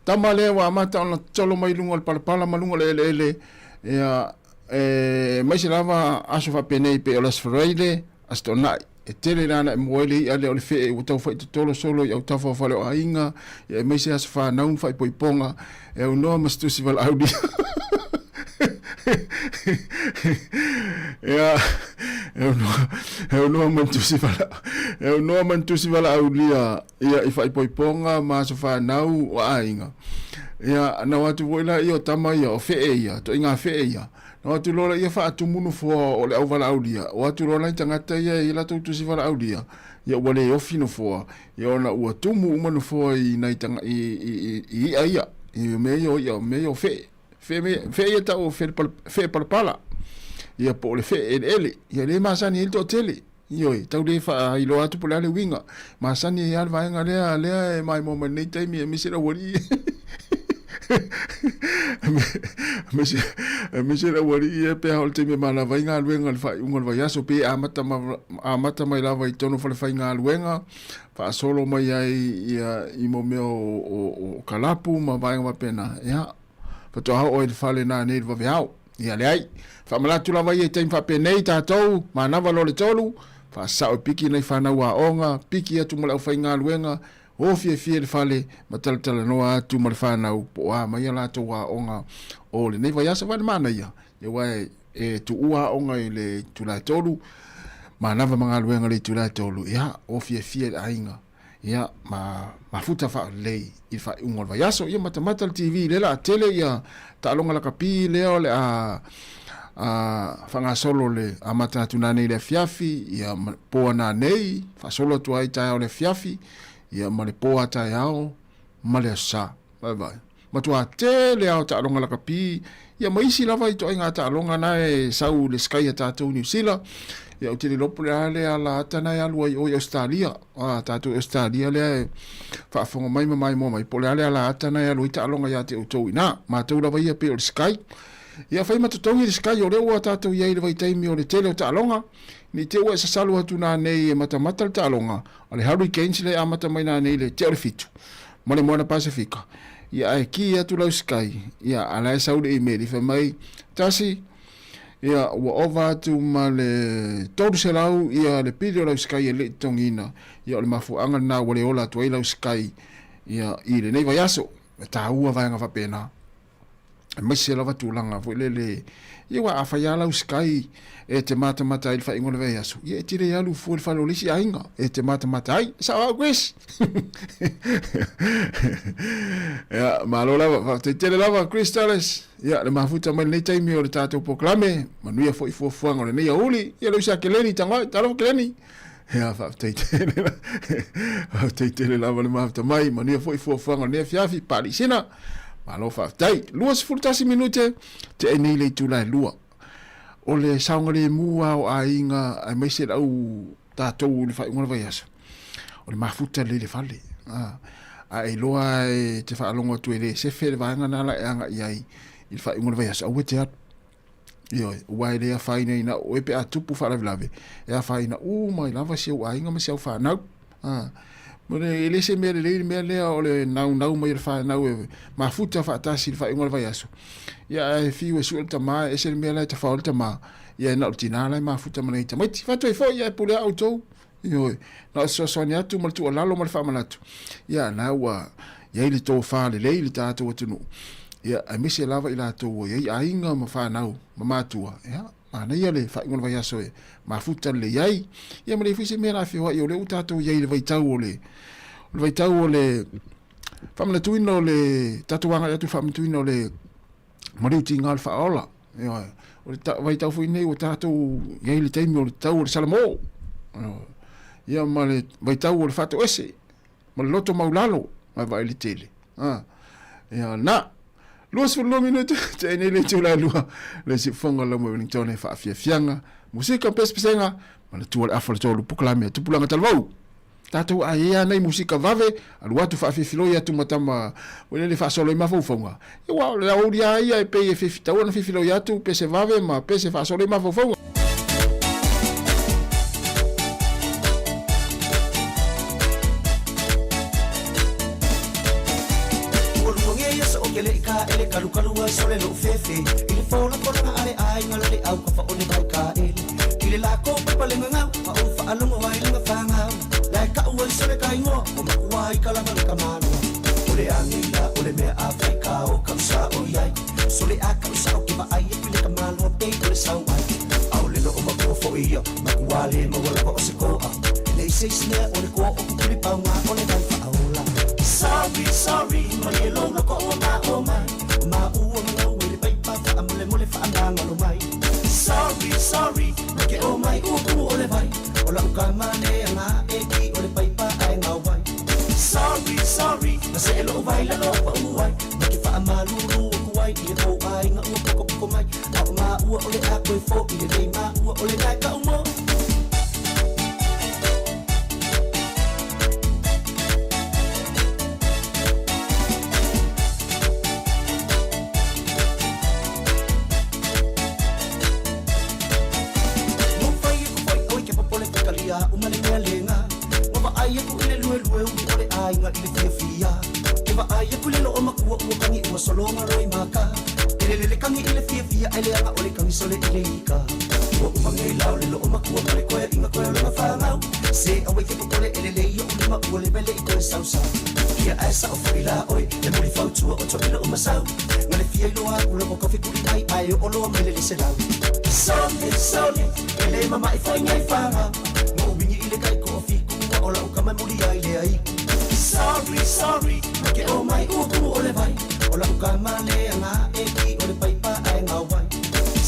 Tama lea ua amata ona tolo mai luga o le palapala ma luga o le eleele, ia e maise lava aso faapenei pei o le Aso Faraile, Aso Toonai. E tele la na e mua ai le i'a lea o le fe'e ua tau faitotolo solo i autafa o fale o aiga, ia aemaise aso fanau ma faaipoipoga, e aunoa ma se tusi valaaulia. Ia, e aunoa, e aunoa ma ni tusi vala, e aunoa ma ni tusi valaaulia, ia i faaipoipoga ma aso fanau o aiga. Ia, na o atu foi laia o tama ia, o fe'e ia, toaiga fe'e ia, Na o atu loa laia faatumu nofoa o le auvalaaulia, o atu loa nai tagata ia e i ai latou tusi valaaulia, ia ua le ofi nofoa, ia ona ua tumu uma nofoa i nai taga, i, i, i, i i'a ia, i mea ia o i'a, mea ia o fe'e, fe'e me, fe'e ia tau o fe'e pala, fe'e palapala, ia po o le fe'e eleele, ia le masani ai le toatele. Ioe, tau le faailoa atu po o le a le uiga. Masani ai lava le vaega lea, lea e maimoa mai lenei taimi aemaise le aualii. Aemaise, aemaise le aualii ia pe a oo i le taimi e manava ai galuega i le faaiuga o le vaiaso, pe amata ma, amata mai lava i totonu o falefaigaluega, faasolo mai ai ia i mo mea o, o, o kalapu ma vaega faapena. Ia, faatoa oo ai i le fale nanei i le vaveao. Ia leai. Faamanatu lava ia i taimi faapenei tatou, manava loa le tolu, faasao e piki nai fanau aoga, piki atu ma le aufaigaluega, o fiafia i le fale ma talatalanoa atu ma le fanau po o a mai a latou aoga o lenei vaiaso. Vaai le manaia, ia aua e, e tuua aoga i le itula e tolu, manava ma galuega i le itula e tolu, ia, o fiafia i le aiga. Ia, ma mafuta faalelei i le faaiuga o le vaiaso. Ia, matamata le TV, lea la a tele ia taaloga lakapi lea o le a a faagasolo le amata atu nanei i le afiafi, ia ma po a nanei, faasolo atu ai taeao le afiafi, ia ma le po a taeao ma le aso Sa. Vaivai. Matua tele lava o taaloga lakapi, ia ma isi lava ituaiga taaloga na e sau i le Sky a tatou i Niu Sila. Ia ou te le iloa po o le a le ala ata na e alu ai i o i Ausetalia, a tatou i Ausetalia lea e faafofoga mai ma maimoa mai, po o le a le ala ata na e alu ai taaloga ia te outou i ina. Matou lava ia pei o le Sky. Ia fai ma totogi le Sky, o lea ua tatou i ai i le vaitaimi o le tele o taaloga, ne i te i ua e sasalu atu nanei e matamata le taaloga, a le Hurricanes lea e amata mai nanei i le tea o le fitu. ma le Moana Pasefika, ia ae ki atu lau Sky, ia a la e sau le email fai mai, tasi, ia ua ova atu ma le 300 ia le pili o lau Sky e le i totogiina, ia o le mafuaaga lena ua le ola atu ai lau Sky ia i lenei vaiaso. E taua vaega faapena. aemaise lava tulaga foi lele, ia aua afai lava lau Sky e te matamata ai i le faaiuga o le vaiaso, ia e te le alu fua i le fale o le isi aiga e te matamata ai. E sao au Chris? Ia, malo lava, faafetai tele lava Chris Dallas. Ia, le mafuta mai lenei taimi o le tatou polokalame, manuia foi fuafuaga o lenei aoauli. Ia, le uso a Keleni Tagoai, talofa Keleni. Ia, faafetai tele. Faafetai tele lava le mafuta mai. Manuia foi fuafuaga o lenei afiafi. Pali sina. Malo faafetai. 21 minute, tea nei le itula e lua. O le saogalemu lava o aiga aemaise le au tatou i le faaiuga o le vaiaso, o le mafuta lelei i le fale. A e iloa e te faalogo atu e le sefe le vaega lena la e agai i ai i le faaiuga o le vaiaso, aua e te alu. Ioe, aua e le afaina ina oe pe a tupu faalavelave, e afaina uma ai lava si ou aiga ma si au fanau. A, e le se mea lelei le mea lea o le naunau mai o le fanau e mafuta faatasi i le faaiuga o le vaiaso. Ia ae fiu e sue le tama, e ese le mea la e tafao ai le tama, ia e na o le tina la e mafuta ma nai tamaiti. Fatu ai foi, ia e pule a outou. Ioe, na o le fesoasoani atu ma le tuualalo ma le faamanatu, ia na ua i ai le tofa lelei i le tatou atunuu, ia aemaise lava i latou ua i ai aiga ma fanau ma matua, ia manaia le faaiuga o le vaiaso e mafuta lelei ai. Ia ma leai foi se mea o le a feoai o lea ua tatou i ai i le vaitau o le, o le vaitau o le faamanatuina o le tatou agai atu i le faamanatuina o le maliu tiga o le faaola. Ioe. O le vaitau foi nei ua tatou i ai le taimi o le tau o le salamo. Ia ma le vaitau o le faatoese ma le loto maulalo ma vaai le tele. Ah. Ia na. 22 minute te nei le itula e lua le siufofoga lau mai Wellington e faafiafiaga musika pesepesega ma le tua le afa le tolu pukalame tupulaga talavou. Tatou a i ai nai musika vave, alu atu faafefiloi atu ma tama foi lele faasolo ai mafaufauga. Ia aua o le aoauli lava ia e pei e fefitau ona fefiloi atu pese vave ma pese faasolo ai mafaufauga. Ua luagia ia sa o ke leʻi kaʻele kalukalu ai sole loʻu fefe I le folafolaga a le aiga la le au kafa o le vai kaʻele I le lako paipa le gagau ma ou faalogo ai le gafagau La e kaʻu ai sole ka igoa o makua i ka lava le kamaloa O le age la o le mea a fai ka o kau sao i ai Sole a kau sao ke vaai aku i le kamaloa pei o le sau ai ʻAʻole no o makua foʻi ia makua le maua lava o se koʻa Leai se isi mea o le koa o kukuli pauga o le vai faaola Sorry, sorry, malie lou loko ua mao mai O maua magau i le paipa faamolemole faamagalo mai Sorry, sorry, na ke o mai ua kumu o le vai O la'u kama le aga e ki o le paipa ae gao ai Sorry, sorry, na seʻe loʻu vai lalo paʻu ai Ma ke faamalulu aku ai i le kou aiga ua pokopoko mai A o maua o le a koe foʻi lenei maua o le nae kaʻu mo No fai aku foi oi ke popole fakalia o ma le mea lega Ua vaai aku i le luelue uli o le aiga i le fiafia Ke vaai aku i le loo makua ua kagi ua sologa loi maka E le lele kagi i le fiafia ae leaga o le kagi sole i le ika Ua uma nei la o le loo makua ma le koeaiga koe o lona fanau Se aua i ke popole e lelei oʻu lima ua leva e leʻi koe sausau Ia ae sao foʻi la oe e muli fautua o toʻila o masau Na le fia iloa aku loko ka fekuli ai ae oo loa mai le le selau Sole, sole, e le mamaʻi foi nei faga No wingi i le kai ko fiku ua o lau kama muli ai le ai Sorry, sorry, na ke o mai ua kumu o le vai O lau kama le anga e ki o le paipa ae ngau ai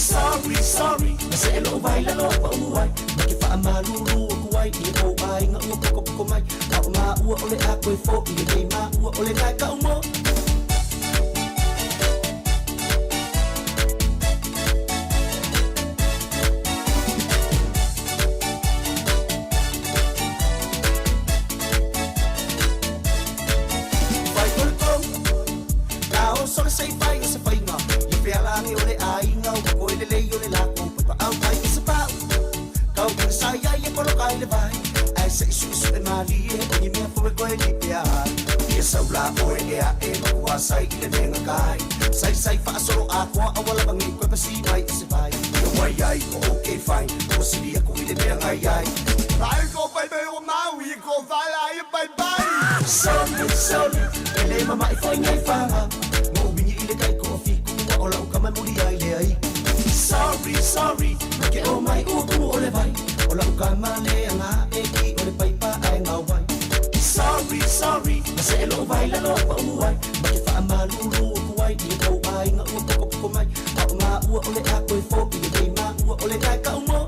Sorry, sorry, na seʻe loʻu vai lalo paʻu ai Ma ke faamalulu aku ai i le kou aiga ua pokopoko mai A o maua o le a koe foʻi lenei maua o le nae kaʻu mo Fai o le tolu, ka o sole se i fai o se faiga Ia fealagi o le aiga ua koe lelei o le lako paipa au mai o se pau Kau ina sa iai e poloka i le vai Ae seʻi suʻesuʻe malie o ni mea fou e koe lipe ai Ia sau la oe e aʻe makua sai i le mea gakai Sai sai faasolo atoa aua lava nei koe pasi mai o se vai Ia wai ai o okay fine Ua sili aku i le mea gai ai Ai ko pai pai o Maui ko whala ai pai pai Sole, sole, e le mamaʻi foi nei faga No wingi i le kai ko fiku ua o lau kama muli ai le ai Sorry, sorry, na ke o mai ua kumu o le vai O lau kama le aga e ki o le paipa ae ngao ai Sorry, sorry, na seʻe loʻu vai lalo paʻu ai Ma ke faamalulu aku ai i le kou aiga ua pokopoko mai A o maua o le a koe foʻi lenei maua o le nae kaʻu mo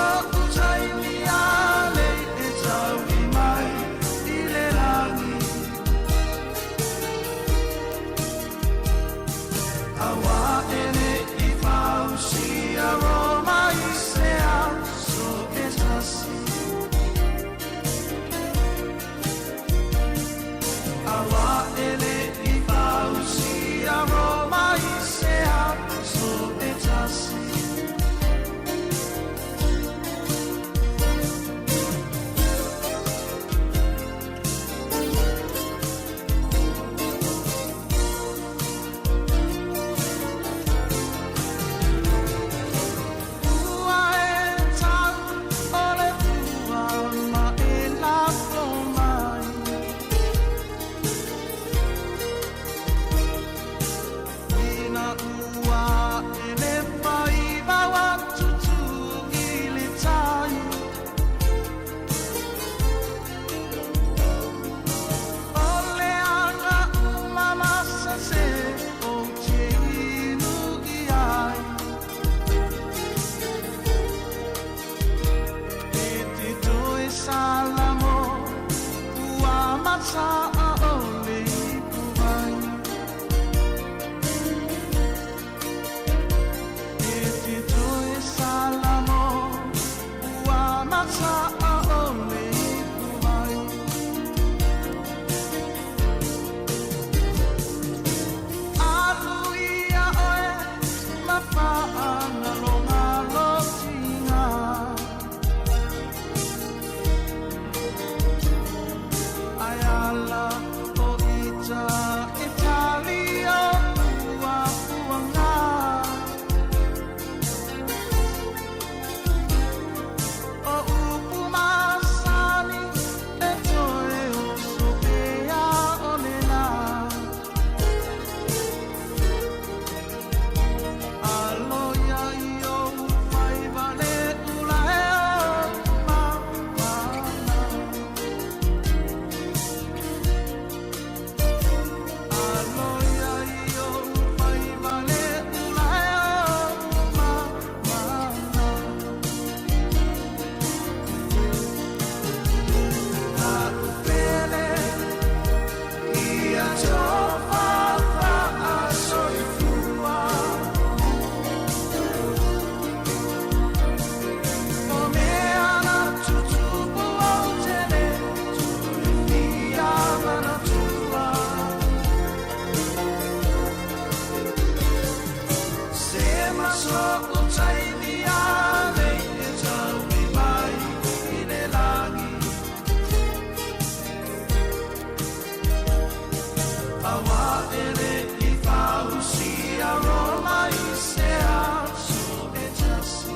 so'u taimi alei e taui mai i le lagi. Auā e le i fausia Roma i se aso e tasi. Auā e le i fausia Roma i se aso e tasi. Ua e tau o le pua ma e lafo mai. Ina ua e le faiva ua tutū i le tai. O le aga uma masase ou te inu i ai. E te toe salamo ua mataa o le ipuvai. E te toe salamo ua mataa o le ipuvai. Alu ia oe ma faagalogalo tiga. Ae ala o ita e tali o puapuaga. O upu masani e toe oso pea o le la. Alo ia i ou faiva le ula e o mamana. Alo ia i ou faiva le ula e o mamana. A'u pele ia tofa fa'asoifua. O mea na tutupu ou te le toe fia manatua. Se ma so'u taimi alei e taui mai i le lagi. Auā e le i fausia Roma i se aso e tasi.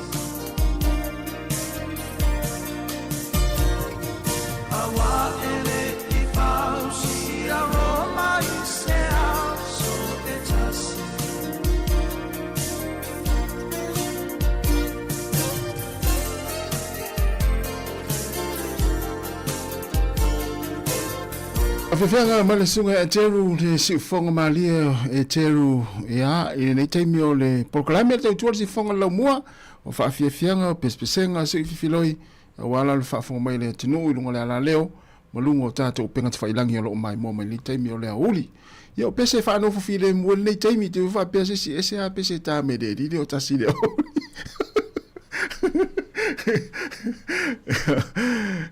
Auā e le i fausia Roma i se aso e tasi. Afeafeaga mai le susuga ia Teru le siufofoga malie e Teru ia i lenei taimi o le polokalame le tautua le siufofoga le laumua o faafiafiaga o pesepesega sui fifiloi aua la le faafofoga mai le atunuu i luga o le alaleo ma luga o tatou upega tafailagi o lo o maimoa mai lenei taimi o le aoauli. Ia o pese e faanofo filemu ai lenei taimi te faapea se isi ese a pese ta me le lile o tasi le aoauli.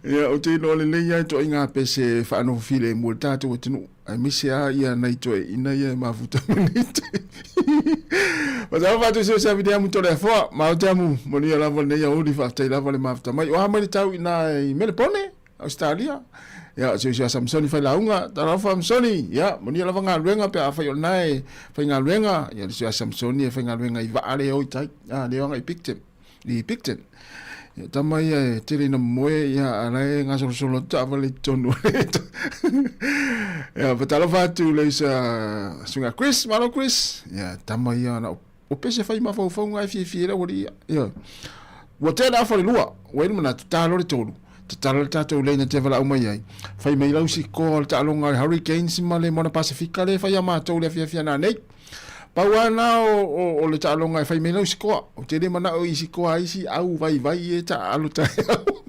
Ia o te iloa lelei lava ituaiga pese e faanofo filemu ai le tatou atunuu aemaise lava ia nai toeaiina ia e mafuta mai lenei taimi. Masalo faatusiusi a Viliamu Toleafoa, ma o te amu manuia lava lenei aoauli, faafetai lava le mafuta mai. O a mai le tau i ina i Melepone? Australia. Ia, si uso a Samsoni Failauga, talofa Samsoni, ia, manuia lava galuega pe afai o lena e faigaluega, ia, le uso a Samsoni e faigaluega i vaa le o i tai, a, le o agai i Picton, i Picton. Ia, tama ia e tele ina moe, ia, a la e gasolosolo atu taavale i totonu o le Ia, fatalofa atu le uso a Susuga Chris, malo Chris, ia, tama ia na o pese fai mafaufauga e fiafia ai le aualii ia. Ioe. Ua tea le afa o le lua, ua i ai le manatu, ta loa le tolu, tatala le tatou lane e te valaau mai ai, fai mai lau sikoa o le taaloga a le Hurricanes ma le Moana Pasefika lea e fai a matou i le afiafi a nanei. Pau lava lena o le taaloga e fai mai lau sikoa. Ou te le manao i sikoa a isi au vaivai e taaalo taeao.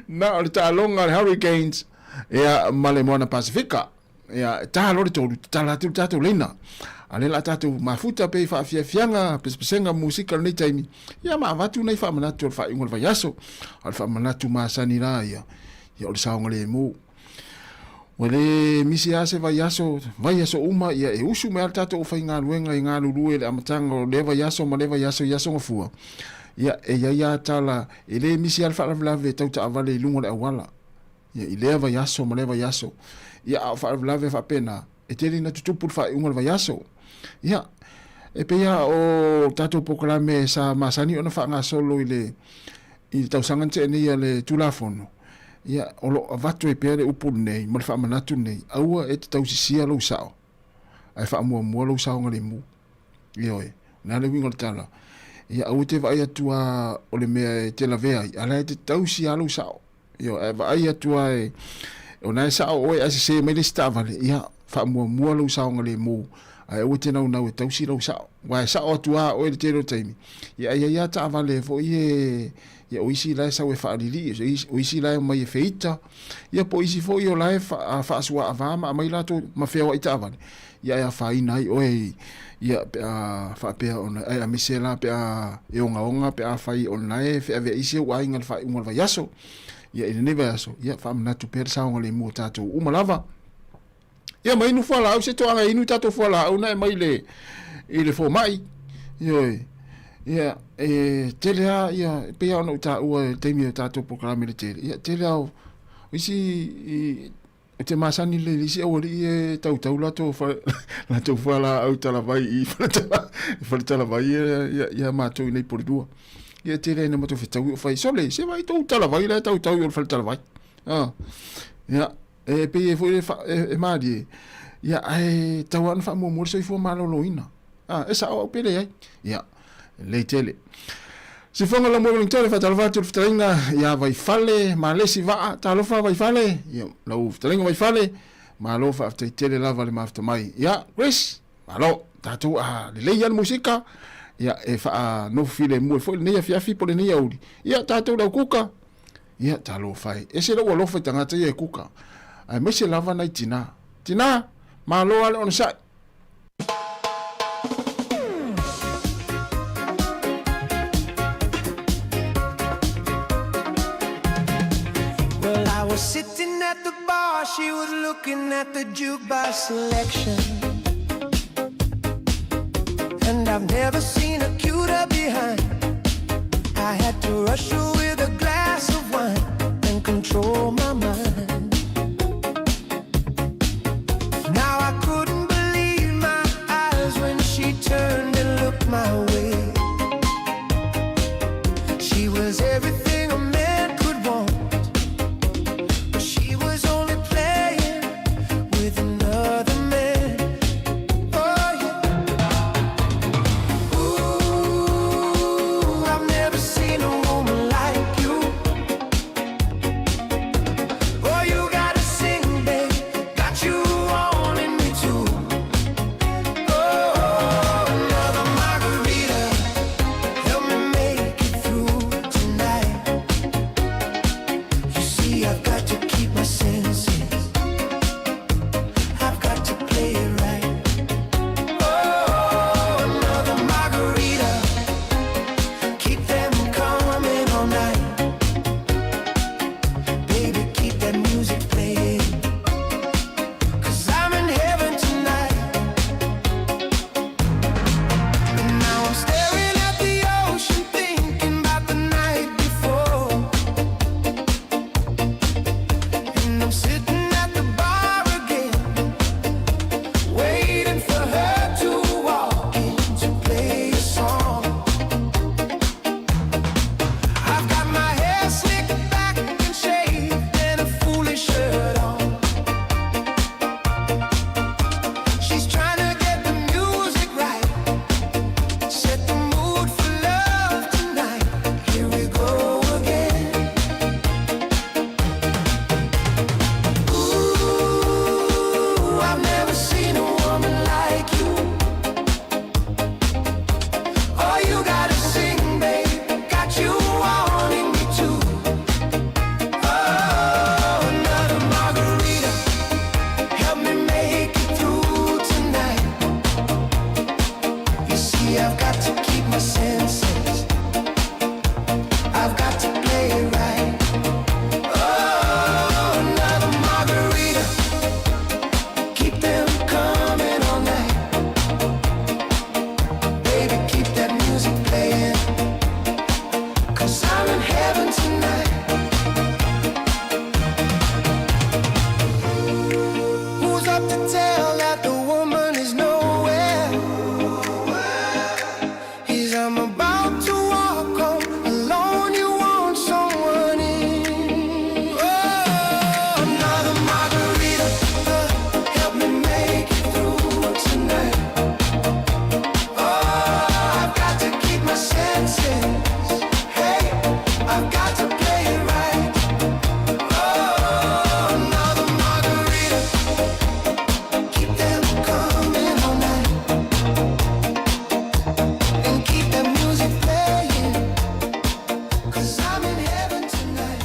Na o le taaloga a le Hurricanes ia ma le Moana Pasifika. Ia, e ta loa le tolu, tatala atu le tatou leina. A lea la tatou mafuta pe i faafiafiaga, pesepesega, musika lenei taimi, ia ma avatu nai faamanatu o le faaiuga o le vaiaso. A o le faamanatu masani la ia, ia o le saogalemu. Ua le misi lava se vaiaso, vaiaso uma, ia e usu mai lava le tatou aufaigaluega e galulue i le amataga o lea vaiaso ma lea vaiaso i aso gafua. Ia, e i ai lava tala, e le misi lava le faalavelave e tau taavale i luga o le auala. Ia, i lea vaiaso ma lea vaiaso. Ia, a o faalavelave faapena, e tele ina tutupu le faaiuga o le vaiaso. Ia, e pei lava o tatou polokalame sa masani ona faagasolo i le i le tausaga na tea nei a le Tulafono, ia, o lo o avatu ai pea le upu lenei ma le faamanatu lenei, aua e te tausisia lou sao, ae faamuamua lou saogalemu. Ioe, o le a le uiga o le tala? Ia, aua e te vaai atu lava o le mea e te lavea ai, a o la e te tausi lava lou sao. Ioe, ae vaai atu lava e, o lena e sao oe ae sese mai le isi taavale, ia, faamuamua lou saogalemu, ae aua e te naunau e tausi lou sao. Aua e sao atu lava oe i le tele o taimi, ia ae i ai lava taavale foi ia, ia o isi la e sau e faalilii, o isi la e omai e feita, ia po o isi foi o la e faasuaava ma aumai latou ma feoai taavale, ia e afaina ai oe ia pe a faapea ona ae aemaise la pe a e ogaoga pe afai o lena e feaveai si ou aiga i le faaiuga o le vaiaso. Ia i lenei vaiaso, ia faamanatu pea le saogalemu o tatou uma lava. Ia ma inu fualaau se toaga e inu i tatou fualaau na e mai le i le fomai. Ioe. Ia e tele lava ia e pei lava ona ou taua i le taimi o tatou polokalame i le tele, ia tele lava o isi i Ou te masani lelei i le isi aualii e tautau latou latou fualaau talavai i faletalavai ia matou i nei Porirua. Ia e tele ai na matou fetaui o fai, sole, se vaai tou talavai la e tautau i o le faletalavai. Ah. Ia, e pei e foi e malie. Ia, ae tau lava ona faamuamua le soifua maloloina. Ah, e sao au pe leai. Ia, lelei tele. Sifoga la moe tele faatalofa atu le fetalaiga ia Vaifale Malesi Vaa talofa Vaifale ia lau fetalaiga Vaifale malo faafetai tele lava le mafuta mai ia Grace malo tatou a lelei lava le musika ia e faanofo filemu ai foi lenei afiafi po o lenei aoauli ia tatou le au kuka ia talofa e ese lou alofa i tagata ia e kuka aemaise lava nai tina tina malo lava le onosai. Well, I was sitting at the bar, she was looking at the jukebox selection. And I've never seen a cuter behind. I had to rush her with a glass of wine and control my mind. Now I couldn't believe my eyes when she turned and looked my way. She was everything a man could want, but she was only playing with another man. Oh yeah. Ooh, I've never seen a woman like you. Oh, you gotta sing, babe. Got you wanting me to. Oh, another margarita. Help me make it through tonight. I'm in heaven tonight. Who's up to tell that the woman is nowhere? Is I'm about to walk home alone. You want someone in? Oh, another margarita, help me make it through tonight. Oh, I've got to keep my senses. Hey, I've got to play it right. Oh, another margarita. Keep them coming all night. And keep that music playing. 'Cause I'm in heaven tonight.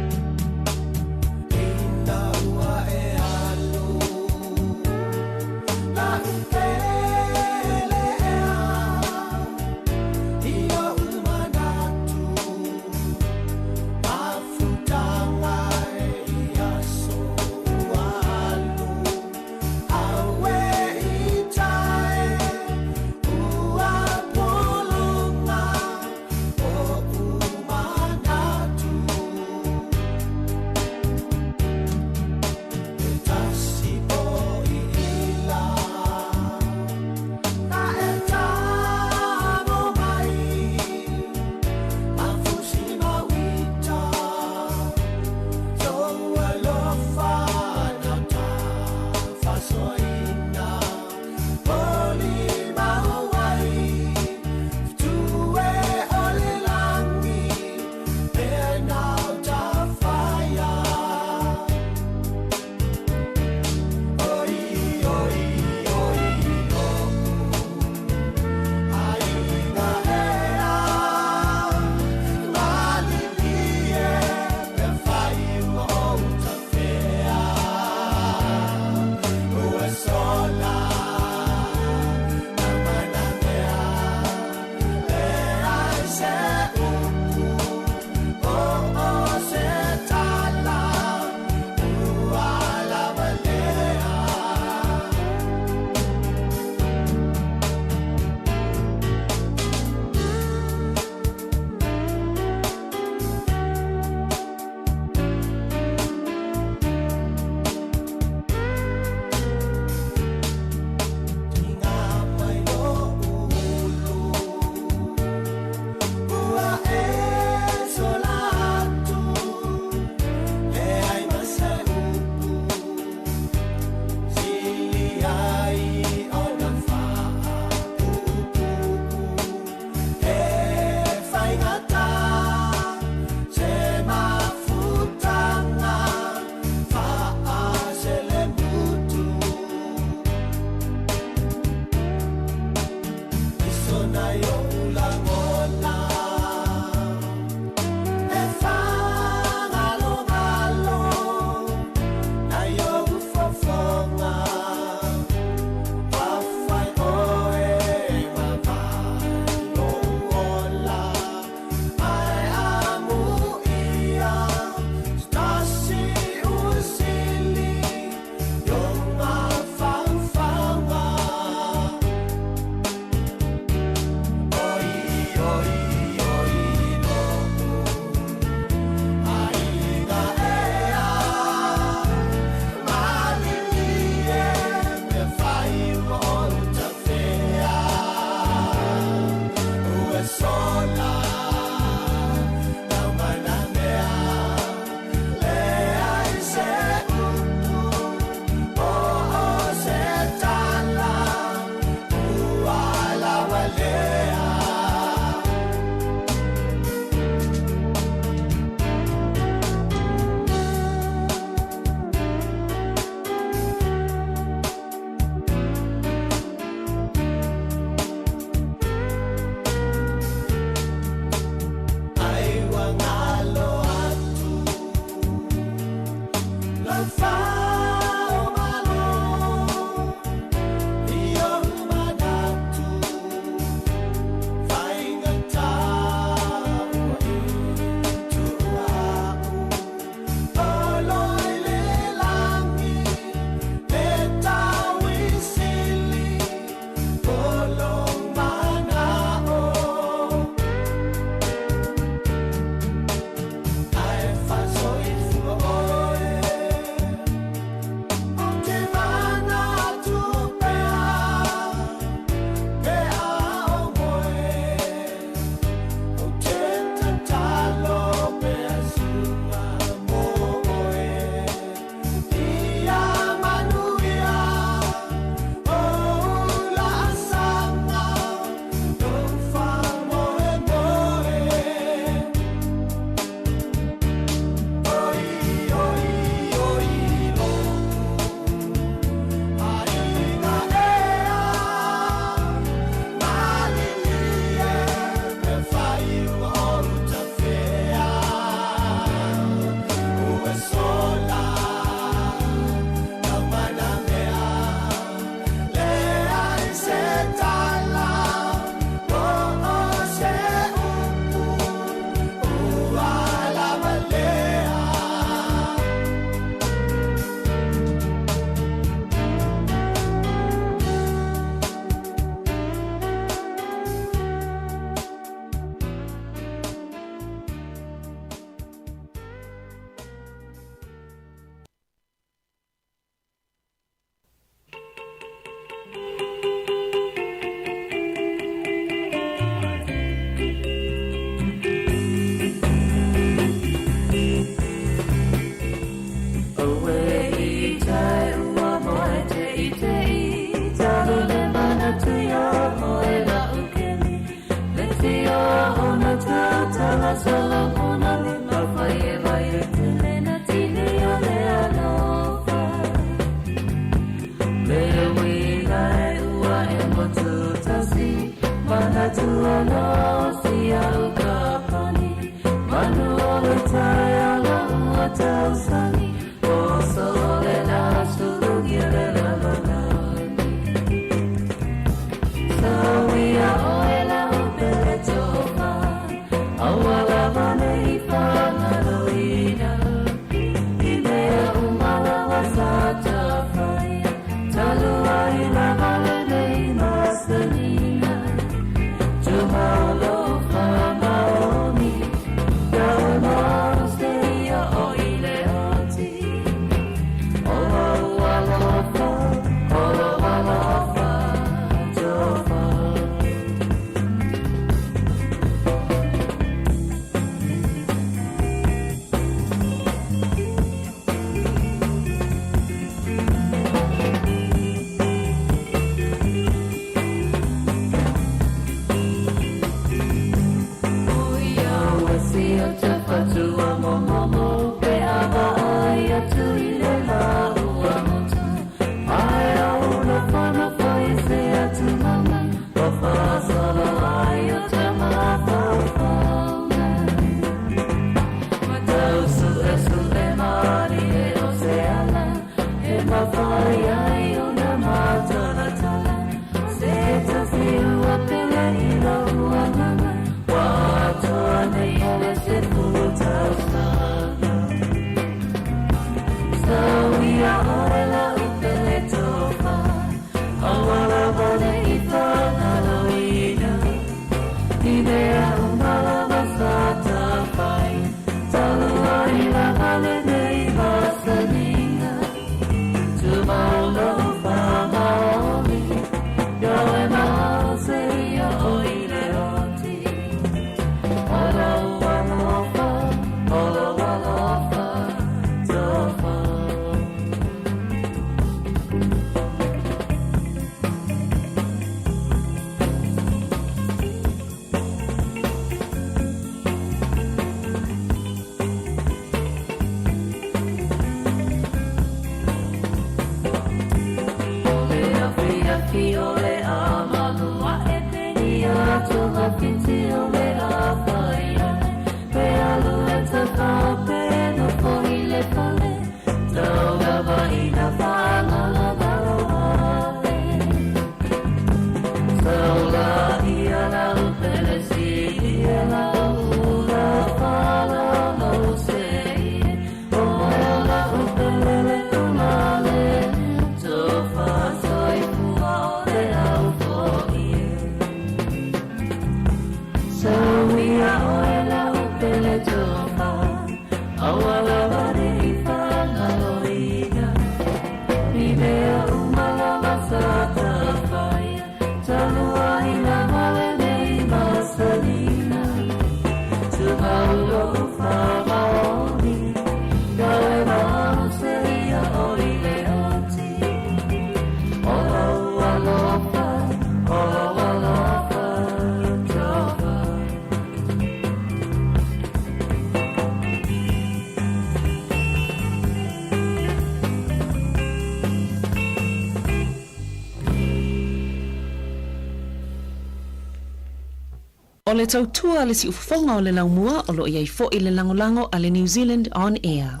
O le tautua a le siufofoga o le laumua o lo o i ai foi le lagolago a le New Zealand On Air.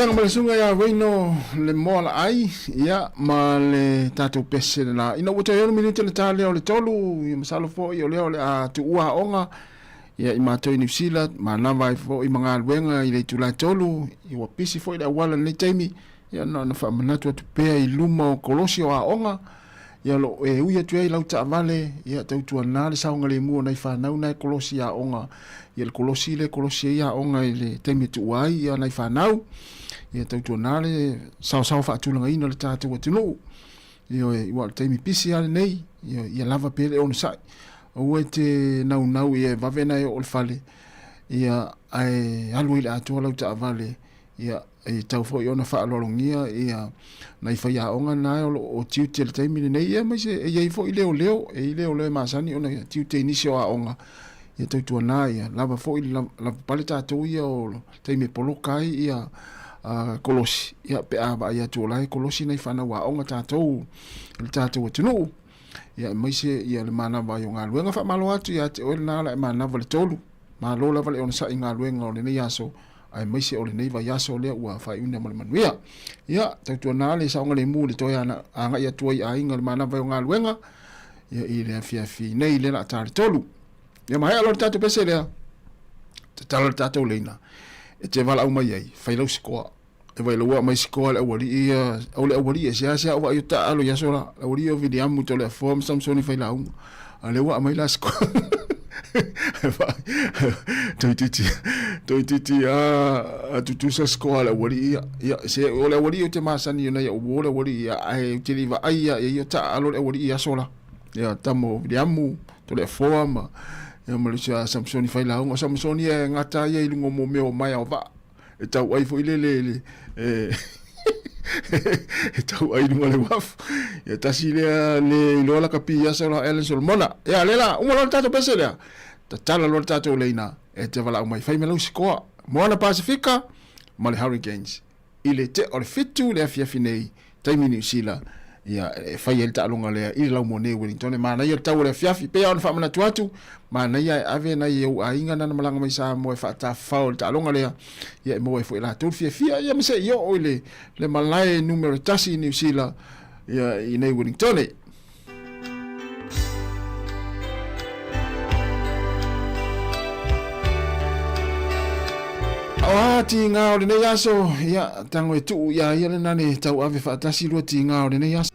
Feaga ma le susuga ia Reino le Moalaai, ia, ma le tatou pese le la. Ina ua toe ono minute le ta lea o le tolu, ia masalo foi o lea o le a tuua aoga, ia i matou i Niu Sila, manava ai foi ma galuega i le itula e tolu, ia ua pisi foi le auala i lenei taimi, ia na ona faamanatu atu pea i luma o kolosi o aoga, ia o lo o e ui atu ai lau taavale, ia tautuana le saogalemu o nai fanau na e kolosi i aoga, ia le kolosi lea e kolosi ai aoga i le taimi e tuua ai ia nai fanau, ia tautuana le saosaoa faatulagaina o le tatou atunuu. Ioe, ua o le taimi pisi lava lenei, ioe, ia lava pea le onosai. Aua e te naunau ia e vave ona e oo i le fale, ia ae alu ai i le atoa lau taavale, Ia, e tatau foi ona faaaloalogia ia nai faiaoga na o lo o tiute i le taimi lenei, ia aemaise e i ai foi leoleo, e i ai leoleo e masani ona tiute i nisi o aoga, ia tautuana ia lava foi le lavapapale tatou ia o le taimi e poloka ai ia kolosi, ia pe a vaai atu o la e kolosi nai fanau aoga tatou i le tatou atunuu, ia aemaise ia le manava ai o galuega. Faamalo atu ia te oe lena ala e manava le tolu, malo lava le onosai i galuega o lenei aso. Aemaise o lenei vaiaso lea ua faaiuina ma le manuia. Ia, tautuana le saogalemu i le toe agai atu ai i aiga i le manava o galuega, ia, i le afiafi nei lea o le a ta le 3. Ia maea loa le tatou pese lea, tatala le tatou leina, e te valaau mai ai, fai lau sikoa. E vai laua mai sikoa le aualii ia, o le aualii e seasea au vaai o taaalo i aso la, le aualii o Viliamu Toleafoa ma Samsoni Failauga. A lea ua aumai la sikoa. Toeitiiti, toeitiiti a tutusa sikoa a le aualii ia. Ia, se o le aualii ou te masani ona ia uo le aualii ia, ae ou te le i vaai ia, ia taaalo le aualii i aso la. Ia, tama o Viliamu, Toleafoa ma, ia, ma le uso a Samsoni Failauga. O Samsoni e gata ia i luga o mea o maea o vaa. E tau ai foi lele le e e tau ai luga le uafu. Ia tasi lea le iloa la kapi ia sa la Ellen Solomona. Ia le la, uma loa le tatou pese lea. Tatala loa le tatou leina e te valaau mai fai me lau sikoa. Moana Pasifika ma le Hurricanes i le te o le 7 le afiafi nei taimi Niu Sila, ia, e fai ai le taaloga lea i le laumua nei i Wellington. E manaia le tau o le afiafi. Pei lava ona faamanatu atu, manaia e ave nai ou aiga na na malaga mai Samoa e faatafafao i le taaloga lea, ia e maua ai foi e latou le fiafia, ia ma se i oo i le, le malae numera tasi i Niu Sila, ia, i nei Wellington. O a tīngā o lenei aso, ia, tango e tuu ia ia le nane tau ave whaatasi lua tīngā o lenei aso.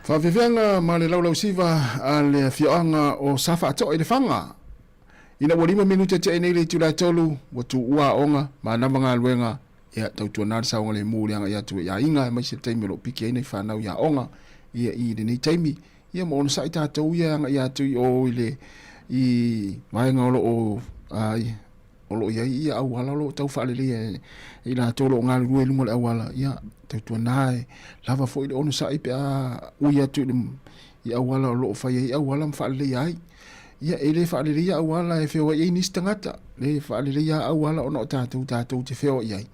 Faafeafeaga ma le laulausiva a le afioaga o Safaatoa i Lefaga. Ina ua 5 minute tea nei le itula e 3, ua tuua aoga ma anava galuega, ia tautuana le saogalemu i le agai atu i aiga aemaise le taimi o lo o piki ai nai fanau i aoga ia i lenei taimi. Ia ma onosai tatou ia e agai atu i o i le i vaega o lo o ai o lo o i ai ia auala o lo o tau faaleleia e i latou o lo o galulue i luga o le auala, ia tautuana e lava foi le onosai pe a ui atu i le i auala o lo o fai ai auala ma faaleleia ai. Ia e le faaleleia auala e feoai ai nisi tagata, le faaleleia auala ona o tatou tatou te feoai ai.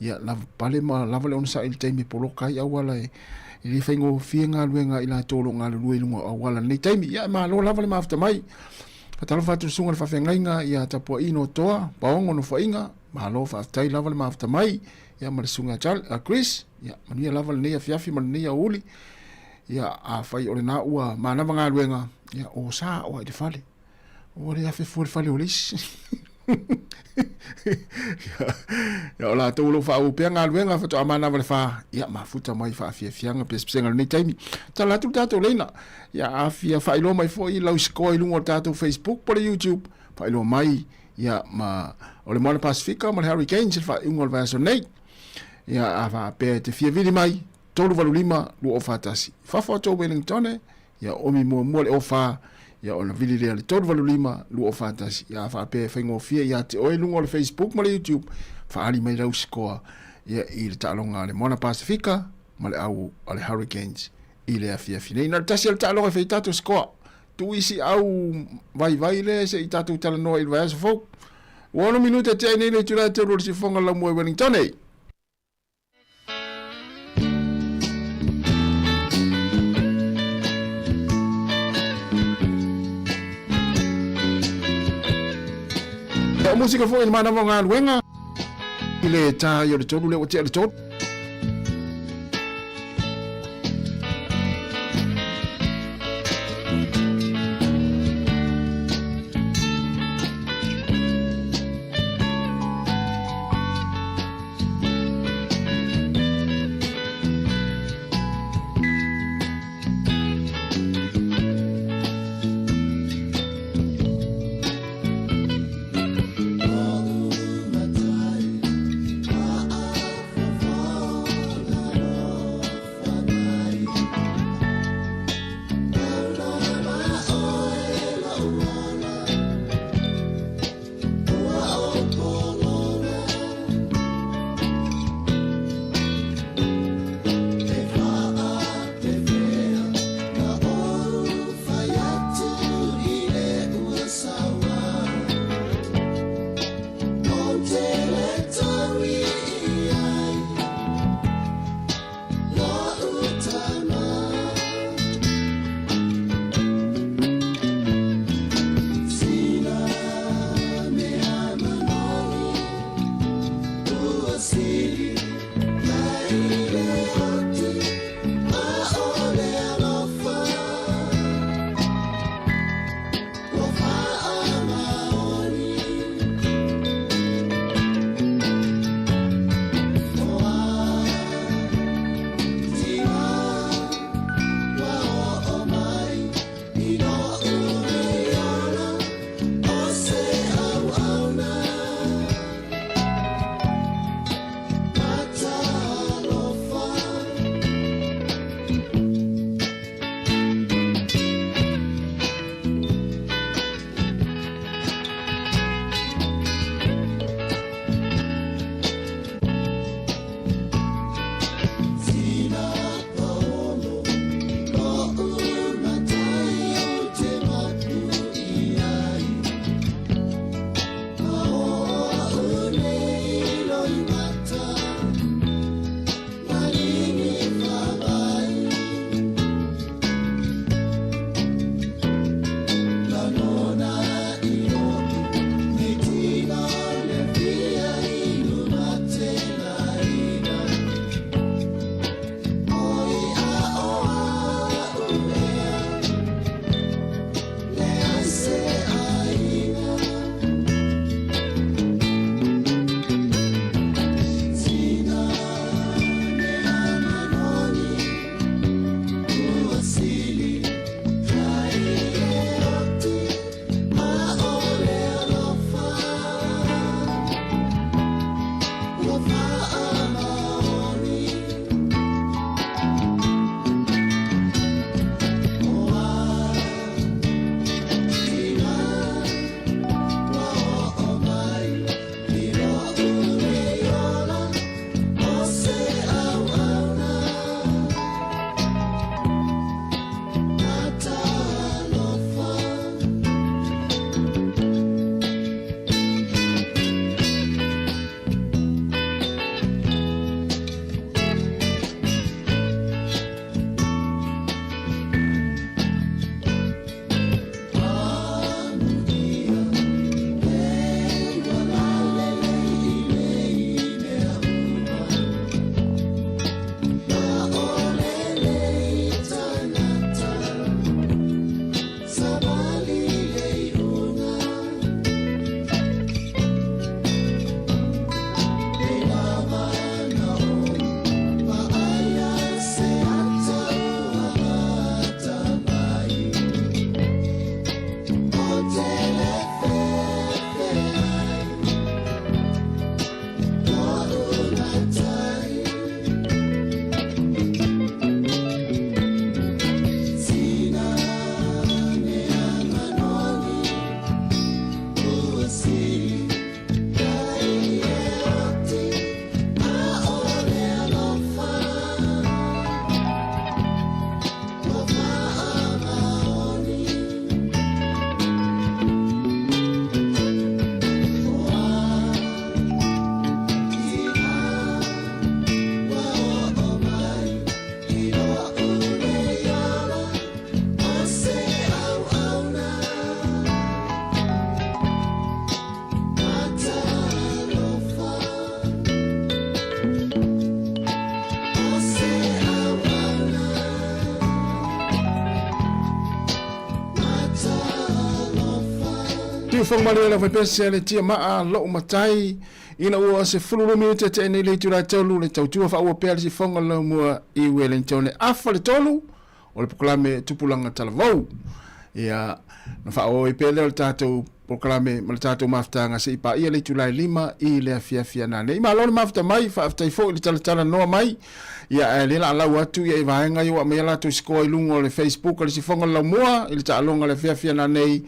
Ia lava pale ma lava le onosai i le taimi e poloka ai auala e e le faigofie galuega a i latou o lo o galulue i luga o auala i lenei taimi. Ia e malo lava le mafuta mai. Faatalofa atu i le susuga i le faafeagaiga ia Tapuaino Toa Paogo Nofoaiga, malo faafetai lava le mafuta mai, ia ma le susuga ia Chris, ia manuia lava lenei afiafi ma lenei aoauli. Ia afai o lena ua manava galuega, ia o sa oa i le fale. Ua le afe fua i le fale o le isi. Ia o latou o lo o faaauau pea galuega faatoa manava le fa, ia mafuta mai faafiafiaga pesepesega o lenei taimi. Tala atu le tatou leina. Ia a fia faailoa mai foi lau score i luga o le tatou Facebook po o le YouTube, faailoa mai ia ma o le Moana Pasifika ma le Hurricanes i le faaiuga o le vaiaso nei. Ia a faapea e te fia vili mai, 385 241. I fafo atu o Wellington, ia omi muamua le 04, ia ona vili lea le 385 241. Ia a faapea e faigofie ia te oe i luga o le Facebook ma le YouTube, faaali mai lau score ia i le taaloga a le Moana Pasifika ma le au a le Hurricanes i le afiafi nei. Na o le tasi lava le taaloga e fai ai tatou score. Tuu isi au vaivai lea se i tatou talanoa i le vaiaso fou. Ua 6 minute tea nei le itula e 3 o le siufofoga o le laumua i Wellington. O musika foi le manava o galuega i le tā i o le tolu lea ua tea le tolu. Faafofoga malie le aufaipese a le tia maa lou matai ina ua 12 minute tea nei le itula e tolu le tautua faaua pea le sifoga laumua i Wellington e afa le tolu o le polokalame Tupulaga Talavou. Ia, na faaauau ai pea lea o le tatou polokalame ma le tatou mafutaga se i paia le itula e 5 i le afiafi ananei. Malo le mafuta mai, faafetai foi i le talatalanoa mai. Ia, ae lea la lau atu ia i vaega ia ua aumai a latou sikoa i luga o le Facebook a le Sifoga o le Laumua i le taaloga i le afiafi ananei.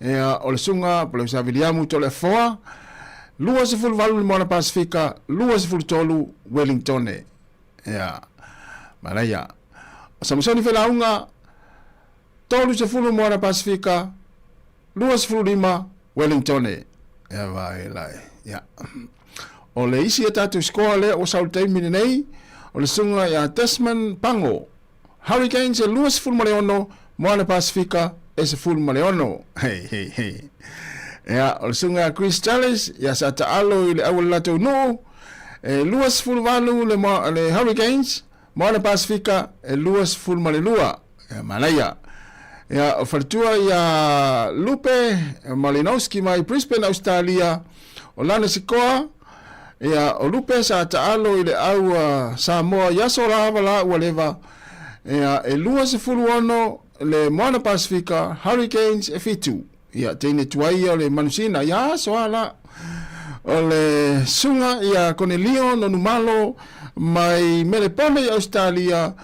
Ia, o le Susuga Palausa Viliamu Toleafoa, 28 le Moana Pasifika, 23 Wellingtone. Ia, manaia. O Samusoni Felauga, 30 Moana Pasifika, 25 Wellingtone. Ia vai lai. Ia. O le isi e tatou score lea ua sau i le taimi lenei, o le susuga ia Desmond Pango. Hurricanes e 26, Moana Pasifika e 16. Hei, hei, hei. Ia, o le susuga ia Chris Charles, ia sa taalo i le au o le latou nuu, e 28 le, le Hurricanes, Moana Pasifika e 22. Ia, manaia. Ia, o faletua ia Lupe Malinowski mai Brisbane, Australia, o lana sikoa, ia, o Lupe sa taalo i le au a Samoa i aso lava la ua leva, ia, e 26 le Moana Pasifika Hurricanes e fitu. Ia, teine tuai ia o le manusina, ia aso a la. O le suga ia Konelio Nonumalo mai Melepone i Australia,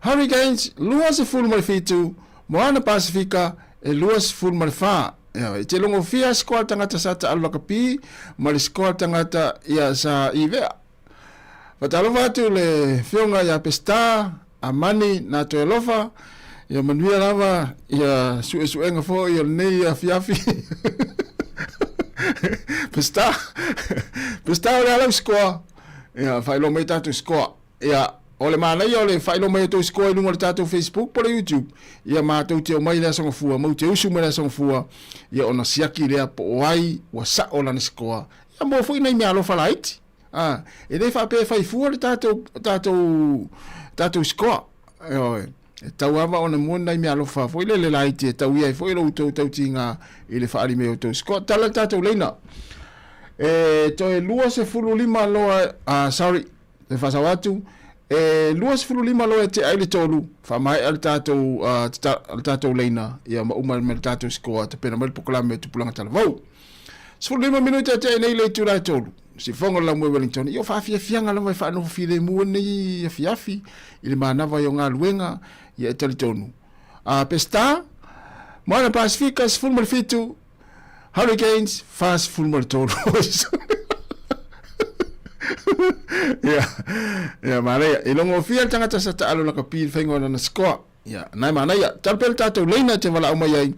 Hurricanes 27, Moana Pasifika e 24. Ia, e te logofia sikoa le tagata sa taalu lakapi ma le sikoa le tagata ia sa ivea. Faatalofa atu le Afioga ia Peseta Amani na toe alofa, ia manuia lava ia suesuega foi o lenei afiafi. Peseta, Peseta o le ala o sikoa, ia faailoa mai tatou sikoa. Ia, o le manaia o le faailoa mai o tou sikoa i luga o le tatou Facebook po o le YouTube, ia matou te omai i le Aso Gafua, matou te usu mai i le Aso Gafua, ia ona siaki lea po o ai ua sao lana sikoa. Ia maua foi nai meaalofa laiti. A, e le faapea e fai fua le tatou, tatou, tatou sikoa. Ioe. E tau lava ona mua nai meaalofa foi lele laiti e tauia ai foi lo outou tautiga i le faaali mai o outou sikoa. Tala le tatou leina. E toe 25 loa, ah, sorry, e faasao atu, e 25 loa e tea ai le tolu, faamaea le tatou, uh, le tatou leina, ia ma uma ma le tatou sikoa, tapena mai le polokalame Tupulaga Talavou. 15 minute e tea nei le itula e tolu. Sifoga o le Laumua i Wellington, ia o faafiafiaga lava e faanofo filemu ai lenei afiafi i le manava ai o galuega, ia e talitonu. A Peseta, Moana Pasifika 17, Hurricanes 43. Ia, ia manaia. I logofia le tagata sa taalo lakapi i le faiga o lana sikoa. Ia, na e manaia. Talo pea le tatou leina e te valaau mai ai,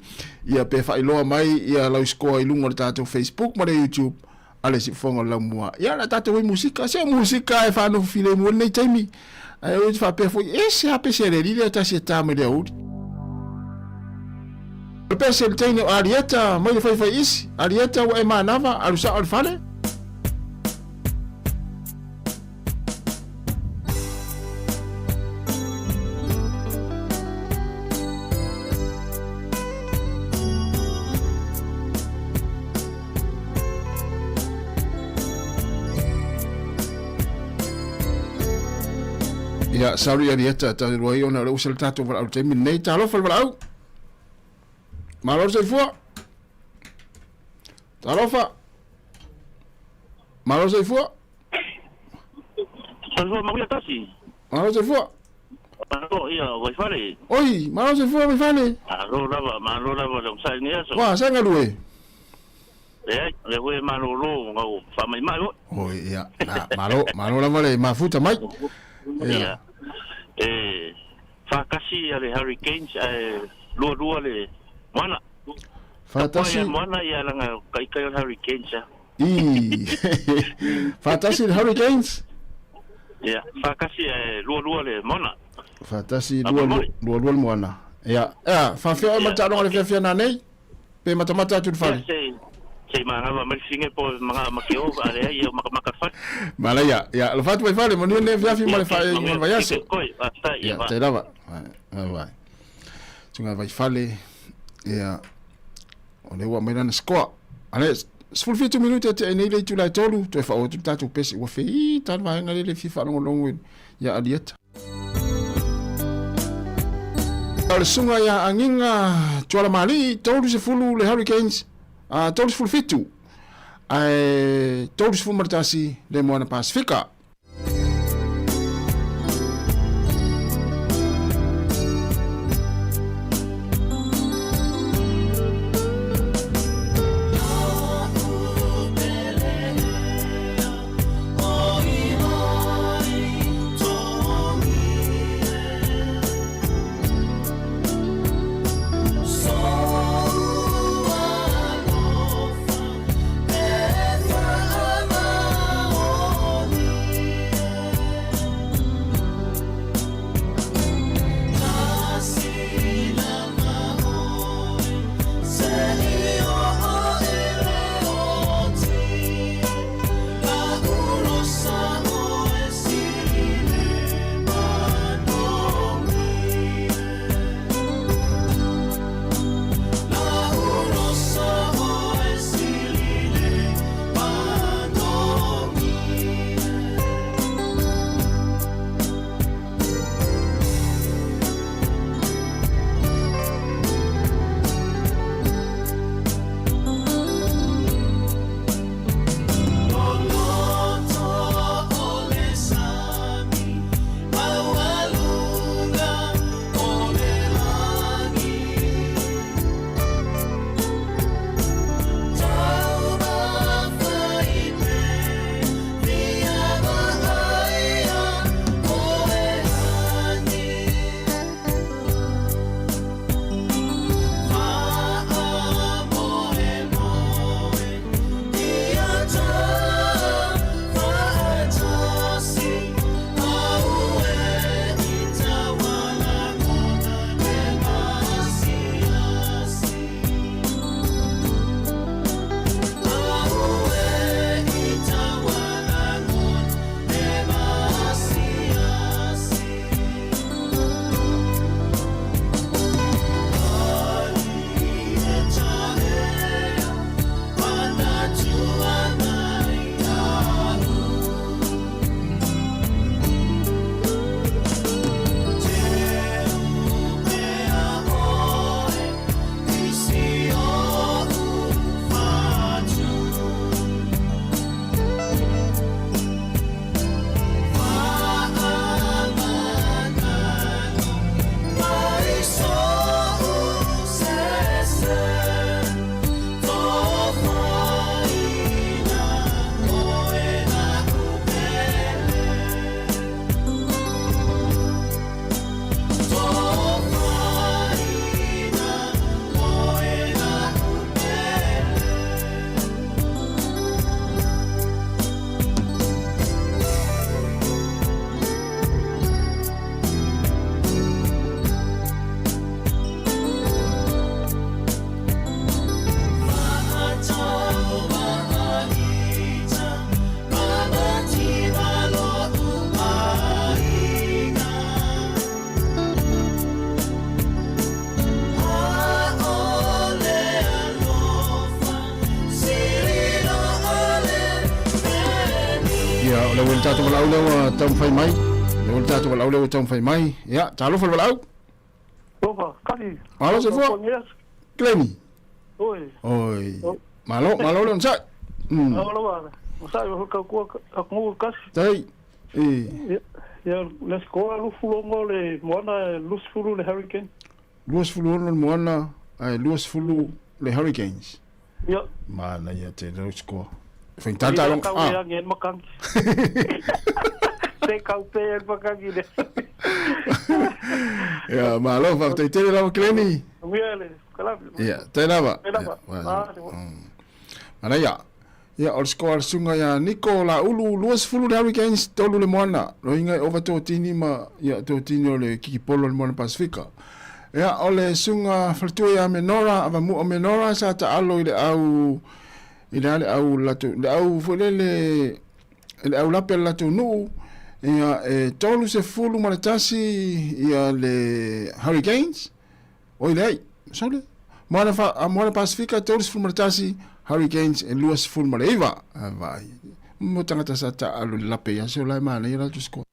ia pe faailoa mai ia lau sikoa i luga o le tatou Facebook ma le YouTube a le Siufofoga o le Laumua. Ia, la tatou ai musika. Se o musika e faanofo filemu ai lenei taimi. Ae oi te faapea foi, e se a pese a le alii lea tasi e tā mai le aoauli. O le pese le teine o Alieta mai le faifai isi. Alieta ua e manava, alu sao i le fale. Ia, sorry Arieta, talu ai ona o le usa le tatou valaau taimi lenei. Talofa le valaau. Malo le soifua. Talofa. Malo le soifua. Soifua manuia tasi. Malo le soifua. Malo ia Vaifale. Oi, malo le soifua Vaifale. Malo lava, malo lava le onosai i lenei aso. Ua, sa galue. Leai, o lea foi e malolo ona ua faamaimai foi. Oi, ia, na, malo, malo lava le mafuta mai. Ia. Ia. E 4-1 le Hurricanes ae 2-2 le Moana. 4-1. Tapuai Moana ia langa kaikai o le Hurricanes a. I. 4-1 le Hurricanes. Ia, 4-1 ae 2-2 le Moana. 4-1 2-2 le Moana. Ia, ia, faafia oe ma le taaloga le fiafia nanei? Pe matamata atu le fale. Ia, se se manava mai le fine po manga ma ke o a lea ia makamaka le fale. Manaia, ia, alofa atu mai fale, manuia lenei afiafi ma le faaiuga o le vaiaso. Ia, Ia, tai lava. Vai, vai. Tunga vai fale, ia, o lea ua aumai lana scoa. Ale, 17 minute e te nei le itula e tolu, toe whaoa atu le tātou pese, ua whita le vaenga le le fia whaalongolongo i ia Alieta. O le sunga ia Agiga Tuala Mali, 30 le Hurricanes, 37, ae 31 le Moana Pasifika. Ia, o le ua le tatou valaau lea ua taumafai mai. O le ua le tatou valaau lea ua taumafai mai. Ia, talofa le valaau. Alofa, kali. Malo soifua. Glenny. Oi. Oi. Malo, malo le onosai. Malo lava. Onosai wa kau kua ka ngu kasi. Tai. E. Ia, le score 26 le Moana, 20 le Hurricane. 26 le Moana, ae 20 le Hurricanes. Ia. Manaia te rau score. Whaitata long. Ah. Ia ngen makangi. Te kau pe en makangi le. Ia, malo, whaftai tele lava Glenny. Mia le, kalapi. Ia, te lava. Te lava. Manaia. Ia, o le score a le susuga ia Niko Laulu, 20 le Hurricanes, 3 le Moana. Loiga e ova totini ma, ia, totini o le kikipolo o le Moana Pasifika. Ia, o le susuga faletua ia Menora, Avamua Menora, sa taalo i le au, i le a le au latou, le au foi lele, le au lape a le latou nuu, ia, e 31 ia le Hurricanes, oi leai, sole, Moana, Moana Pasifika, 31, Hurricanes e 29. Vaai. Mo tagata sa taalu i le lape i aso la e manaia latou score.